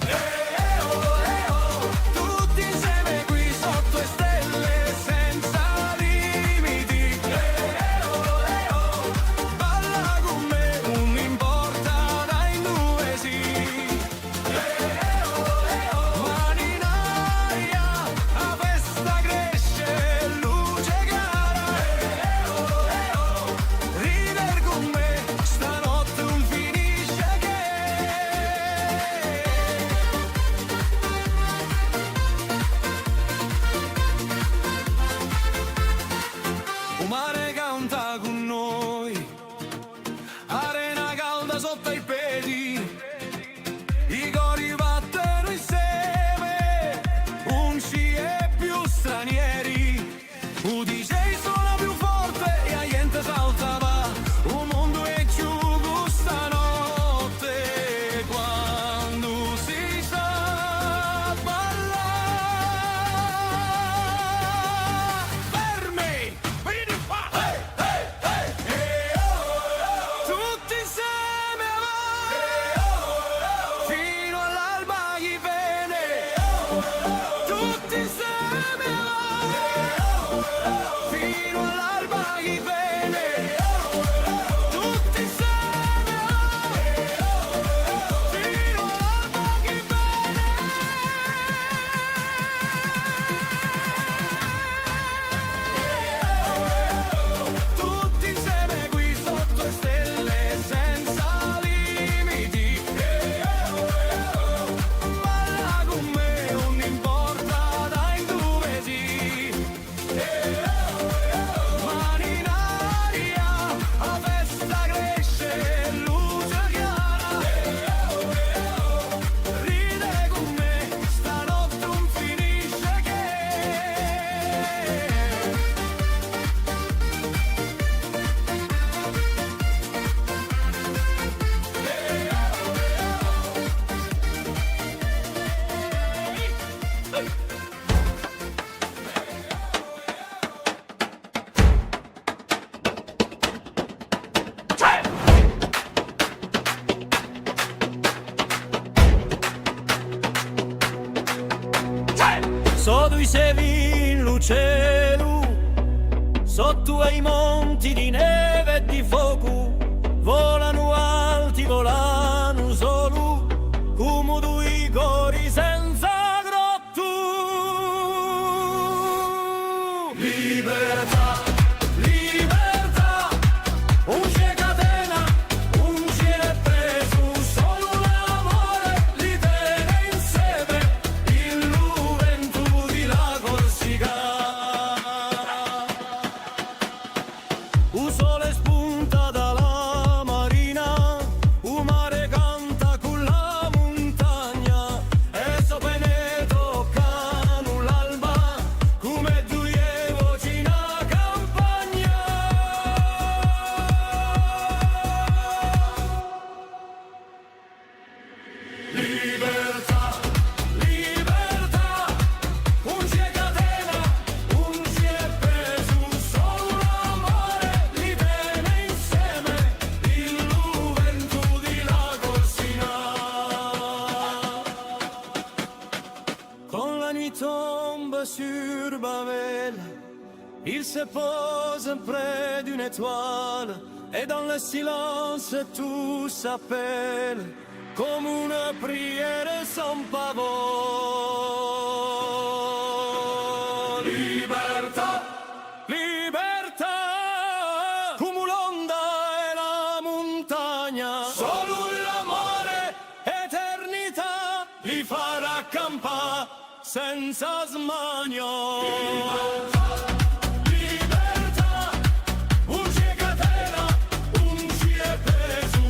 Eh, eh, oh, eh, oh, tutti inseme quì sottu e stelle, senza limiti. Eh, eh, oh, eh, oh, balla cù mè, ùn importa da induve sì. Mani in aria, a festa cresce, luce cara. Ride cù mè, stanotte ùn finisce chè. U mare canta cù noi. Arena calda sottu à i pedi, i cori battenu inseme, ùn ci hè più stranieri. U D J sona più forte è a ghjente salta và, u mondu hè chjucu stanotte quandu si sà ballà. Fermi! Vidi qua! Tutti inseme avà! Finu à l'alba chì vene! Tutti inseme avà! Finu à l'alba chì vene! Tutti inseme avà! Finu à l'alba chì vene! Tutti inseme quì sottu e stelle senza limiti. Balla cù mè, ùn importa da induve sì. Mani in aria, a festa cresce, luce chiara. Ride cù mè, stanotte ùn finisce chè. Sò dui sevi in lu celu, sottu à i monti di neve è di focu, volanu alti, volanu solu, cumu dui cori senza grottu. Libertà, libertà, ùn ci hè catena, ùn ci hè pesu, solu l'amore li tene inseme, in lu ventu di la Corsica. U sole spunta da la marina, u mare canta cù la muntagna, è so pene toccanu l'alba, cum'è duie voci in a campagna. Libertà, libertà, ùn ci hè catena, ùn ci hè pesu, solu l'amore li tene inseme, in lu ventu di la Corsica. Quand la nuit tombe sur Babel, il se pose près d'une étoile, et dans le silence tout s'appelle, comme une prière sans parole. Libertà, libertà, cumu l'onda è la muntagna, solu l'amore, eternità, li farà campà senza smania. Libertà, ùn ci hè catena, ùn ci hè pesu,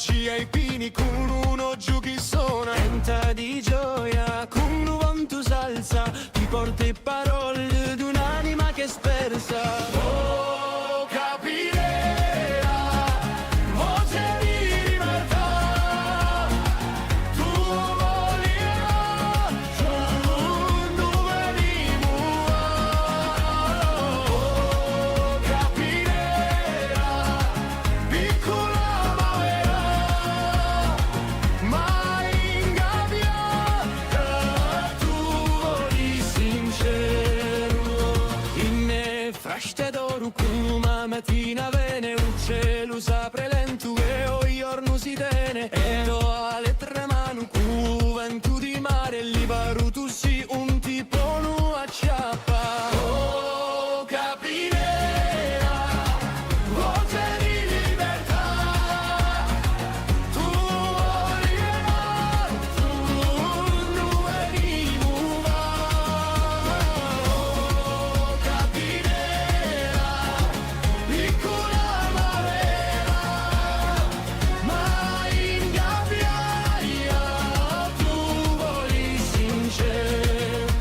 Ci hè i pini cù un oghju chì sona. Tenta di gioia, cù un vantu s'alza, ti porta e parolle d'un'anima chì hè spersa. Oh, capidera, voce di libertà, tù voli un mundu venimu, oh, capidera, piccula ma vera, ma ingabbiata, tù voli sinceru. In e frasce d'oru, cum'è a matina vene, u celu s'apre lentu è u ghjornu si tene, è e to ale tremanu, cù u ventu di mare, libaru tù sì, ùn ti ponu acciappà. Oh, capidera, voce di libertà, tù voli libertà, tù voli libertà, oh, capidera, piccula ma vera, ma ingabbiata, tù voli sinceru.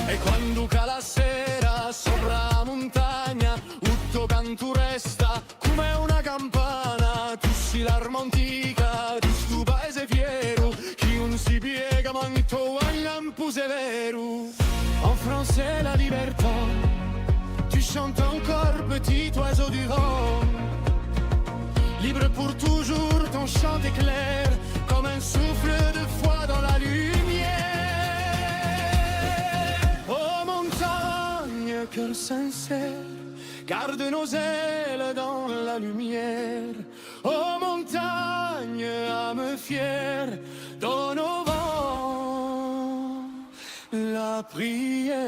È quandu cala a sera sopra a muntagna, u to cantu resta cum'è una campana, tù sì l'arma antica di stu paese fieru, chì ùn si piega mancu u to lampu severu. En français, la libertà, tu chantes encore, petit oiseau du vent. Libre pour toujours, ton chant éclaire comme un souffle de foi dans la lumière. Oh montagne, cœur sincère, garde nos ailes dans la lumière. Oh montagne, âme fière, donne au vent la prière.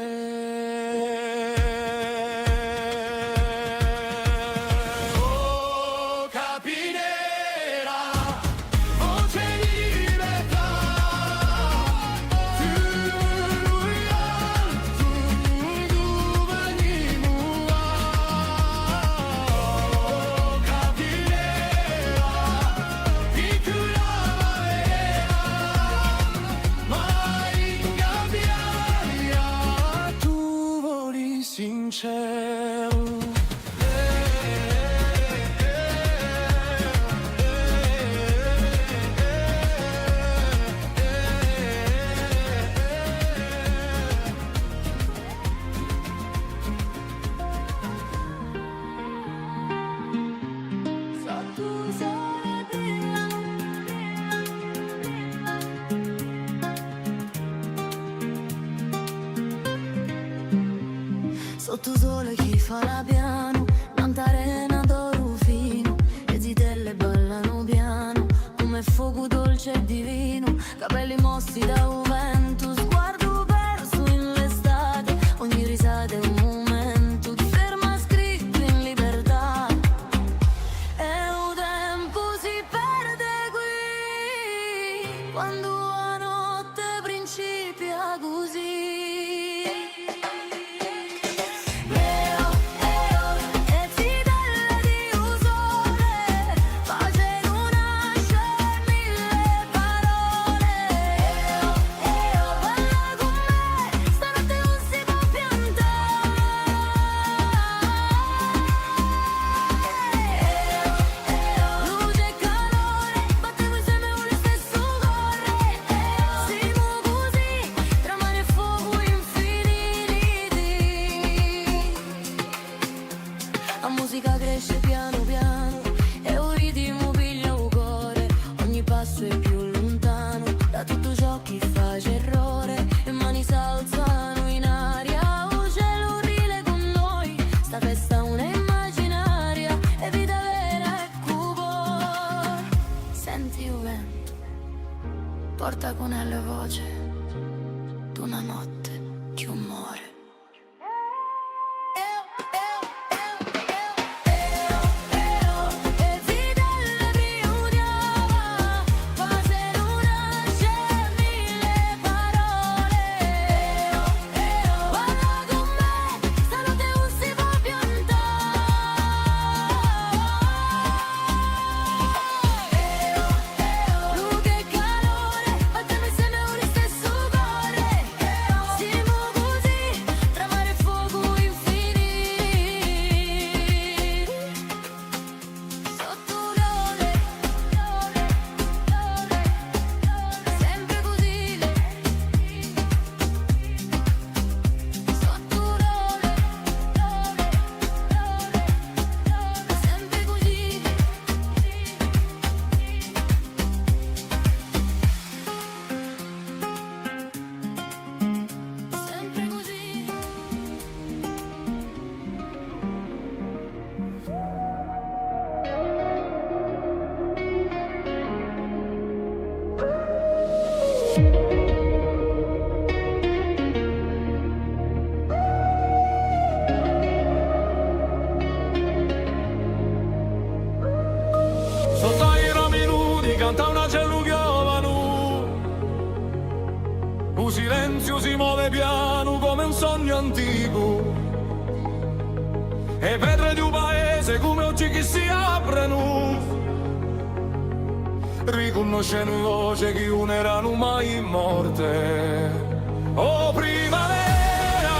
Oh, capidera, voce di libertà, tù voli libertà, tù voli libertà, oh, capidera, piccula ma vera, ma ingabbiata, tù voli sinceru. Sottu u sole chì fà l'abbianu, nant'à a rena d'oru finu, e zitelle ballanu pianu, cum'è focu dolce è divinu, capelli mossi da u ventu, sguardu persu in l'estate, ogni risata hè un mumentu di ferma scrittu in libertà. È u tempu si perde quì, quandu a notte principia cusì. Eo, eo, e zitelle di u sole, facenu nasce mille parole. Eo, eo, balla cun mè, stanotte ùn si pò piantà. Eo, eo, luce è calore, battemu inseme u listessu core. Eo, simu cusì, tra mare è focu infiniti. A musica cresce pianu pianu è u ritimu piglia u core, ogni passu hè più luntanu da tuttu ciò chì face errore, e mani s'alzanu in aria, u celu ride cun noi, sta festa ùn hè imaginaria, hè vita vera è cupor. Senti u ventu, porta cun ellu a voce d'una notte chì ùn more. move pianu cum'è un sognu anticu, è e petre di u paese cum'è ochji chì si aprenu, ricunnoscenu e voce chì ùn eranu mai morte. O primavera,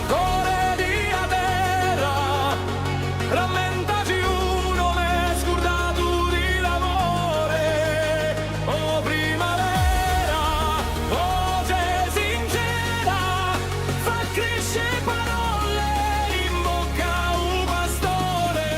core di a terra, rammentaci, ùn m'hè scurdatu di l'amore. O primavera, voce sincera, fà cresce parolle in bocca à u pastore.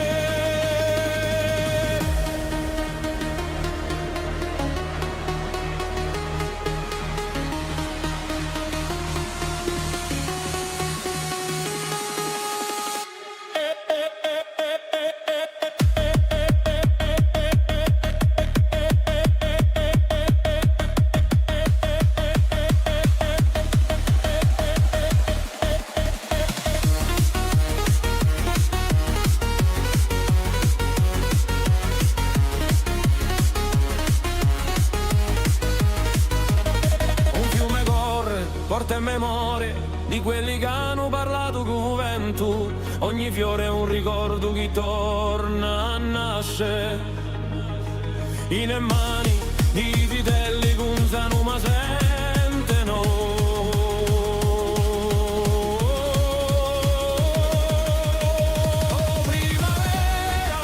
Un fiume corre, porta e memorie di quelli ch'anu parlatu cù u ventu. Ogni fiore hè un ricordu chì torna à nasce. In e mani di i zitelli ch'ùn sanu ma sentenu. O primavera,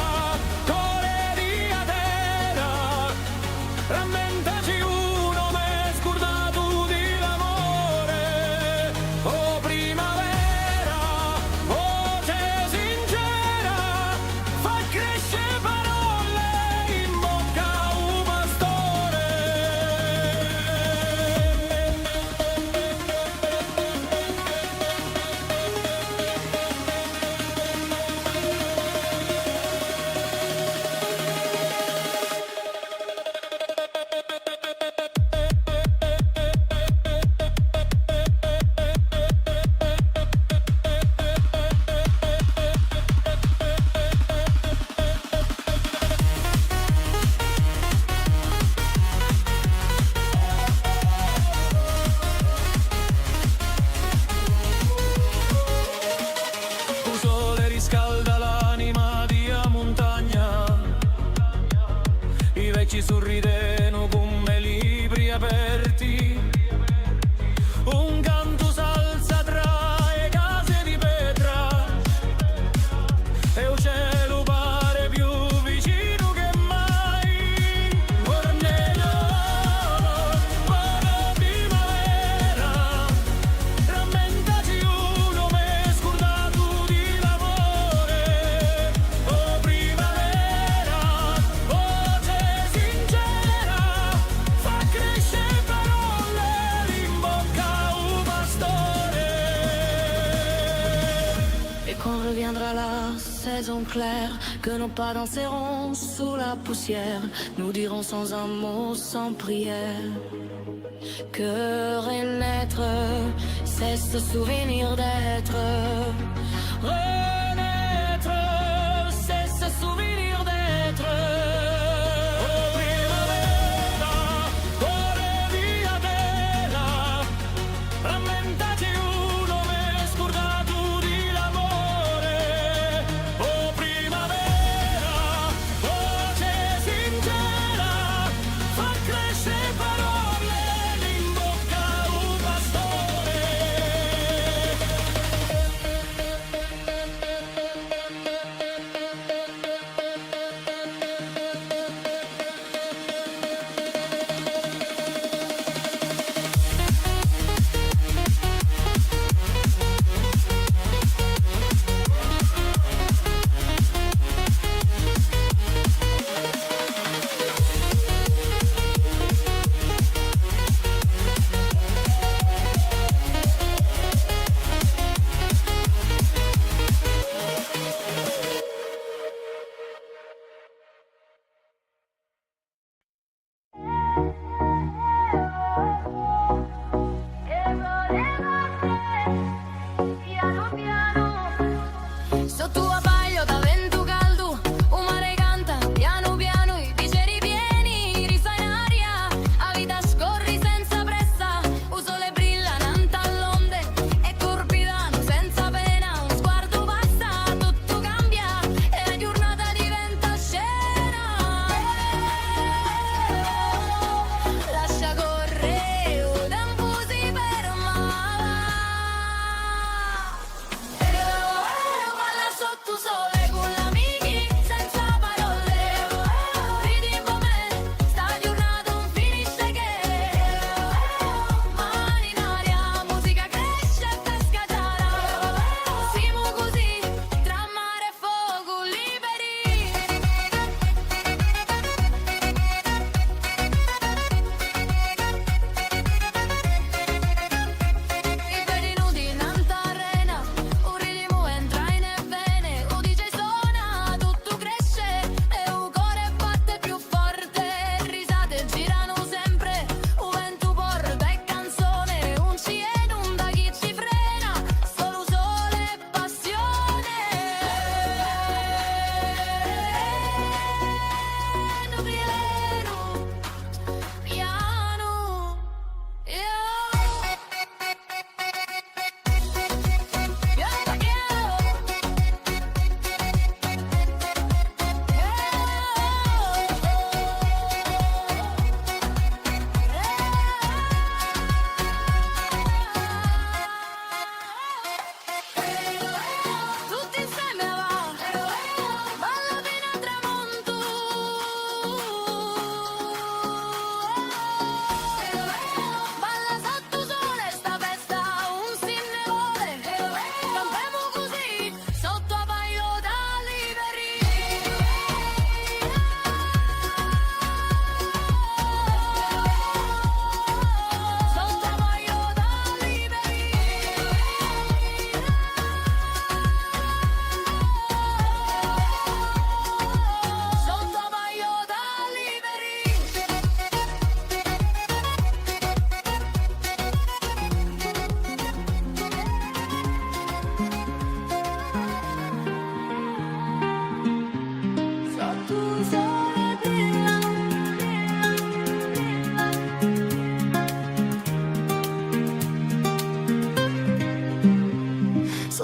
core di a terra, rammentaci, ùn m'hè scurdatu di l'amore. O primavera, voce sincera, fà cresce parolle in bocca à u pastore. U sole riscalda l'anima di a muntagna, i vechji surridenu cum'è libri aperti, un cantu s'alza trà e case di petra, è u celu pare più vicinu chè mai. Ghjornellu, bona primavera, rammentaci, ùn m'hè scurdatu di l'amore. O primavera, voce sincera, fà cresce parolle in bocca à u pastore. Et quand reviendra la saison claire, que nos pas danseront sous la poussière, nous dirons sans un mot, sans prière, que renaître, c'est se souvenir d'être. Renaître, c'est se souvenir d'être. O primavera, core di a terra, rammentaci, ùn m'hè scurdatu di l'amore. O primavera, voce sincera, fà cresce parolle in bocca à u pastore.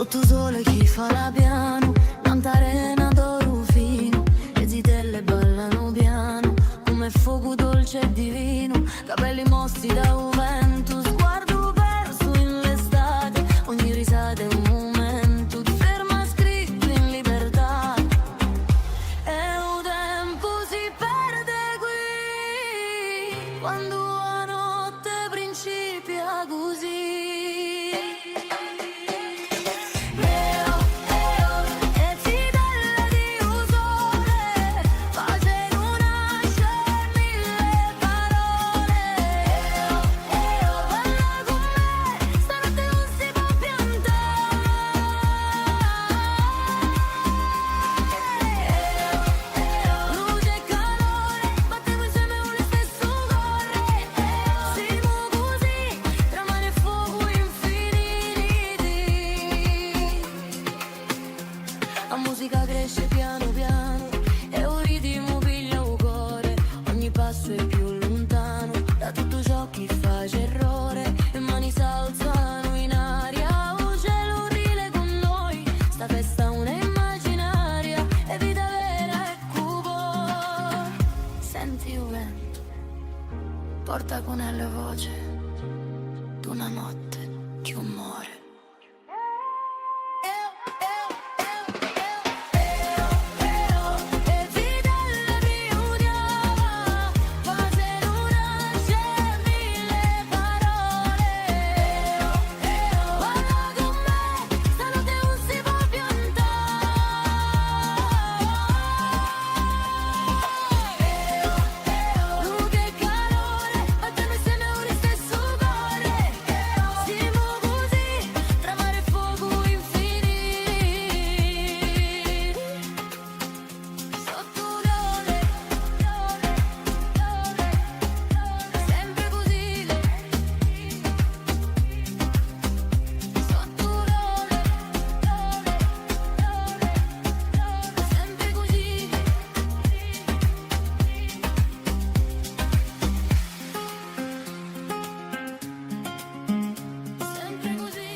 Sottu u sole chì fala pianu, nant'à a rena d'oru finu, e zitelle ballanu pianu, cum'è focu dolce è divinu, capelli mossi da u ventu, sguardu persu in l'estate, ogni risata hè un mumentu, ti ferma scrittu in libertà. È u tempu si perde quì, quandu a notte principia cusì. Eo, eo, e zitelle di u sole, facenu nasce mille parole. Eo, eo, balla cun mè, stanotte ùn si pò piantà. Eo, eo, luce è calore, battemu inseme u listessu core. Eo, simu cusì, tra mare è focu infiniti. A musica cresce pianu pianu e u ritimu piglia u core, ogni passu hè più luntanu da tuttu ciò chì face errore, e mani s'alzanu in aria, u celu ride cun noi, sta festa ùn hè imaginaria, hè vita vera è cù u core. Senti u ventu, porta cun ellu a voce d'una notte chì ùn more. Simu cusì, tra mare è focu infiniti. Sottu u sole, sempre cusì. Sottu u sole, sempre cusì. Sempre cusì.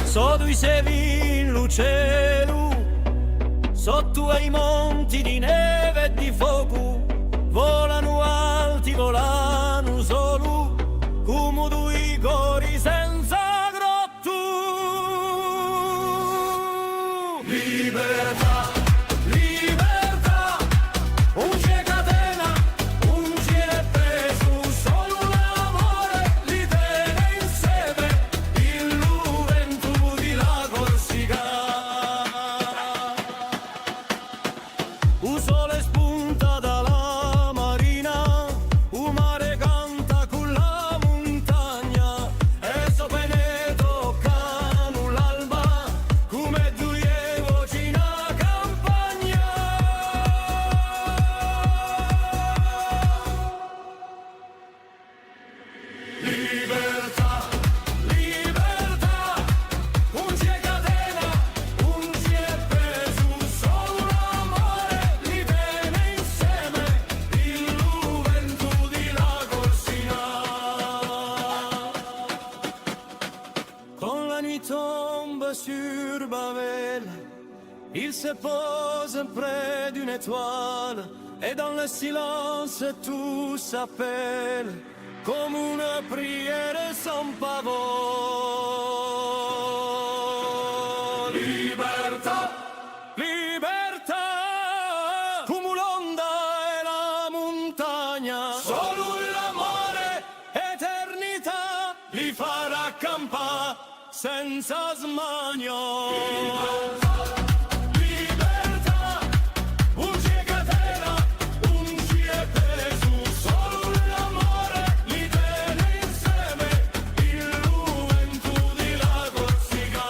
Sò dui sevi in lu celu, sottu à i monti di neve è di focu, volanu alti, volanu solu, cumu dui cori senza grottu. Libertà, libertà, ùn ci hè catena, ùn ci hè pesu, solu l'amore li tene inseme, in lu ventu di la Corsica. U sole spunta da la marina, u mare canta cù la muntagna, è sse pene toccanu l'alba, cum'è duie voci in a campagna. Libertà, libertà, ùn ci hè catena, ùn ci hè pesu, solu l'amore li tene inseme, in lu ventu di la Corsica. Quand la nuit tombe sur Babel, il se pose près d'une étoile, et dans le silence tout s'appelle, comme une prière sans parole. Libertà, libertà, cumu l'onda è la muntagna, solu l'amore, eternità, li farà campà senza smania. Libertà, ùn ci hè catena, ùn ci hè pesu, solu l'amore li tene inseme, in lu ventu di la Corsica.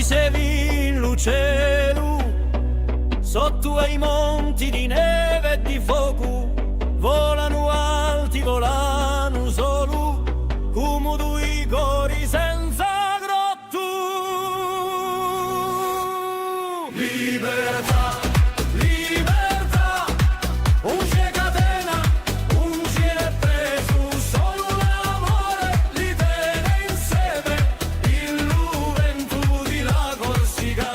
Sevi in lu celu, sottu à i monti di neve è di focu, volanu alti, volanu solu, cumu dui cori senza grottu. Libertà, libertà, ùn ci hè catena, ùn ci hè pesu, solu l'amore li tene inseme, in lu ventu di la Corsica.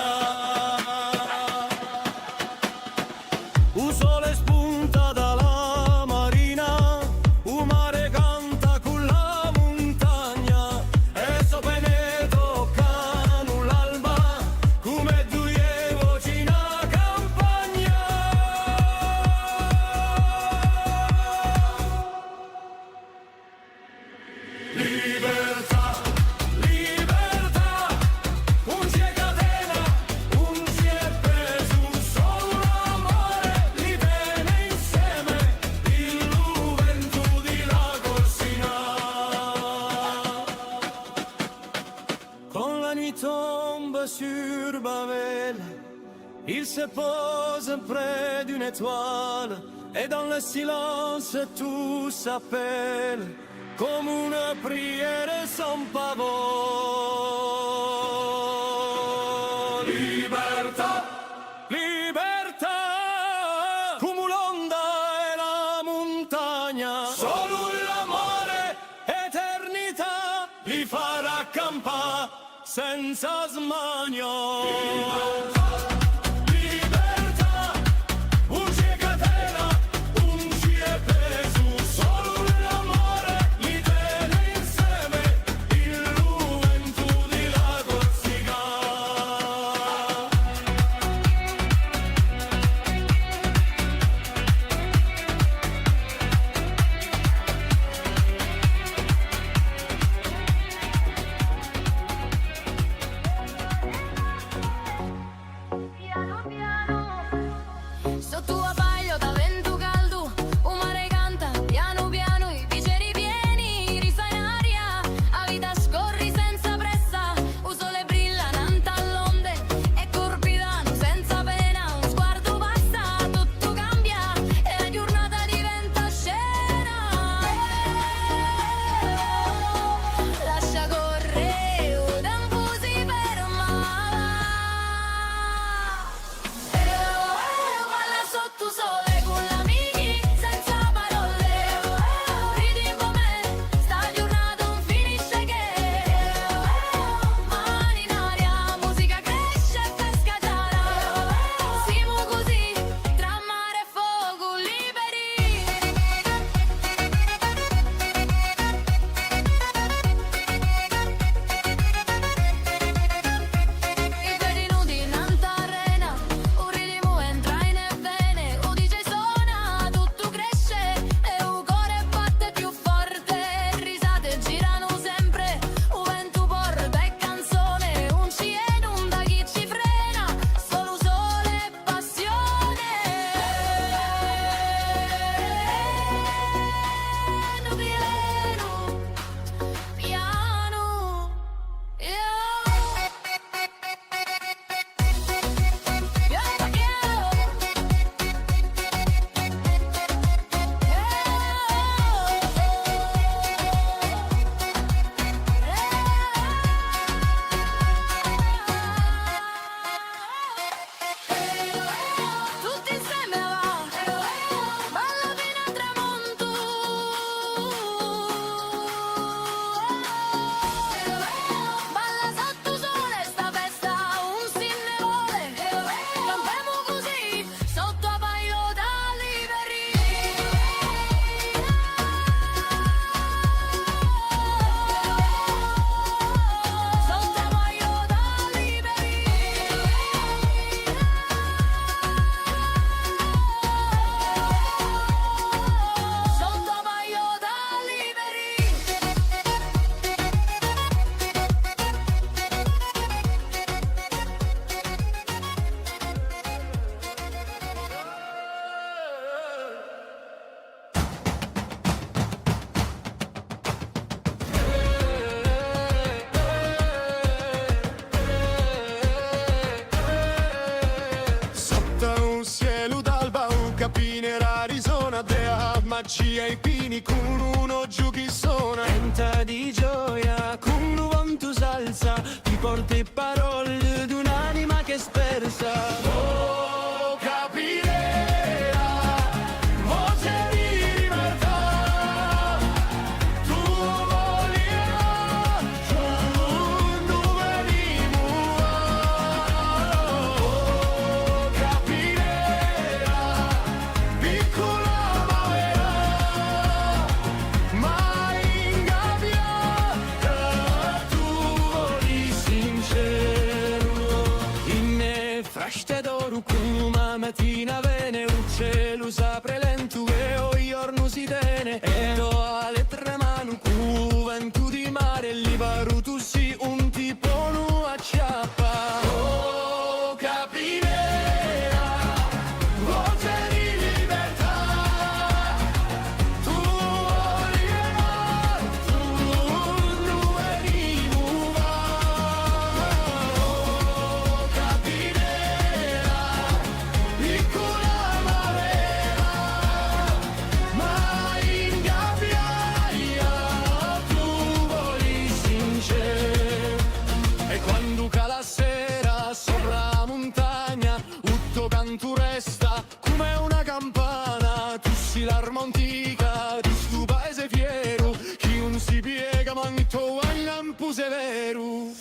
U sole spunta da la marina, u mare canta cù la muntagna, è sò pene toccanu l'alba, cum'è duie voci in a campagna. Libertà, libertà, ùn ci hè catena, ùn ci hè pesu, solu l'amore li tene inseme, in lu ventu di la Corsica. Quand la nuit tombe sur Babel, il se pose près d'une étoile, et dans le silence tout s'appelle, comme une prière sans pavot. Libertà, libertà, cumu l'onda è la muntagna, solu l'amore, eternità, li farà campà senza smania. Libertà, ùn ci hè catena, ùn ci hè pesu, solu l'amore li tene inseme, in lu ventu di la Corsica. Ci hè i pini cù un oghju chì sona. Canta di gioia, cù u ventu s'alza, ti porta e parolle d'un'anima chì hè spersa. Oh, capidera, voce di libertà, tù voli Quandu venimu, oh, capidera, piccula ma vera, ma ingabbiata, tù voli sinceru. In e frasce d'oru cum'è a matina vene, u celu s'apre lentu è u ghjornu si tene, è tò a lettera manu cù u ventu di mare liberu tù sì, ùn ti ponu acciappà. Oh, capidera, voce di libertà, tù voli e noi, tù ùn venimu và. Oh, capidera, piccula ma vera, ma ingabbiata, tù voli sinceru. È quandu cala a sera sopra a muntagna, u to cantu resta cum'è una campana, tù sì l'arma antica di stu paese fieru, chì ùn si piega mancu u to lampu severu.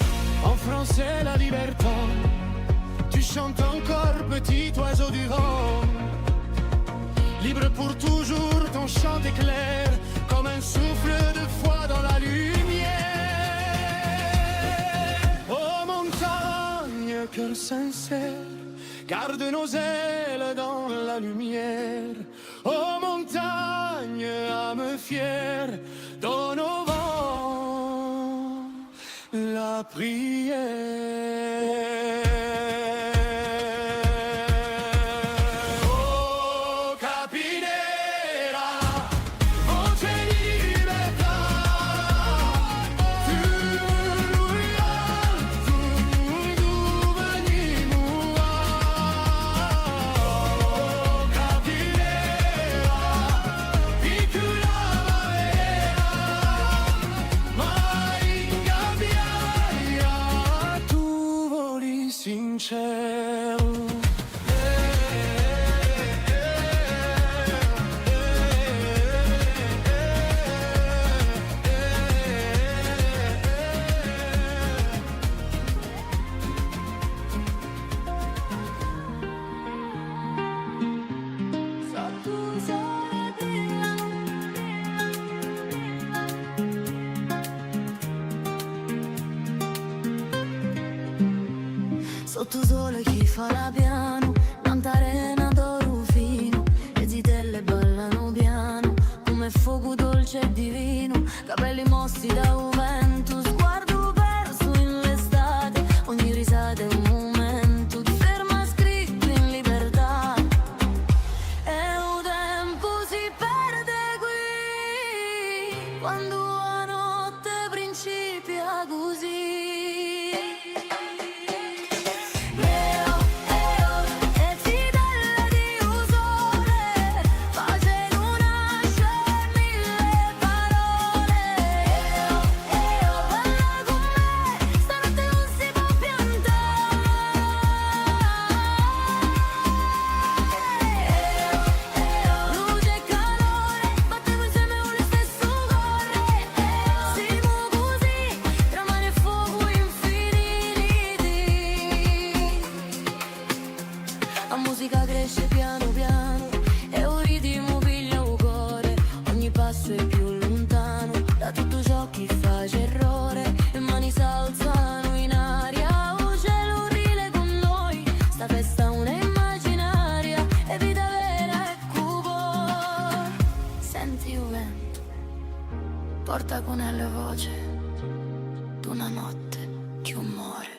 En français, la libertà. Tu chantes encore, petit oiseau du vent. Libre pour toujours, ton chant est clair, comme un souffle de foi dans la lumière. Oh montagne, cœur sincère, garde nos ailes dans la lumière. Oh montagne, âme fière, donne au vent la prière. Oh, capidera, voce di libertà, tù voli e noi, tù ùn venimu và. Oh, capidera, piccula ma vera, ma ingabbiata, tù voli sinceru. Sottu u sole chì fa l'appianu, nant'à a rena d'oru finu, e zitelle ballanu pianu, cum'è focu dolce è divinu, capelli mossi da u ventu, sguardu persu in l'estate, ogni risata hè un mumentu di ferma scrittu in libertà. È u tempu si perde quì, quandu a notte principia cusì. A musica cresce pianu pianu è u ritimu piglia u core, ogni passu hè più luntanu da tuttu ciò chì face errore, e mani s'alzanu in aria, u celu ride cù noi, sta festa ùn hè imaginaria, hè vita vera è cù voi. Senti u ventu, porta cun ellu a voce d'una notte chì ùn more.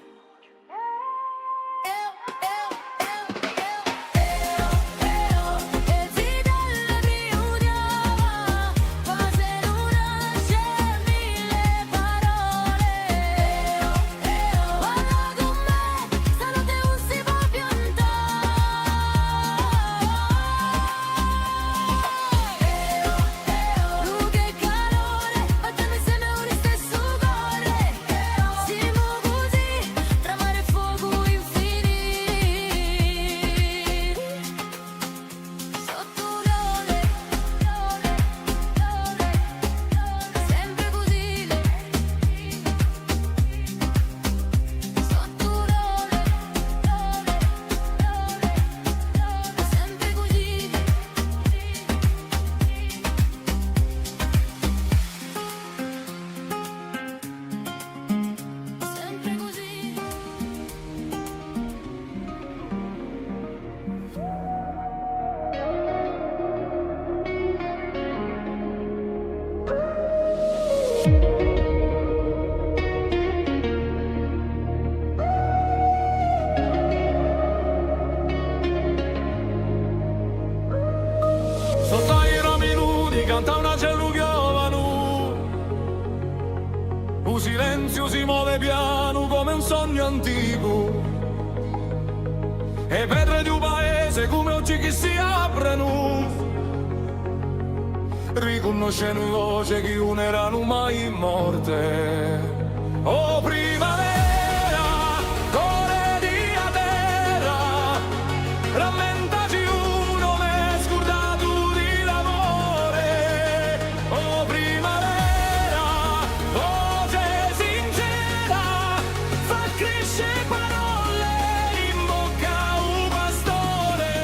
Pianu cum'è un sognu anticu, e petre di u paese cum'è oghje chì si aprenu, ricunnoscenu i voce chì ùn eranu mai morte. O primavera, core di a terra, rammentati ùn m'hè scurdatu di l'amore. O primavera, voce sincera, fà cresce parolle in bocca à u pastore.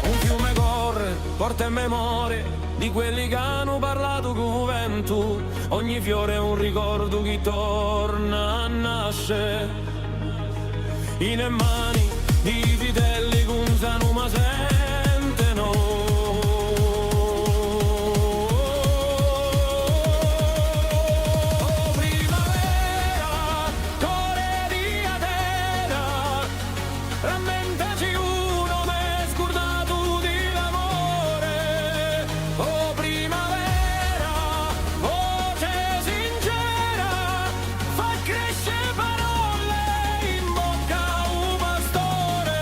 Un fiume corre, porta e memorie di quelli ch'anu parlatu cù u ventu. Ogni fiore hè un ricordu chì torna à nasce. In e mani di i zitelli ch'ùn sanu ma sentenu. O primavera, core di a terra, rammentati ùn m'hè scurdatu di l'amore. O primavera, voce sincera, fà cresce parolle in bocca à u pastore.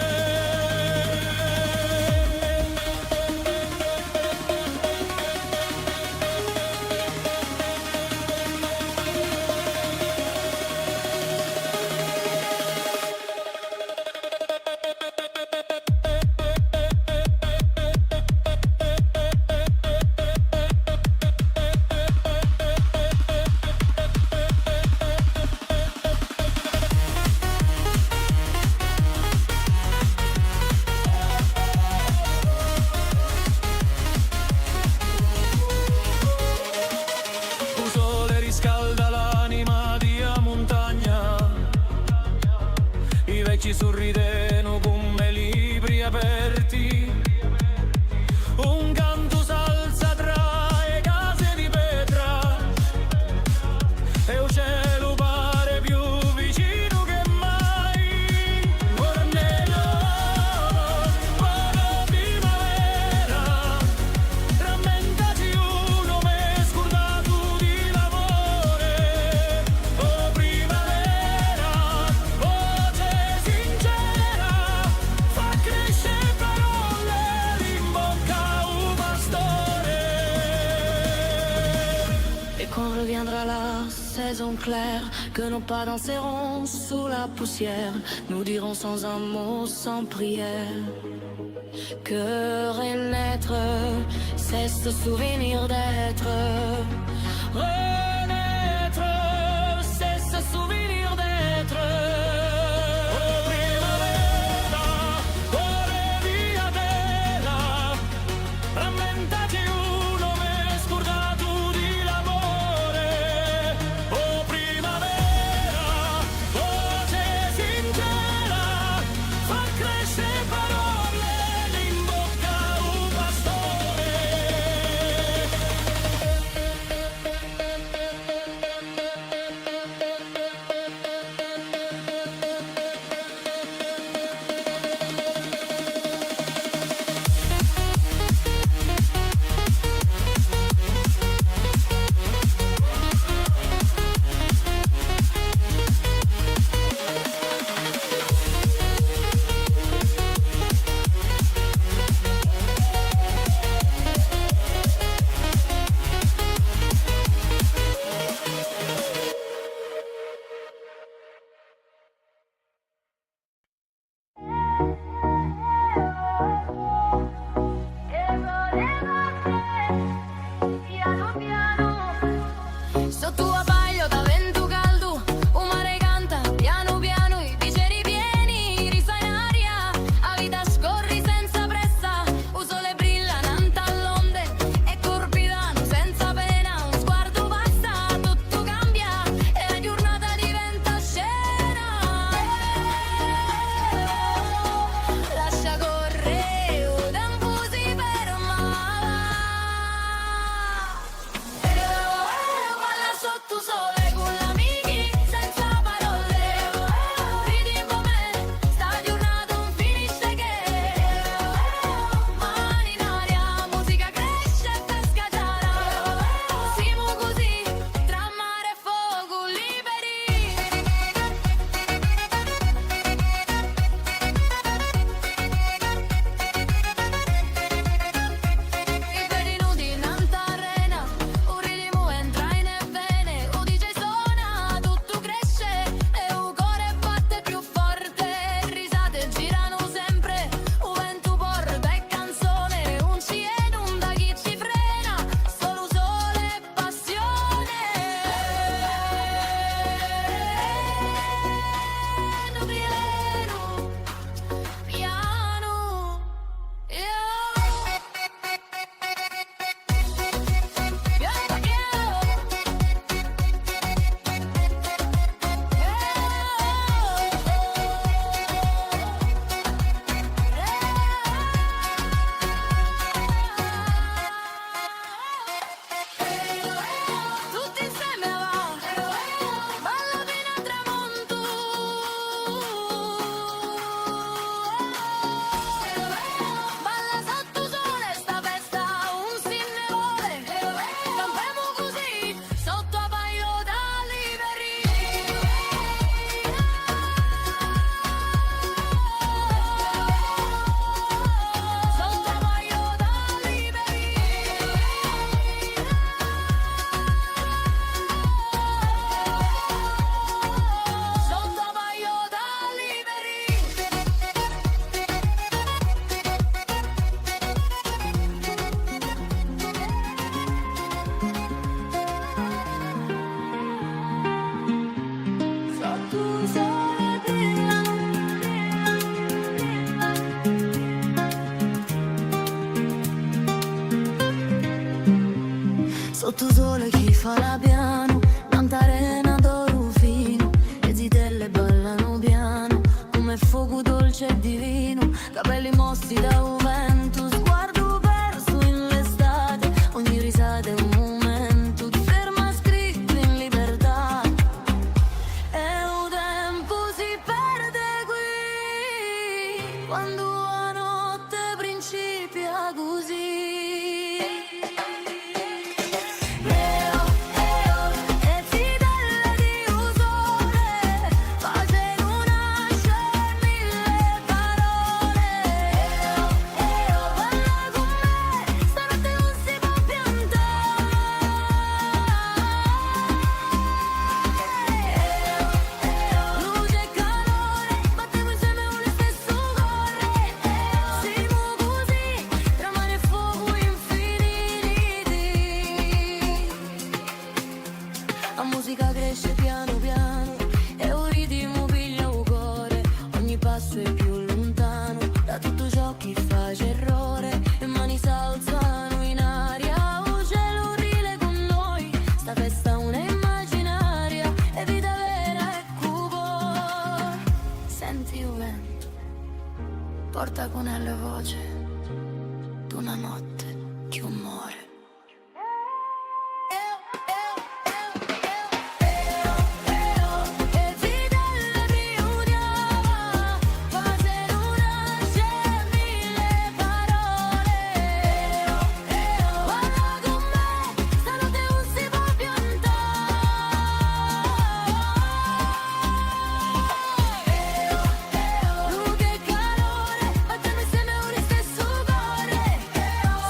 U sole riscalda l'anima di a muntagna, i vechji surridenu cum'è libri aperti, un cantu s'alza trà e case di petra, è u celu pare più vicinu chè mai. Ora nella, ora primavera, rammentati ùn m'hè scurdatu di l'amore. O primavera, voce sincera, fà cresce parolle in bocca à u pastore. Et quand reviendra la saison claire, que nos pas danseront sous la poussière, nous dirons sans un mot, sans prière, que renaître, c'est se souvenir d'être. Renaître, c'est se souvenir d'être. O primavera, core di a terra, rammentati ùn m'hè scurdatu di l'amore. O primavera, voce sincera, fà cresce parolle in bocca à u pastore. Sottu u sole chì fala pianu, nant'à a rena d'oru finu, e zitelle ballanu pianu, cum'è focu dolce è divinu, capelli mossi da u ventu, sguardu persu in l'estate, ogni risata hè un mumentu, ti ferma scrittu in libertà. È u tempu si perde quì, quandu a notte principia cusì. Eo, eo, e zitelle di u sole, facenu nasce mille parole. Eo, eo, balla cun mè, stanotte ùn si pò piantà. Eo, eo, luce è calore, battemu inseme u listessu core. Eo, simu cusì, tra mare è focu infiniti. A musica cresce pianu pianu e u ritimu piglia u core, ogni passu hè più luntanu da tuttu ciò chì face errore, e mani s'alzanu in aria, u celu ride cun noi, sta festa ùn hè imaginaria, hè vita vera, eccu u core. Senti u ventu, porta cun ellu a voce d'una notte chì ùn more.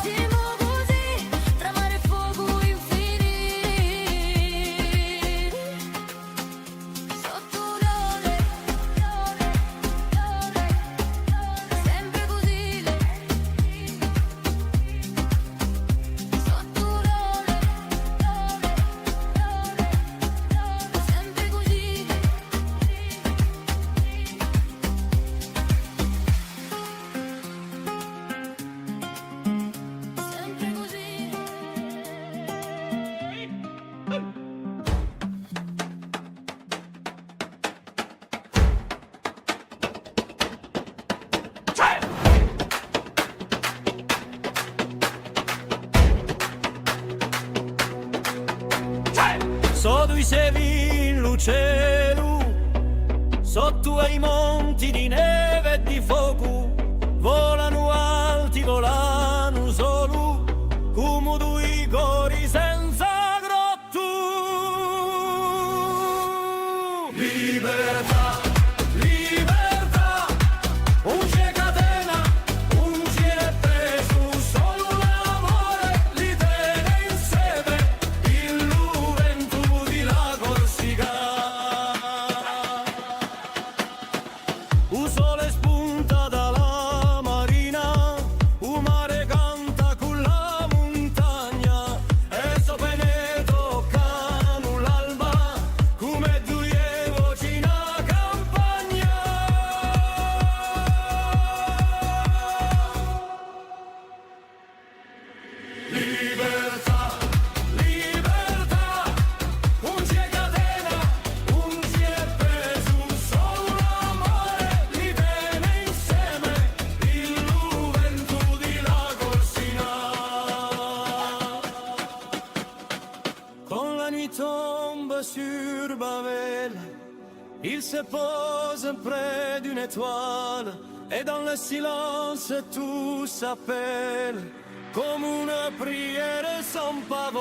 Simu cusì, tra mare è focu infiniti. Sottu u sole, sempre cusì. Sottu u sole, sempre cusì. Sempre cusì. Sò dui sevi in lu celu, sottu à i monti di neve è di focu, volanu alti, volanu solu, cumu dui cori senza grottu. Libertà, libertà, ùn ci hè catena, ùn ci hè pesu, solu l'amore li tene inseme, in lu ventu di la Corsica. U sole spunta da la marina, u mare canta cù la muntagna, è sò pene toccanu l'alba, cum'è duie voci in a campagna. Libertà, libertà, ùn ci hè catena, ùn ci hè pesu, solu l'amore li tene inseme, in lu ventu di la Corsica. Quand la nuit tombe sur Babel, il se pose près d'une étoile, et dans le silence tout s'appelle, comme une prière sans parole.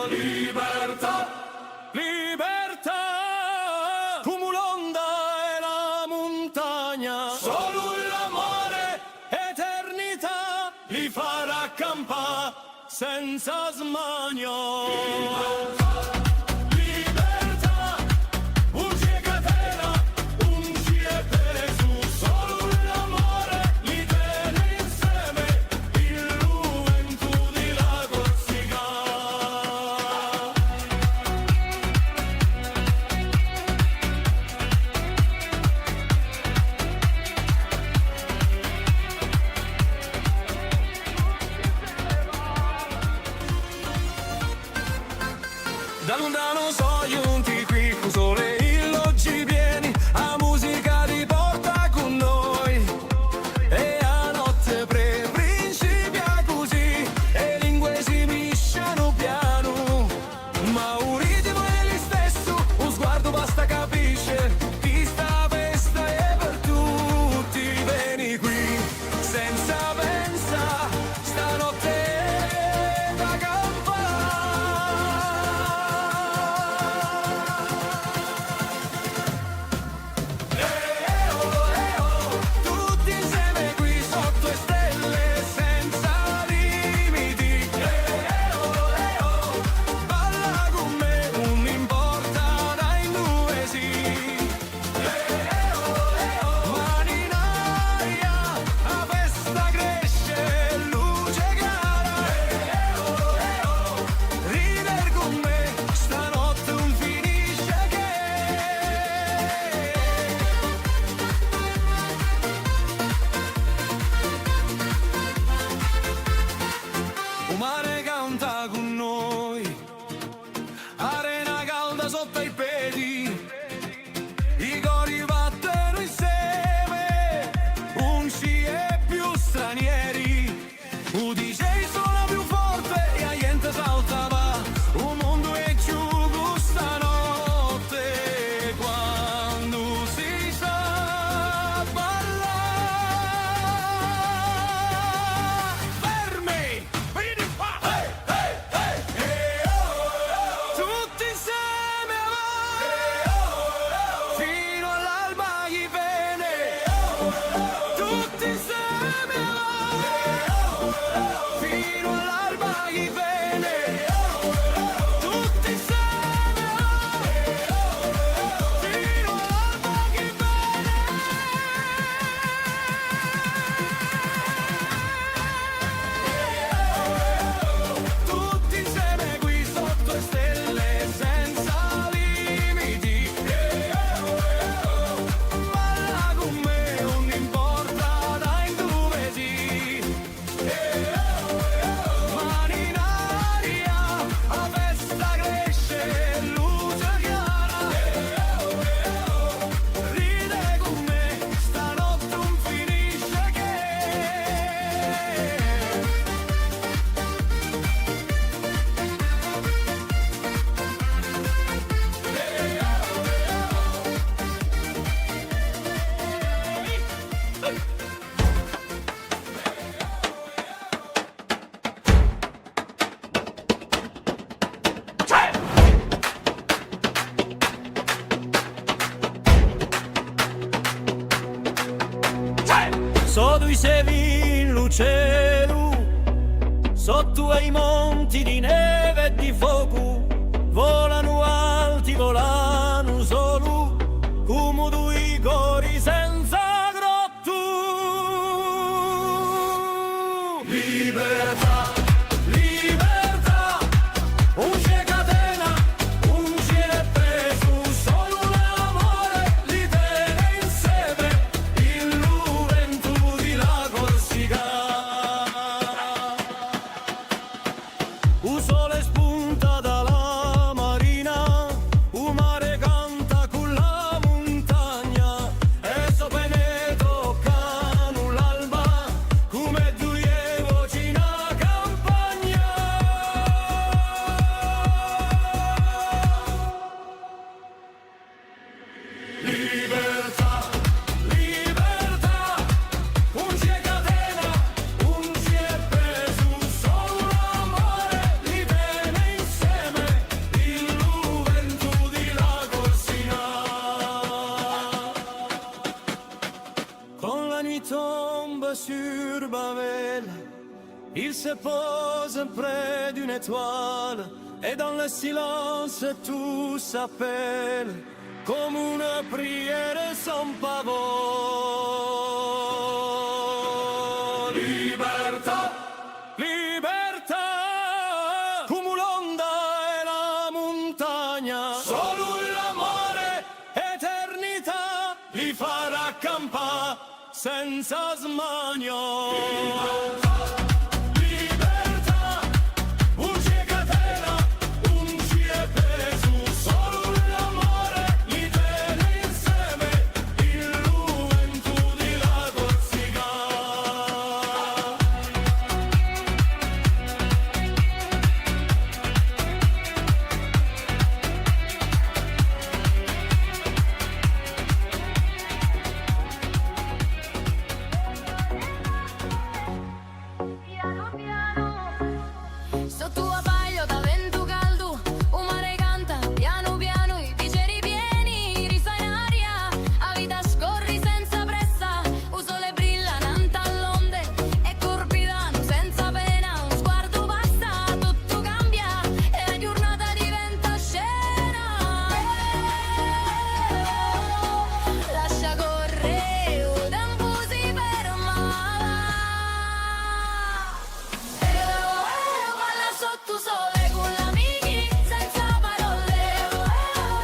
Libertà, libertà, cumu l'onda è la muntagna, solu l'amore, eternità, li farà campà senza smania. Libertà, ùn ci hè catena, ùn ci hè pesu, solu l'amore li tene inseme, in lu ventu di la Corsica. Lontanu sò ghjunti quì, cù u sole è i lochi pieni, a musica li porta cù noi. È a notte pre-, principia cusì, è e lingue si miscianu pianu. Ma u ritimu hè listessu, u sguardu basta capisce, chì sta festa hè per tutti, veni quì, senza pensà, stanotte hè da campà. Tutti inseme quì sottu e stelle senza limiti. Balla cù mè, ùn importa da induve sì. Mani in aria, a festa cresce, luce cara. Ride cù mè, stanotte ùn finisce chè. U mare canta cù noi, arena calda sottu à i pedi, i cori battenu inseme, ùn ci hè più stranieri. U D J sona più forte è a ghjente salta và, u mondu hè chjucu stanotte, quandu si sà ballà. Fermi! Vidi qua! Tutti inseme avà! Finu à l'alba chì vene! Tutti inseme avà! Finu à l'alba chì vene! Tutti inseme avà! Finu à l'alba chì vene! Tutti inseme quì sottu e stelle senza limiti. Balla cù mè, ùn importa da induve sì. Mani in aria, a festa cresce, luce cara. Ride cù mè, stanotte ùn finisce chè. Sò dui stelle in u celu, sottu à i monti di neve è di focu, volanu alti, volanu solu, cum'è dui cori senza gro- Tu. Libertà, libertà, ùn ci hè catena, ùn ci hè pesu, solu l'amore li tene inseme, in lu ventu di la Corsica. U sole spunta da la marina, u mare canta cù la muntagna, è sò pene toccanu l'alba, cum'è duie voci in a campagna. Libertà, libertà, ùn ci hè catena, ùn ci hè pesu, solu l'amore li tene inseme, in lu ventu di la Corsica. Quand la nuit tombe sur Bâ-Vêle, il se pose près d'une étoile, et dans le silence tout s'appelle, comme une prière sans pavot. Libertà, libertà, cum'è l'onda è la muntagna, solu l'amore, eternità, li farà campà senza smania. Libertà, ùn ci hè catena, ùn ci hè pesu. Sottu à pagliu da ventu caldu, u mare canta, pianu pianu, i piceri pieni, risa in aria, a vita scorri senza pressa, u sole brilla nant'à l'onde, è curpi danu senza pena, un sguardu basta, tuttu cambia, è a ghjurnata diventa scena. Lascia corre, u tempu si ferma. Balla sottu u sole cù l'amichi, senza parolle.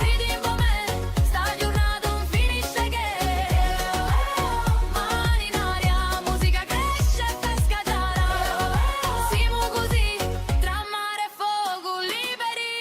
Ridi cù mè, sta ghjurnata ùn finisce chè. Mani in aria, musica cresce, pesca già. Simu cusì, trà mare e focu, liberi.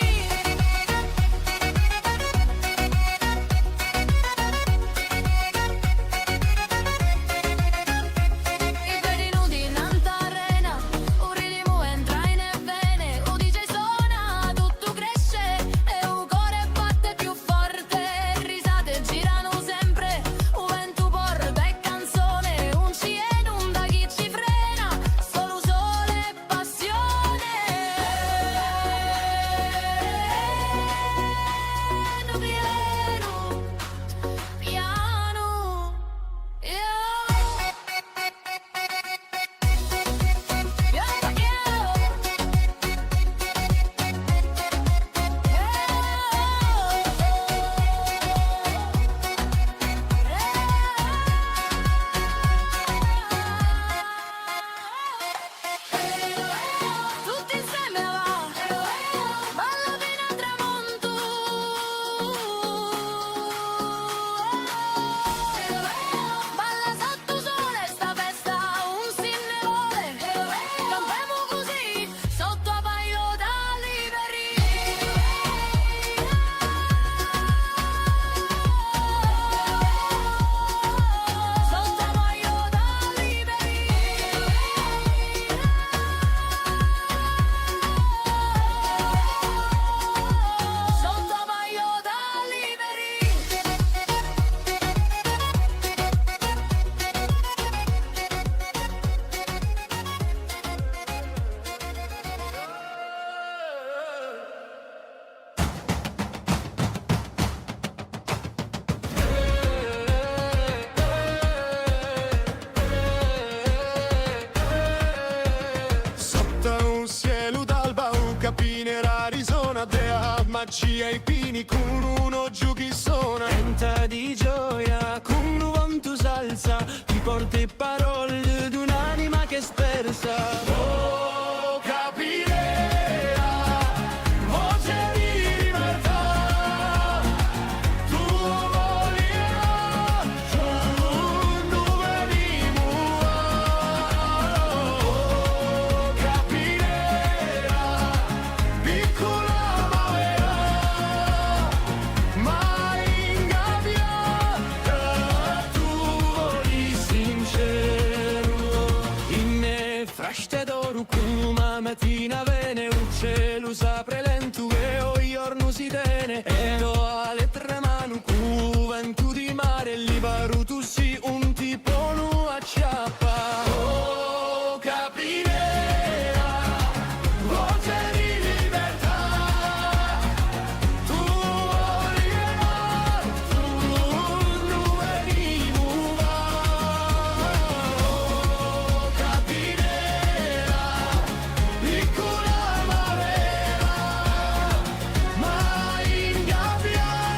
I pedi nudi nant'à a rena, u ritimu entra in e vene, u DJ sona, tuttu cresce è u core batte più forte, e risate giranu sempre, u ventu porta e canzone, ùn ci hè nunda chì ci frena, solu sole e passione. Pianu, pianu, pianu. Tutti inseme avà, balla finu à tramontu. Balla sottu u sole, sta festa ùn si ne vole. Campemu cusì, sottu à pagliu da liberi. Sottu à pagliu da liberi. Sottu à pagliu da liberi. Sottu à un celu d'alba, u capinu d'Arizona, di a magia i pini, cù un oghju chì sona. Canta di gioia, cù u ventu s'alza, ti porta e parolle d'un'anima chì hè spersa. Oh, capidera, voce di libertà, tù voli ghjunghje induve nimu và. Oh, capidera, piccula ma vera, ma ingabbiata, tù voli sinceru. Inne fraste d'oru cum'è a matina vene, u celu s'apre lentu è u ghjornu si tene, è tò a lettera in manu cù u ventu di mare, liberu tù sì, ùn ti ponu acciappà. Oh, capidera, voce di libertà, tù voli libertà, tù induve nimu và. Oh, capidera, piccula ma vera, ma ingabbiata,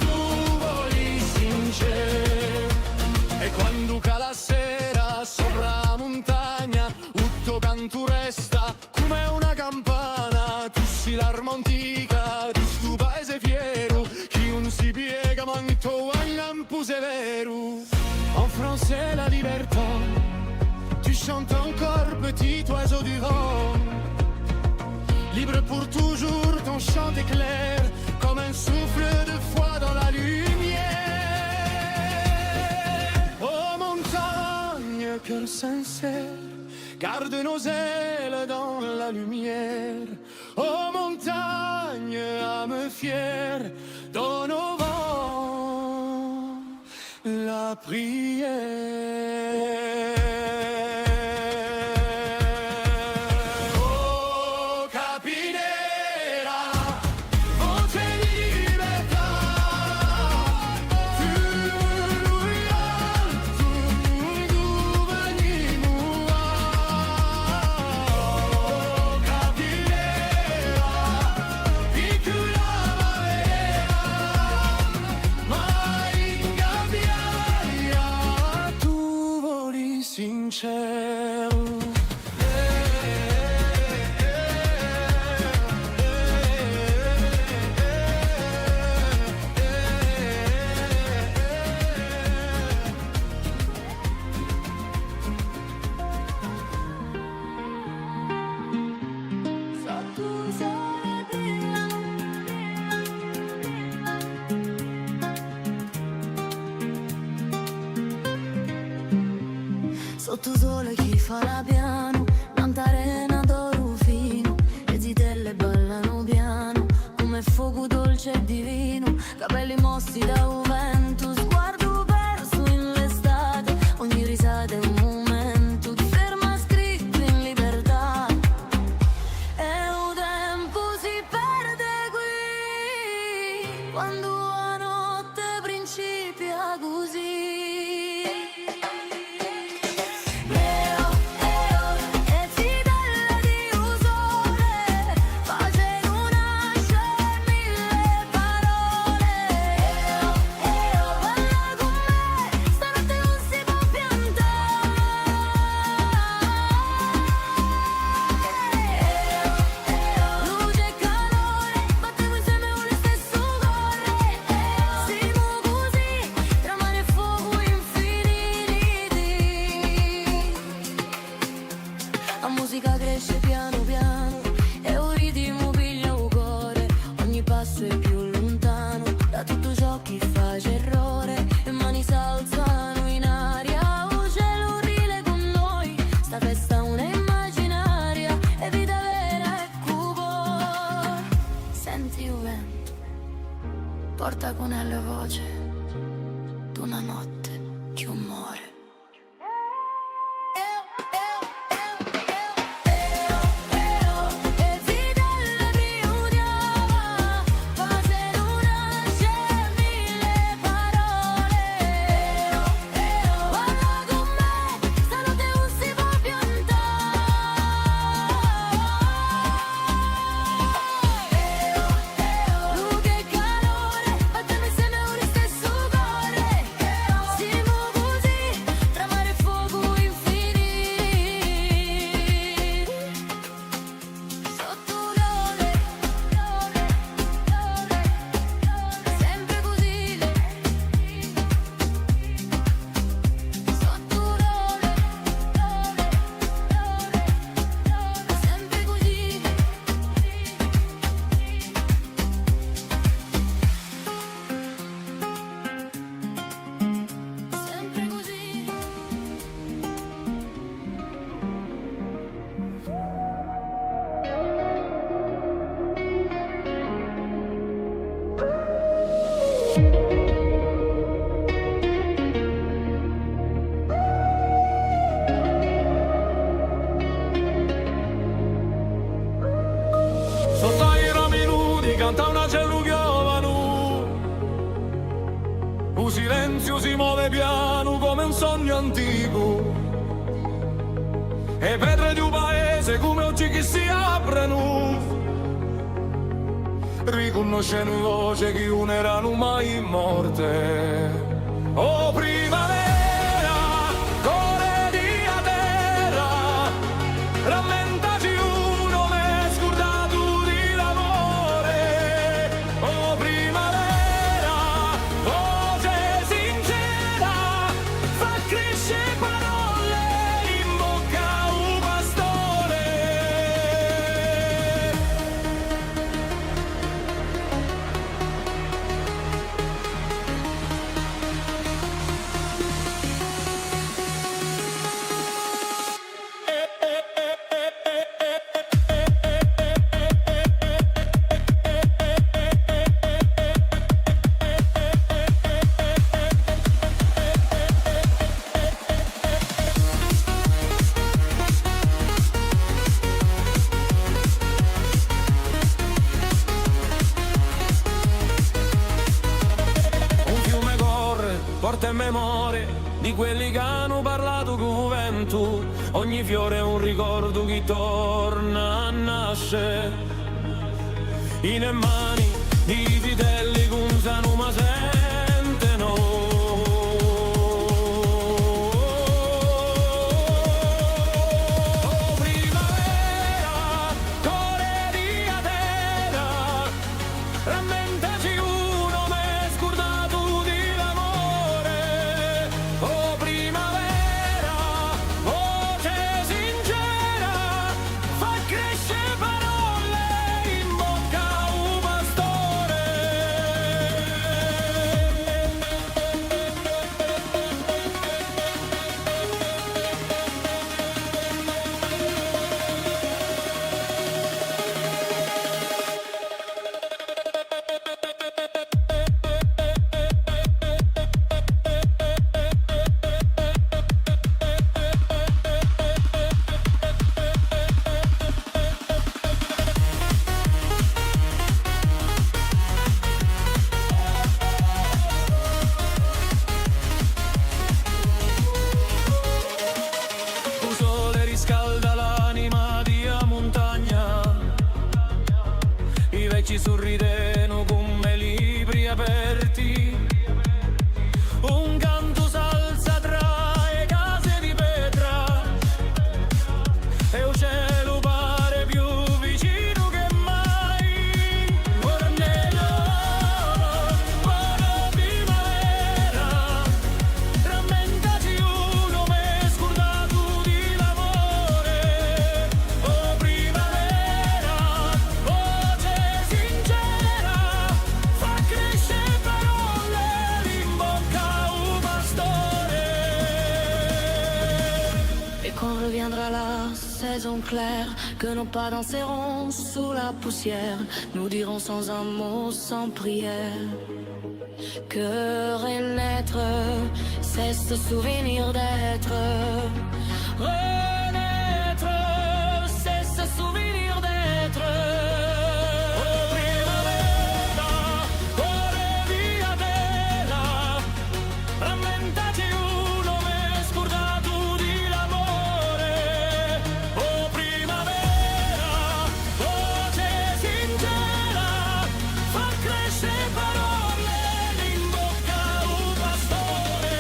tù voli sinceru. È quandu cala a sera sopra a muntagna, u to cantu resta cum'è una campana, tù sì l'arma antica di stu paese fieru, chì ùn si piega mancu à u lampu severu. En français, la libertà. Tu chantes encore, petit oiseau du vent. Libre pour toujours, ton chant éclaire comme un souffle de foi dans la lumière. Oh montagne, cœur sincère, garde nos ailes dans la lumière. Oh montagne, âme fière, donne au vent la prière. Sottu u sole chì fala pianu, nant'à a rena d'oru finu, e zitelle ballanu pianu, cum'è focu dolce è divinu, capelli mossi da u ventu, sguardu persu in l'estate, ogni risata hè un mumentu, ti ferma scrittu in libertà. È u tempu si perde quì, quandu a notte principia cusì. Luce è calore, battemu inseme u listessu core. Simu cusì, tra mare è focu infiniti. A musica cresce pianu pianu è u ritimu piglia u core. Ogni passu hè più luntanu da tuttu ciò chì face errore. E mani s'alzanu in aria, u celu ride cù noi. Sta festa ùn hè imaginaria, hè vita vera è Cupò, senti u ventu, porta cun ellu a voce d'una notte chì ùn more. Sottu à i rami nudi canta un acellu ghjovanu. U silenziu si move pianu cum'è un sognu anticu. E petre di u paese cum'è oghji chì si aprenu, ricunnoscenu i voce chì ùn eranu mai morte. O primavera, core di a terra, rammentaci u nome scurdatu di l'amore. O primavera, voce sincera, fà cresce parolle in bocca à u pastore. Un fiume corre, porta e memorie di quelli chì anu parlatu cù u ventu. Ogni fiore hè un ricordu chì torna à nasce. In e mani di i zitelli chì ùn sanu ma sentenu. Quand reviendra la saison claire, que nos pas danseront sous la poussière, nous dirons sans un mot, sans prière, que renaître, c'est se souvenir d'être. Renaître, c'est se souvenir d'être. Oh primavera, core via bella, rammentati u nome scurdatu di l'amore. Oh primavera, voce sincera, fà cresce parolle in bocca à u pastore.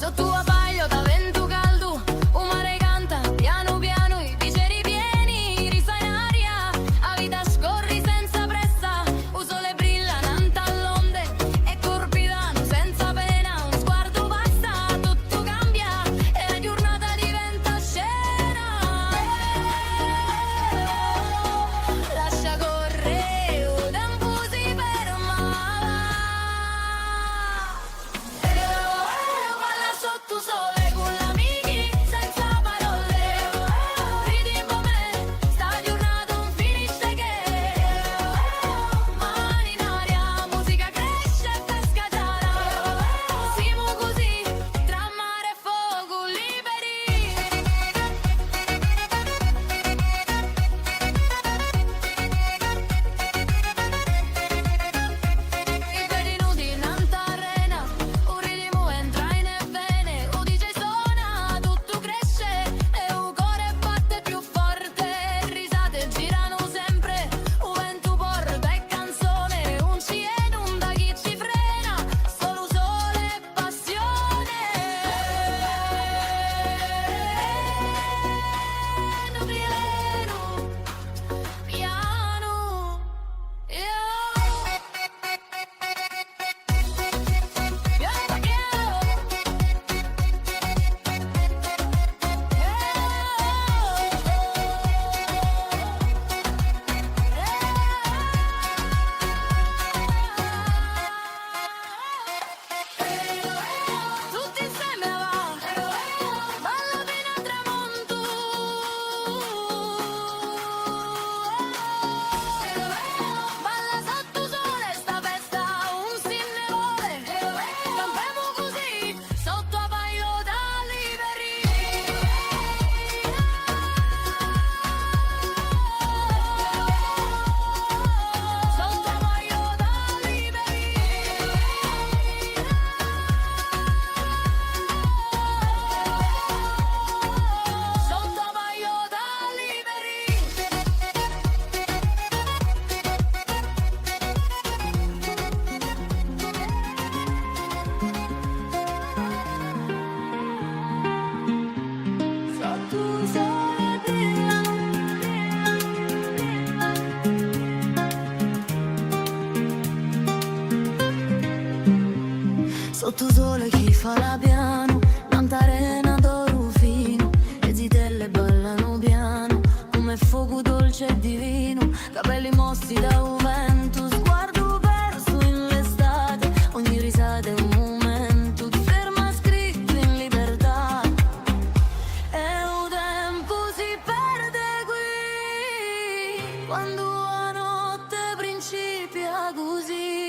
Sottu à pagliu da ventu caldu, u mare canta, pianu pianu, i picceri pieni, risa in aria, a vita scorri senza pressa, u sole brilla nant'à l'onde, è curpi d'anu senza pena, un sguardu basta, tuttu cambia, è a ghjurnata diventa scena. Lascia corre, u tempu si ferma. Balla sottu u sole cù l'amichi, senza parolle. Ridi cù mè, sta ghjurnata ùn finisce chè. Mani in aria, musica cresce, pesca sana. Simu cusì, trà mare è focu, liberi. I pedi nudi nant'à a rena, u ritimu entra in e vene, u D J sona, tuttu cresce è u core batte più forte, e risate giranu sempre, u ventu porta e canzone, ùn ci hè nunda chì ci frena, solu u sole è passione. Nuclearu. Pianu, io. Tutti inseme avà, balla finu à u tramontu. Balla sottu u sole, sta festa ùn si ne vole. Campemu cusì, sottu à pagliu da liberi. Sottu à pagliu da liberi. Sottu à pagliu da liberi. Sottu u sole brilla. Sottu u sole chì fala pianu, nant'à a rena d'oru finu, e zitelle ballanu pianu, cum'è focu dolce è divinu, capelli mossi da u ventu, sguardu persu in l'estate, ogni risata hè un mumentu, ferma scrittu in libertà. È u tempu si perde quì, quandu a notte principia cusì.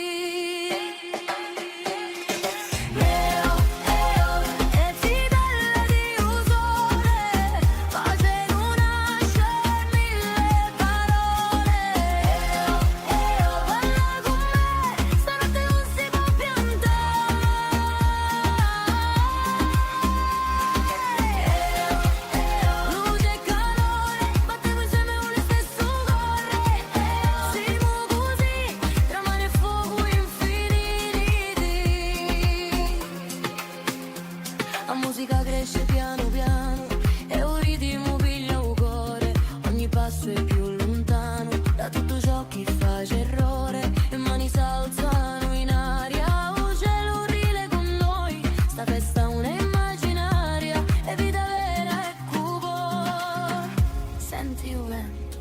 A musica cresce pianu pianu è u ritimu piglia u core, ogni passu hè più luntanu da tuttu ciò chì face errore, e mani s'alzanu in aria, u celu ride cù noi, sta festa ùn hè imaginaria, hè vita vera è cù voi. Senti u ventu,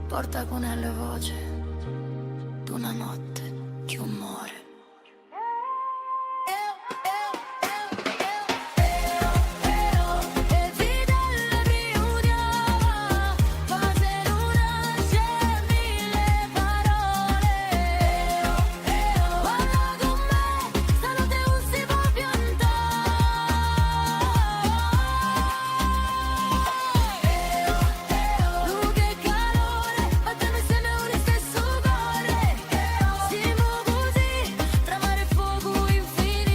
porta cun ellu a voce d'una notte chì ùn more. Simu cusì, tra mare è focu infiniti.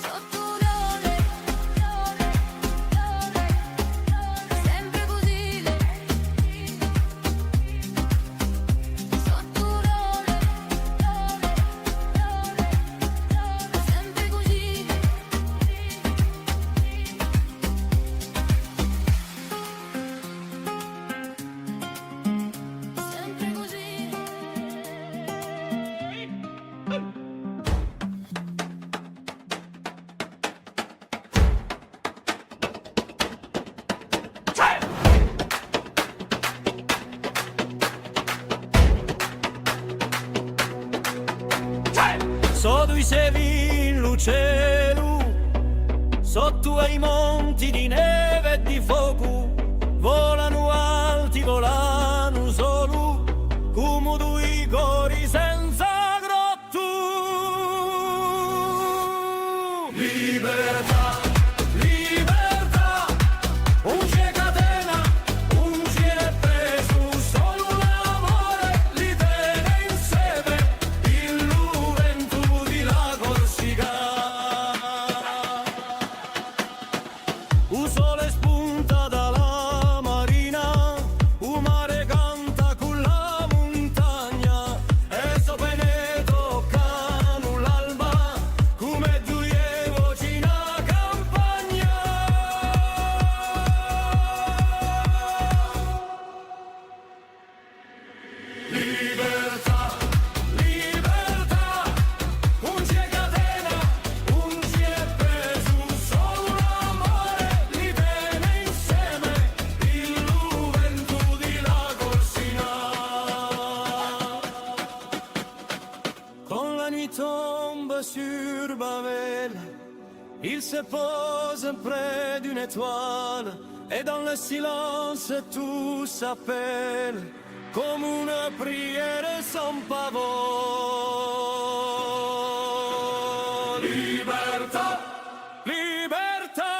Sottu u sole, sempre cusì. Sottu u sole, sempre cusì. Sempre cusì. Sò dui stelle in lu celu, sottu à i monti di neve è di focu, volanu alti, volanu solu, cumu dui cori senza grottu. Libertà, libertà, ùn ci hè catena, ùn ci hè pesu, solu l'amore li tene inseme, in lu ventu di la Corsica. U sole spunta da la marina, u mare canta cù la muntagna, è sò pene toccanu l'alba, cum'è duie voci in a campagna. Libertà, libertà, ùn ci hè catena, ùn ci hè pesu, solu l'amore li tene inseme, in lu ventu di la Corsica. Quand la nuit tombe sur Babel, il se pose près d'une étoile, et dans le silence tout s'appelle, comme une prière sans parole. Libertà, libertà,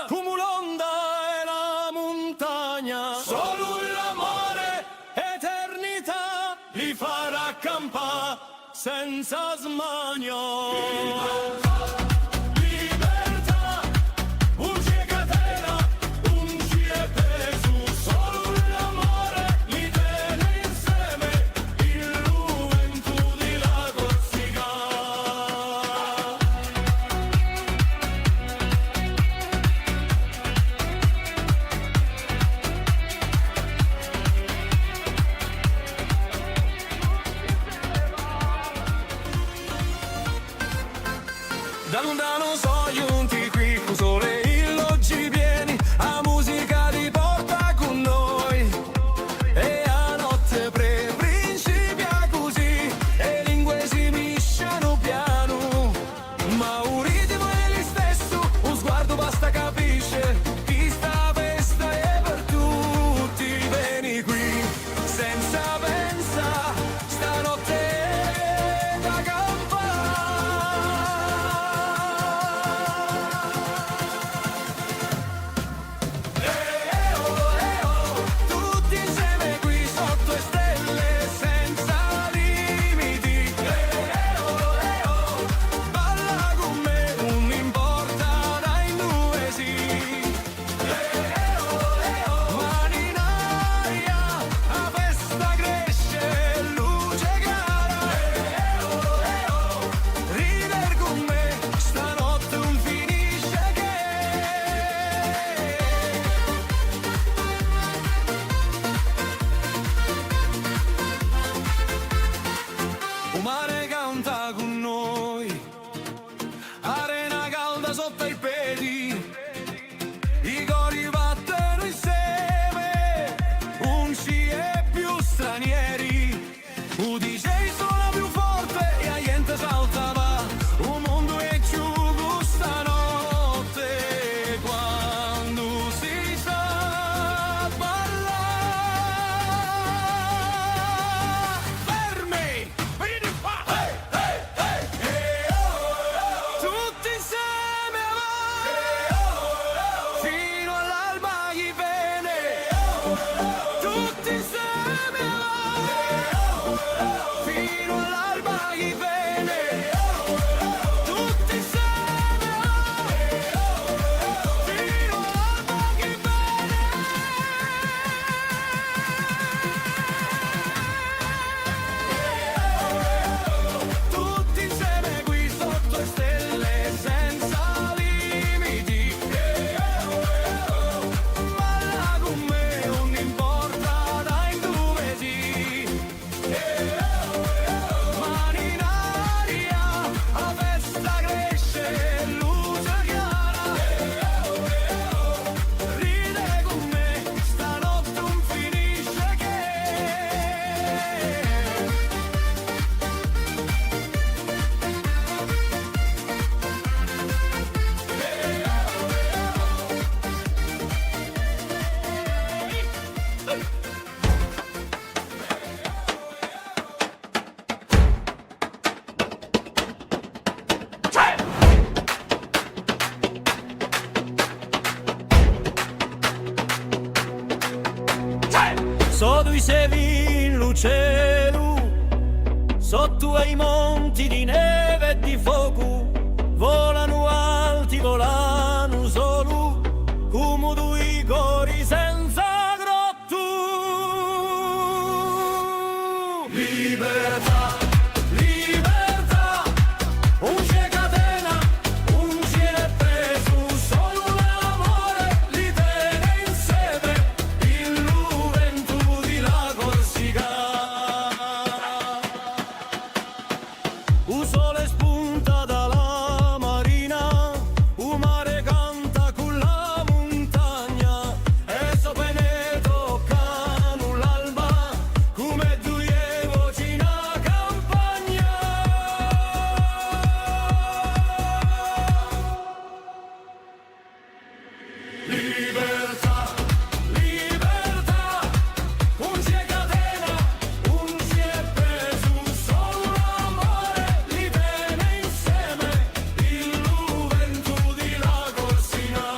cumu l'onda è la muntagna, solu l'amore, eternità, li farà campà senza smania. Libertà, ùn ci hè catena, ùn ci hè pesu, solu l'amore li tene inseme, in lu ventu di la Corsica. Da luntanu sò ghjunti quì, cù u sole in l'ochji pieni, a musica li porta cù noi. È a notte pre-, principia cusì, e lingue si miscianu pianu. Ma u ritimu hè listessu, un sguardu basta, capisce chì sta festa hè per tutti. Veni quì, senza pensà, stanotte hè da campà. Sevi in lu celu, sottu à i monti di neve è di focu, volanu alti, volanu solu, cumu dui cori senza grottu. Libertà, libertà, ùn ci hè catena, ùn ci hè pesu, solu l'amore li tene inseme, in lu ventu di la Corsica. U sole spunta da la marina, u mare canta cù la muntagna, è sò pene toccanu l'alba, cum'è duie voci in a campagna. Libertà, libertà, ùn ci hè catena, ùn ci hè pesu, solu l'amore li tene inseme, in lu ventu di la Corsica.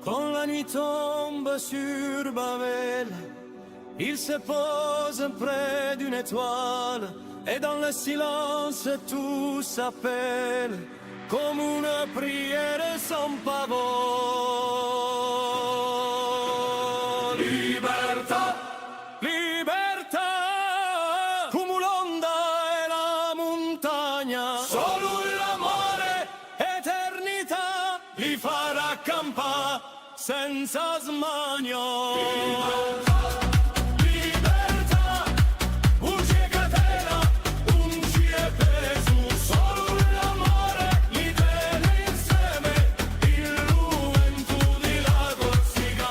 Quand la nuit tombe sur Babel, il se pose près d'une étoile, et dans le silence tout s'appelle, comme une prière sans pavot. Libertà, libertà, cumu l'onda è la muntagna, solu l'amore, eternità, li farà campà senza smania. Libertà, ùn ci hè catena, ùn ci hè pesu, solu l'amore li tene inseme, in lu ventu di la Corsica.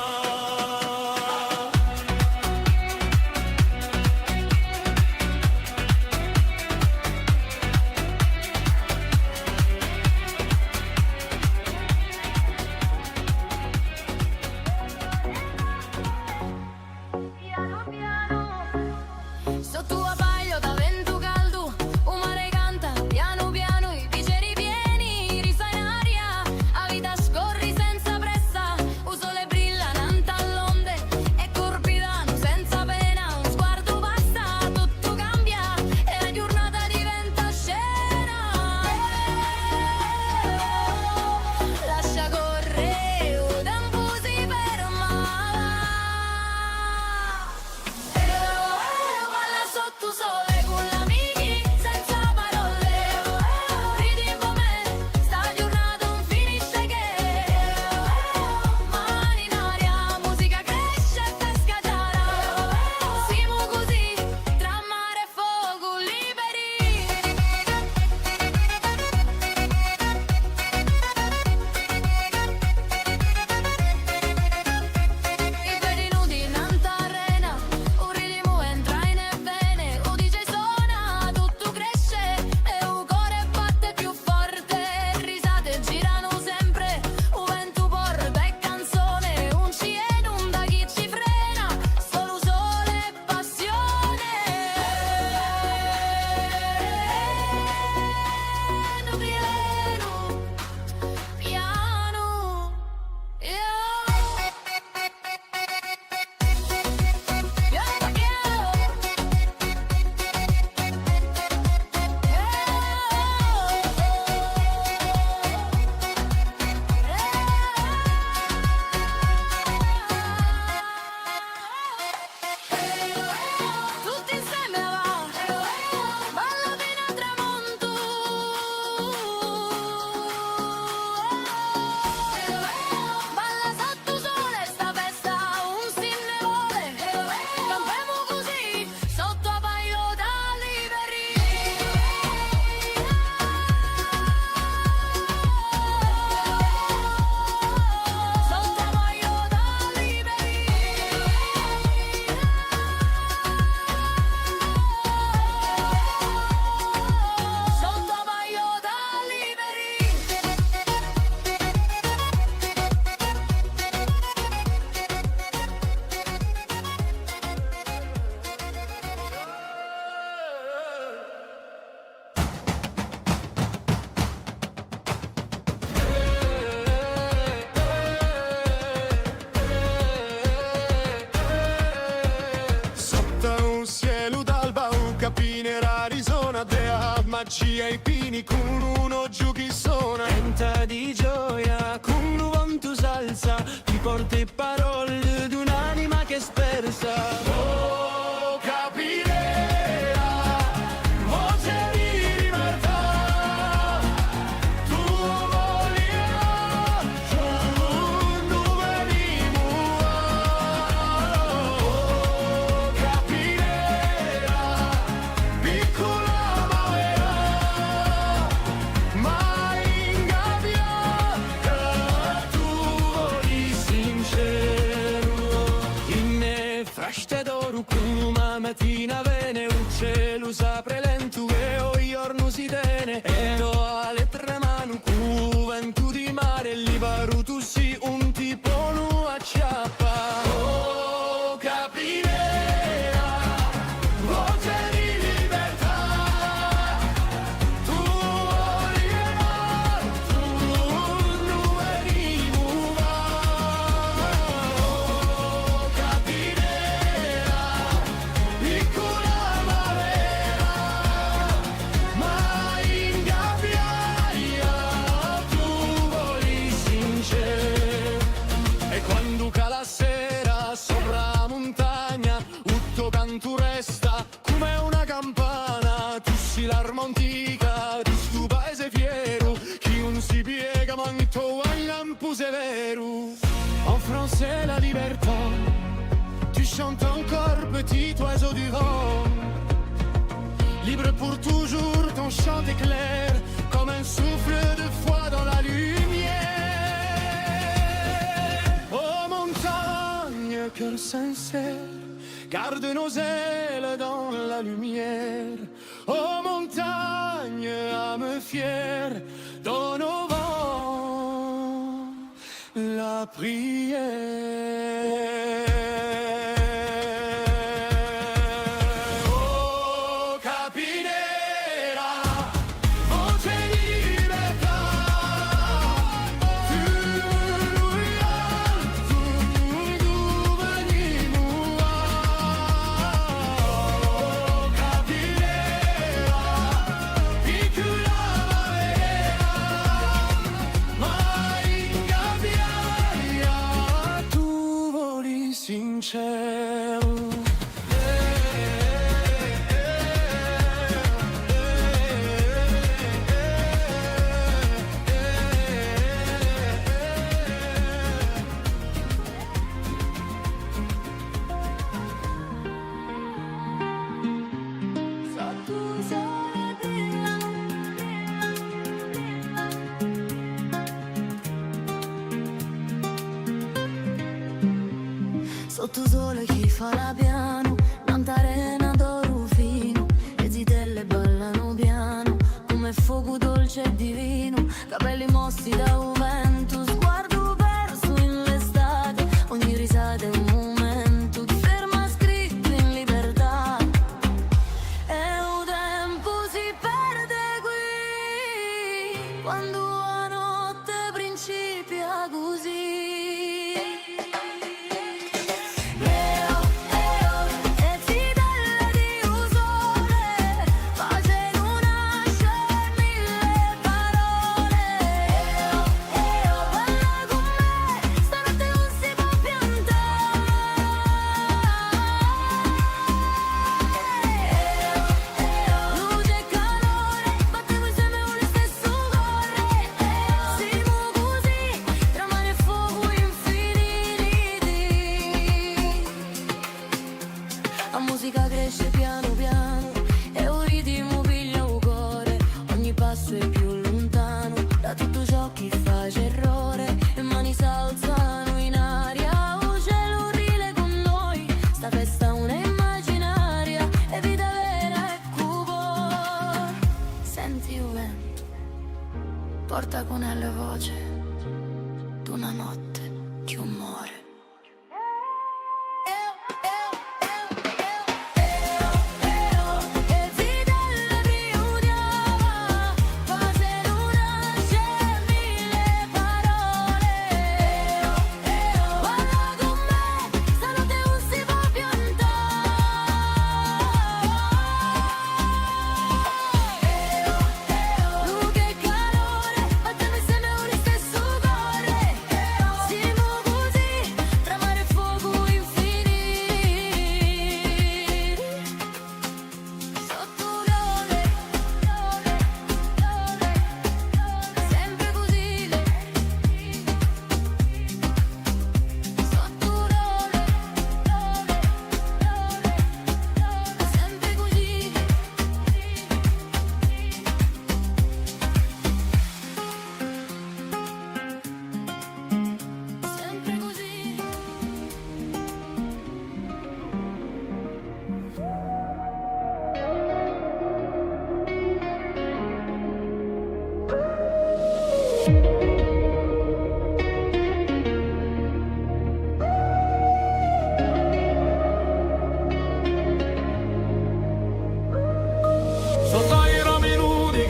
Ci hè i pini cù un oghju chì sona. Tenta di gioia, cù un vantu s'alza, ti porta e parolle d'un'anima chì hè spersa. Oh, capirela, voce di libertà, tu volia Oh, capirela, piccula ma vera, ma ingabbiata, tu voli sinceru. In e fraste d'oru, cù una matina vene, u celu s'apre lentu è u ghjornu si tene, è e to ale tremanu, cù u ventu di mare liberu tu sì, ùn ti ponu acciappà. Oh, capirela, voce di libertà, tu voli e mortu, ùn venimu và. Oh, capirela, piccula ma vera, ma ingabbiata, tu voli sinceru. È quandu cala a sera sopra a muntagna, u to cantu resta cum'è una campana, tu sì l'arma antica di stu paese fieru, chì ùn si piega mancu u to lampu severu. En français, la libertà. Tu chantes encore, petit oiseau du vent. Libre pour toujours, ton chant est clair, comme un souffle de foi dans la lumière. Oh montagne, cœur sincère, garde nos ailes dans la lumière. Oh montagne, âme fière, donne au vent la prière. Oh, capirela, voce di libertà, tu lui altu, tu venimu à. Oh, capirela, piccula ma vera, ma ingabbiata, tu voli sinceru. Sottu u sole chì fala pianu, nant'à a rena d'oru finu, e zitelle ballanu pianu, cum'è focu dolce è divinu, capelli mossi da u ventu, sguardu persu in l'estate, ogni risata hè un mumentu, ti ferma scrittu in libertà. È u tempu si perde quì, quandu a notte principia cusì. A musica cresce pianu pianu è u ritimu piglia u core, ogni passu hè più luntanu da tuttu ciò chì face errore, e mani s'alzanu in aria, u celu ride cù noi, sta festa ùn hè imaginaria, hè vita vera è cù voi. Senti u ventu, porta cun ellu a voce d'una notte chì ùn more.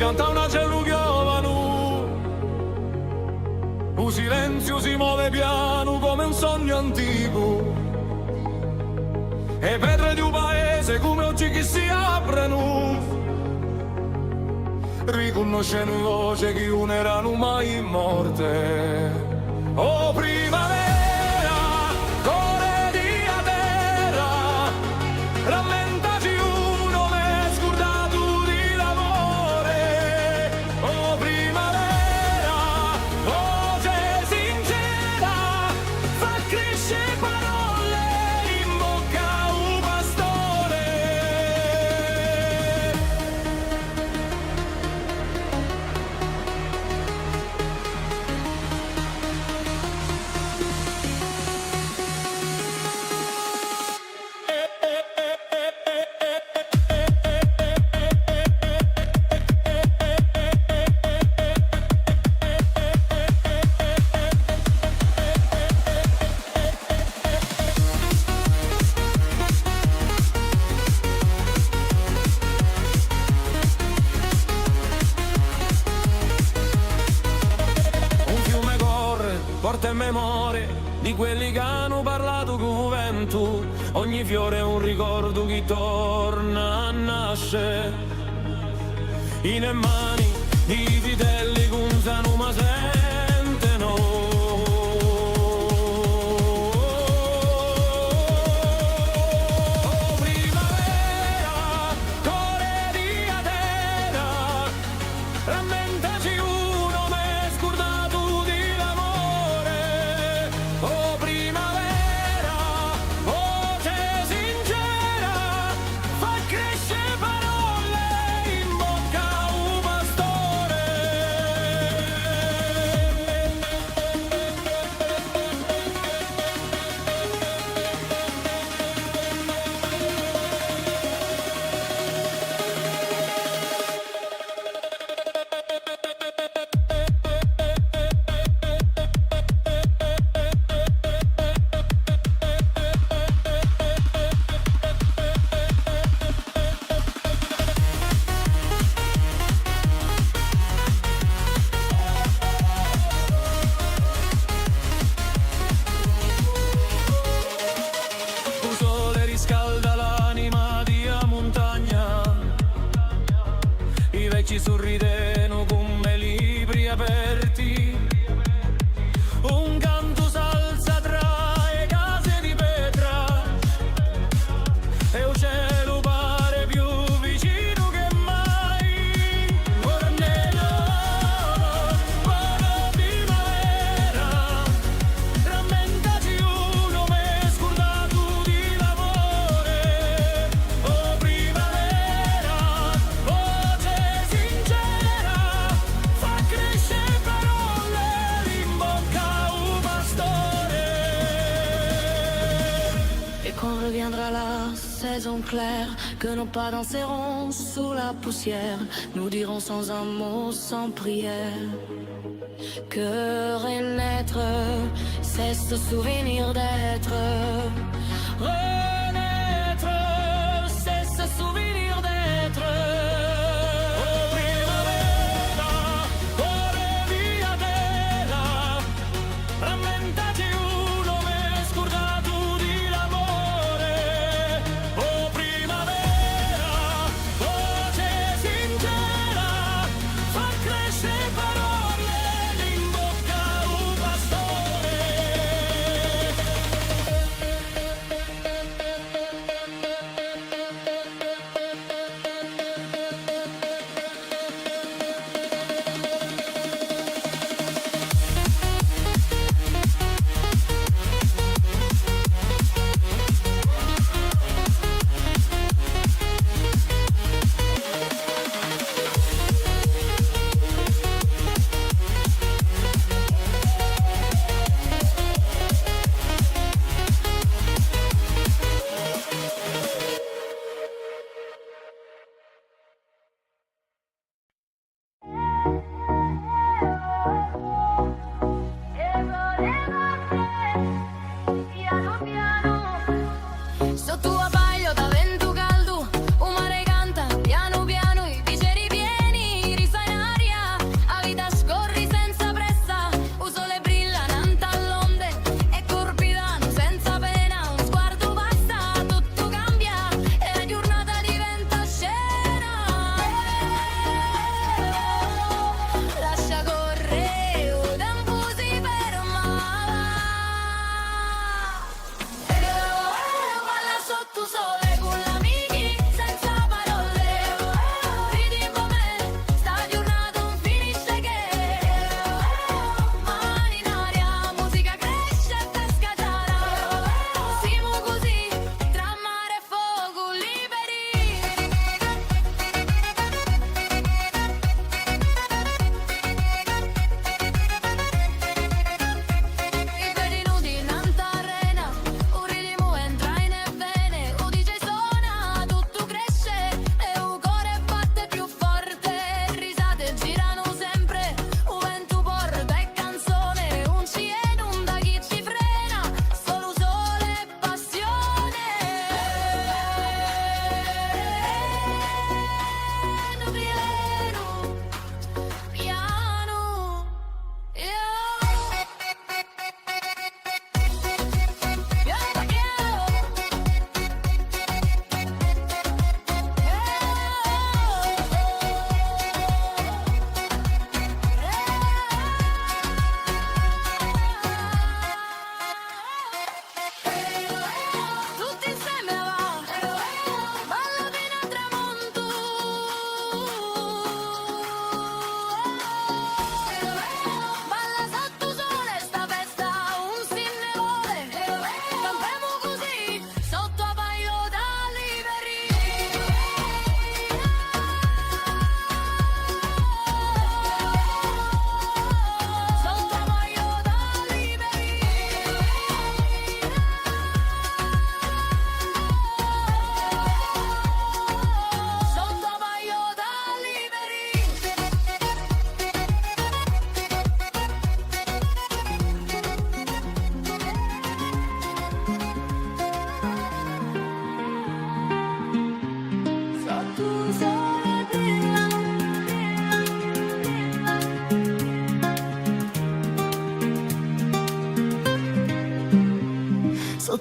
Canta un acellu ghjovanu, u silenziu si move pianu cum'è un sognu anticu. E petre di u paese cum'è oghji chì si aprenu, ricunnoscenu voce chì ùn eranu mai morte. O primavera, core di a terra, rammentati ùn m'hè scurdatu di l'amore. O primavera, voce sincera, fà cresce parolle in bocca à u pastore. Un fiume corre, porta e memorie di quelli chì anu parlatu cù u ventu. Ogni fiore hè un ricordu chì torna à nasce. In e mani di i zitelli chì ùn sanu ma sentenu. O primavera, core di a terra, rammentati ùn m'hè scurdatu di l'amore. O primavera, voce sincera, fà cresce parolle in bocca à u pastore. U sole riscalda l'anima di a muntagna, i vechji surridenu cum'è libri aperti, un cantu s'alza trà e case di petra, è u celu pare più vicinu chè mai. Cornelio, buona primavera, rammentati ùn m'hè scurdatu di l'amore. O primavera, voce sincera, fà cresce parolle in bocca à u pastore. Et quand reviendra la saison claire, que nos pas danseront sous la poussière, nous dirons sans un mot, sans prière, que renaître, c'est se souvenir d'être. Renaître, c'est se souvenir d'être. O primavera, core di a terra, rammentati ùn m'hè scurdatu di l'amore. O primavera, voce sincera, fà cresce parolle in bocca à u pastore.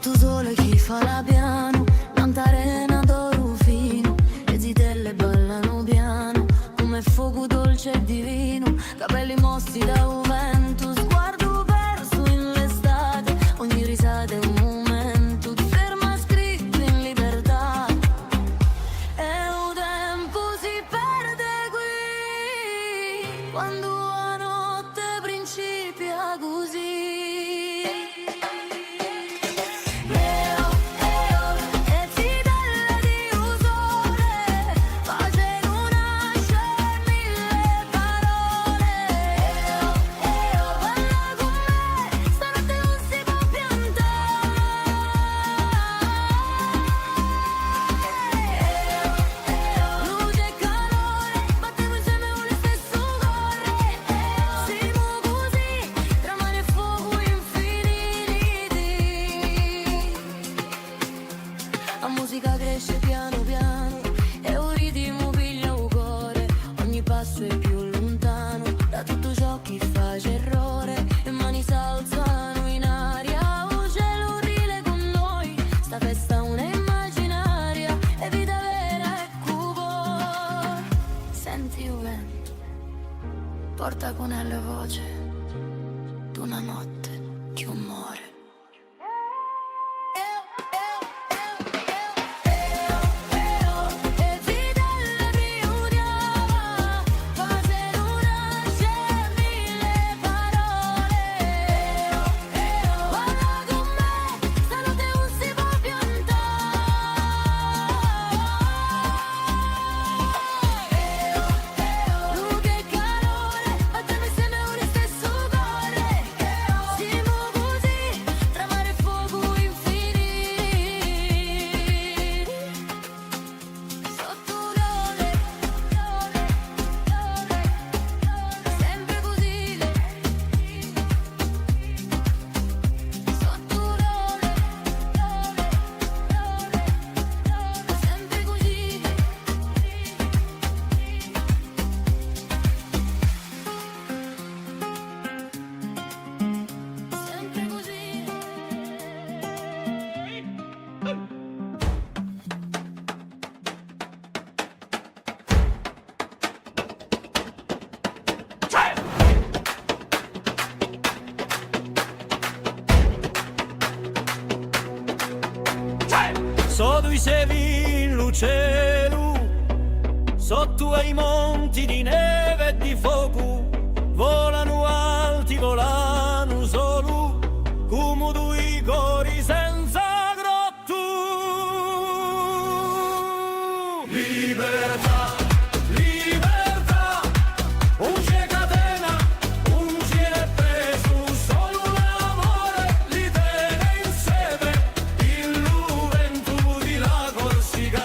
Stu sole chì fala pianu, nant'à a rena d'oru finu, e zitelle ballanu pianu, cum'è focu dolce è divinu, capelli mossi da u ventu, sguardu persu in l'estate, ogni risata hè un mumentu, ti ferma scrittu in libertà. È u tempu si perde quì, quandu a notte principia cusì. Eo, eo, e zitelle di u sole, facenu nasce mille parole. Eo, eo, balla cun mè, stanotte ùn si pò piantà. Eo, eo, luce è calore, battemu inseme u listessu core. Eo, simu cusì, tra mare è focu infiniti. A musica cresce pianu pianu e u ritimu piglia u core, ogni passu hè più luntanu da tuttu ciò chì face errore, e mani s'alzanu in aria, u celu ride cun noi, sta festa ùn hè imaginaria, hè vita vera è cù voi. Senti u ventu, porta cun ellu a voce d'una notte chì ùn more. Simu cusì, tra mare è focu infiniti. Sottu u sole, sempre cusì. Sottu u sole, sempre cusì. Sempre cusì. Sò dui stelle in u celu, sottu à i monti di neve è di focu, volanu alti, volanu solu, cumu dui cori senza grottu. Libertà, libertà, ùn ci hè catena, ùn ci hè pesu, solu l'amore li tene inseme, in lu ventu di la Corsica.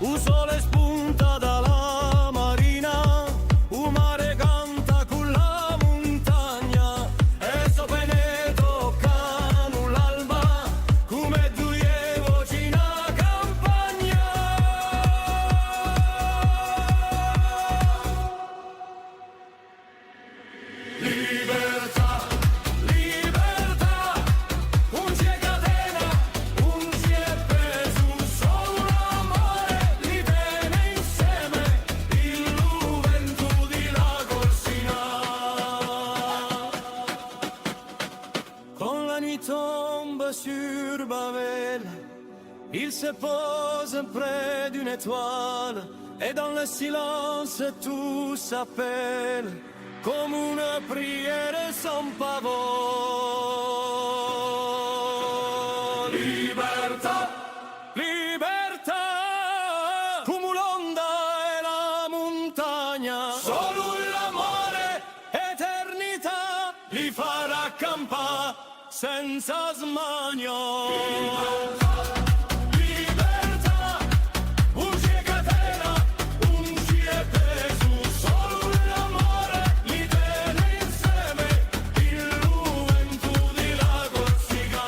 U sole spunta da la marina, u mare canta cù la muntagna, e so pene toccanu l'alba, cum'è duie voci in a campagna. Libertà, libertà, ùn ci hè catena, ùn ci hè pesu, solu l'amore li tene inseme, in lu ventu di la Corsica. Quand la nuit tombe sur Babel, il se pose près d'une étoile, et dans le silence tout s'appelle, comme une prière sans parole. Libertà, libertà, cumu l'onda è la muntagna, solu l'amore, eternità, li farà campà senza smania. Libertà, ùn ci hè catena, ùn ci hè pesu, solu l'amore li tene inseme, in lu ventu di la Corsica.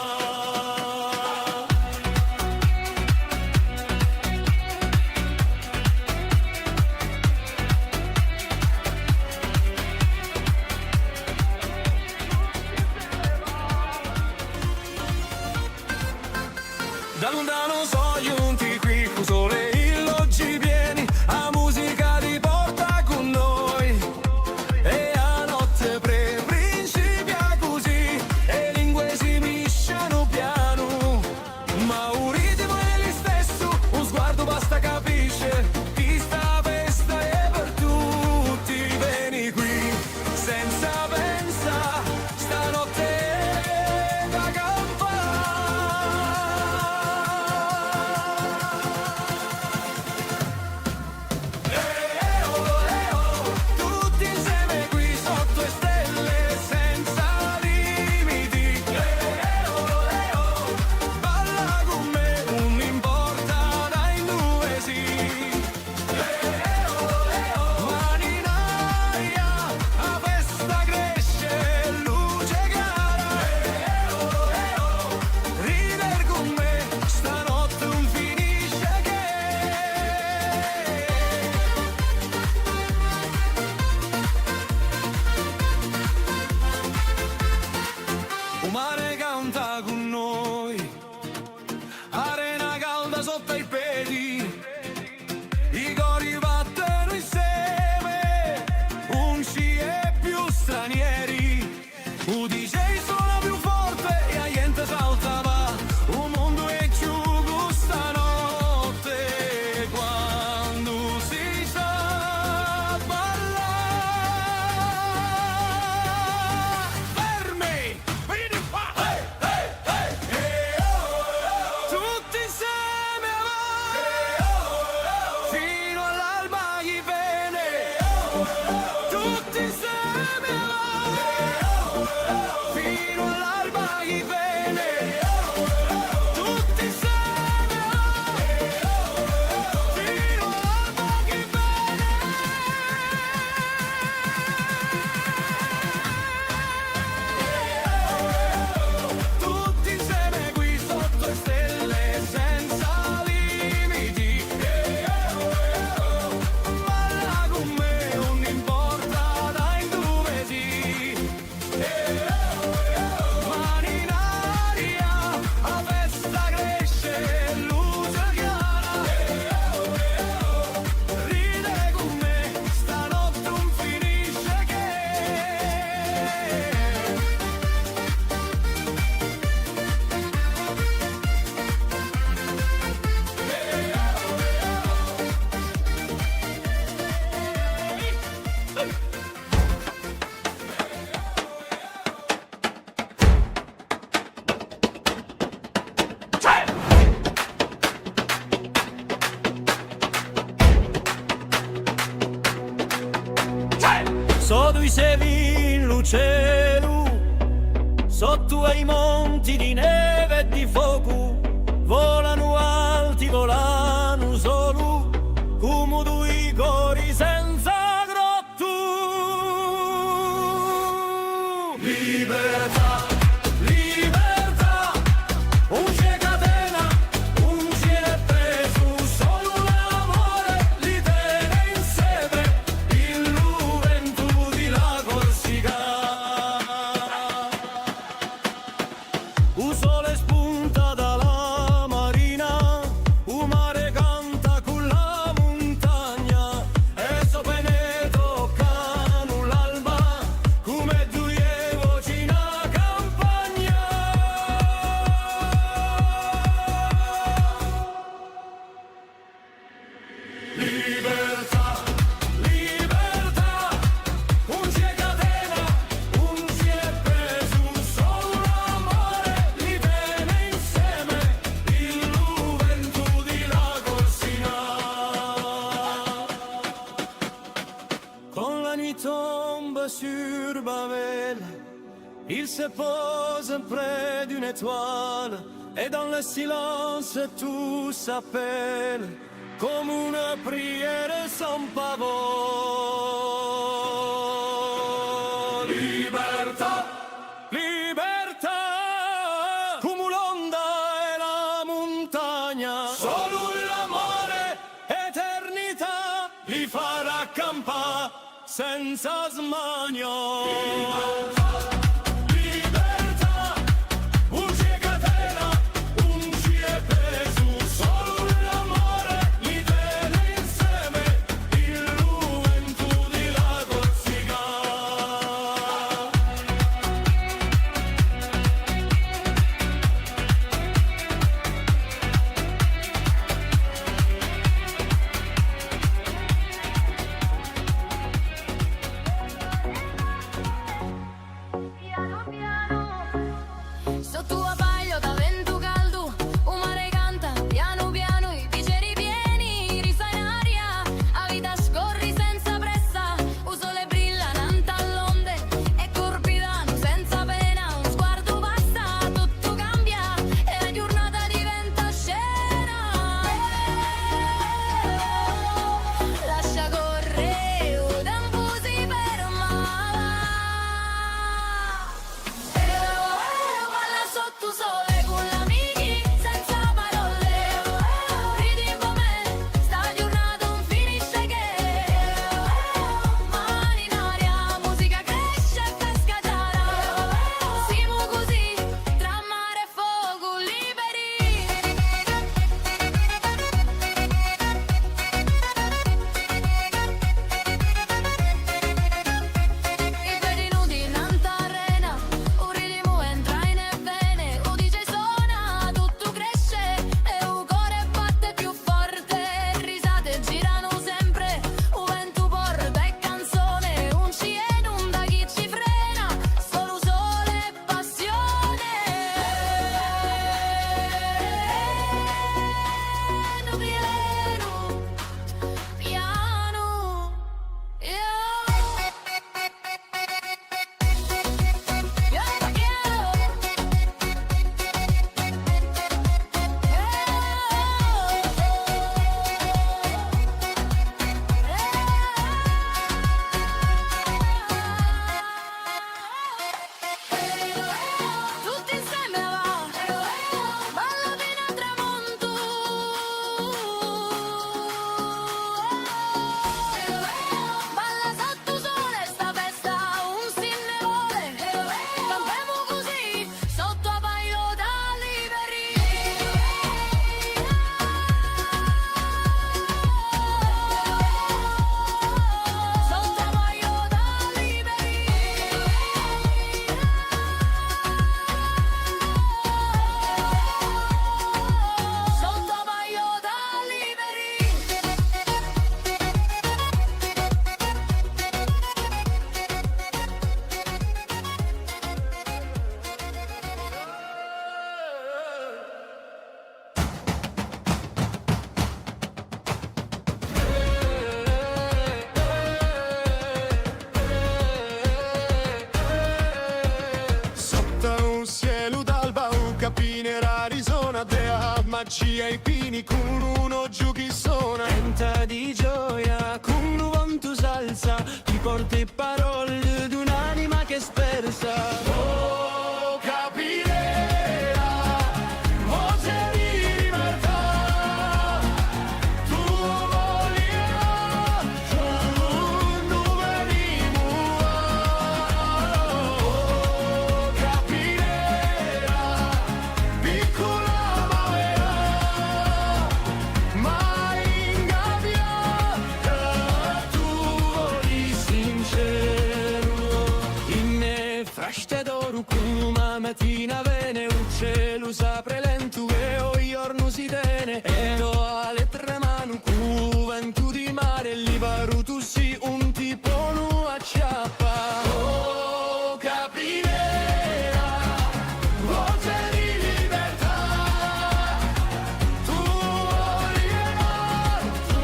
Sò dui sevi in lu celu, sottu à i monti di neve è di focu, volanu alti, volanu solu, cumu dui cori senza grottu. Libertà, libertà, ùn ci hè catena, ùn ci hè pesu, solu l'amore li tene inseme, in lu ventu di la Corsica. U sole spunta da la marina, u mare canta cù la muntagna, è sò pene toccanu l'alba, cum'è dui voci in a campagna. Libertà, libertà, ùn ci hè catena, ùn ci hè pesu, solu l'amore li tene inseme, in lu ventu di la Corsica. Quand la nuit tombe sur Babel, il se pose près d'une étoile, et dans le silence tout s'appelle, comme une prière sans parole. Libertà, libertà, cumu l'onda è la muntagna, solu l'amore, eternità, li farà campà senza smania. Libertà, ùn ci hè catena, ùn ci hè pesu, solu l'amore li tene inseme, in lu ventu di la Corsica. Ci hè i pini cù un oghju chì sona. Tenta di gioia, cù un vantu salsa, ti porta e parolle d'un'anima chì hè spersa. Oh, capidera, voce di libertà, tu voli Quandu venimu, oh, capidera, piccula ma vera, ma ingabbiata, tu voli sinceru. In e fraste d'oru, cum'è a matina vene, u celu s'apre lentu è u ghjornu si tene, è e to ale tremanu, cù u ventu di mare liberu tu sì, ùn ti ponu acciappà. Oh, capidera, voce di libertà, tu voli e noi, tu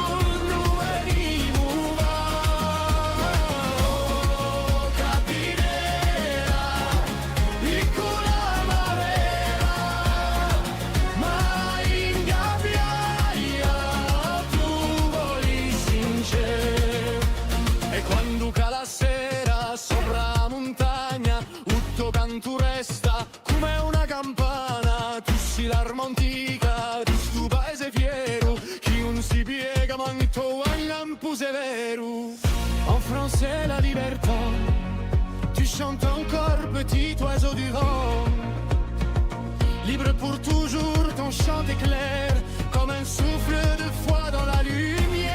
ùn venimu, oh, capidera, piccula ma vera, ma ingabbiata, tu voli sinceru. È quandu cala a sera sopra a muntagna, u to cantu resta cum'è una campana, tu sì l'arma antica di stu paese fieru, chì ùn si piega mancu u to lampu severu. En français, la libertà. Tu chantes encore, petit oiseau du vent. Libre pour toujours, ton chant éclaire comme un souffle de foi dans la lumière.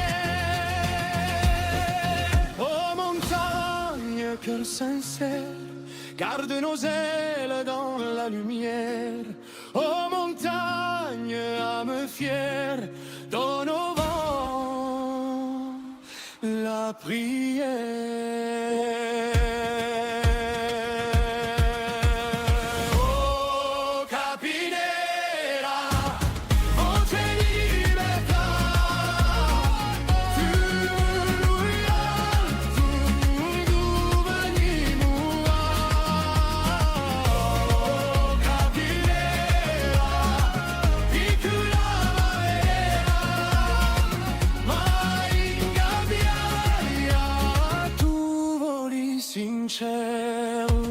Oh montagne, cœur sincère, garde nos ailes dans la lumière. Oh montagne, âme fière, donne au vent la prière. Oh, capidera, voce di libertà, tu lui, tu venimu, oh, capidera, piccula ma vera, ma ingabbiata, tu voli sinceru.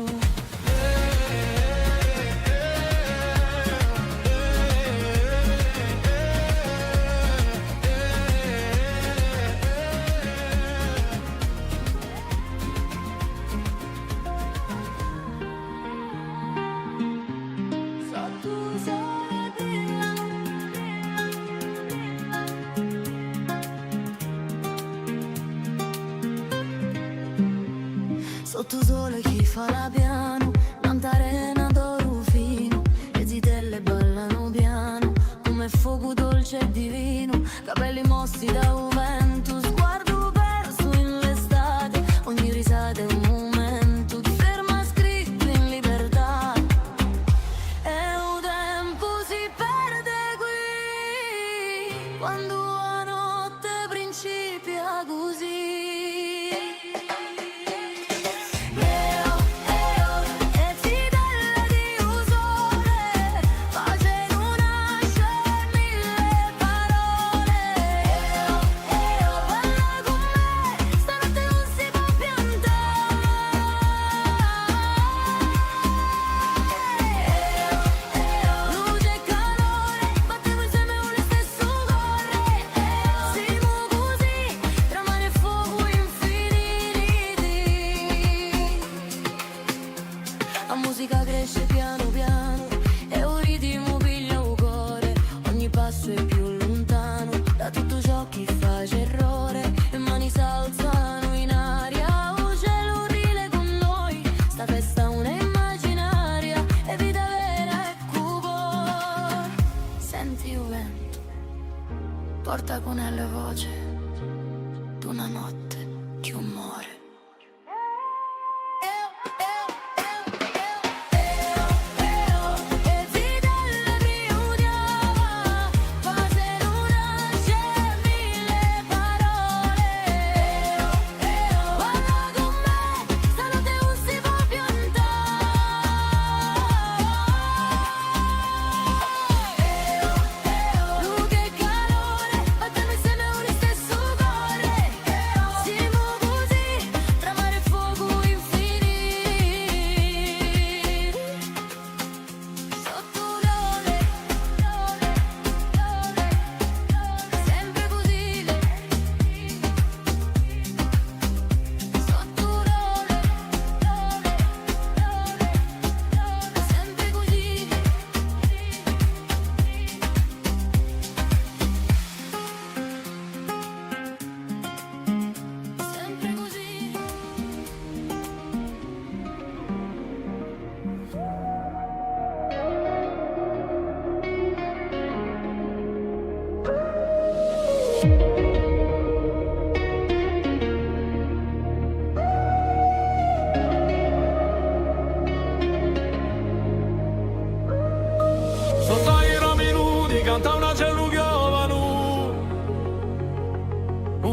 Sottu u sole chì fala pianu, nant'à a rena d'oru finu, e zitelle ballanu pianu, cum'è focu dolce è divinu, capelli mossi da u ventu, sguardu persu in l'estate, ogni risata hè un mumentu di ferma scrittu in libertà. È u tempu si perde quì, quandu a notte principia cusì. A musica cresce pianu pianu è u ritimu piglia u core, ogni passu hè più luntanu da tuttu ciò chì face errore, e mani s'alzanu in aria, u celu ride cù noi, sta festa ùn hè imaginaria, hè vita vera è cù u core. Senti u ventu, porta cun ellu a voce d'una notte chì ùn more.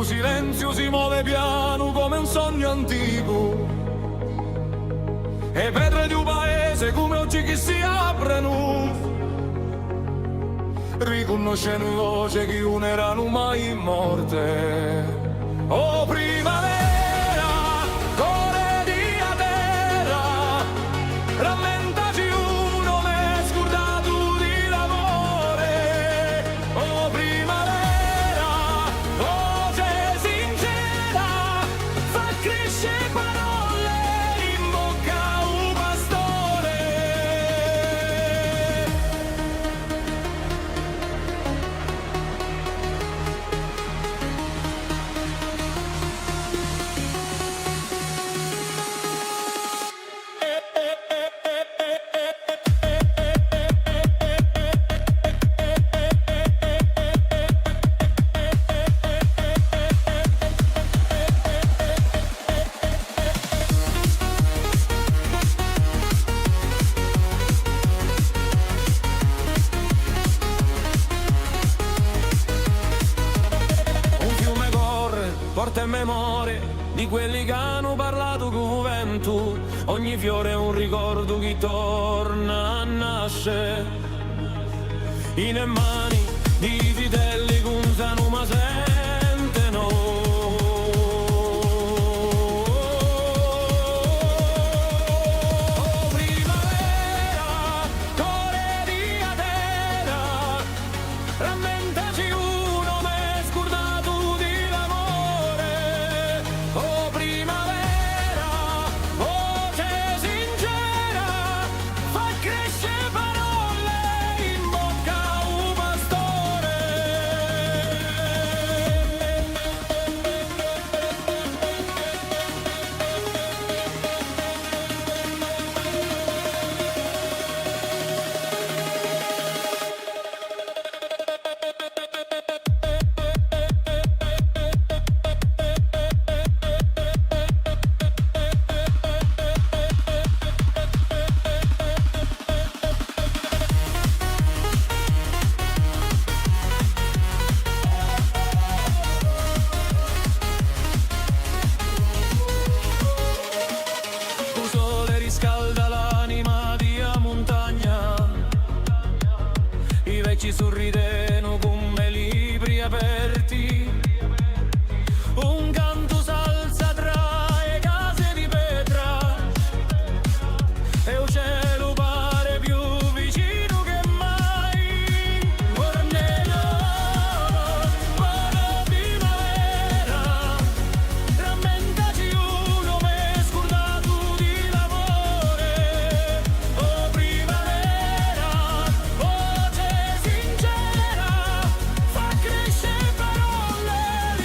Silenziu si move pianu cum'è un sognu anticu, è e petre di u paese cum'è oghji chì si aprenu, ricunnoscendu voce chì ùn eranu mai morte. O primavera, core di a terra, rammentati ùn m'hè scurdatu di l'amore. O primavera, voce sincera, fà cresce parolle in bocca à u pastore. Un fiume corre, porta e memorie di quelli chì anu parlatu cù u ventu. Ogni fiore hè un ricordu chì torna à nasce. In e mani di i zitelli ch'ùn sanu ma sentenu. O primavera, core di a terra, rammentati ùn m'hè scurdatu di l'amore. O primavera, voce sincera, fà cresce parolle in bocca à u pastore. U sole riscalda l'anima di a muntagna, i vechji surridenu cum'è libri aperti. Un cantu s'alza trà e case di petra è u celu pare più vicinu chè mai. Ora nè, ora primavera, rammentati ùn m'hè scurdatu di l'amore. O primavera, voce sincera, fà cresce parolle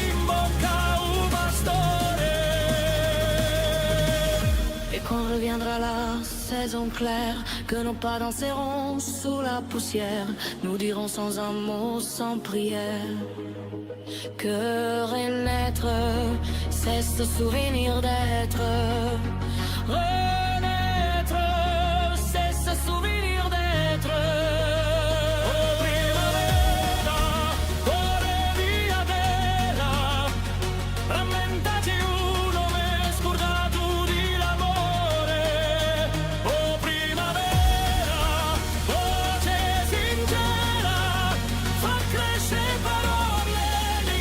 in bocca à u pastore. Et quand reviendra la saison claire, que nos pas danseront sous la poussière, nous dirons sans un mot, sans prière, que renaître, c'est se souvenir d'être. Renaître, c'est se souvenir d'être. O primavera, core di a terra, rammentati ùn m'hè scurdatu di l'amore. O primavera, voce sincera, fà cresce parolle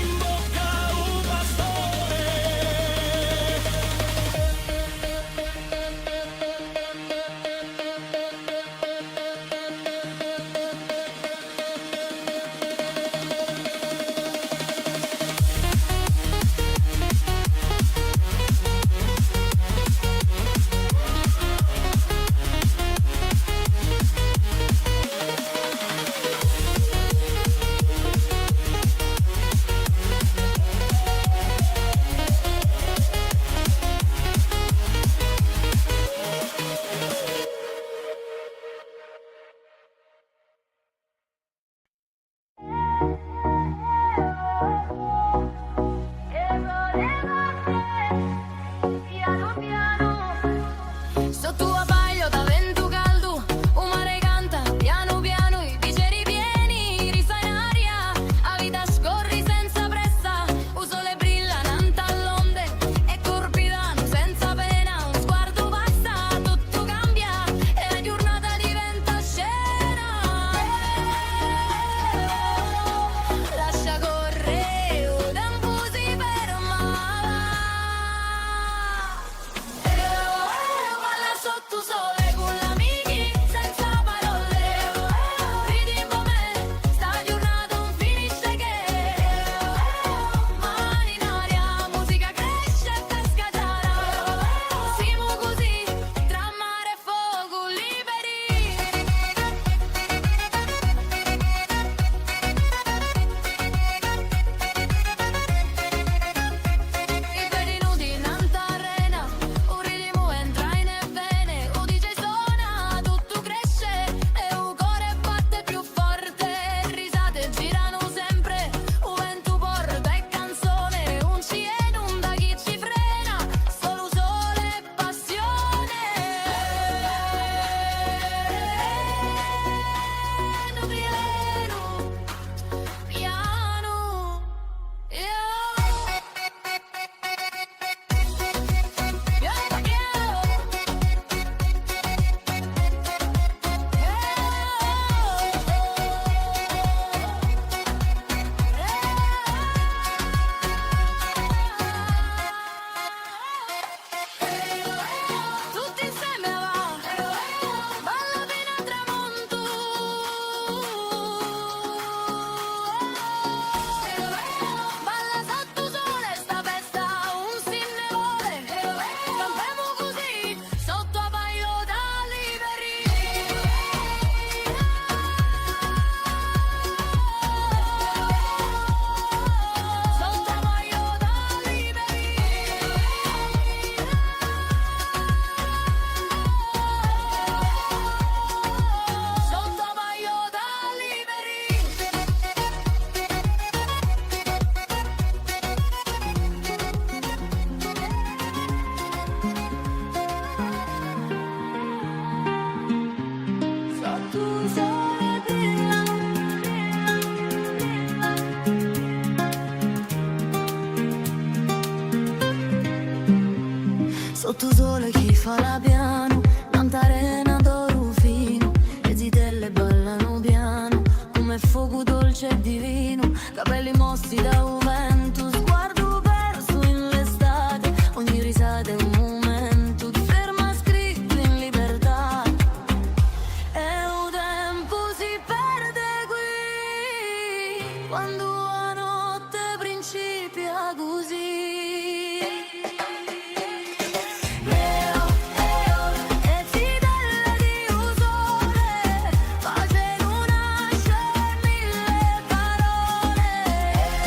in bocca à u pastore. Sottu u sole chì fala pianu, nant'à a rena d'oru finu, e zitelle ballanu pianu, cum'è focu dolce è divinu, capelli mossi da u ventu, sguardu persu in l'estate, ogni risata hè un mumentu, ti ferma scrittu in libertà. È u tempu si perde quì, quandu a notte principia cusì. Eo, eo, e zitelle di u sole, facenu nasce mille parole.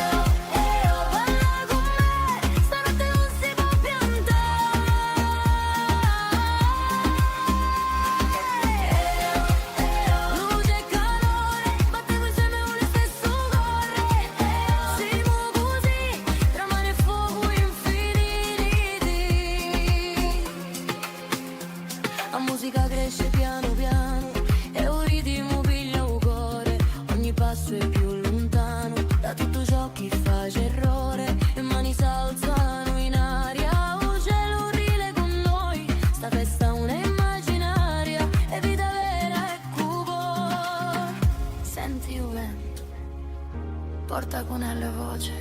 Eo, eo, balla cun mè, stanotte ùn si pò piantà. Eo, eo, luce è calore, battemu inseme u listessu core. Eo, simu cusì, tra mare è focu infiniti. A musica cresce pianu pianu è u ritimu piglia u core, ogni passu hè più luntanu da tuttu ciò chì face errore, e mani s'alzanu in aria, u celu ride cun noi, sta festa ùn hè imaginaria, hè vita vera è cù u core. Senti u ventu, porta cun ellu a voce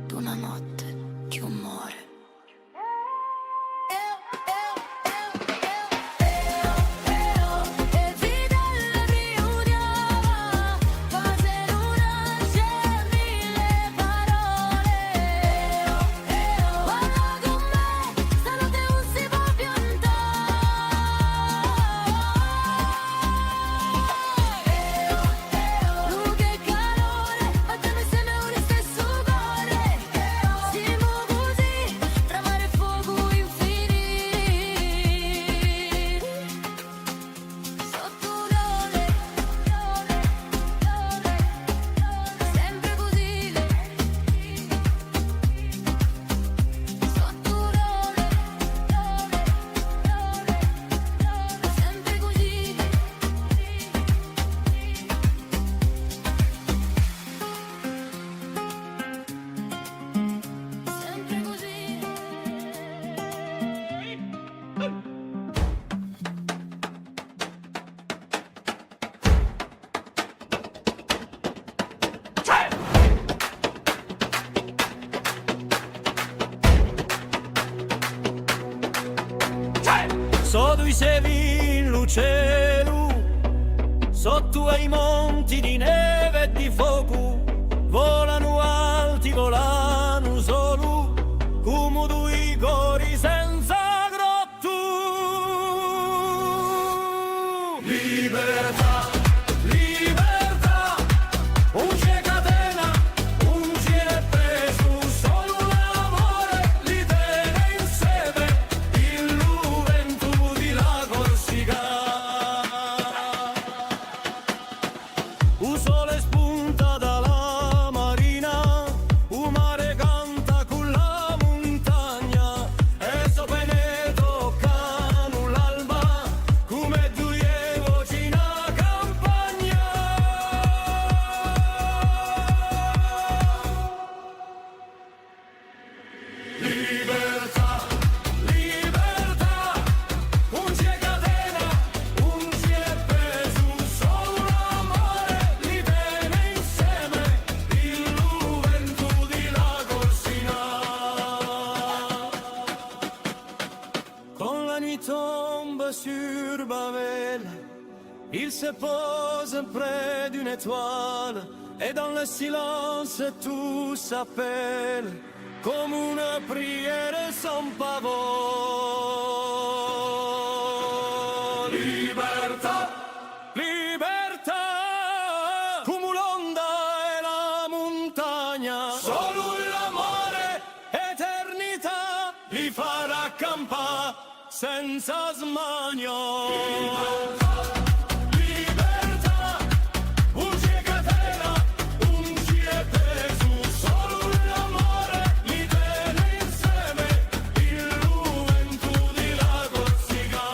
d'una notte chì ùn more. Simu cusì, tra mare è focu infiniti. Sottu u sole, sempre cusì. Sottu u sole, sempre cusì. Sempre cusì. Sò dui sevi in lu celu, sottu à i monti di neve è di focu, volanu alti, volanu solu, cumu dui cori senza grottu. Libertà, libertà, ùn ci hè catena, ùn ci hè pesu, solu l'amore li tene inseme, in lu ventu di la Corsica. U sole spunta da la marina, u mare canta cù la muntagna, è sò pene toccanu l'alba, cum'è duie voci in a campagna. Libertà, libertà, ùn ci hè catena, ùn ci hè pesu, solu l'amore li tene inseme, in lu ventu di la Corsica. Quand la nuit tombe sur Babel, il se pose près d'une étoile, et dans le silence tout s'appelle, comme une prière sans parole. Libertà, libertà, cumu l'onda è la muntagna, solu l'amore, eternità, li farà campà senza smania. Libertà, ùn ci hè catena, ùn ci hè pesu, solu l'amore li tene inseme, in lu ventu di la Corsica.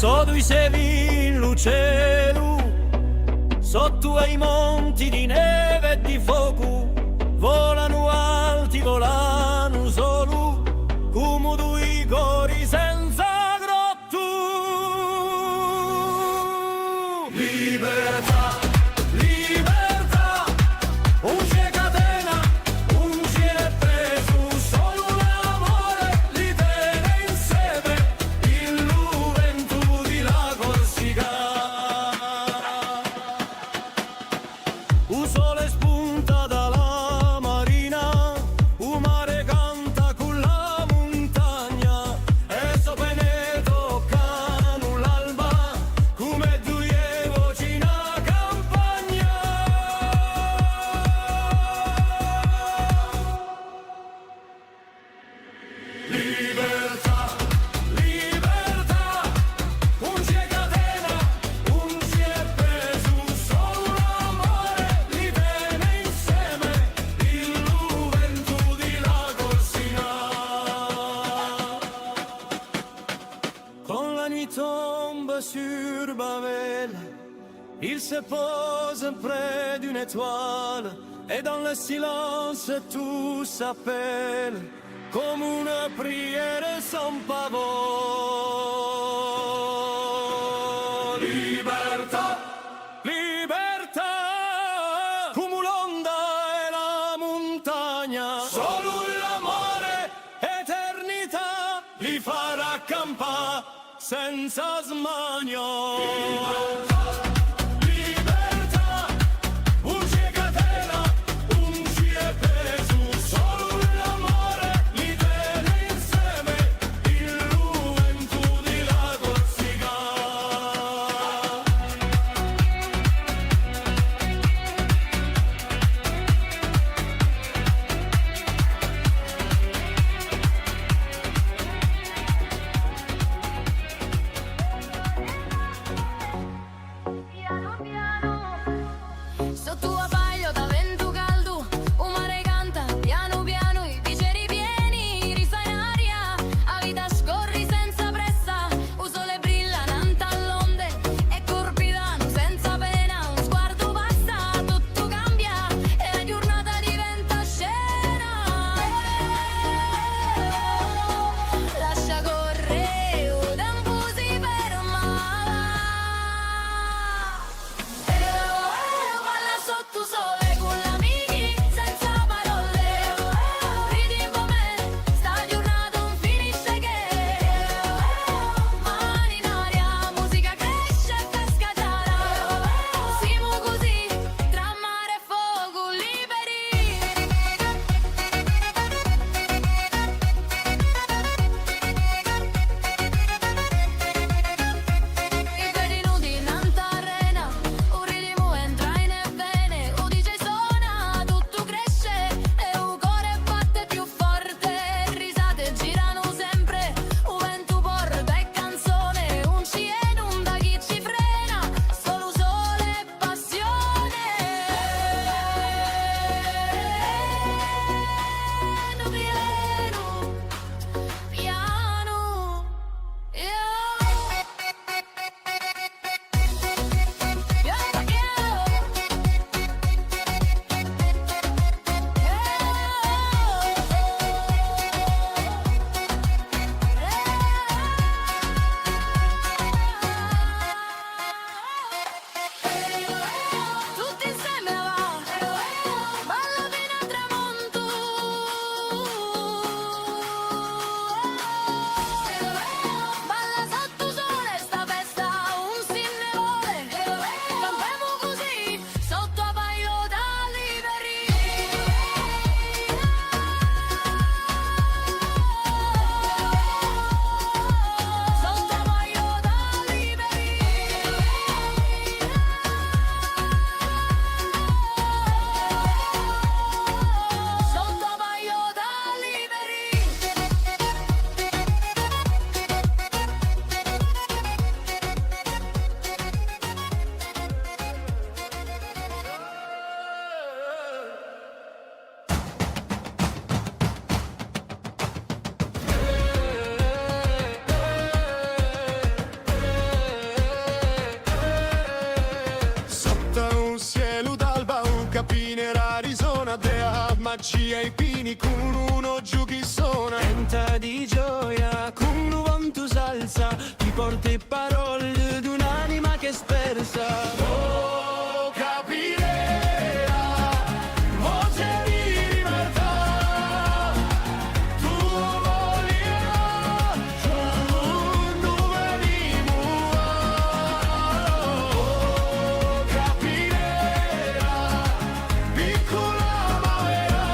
Tottu i sevi in lu celu, sottu à i monti di neve è di focu, volanu alti, volanu solu, cumu dui cori senza grottu. Libertà, libertà, ùn ci hè catena, ùn ci hè pesu, solu l'amore li tene inseme, in lu ventu di la Corsica. U sole spunta da la marina, u mare canta cù la muntagna, è so pene toccanu l'alba, cum'è duie voci in a campagna. Libertà, libertà, ùn ci hè catena, ùn ci hè pesu, solu l'amore li tene inseme, in lu ventu di la Corsica. Quand la nuit tombe sur Babel, il se pose près d'une étoile, et dans le silence tout s'appelle, comme une prière sans pavot. Libertà, libertà, cumu l'onda è la muntagna, solu l'amore, eternità, li farà campà senza smania. Libertà, ùn ci hè catena, ùn ci hè pesu, solu l'amore li tene inseme, in lu ventu di la Corsica. Ci hè i pini cù un oghju chì sona. Canta di gioia, cù un vantu s'alza, ti porta e parolle d'un'anima chì hè spersa. Oh, Capinera, voce di libertà, tù voli Capinera, piccula ma vera,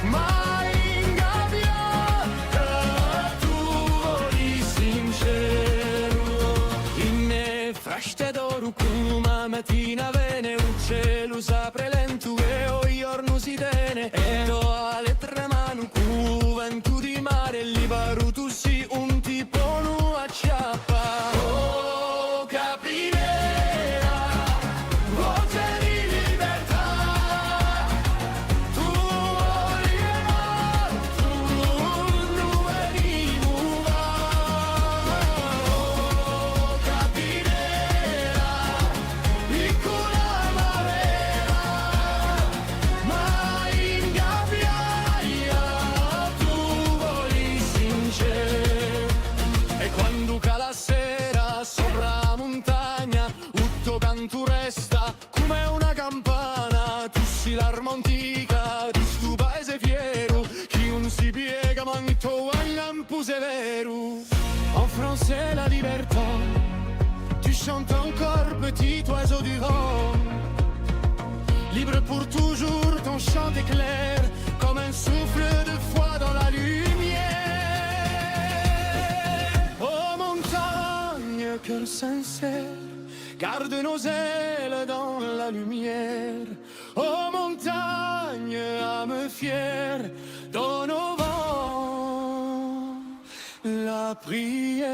mai ingabbiata, tù voli sinceru. In frasce d'oru cum'è a matina vene, u celu s'apre lentu è u ghjornu si tene, è tò a lettra in manu, cù u ventu di mare liberu tù sì, ùn ti ponu acciappà. Oh, Capinera, voce di libertà, tù voli e mò, tù ùn veni muvà. Oh, Capinera, piccula ma vera, mai ingabbiata, tù voli sinceru. È quandu cala a sera sopra a muntagna, u to cantu resta cum'è una campana, tù sì l'arma antica di stu paese fieru, chì ùn si piega mancu à u lampu severu. En français, la libertà. Tu chantes encore, petit oiseau du vent. Libre pour toujours, ton chant est clair, comme un souffle de foi dans la lumière. Oh montagne, cœur sincère, garde nos ailes dans la lumière. Oh montagne, âme fière, donne au vent la prière.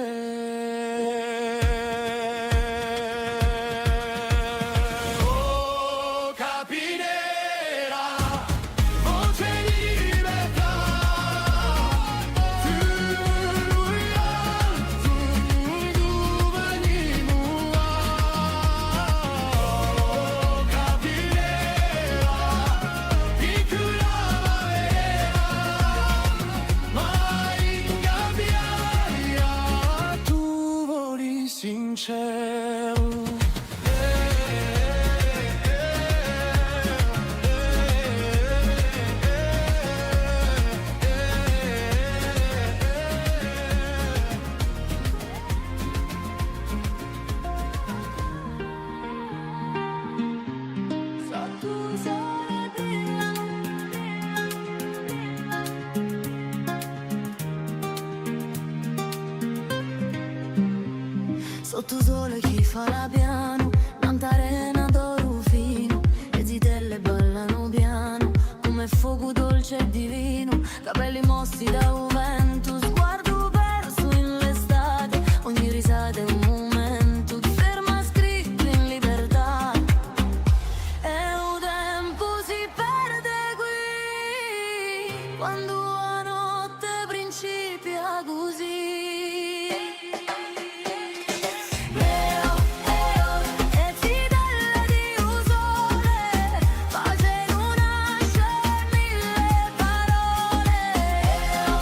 Oh Capinera, voce di libertà, tù veni muvà. Oh Capinera, piccula ma vera, mai ingabbiata, tù voli sinceru. Sottu u sole chì fala pianu, nant'à a rena d'oru finu, e zitelle ballanu pianu, cum'è focu dolce è divinu, capelli mossi da u ventu, sguardu persu in l'estate, ogni risata hè un mumentu, ti ferma scrittu in libertà. È u tempu si perde quì, quandu a notte principia cusì. Eo, eo, e zitelle di u sole, facenu nasce mille parole. Eo,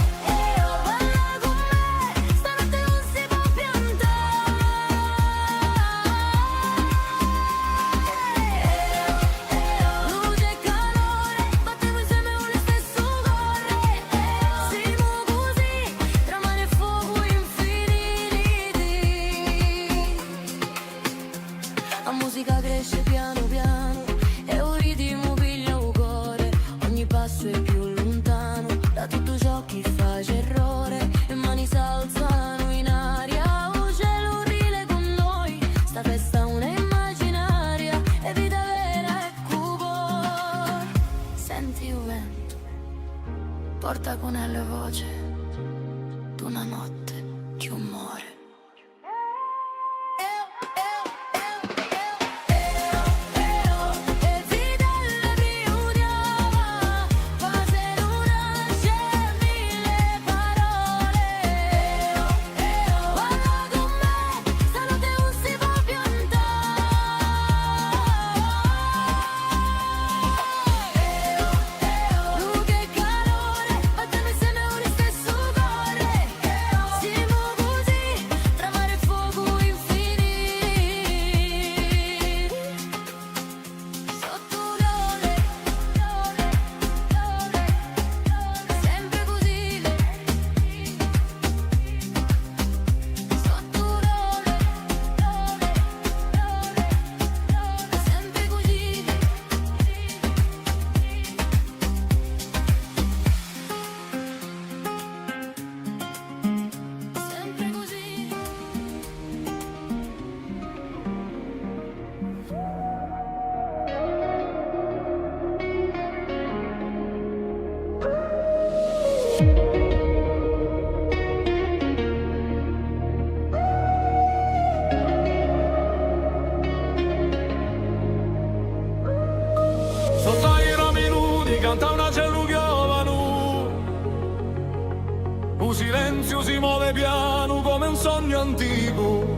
sognu anticu,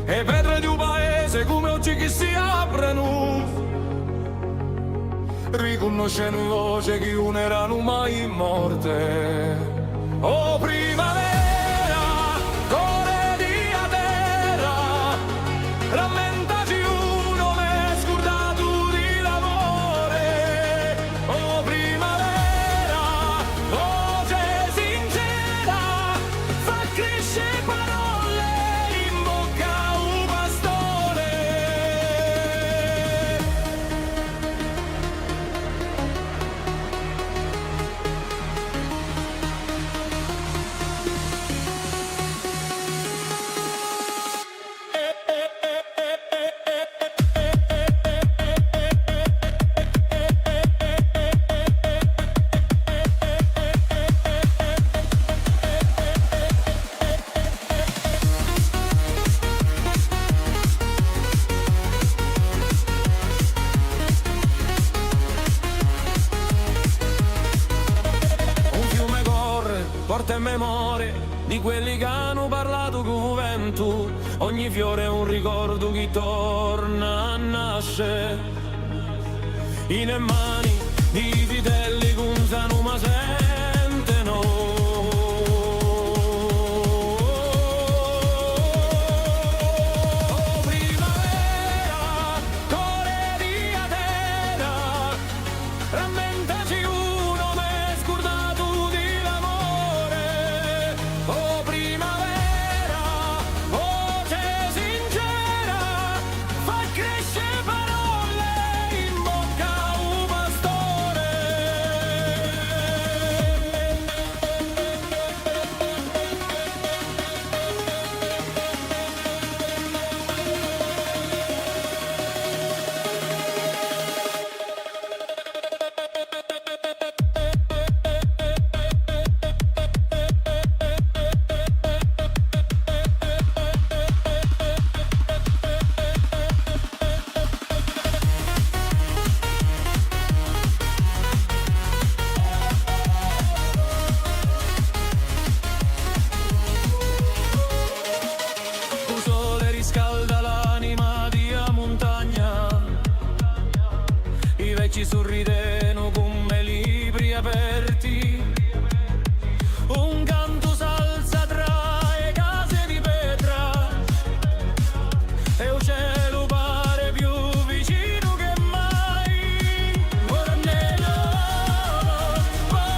e petre di u paese cum'è oghje chì si aprenu, ricunnoscenu voce chì ùn eranu mai morte. O primavera, core di a terra, rammentati ùn m'hè scurdatu di l'amore. O primavera, voce sincera, fà cresce parolle in bocca à u pastore. Un fiume corre, porta e memorie di quelli chì anu parlatu cù u ventu. Ogni fiore hè un ricordu chì torna à nasce. In e mani di i zitelli ch'ùn sanu ma sentenu. O primavera, core di a terra, rammentati ùn m'hè scurdatu di l'amore. O primavera, voce sincera, fà cresce parolle in bocca à u pastore. U sole riscalda l'anima di a muntagna, i vechji surridenu cum'è libri aperti, un cantu s'alza trà e case di petra, è u celu pare più vicinu chè mai. Guarda,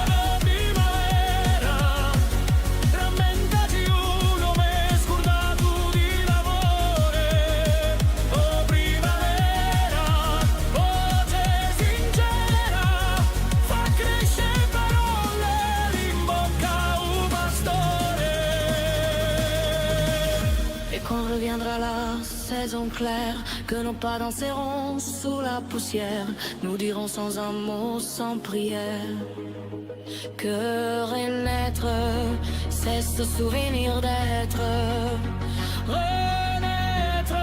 o primavera, rammentati ùn m'hè scurdatu di l'amore. O primavera, voce sincera, fà cresce parolle in bocca à u pastore. Et quand reviendra la saison claire, que nos pas danseront sous la poussière, nous dirons sans un mot, sans prière, que renaître, c'est se souvenir d'être. Renaître,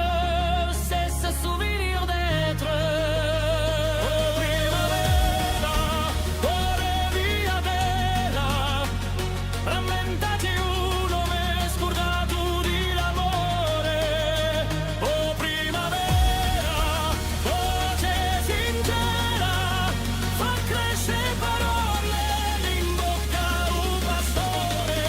c'est se souvenir d'être. O primavera, core di a terra, rammentati ùn m'hè scurdatu di l'amore. O primavera, voce sincera, fà cresce parolle in bocca à u pastore.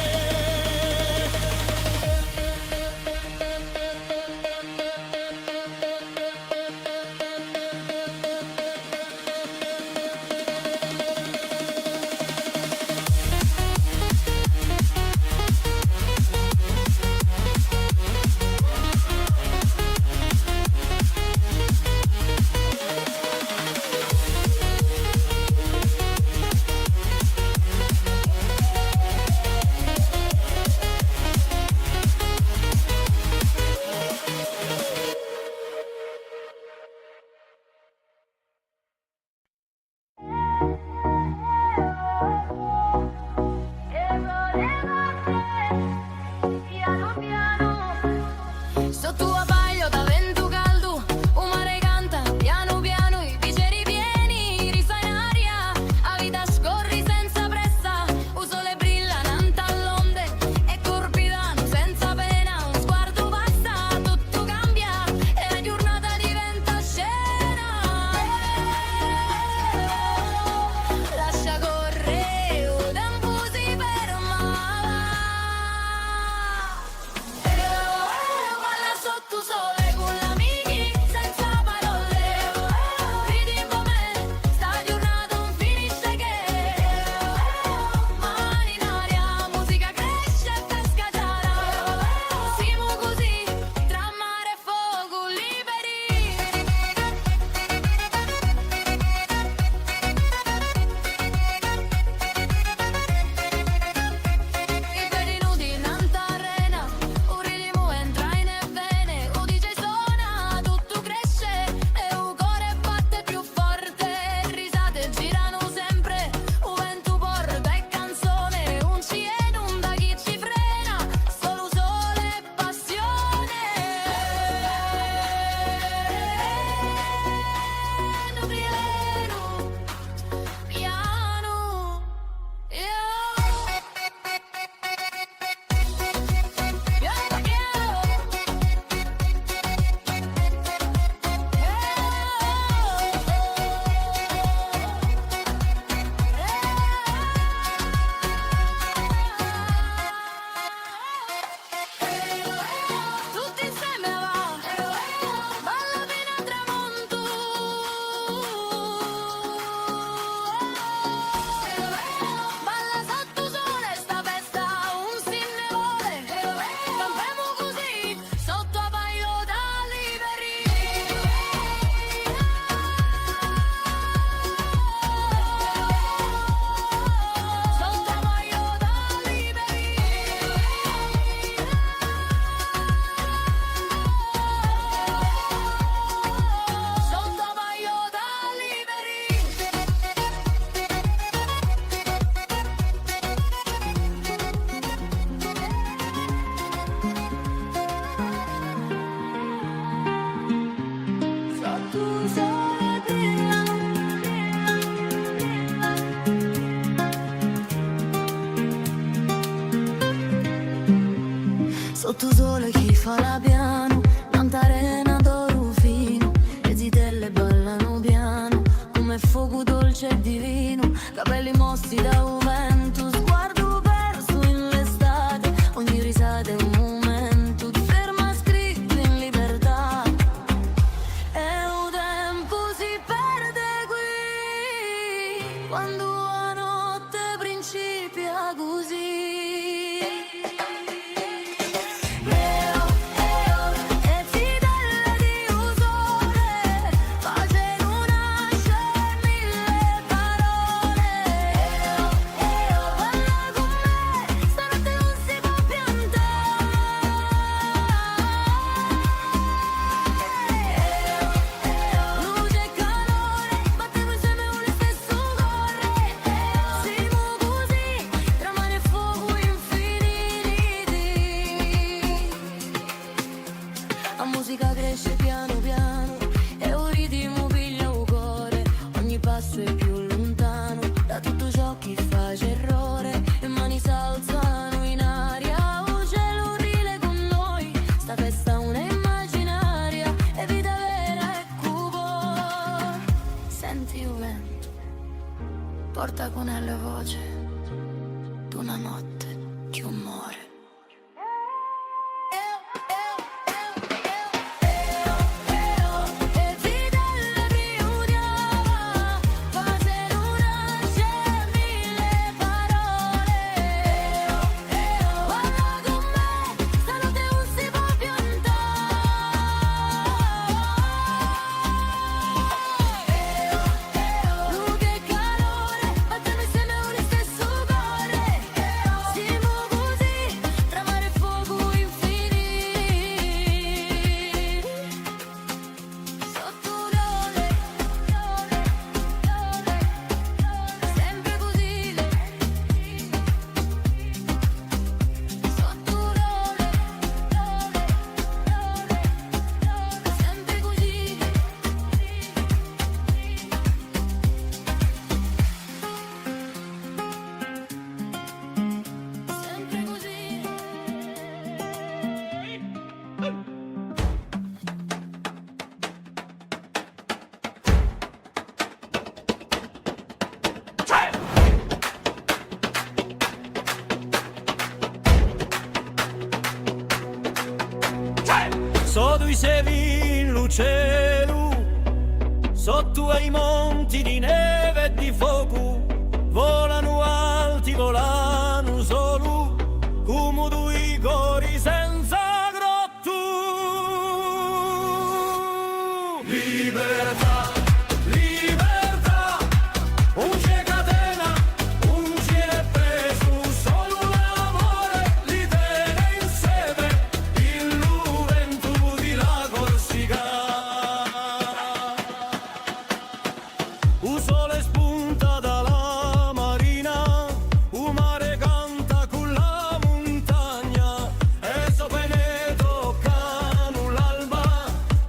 Sottu u sole chì fala pianu, nant'à a rena d'oru finu, e zitelle ballanu pianu, cum'è focu dolce è divinu, capelli mossi da u ventu, sguardu persu in l'estate, ogni risata hè un mumentu, ti ferma scrittu in libertà. È u tempu si perde quì, quandu a notte principia cusì. Eo, eo, e zitelle di u sole, facenu nasce mille parole. Eo, eo, parla cun mè, stanotte ùn si pò piantà. Eo, eo, luce è calore, battemu inseme u listessu core. Eo, simu cusì, tra mare è focu infiniti. A musica cresce pianu pianu è u ritimu piglia u core, ogni passu hè più luntanu da tuttu ciò chì face errore, e mani s'alzanu in aria, u celu ride cun noi, sta festa ùn hè imaginaria, hè vita vera è cù u core. Senti u ventu, porta cun ellu a voce d'una notte chì ùn more. Simu cusì, tra mare è focu infiniti. Sottu u sole, sempre cusì. Sottu u sole, sempre cusì. Sempre cusì. Sò dui stelle in u celu, sottu à i monti di neve è di focu, volanu alti, volanu solu, cumu dui cori senza groppu. Libertà, libertà, ùn ci hè catena, ùn ci hè pesu, solu l'amore li tene inseme, in lu ventu di la Corsica. U sole spunta da la marina, u mare canta cù la muntagna, è so pene toccanu l'alba,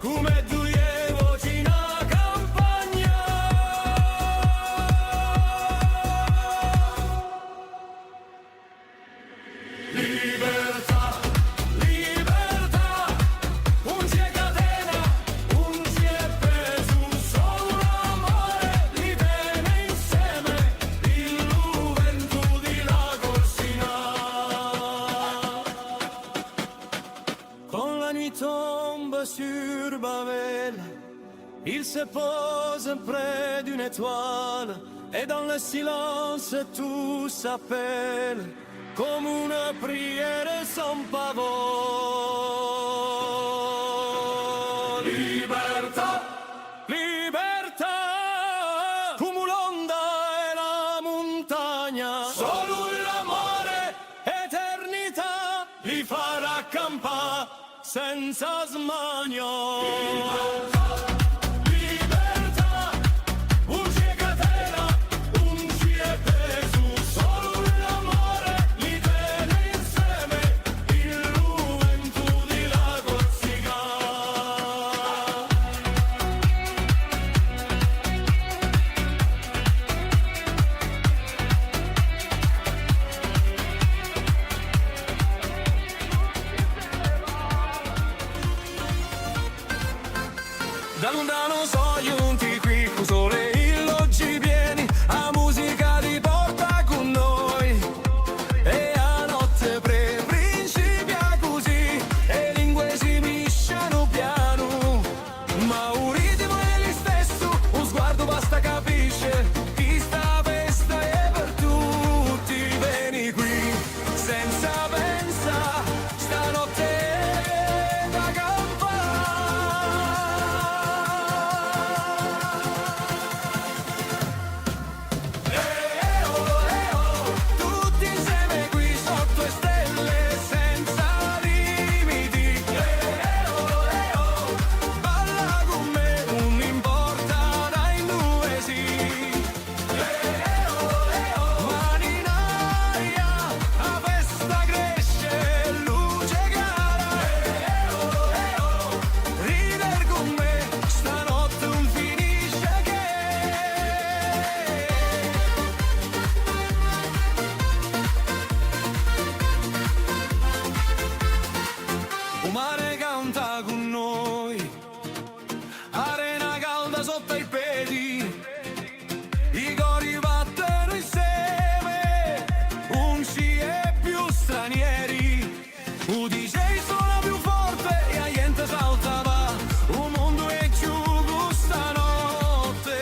cum'è duie voci in a campagna. Libertà, libertà, ùn ci hè catena, ùn ci hè pesu, solu l'amore li tene inseme, in lu ventu di la Corsica. Quand la nuit tombe sur Babel, il se pose près d'une étoile, et dans le silence tout s'appelle, comme une prière sans parole. Libertà, libertà, cumu l'onda è la muntagna, solu l'amore, eternità, li farà campà senza smania. Libertà, ùn ci hè catena, ùn ci hè pesu, solu l'amore li tene inseme, in lu ventu di la Corsica. Quandu sò ghjunti quì, u sole è l'oghje pieni, a musica li porta cù noi. È a notte pre-, principia cusì, e lingue si miscianu pianu. Ma u ritmu hè listessu, un sguardu basta capisce, chì sta festa hè per tutti, veni quì. Senza pensà, stanotte hè da campà. Eh, eh, oh, eh, oh, tutti inseme quì sottu e stelle senza limiti. Eh, eh, oh, eh, oh, balla cù mè, ùn importa da induve sì. Mani in aria, a festa cresce, luce chiara. Ride cù mè, stanotte ùn finisce chè. U mare canta cù noi. Arena calda sottu à i pedi, i cori battenu inseme, ùn ci hè più stranieri. U D J sona più forte è a ghjente salta và, u mondu hè chjucu stanotte,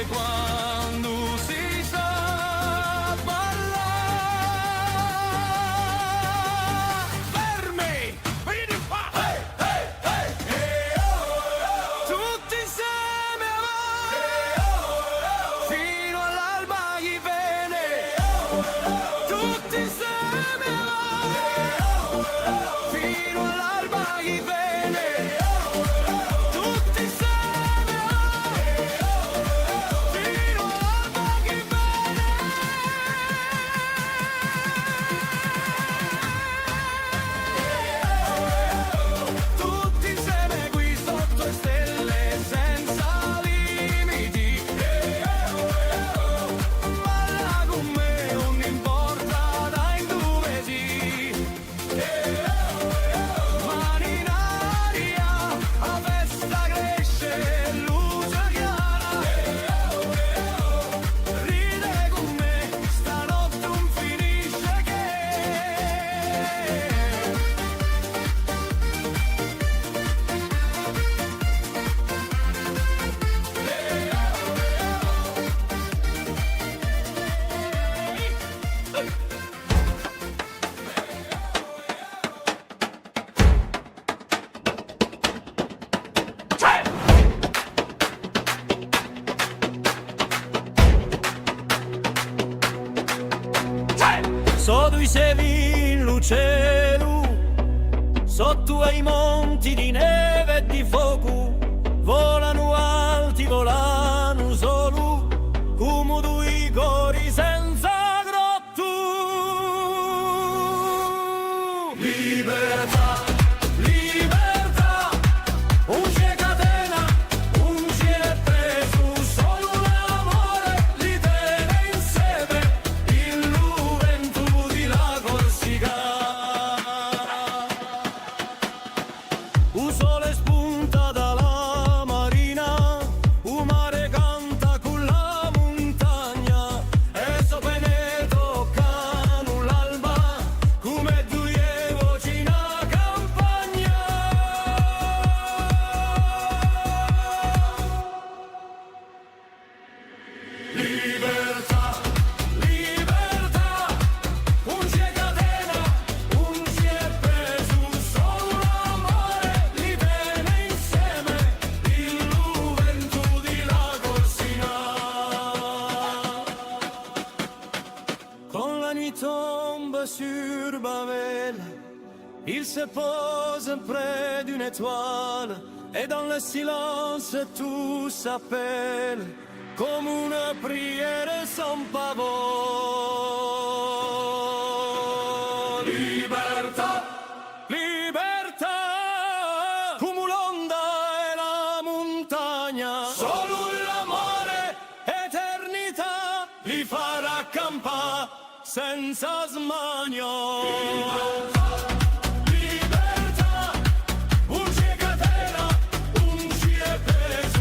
quandu si sà ballà. Fermi! Vidi qua! Tutti inseme avà! Finu à l'alba chì vene! Tutti inseme avà! Finu à l'alba chì vene! Tutti inseme avà! Finu à l'alba chì vene! Tutti inseme quì sottu e stelle senza limiti. Balla cù mè, ùn importa da induve sì. Mani in aria, a festa cresce, luce chiara. Ride cù mè, stanotte ùn finisce chè. Sò dui stelle in u celu, sottu à i monti di neve è di focu, volanu alti, volanu solu, cumu dui cori senza grottu. Libertà, libertà, ùn ci hè catena, ùn ci hè pesu, solu l'amore li tene inseme, in lu ventu di la Corsica. U sole spunta da la marina, u mare canta cù la muntagna, è sò pene toccanu l'alba, cum'è duie voci in a campagna. Libertà, libertà, ùn ci hè catena, ùn ci hè pesu, solu l'amore li tene inseme, in lu ventu di la Corsica. Quand la nuit tombe sur Babel, il se pose près d'une étoile, et dans le silence tout s'appelle, comme une prière sans parole. Libertà, libertà, cumu l'onda è la muntagna, solu l'amore, eternità, li farà campà senza smania. Libertà, ùn ci hè catena, ùn ci hè pesu,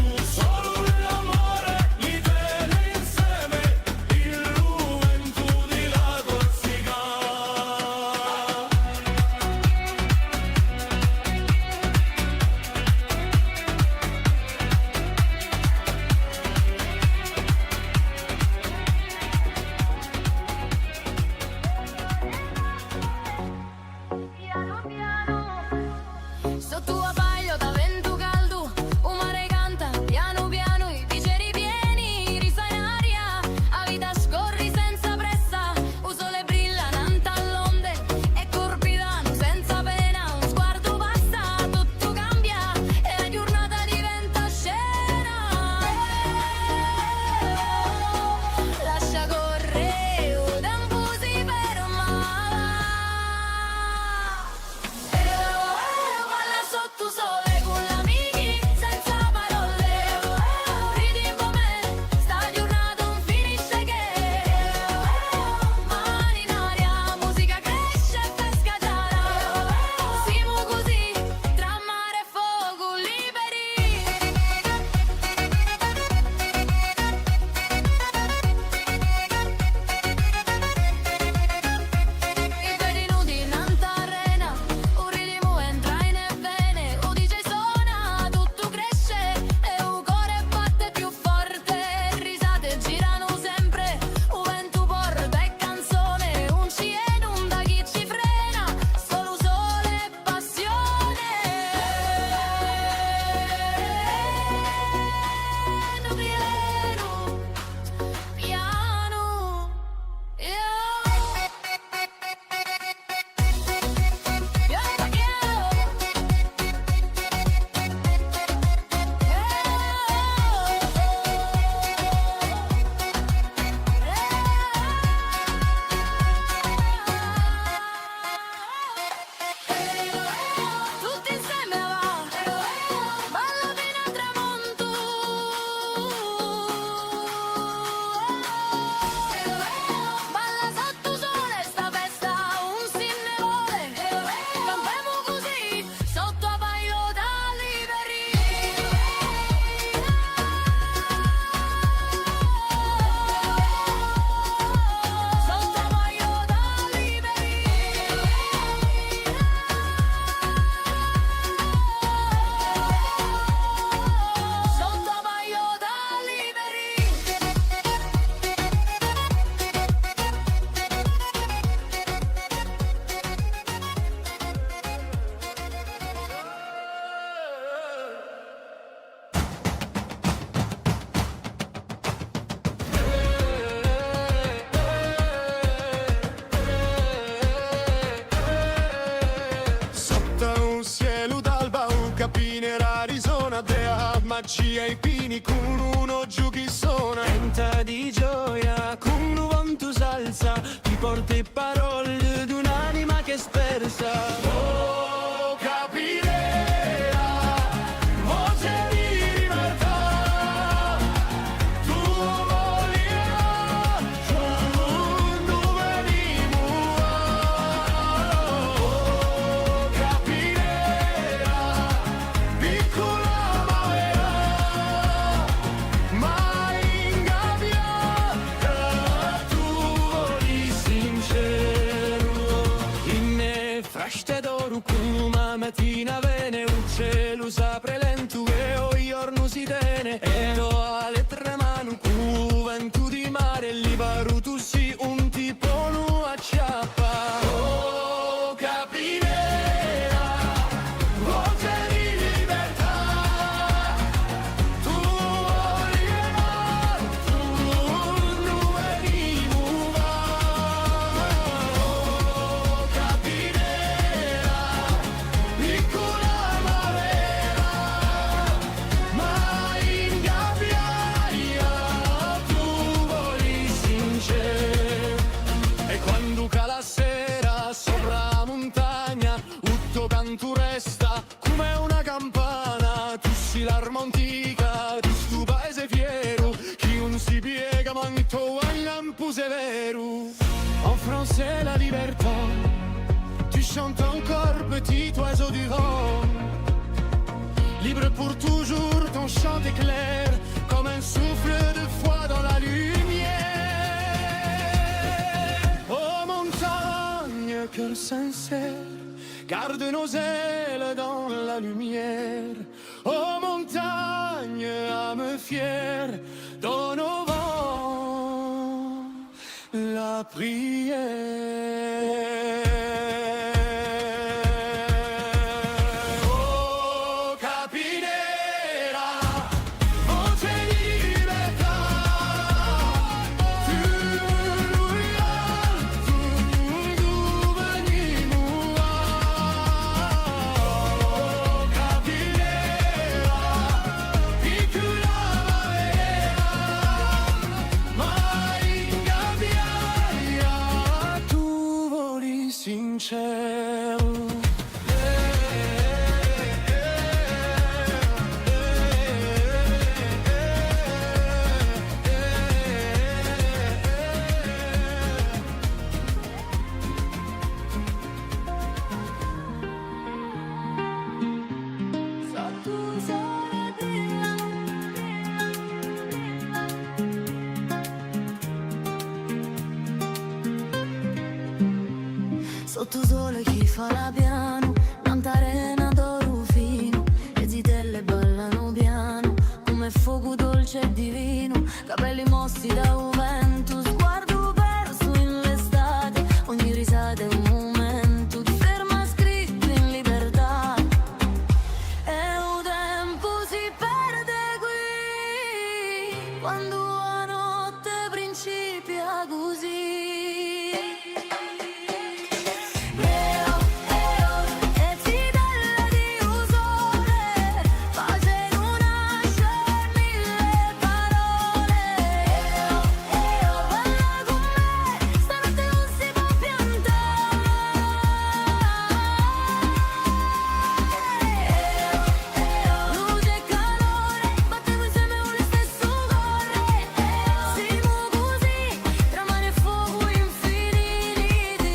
Cielu d'alba, u capinera risona, di a magia i pini cù un oghju chì sona. Tenta di gioia, cù un vantu s'alza, ti porta e parolle d'un'anima chì hè spersa. Oh, capinera, voce di libertà, tù voli Quandu venimu à, oh, capinera, piccula ma vera, ma ingabbiata, tù voli sinceru. In e fraste d'oru, cum'è a matina vene, u celu s'apre lentu è u ghjornu si tene, è tò a lettera in manu, cù u ventu di mare, libaru tù sì, ùn ti ponu acciappà. Oh, capinera, voce di libertà, tù voli e noi, tù ùn venimu à. Oh, capinera, piccula ma vera, ma ingabbiata, tù voli sinceru. È quandu cala a sera sopra a muntagna, u to cantu resta cum'è una campana, tù sì l'arma antica di stu paese fieru, chì ùn si piega mancu u to lampu severu. En français, la liberté, tu chantes encore, petit oiseau du vent. Libre pour toujours, ton chant éclaire comme un souffle de foi dans la lumière. Oh montagne, cœur sincère, garde nos ailes dans la lumière. Oh montagne, âme fière, donne au vent la prière. Oh capinera, voce di libertà, tù, tù, tù venimu à. Oh capinera, piccula ma vera, ma ingabbiata, tù voli sinceru. Sottu u sole chì fala pianu, nant'à a rena d'oru finu, e zitelle ballanu pianu, cum'è focu dolce è divinu, capelli mossi da u ventu, sguardu persu in l'estate, ogni risata hè un mumentu, ti ferma scrittu in libertà. È u tempu si perde quì, quandu a notte principia cusì. Eo, eo, e zitelle di u sole, facenu nasce mille parole. Eo, eo, balla cun mè, stanotte ùn si pò piantà. Eo, eo, luce è calore, battemu inseme u listessu core. Eo, simu cusì, tra mare è focu infiniti.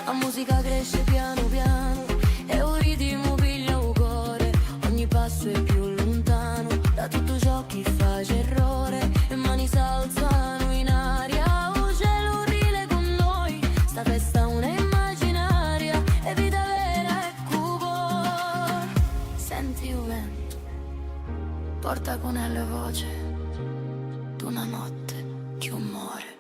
A musica cresce pianu pianu è u ritimu piglia u core, ogni passu hè più luntanu da tuttu ciò chì face errore, e mani s'alzanu in aria, u celu ride cun noi, sta festa ùn hè imaginaria, hè vita vera è cù u core. Senti u ventu, porta cun ellu a voce d'una notte chì ùn more.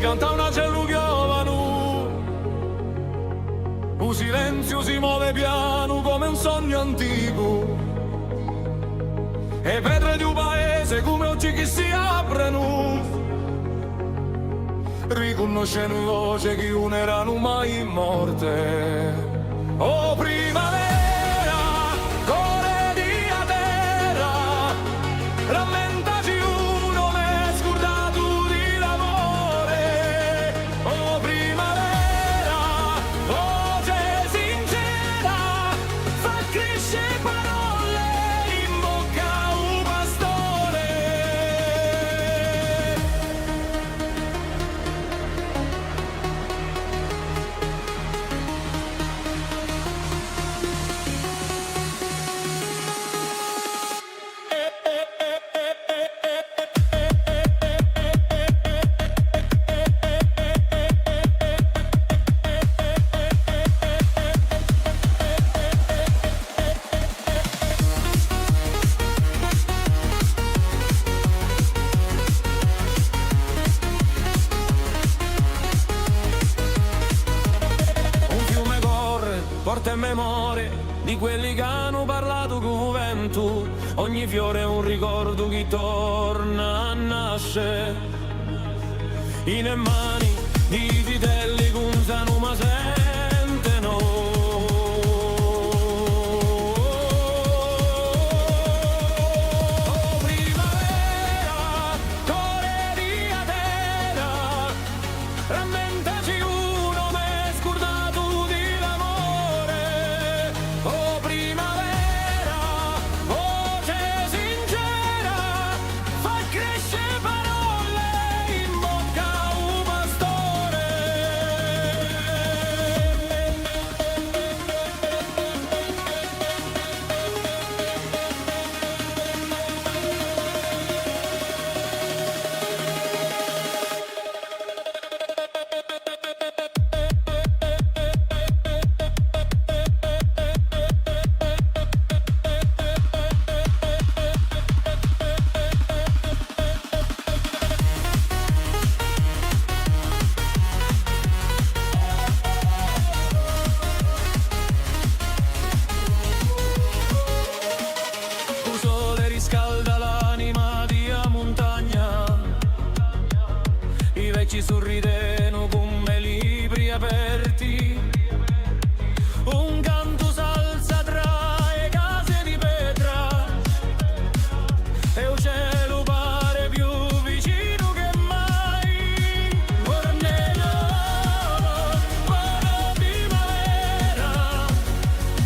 Canta un acellu ghjovanu, u silenziu si move pianu cum'è un sognu anticu, è e petre di u paese cum'è ochji chì si aprenu, ricunnoscenu voce chì ùn eranu mai morte. O primavera, core di a terra, rammentaci u nome scurdatu di l'amore. O primavera, voce sincera, fà cresce parolle in bocca à u pastore. Un fiume corre, porta e memorie di quelli chì anu parlatu cù u ventu. Ogni fiore hè un ricordu chì torna à nasce in e mani di i zitelli chì ùn sanu ma sentenu. O primavera, core di a terra, rammentaci u nome scurdatu di l'amore. O primavera, voce sincera, fà cresce parolle in bocca à u pastore. U sole riscalda l'anima di a muntagna, i vechji surridenu cum'è libri aperti, un cantu s'alza trà e case di petra, è u celu pare più vicinu chè mai. Ora nè, ora primavera,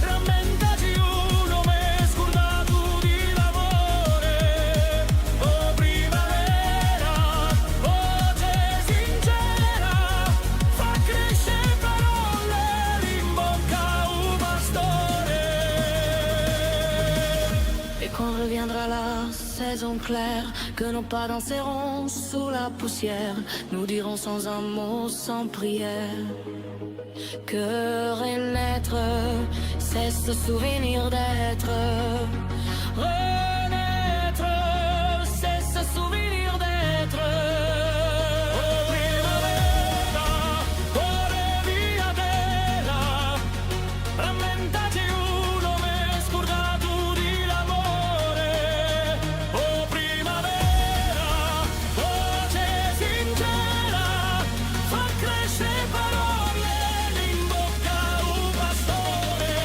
rammentaci u nome scurdatu di l'amore. O primavera, voce sincera, fà cresce parolle in bocca à u pastore. Et quand reviendra la saison claire, que nos pas danseront sous la poussière, nous dirons sans un mot, sans prière, que renaître, c'est se souvenir d'être. Renaître, c'est se souvenir d'être. O primavera, core di a terra, rammentaci u nome scurdatu di l'amore. O primavera, voce sincera, fà cresce parolle in bocca à u pastore.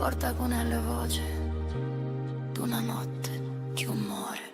Porta cun ella a voce d'una notte chì ùn more.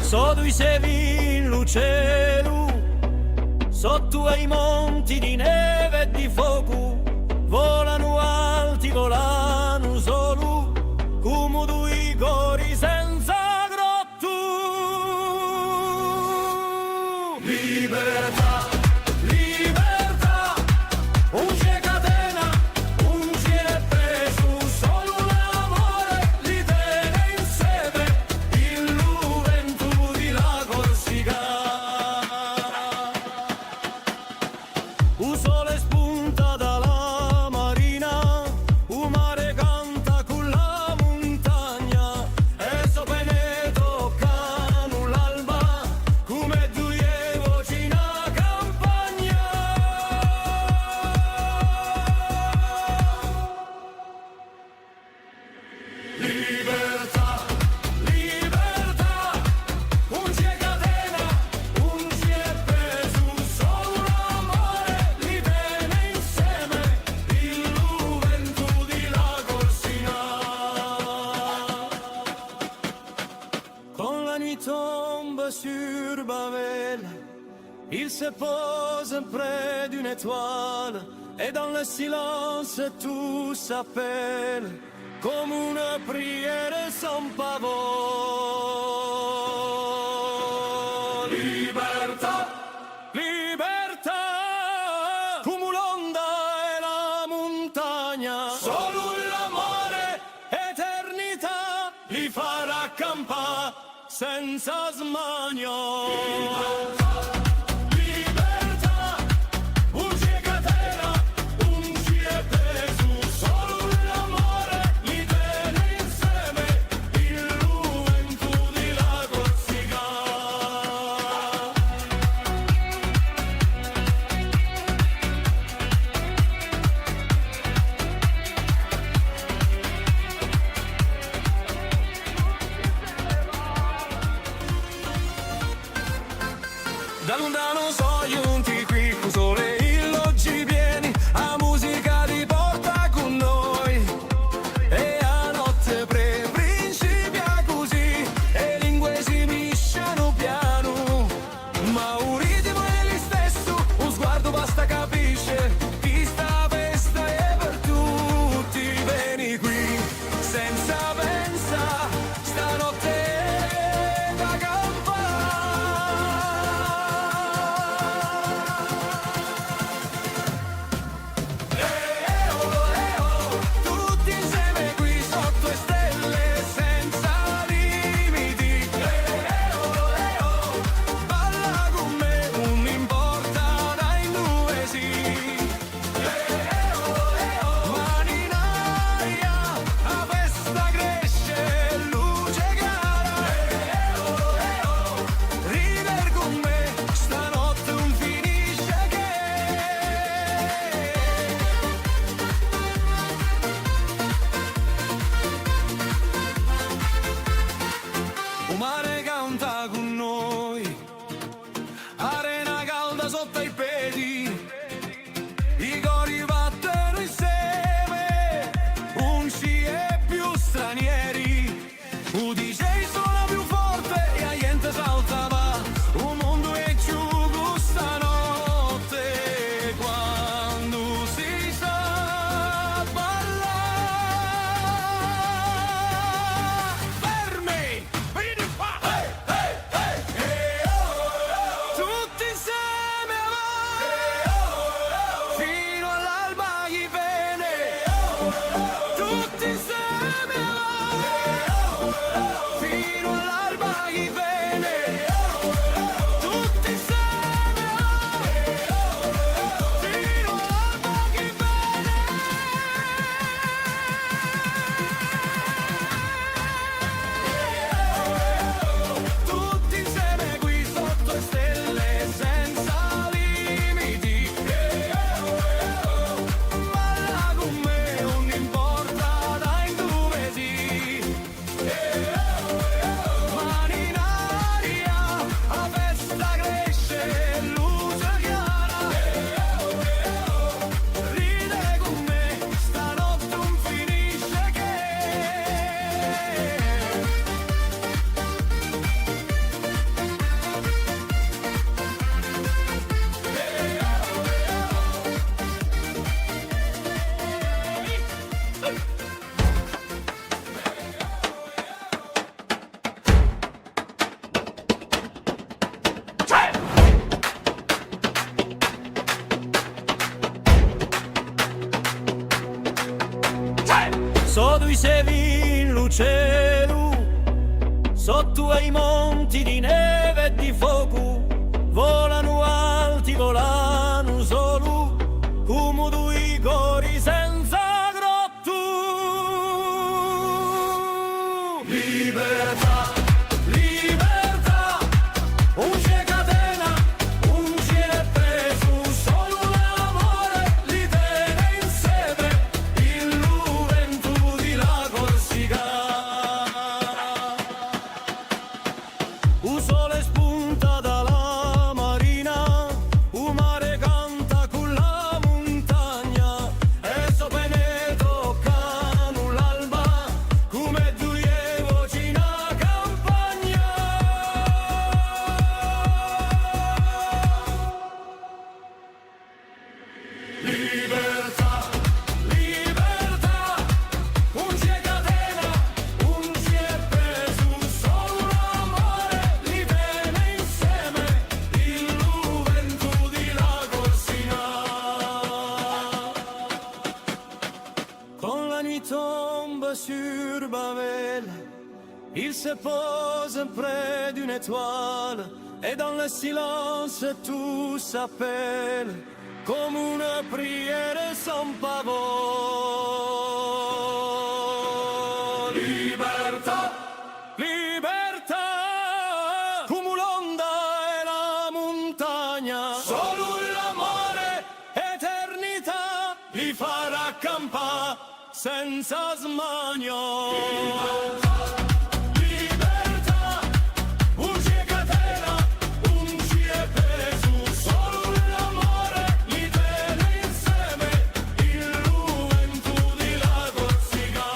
Sò dui sevi in lu celu, sottu à i monti di neve è di focu, volanu alti, volanu solu, cumu dui cori senza grottu. Libertà, libertà, ùn ci hè catena, ùn ci hè pesu, solu l'amore li tene inseme, in lu ventu di la Corsica. U sole spunta da la marina, u mare canta cù la muntagna, è sò pene toccanu l'alba, cum'è duie voci in a campagna. Libertà, libertà, ùn ci hè catena, ùn ci hè pesu, solu l'amore li tene inseme, in lu ventu di la Corsica. Quand la nuit tombe sur Babel, il se pose près d'une étoile, et dans le silence tout s'appelle, comme une prière sans pavot. Libertà, libertà, cumu l'onda è la muntagna, solu l'amore, eternità, li farà campà senza smania. Libertà, ùn ci hè catena, ùn ci hè pesu, solu l'amore li tene inseme, in lu ventu di la Corsica. Da luntanu sò ghjunti quì, cù u sole in l'ochji pieni, a musica li porta cù noi. È a notte pre-, principia cusì, e lingue si miscianu pianu. Ma u ritmu hè listessu, un sguardu basta, capisce, chì sta festa hè per tutti. Veni quì, senza pensà, stanotte hè da campà. Dui sevi in lu celu, sottu à i monti di neve è di focu, volanu alti, volanu solu, cumu dui cori senza grottu. Libertà, libertà, ùn ci hè catena, ùn ci hè pesu, solu l'amore li tene inseme, in lu ventu di la Corsica. U sole spunta da la marina, u mare canta cù la muntagna, è sò pene toccanu l'alba, cum'è dui voci in a campagna. Libertà, libertà, ùn ci hè catena, ùn ci hè pesu, solu l'amore li tene inseme, in lu ventu di la Corsica. Quand la nuit tombe sur Babel, il se pose près d'une étoile, et dans le silence tout s'appelle, comme une prière sans pavot. Libertà, libertà, cumu l'onda è la muntagna, solu l'amore, eternità, li farà campà senza smania. Libertà, ùn ci hè catena, ùn ci hè pesu, solu l'amore li tene inseme, in lu ventu di la Corsica.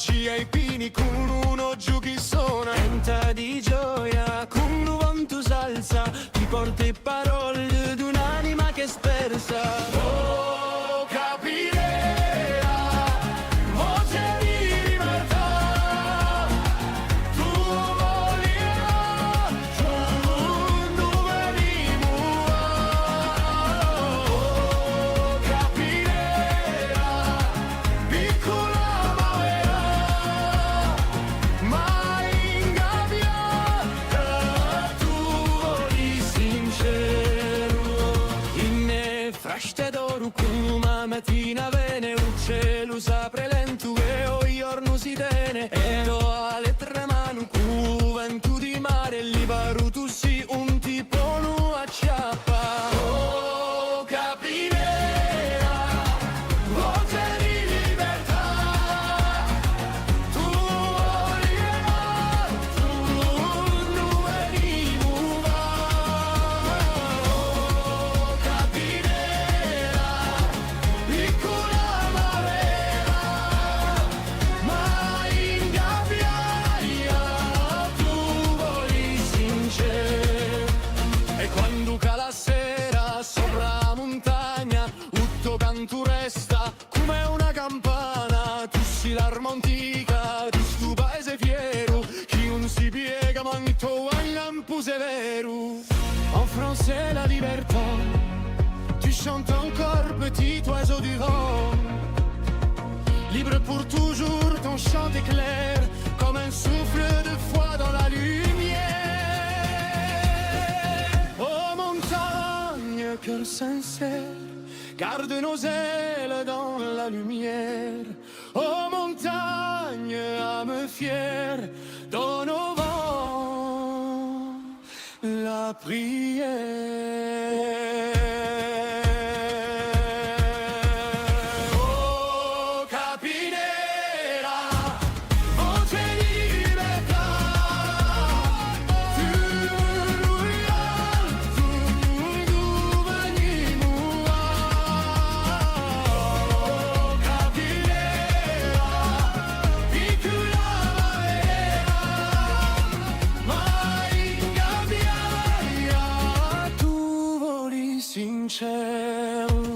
Ci hè i pini cù un oghju chì sona. Tenta di gioia, cù u ventu s'alza, ti porta e parolle d'un'anima chì hè spersa. Oh, capidera, voce di libertà, tù voli Quandu venimu à, oh, capidera, piccula ma vera, ma ingabbiata, tù voli sinceru. In e frasce d'oru cum'è a matina vene, u celu s'apre lentu è u ghjornu si tene, è tò a lettera manu cù u ventu di mare liberu tù sì, ùn ti ponu acciappà. Oh, capidera, voce di libertà, tù voli è noi, tù ùn venimu và. Oh, capidera, piccula ma vera, ma ingabbiata, tù voli sinceru. È quandu cala a sera sopra a muntagna, u to cantu resta cum'è una campana, tù sì l'arma antica di stu paese fieru, chì ùn si piega mancu u to lampu severu. En français, la libertà. Tu chantes encore, petit oiseau du vent. Libre pour toujours, ton chant éclaire comme un souffle de foi dans la lumière. Oh montagne, cœur sincère, garde nos ailes dans la lumière. Oh montagne, âme fière, donne au vent la prière. Oh, capidera, voce di libertà, tù voli è noi, tù ùn venimu và. Oh, capidera, piccula ma vera, ma ingabbiata, tù voli sinceru.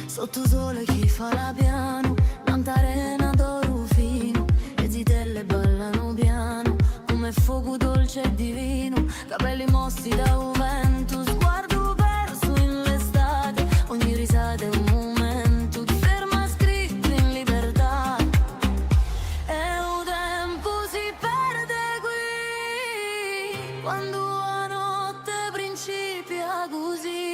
Sottu u sole chì fa l'abbianu, nant'à a rena d'oru finu, e zitelle ballanu pianu, cum'è focu dolce è divinu, capelli mossi da u ventu, sguardu persu in l'estate, ogni risata hè un mumentu, ti ferma scrittu in libertà. È u tempu si perde quì, quandu a notte principia cusì.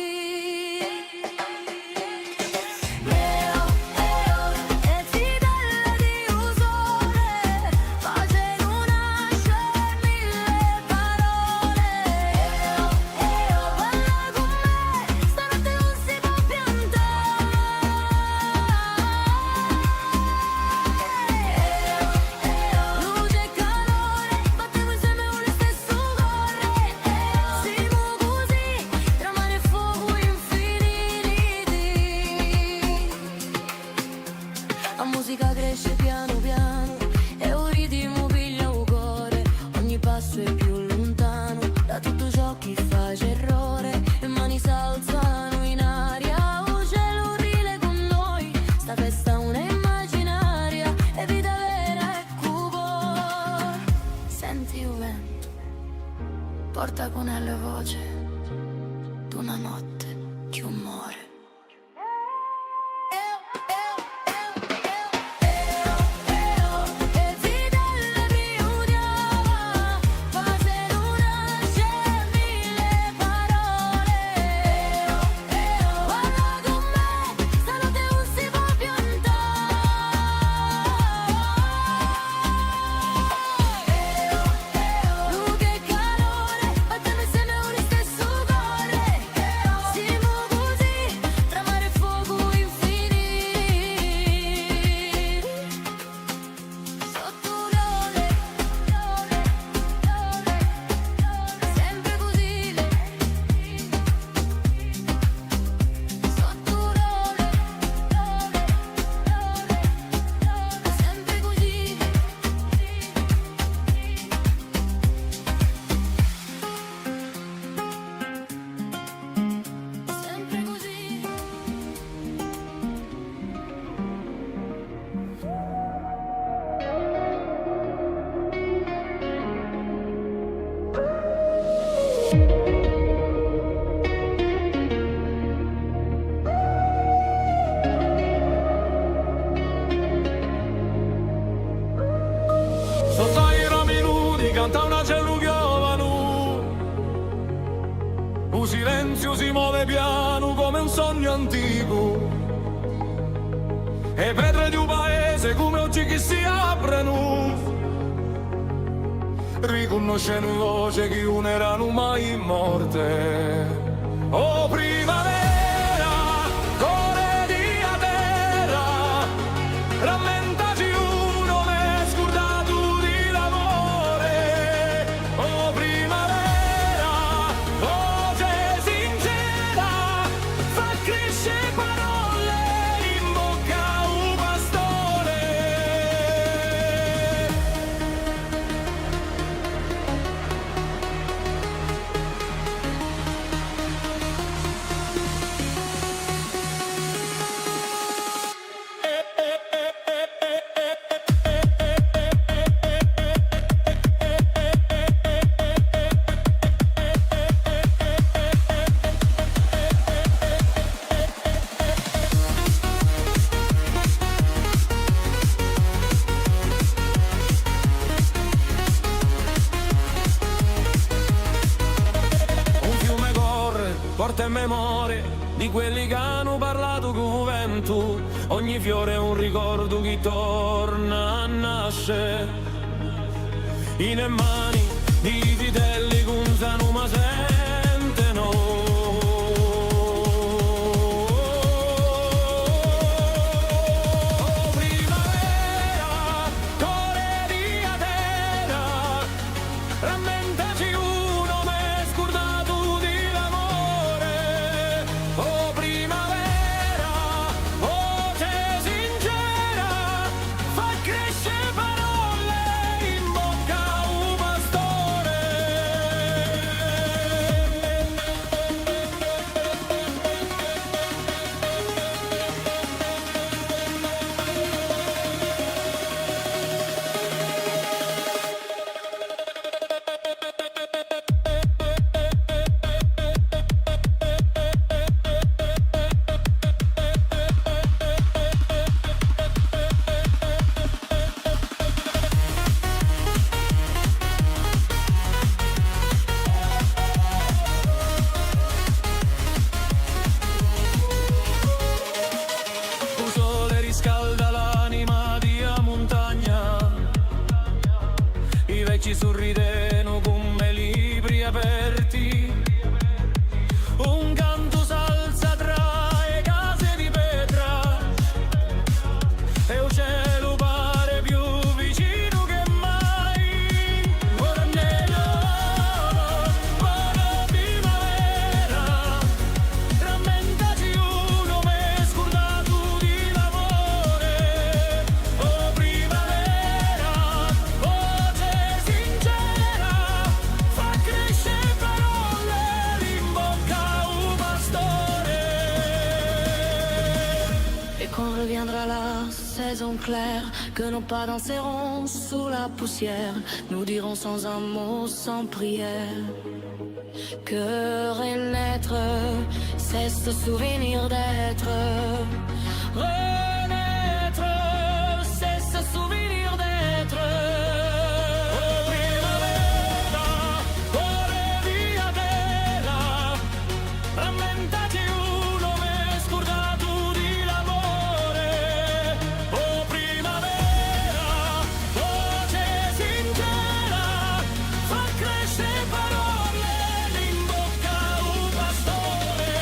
A musica cresce pianu pianu è u ritimu piglia u core, ogni passu hè più luntanu da tuttu ciò chì face errore, e mani s'alzanu in aria, u celu ride cù noi, sta festa ùn hè imaginaria, hè vita vera è cù core. Senti u ventu, porta cun ellu a voce d'una notte chì ùn more. Nta un acellu ghjovanu, u silenziu si move pianu cum'è un sognu anticu, è e petre di u paese cum'è oghje chì si aprenu, ricunnoscenu e voce chì ùn eranu mai morte. O primavera, core di a terra, rammentati u nome scurdatu di l'amore. O primavera, voce sincera, fà cresce parolle in bocca à u pastore. Un fiume corre, porta e memorie di quelli ch'anu parlatu cù u ventu. Ogni fiore hè un ricordu chì torna à nasce. In e mani di i zitelli ch'ùn sanu ma sentenu. O primavera, core di a terra, rammentati u nome scurdatu di l'amore. O primavera, voce sincera, fà cresce parolle in bocca à u pastore. U sole riscalda l'anima di a muntagna, i vechji surridenu cum'è libri aperti, un cantu s'alza trà e case di petra, è u celu pare più vicinu chè mai. Ora nè l'ora, ora primavera, rammentati u nome scurdatu di l'amore. O primavera, voce sincera, fà cresce parolle in bocca à u pastore. Et quand reviendra la saison claire, que nos pas danseront sous la poussière, nous dirons sans un mot, sans prière, que renaître, c'est se souvenir d'être. Renaître, c'est se souvenir d'être. O primavera, core di a terra, rammentati u nome scurdatu di l'amore. O primavera, voce sincera, fà cresce parolle in bocca à u pastore.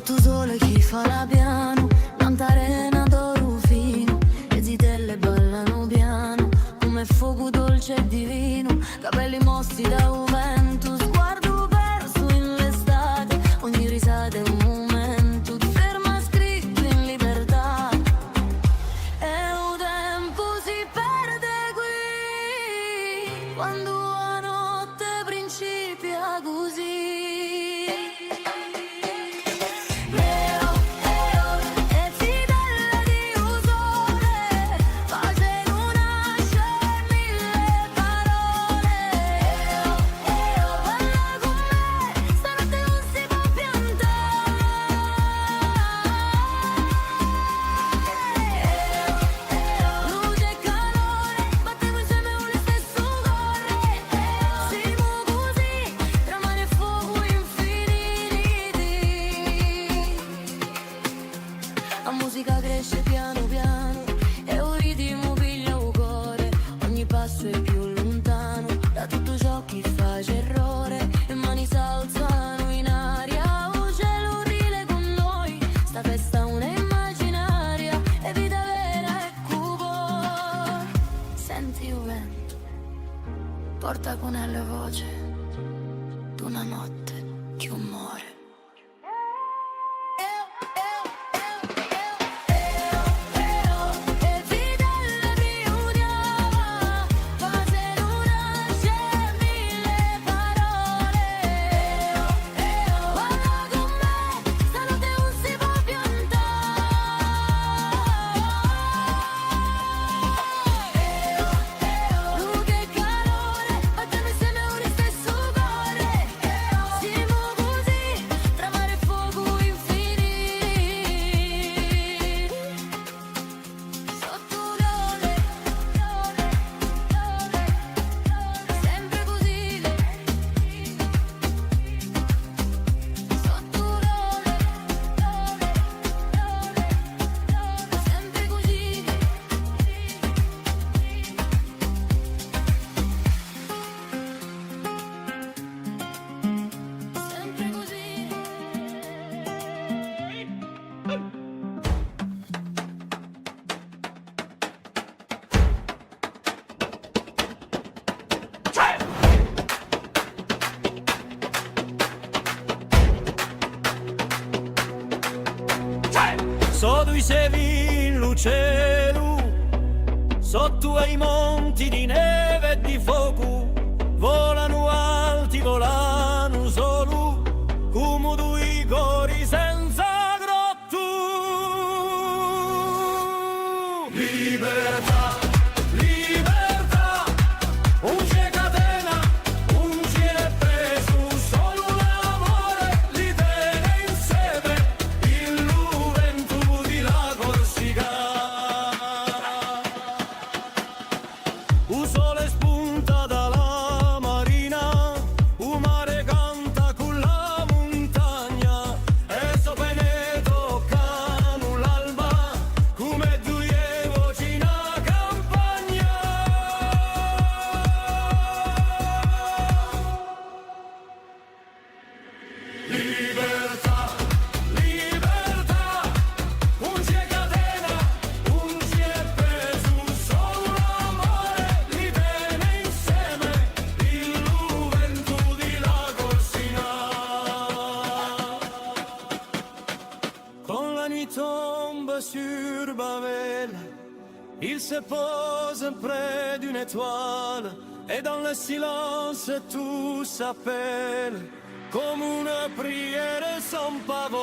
Tù sole chì fala pianu, nant'à a rena d'oru finu, e zitelle ballanu pianu, cum'è focu dolce è divinu, capelli mossi da u ventu, sguardu persu in l'estate, ogni risata hè un mumentu, ti ferma scrittu in libertà. È u tempu si perde quì, quandu a notte principia cusì. Eo, eo, e zitelle di u sole, facenu nasce mille parole. Eo, eo, balla cun mè, stanotte ùn si pò piantà. Eo, eo, luce è calore, battemu inseme u listessu core. Eo, simu cusì, tra mare è focu infiniti. A musica cresce pianu pianu e u ritimu piglia u core, ogni passu hè più luntanu da tuttu ciò chì face errore, e mani s'alzanu in aria, u celu ride cun noi, sta festa ùn hè imaginaria, hè vita vera è cù u core. Senti u ventu, porta cun ellu a voce d'una notte chì ùn more. Simu cusì, tra mare è focu infiniti. Sottu u sole, sempre cusì. Sottu u sole, sempre cusì. Sempre cusì. Sò dui sevi in lu celu, sottu à i monti di neve è di focu, volanu alti, volanu solu, cumu dui cori senza grottu. Libertà, libertà, ùn ci hè catena, ùn ci hè pesu, solu l'amore li tene inseme, in lu ventu di la Corsica. U sole spunta da la marina, u mare canta cù la muntagna, e so pene toccanu l'alba, cum'è duie voci in a campagna. Libertà, libertà, ùn ci hè catena, ùn ci hè pesu, solu l'amore li tene inseme, in lu ventu di la Corsica. Quand la nuit tombe sur Babel, il se pose près d'une étoile, et dans le silence tout s'appelle, comme une prière sans parole.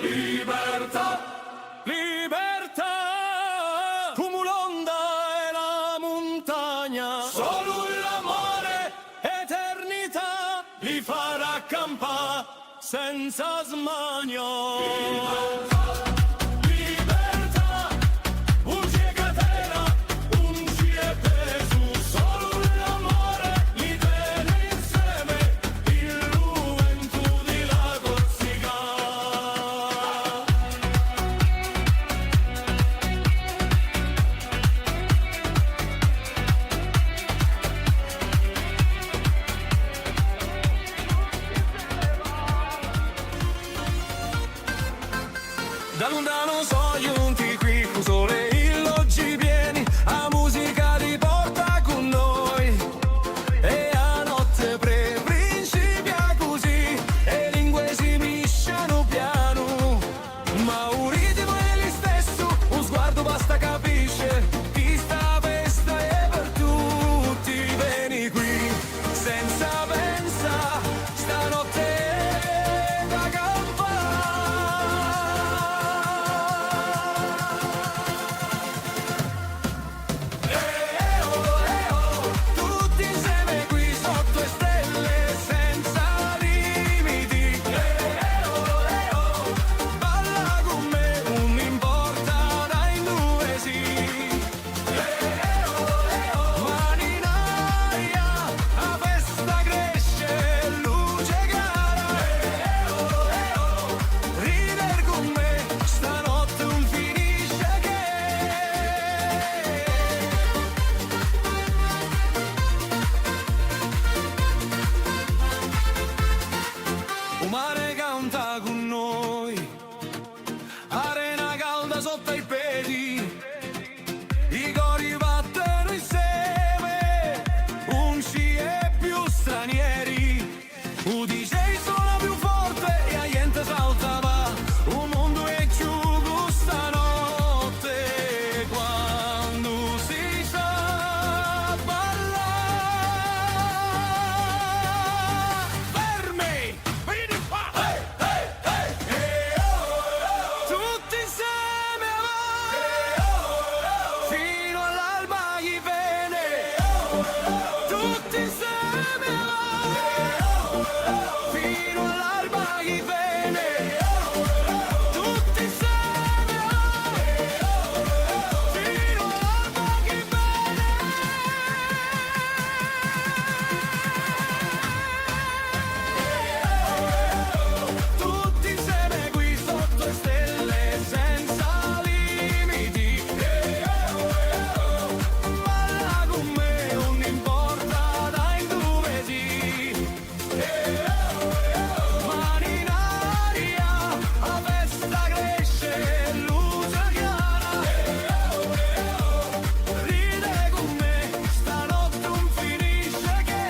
Libertà, libertà, cumu l'onda è la muntagna, solu l'amore, eternità, li farà campà senza smania. Libertà, ùn ci hè catena, ùn ci hè pesu, solu l'amore li tene inseme, in lu ventu di la Corsica. I cori battenu inseme, ùn ci hè più stranieri. U D J sona più forte è a ghjente salta và. U mondu hè chjucu stanotte quandu si sà ballà. Fermi! Vidi quà! Hey, hey, hey! Tutti inseme avà! Finu à l'alba chì vene! Tutti inseme avà! Finu à l'alba chì vene! Tutti inseme avà! Finu à l'alba chì vene! Tutti inseme quì sottu e stelle senza limiti. Balla cù mè, ùn importa da induve sì. Mani in aria, a festa cresce, luce chjara. Ride cù mè, stanotte ùn finisce chè.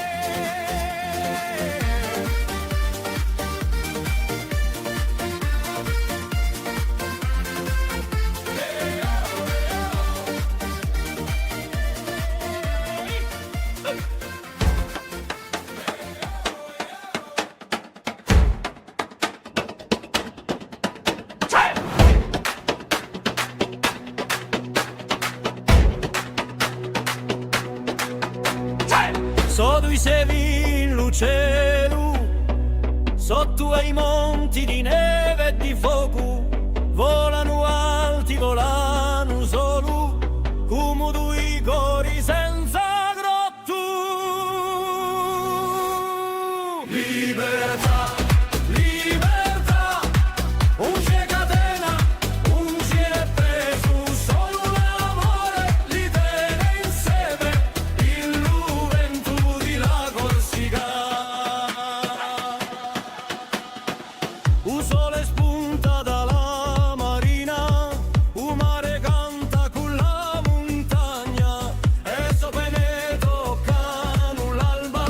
Sò dui sevi in lu celu, sottu à i monti di neve è di focu, volanu alti, volanu solu, cum'è dui cori senza groppu. Libertà, libertà, ùn ci hè catena, ùn ci hè pesu, solu l'amore li tene inseme, in lu ventu di la Corsica. U sole spunta da la marina, u mare canta cù la muntagna, è sò pene toccanu l'alba,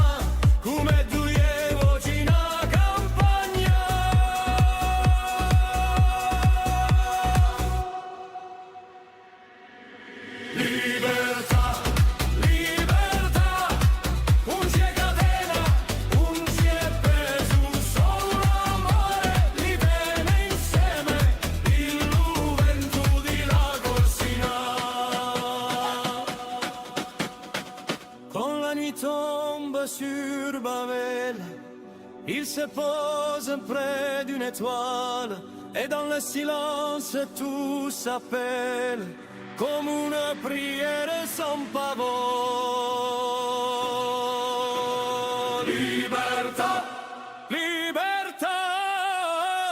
cum'è duie voci in a campagna. Libertà, libertà, ùn ci hè catena, ùn ci hè pesu, solu l'amore li tene inseme, in lu ventu di la Corsica. Quand la nuit tombe sur Babel, il se pose près d'une étoile, et dans le silence tout s'appelle, comme une prière sans pavot. Libertà, libertà,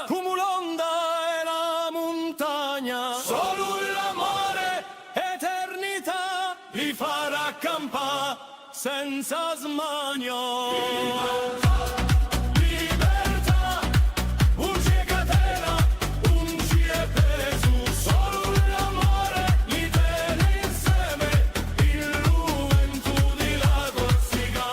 cum'è l'onda è la muntagna, solu l'amore, eternità, li farà campà senza smania. Libertà, ùn ci hè catena, ùn ci hè pesu, solu l'amore li tene inseme, in lu ventu di la Corsica.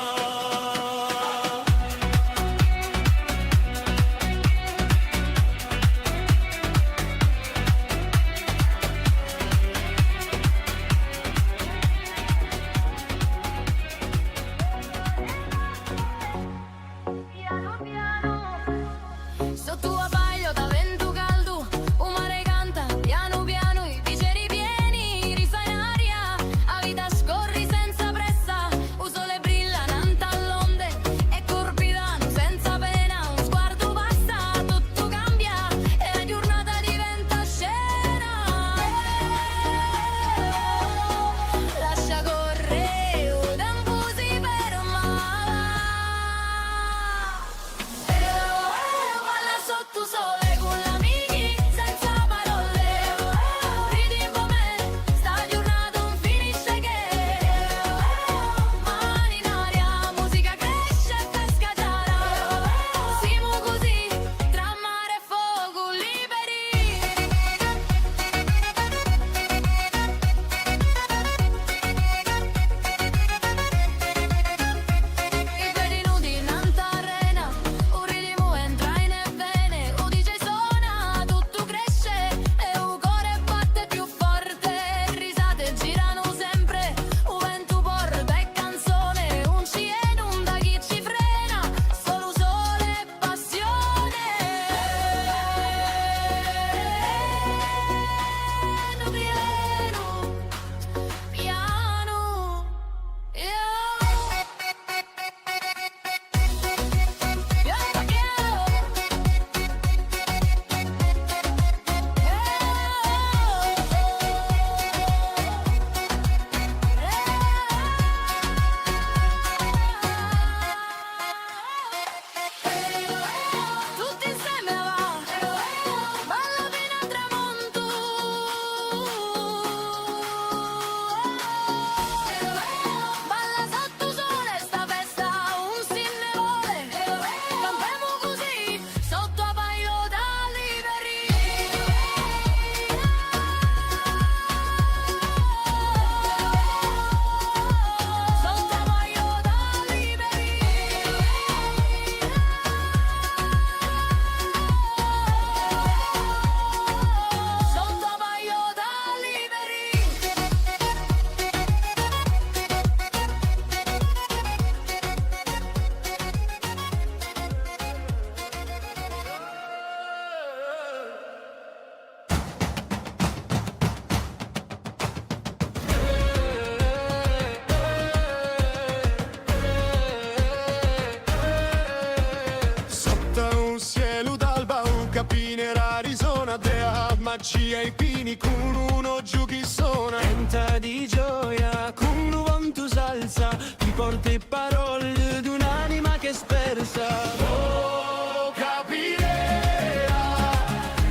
Ci hè i pini cù un oghju chì sona. Canta di gioia, cù un vantu s'alza, ti porta e parolle d'un'anima chì hè spersa. Oh, Capinera,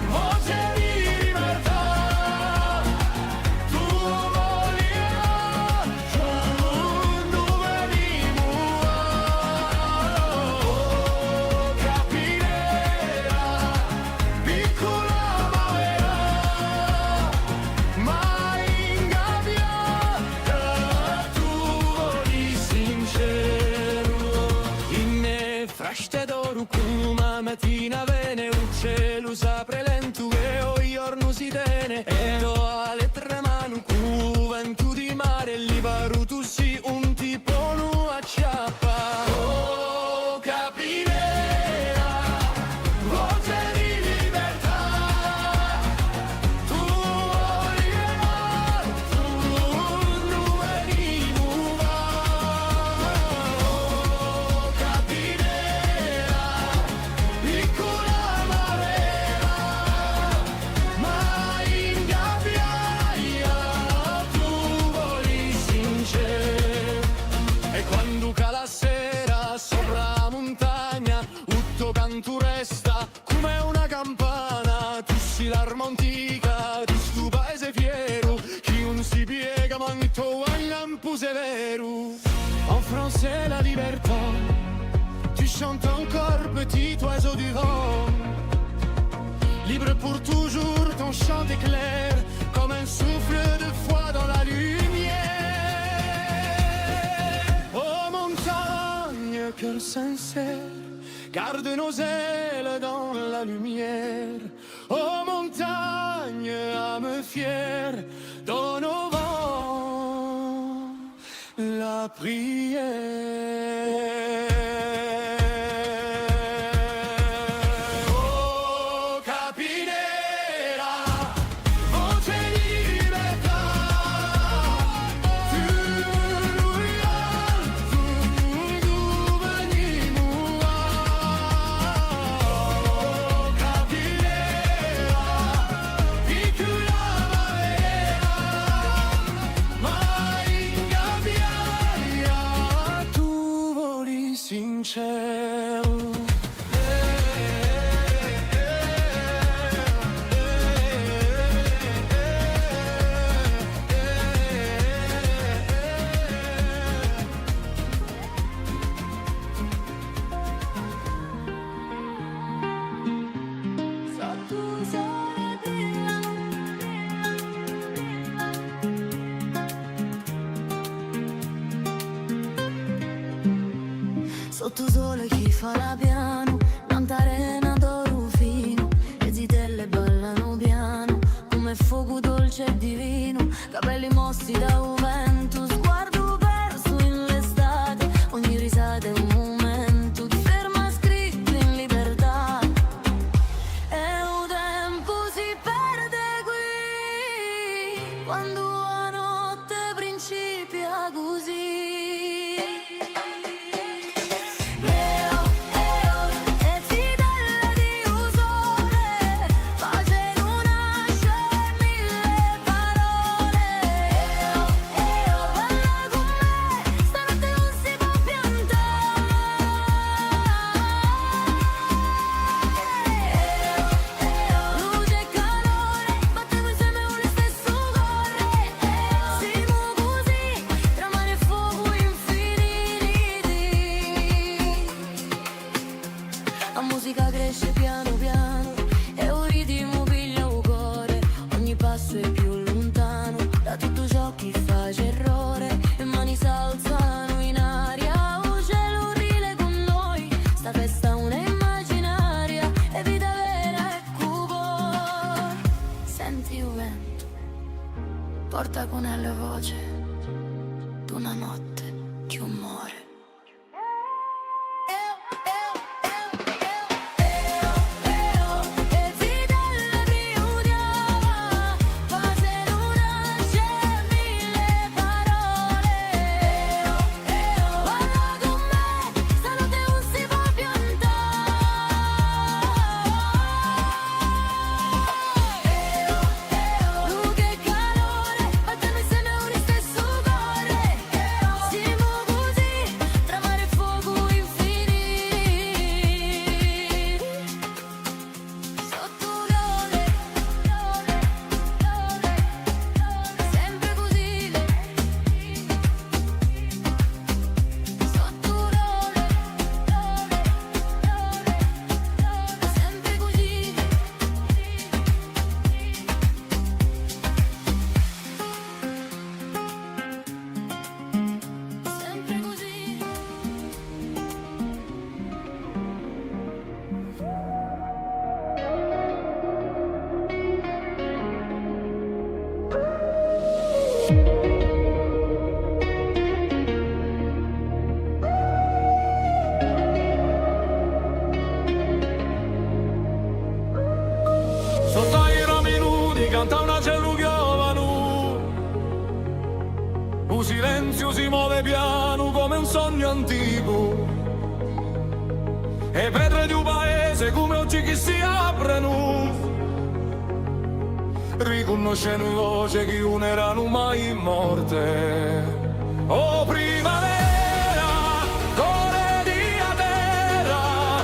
voce di libertà, tù voli Oh, Capinera, piccula ma vera, ma ingabbiata, tù voli sinceru. In frasce d'oru cum'è a matina vene, u celu s'apre lentu è u ghjornu si tene, è tò a lettra in manu cù u ventu di mare, liberu tù sì, ùn ti ponu acciappà. Oh, Capinera, voce di libertà, tù voli e mortu, ùn venimu va. Oh, Capinera, piccula ma vera, ma ingabbiata, tù voli sinceru. È quandu cala a sera sopra a muntagna, u to cantu resta cum'è una campana, tù sì l'arma antica di stu paese fieru, chì ùn si piega mancu à u lampu severu. En français, la libertà. Tu chantes encore, petit oiseau du vent. Libre pour toujours, ton chant éclaire comme un souffle de foi dans la lumière. Oh montagne, cœur sincère, garde nos ailes dans la lumière. Oh montagne, âme fière, donne au vent la prière. Oh, Capinera, voce di libertà, tù voli e mortu, ùn venimu va. Oh, Capinera, piccula ma vera, ma ingabbiata, tù voli sinceru. Sottu u sole chì fala pianu, nant'à a rena d'oru finu, e zitelle ballanu pianu, cum'è focu dolce è divinu, capelli mossi da u ventu, sguardu persu in l'estate, ogni risata hè un mumentu, ti ferma scrittu in libertà. È u tempu si perde quì, quandu a notte principia cusì. Luce è calore, battemu inseme u listessu core. Simu cusì, trà mare è focu infiniti. A musica cresce pianu pianu è u ritimu piglia u core. Ogni passu hè più luntanu da tuttu ciò chì face errore. E mani s'alzanu in aria, u celu ride cù noi. Sta festa ùn hè imaginaria, hè vita vera è Cupo, senti u ventu, porta cun ellu a voce d'una notte chì ùn more. silenziu si move pianu cum'è un sognu anticu. E petre di u paese cum'è oghje chì si aprenu, ricunnoscendu e voce chì ùn eranu mai morte. O primavera, core di a terra,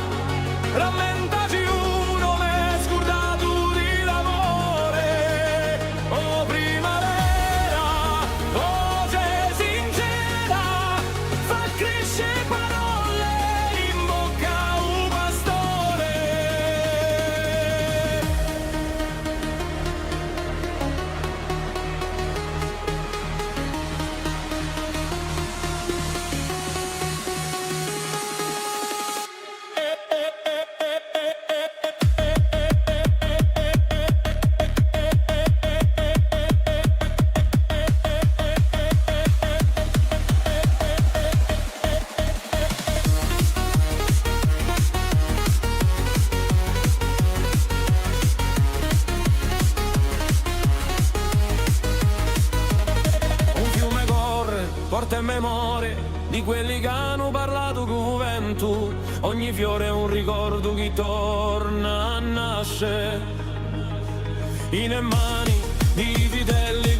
rammentaci u nome scurdatu di l'amore. O primavera, voce sincera, fà cresce parolle in bocca à u pastore. Un fiume corre, porta e memorie di quelli ch'anu parlatu cù u ventu, ogni fiore hè un ricordu chì torna à nasce. In e mani di i zitelli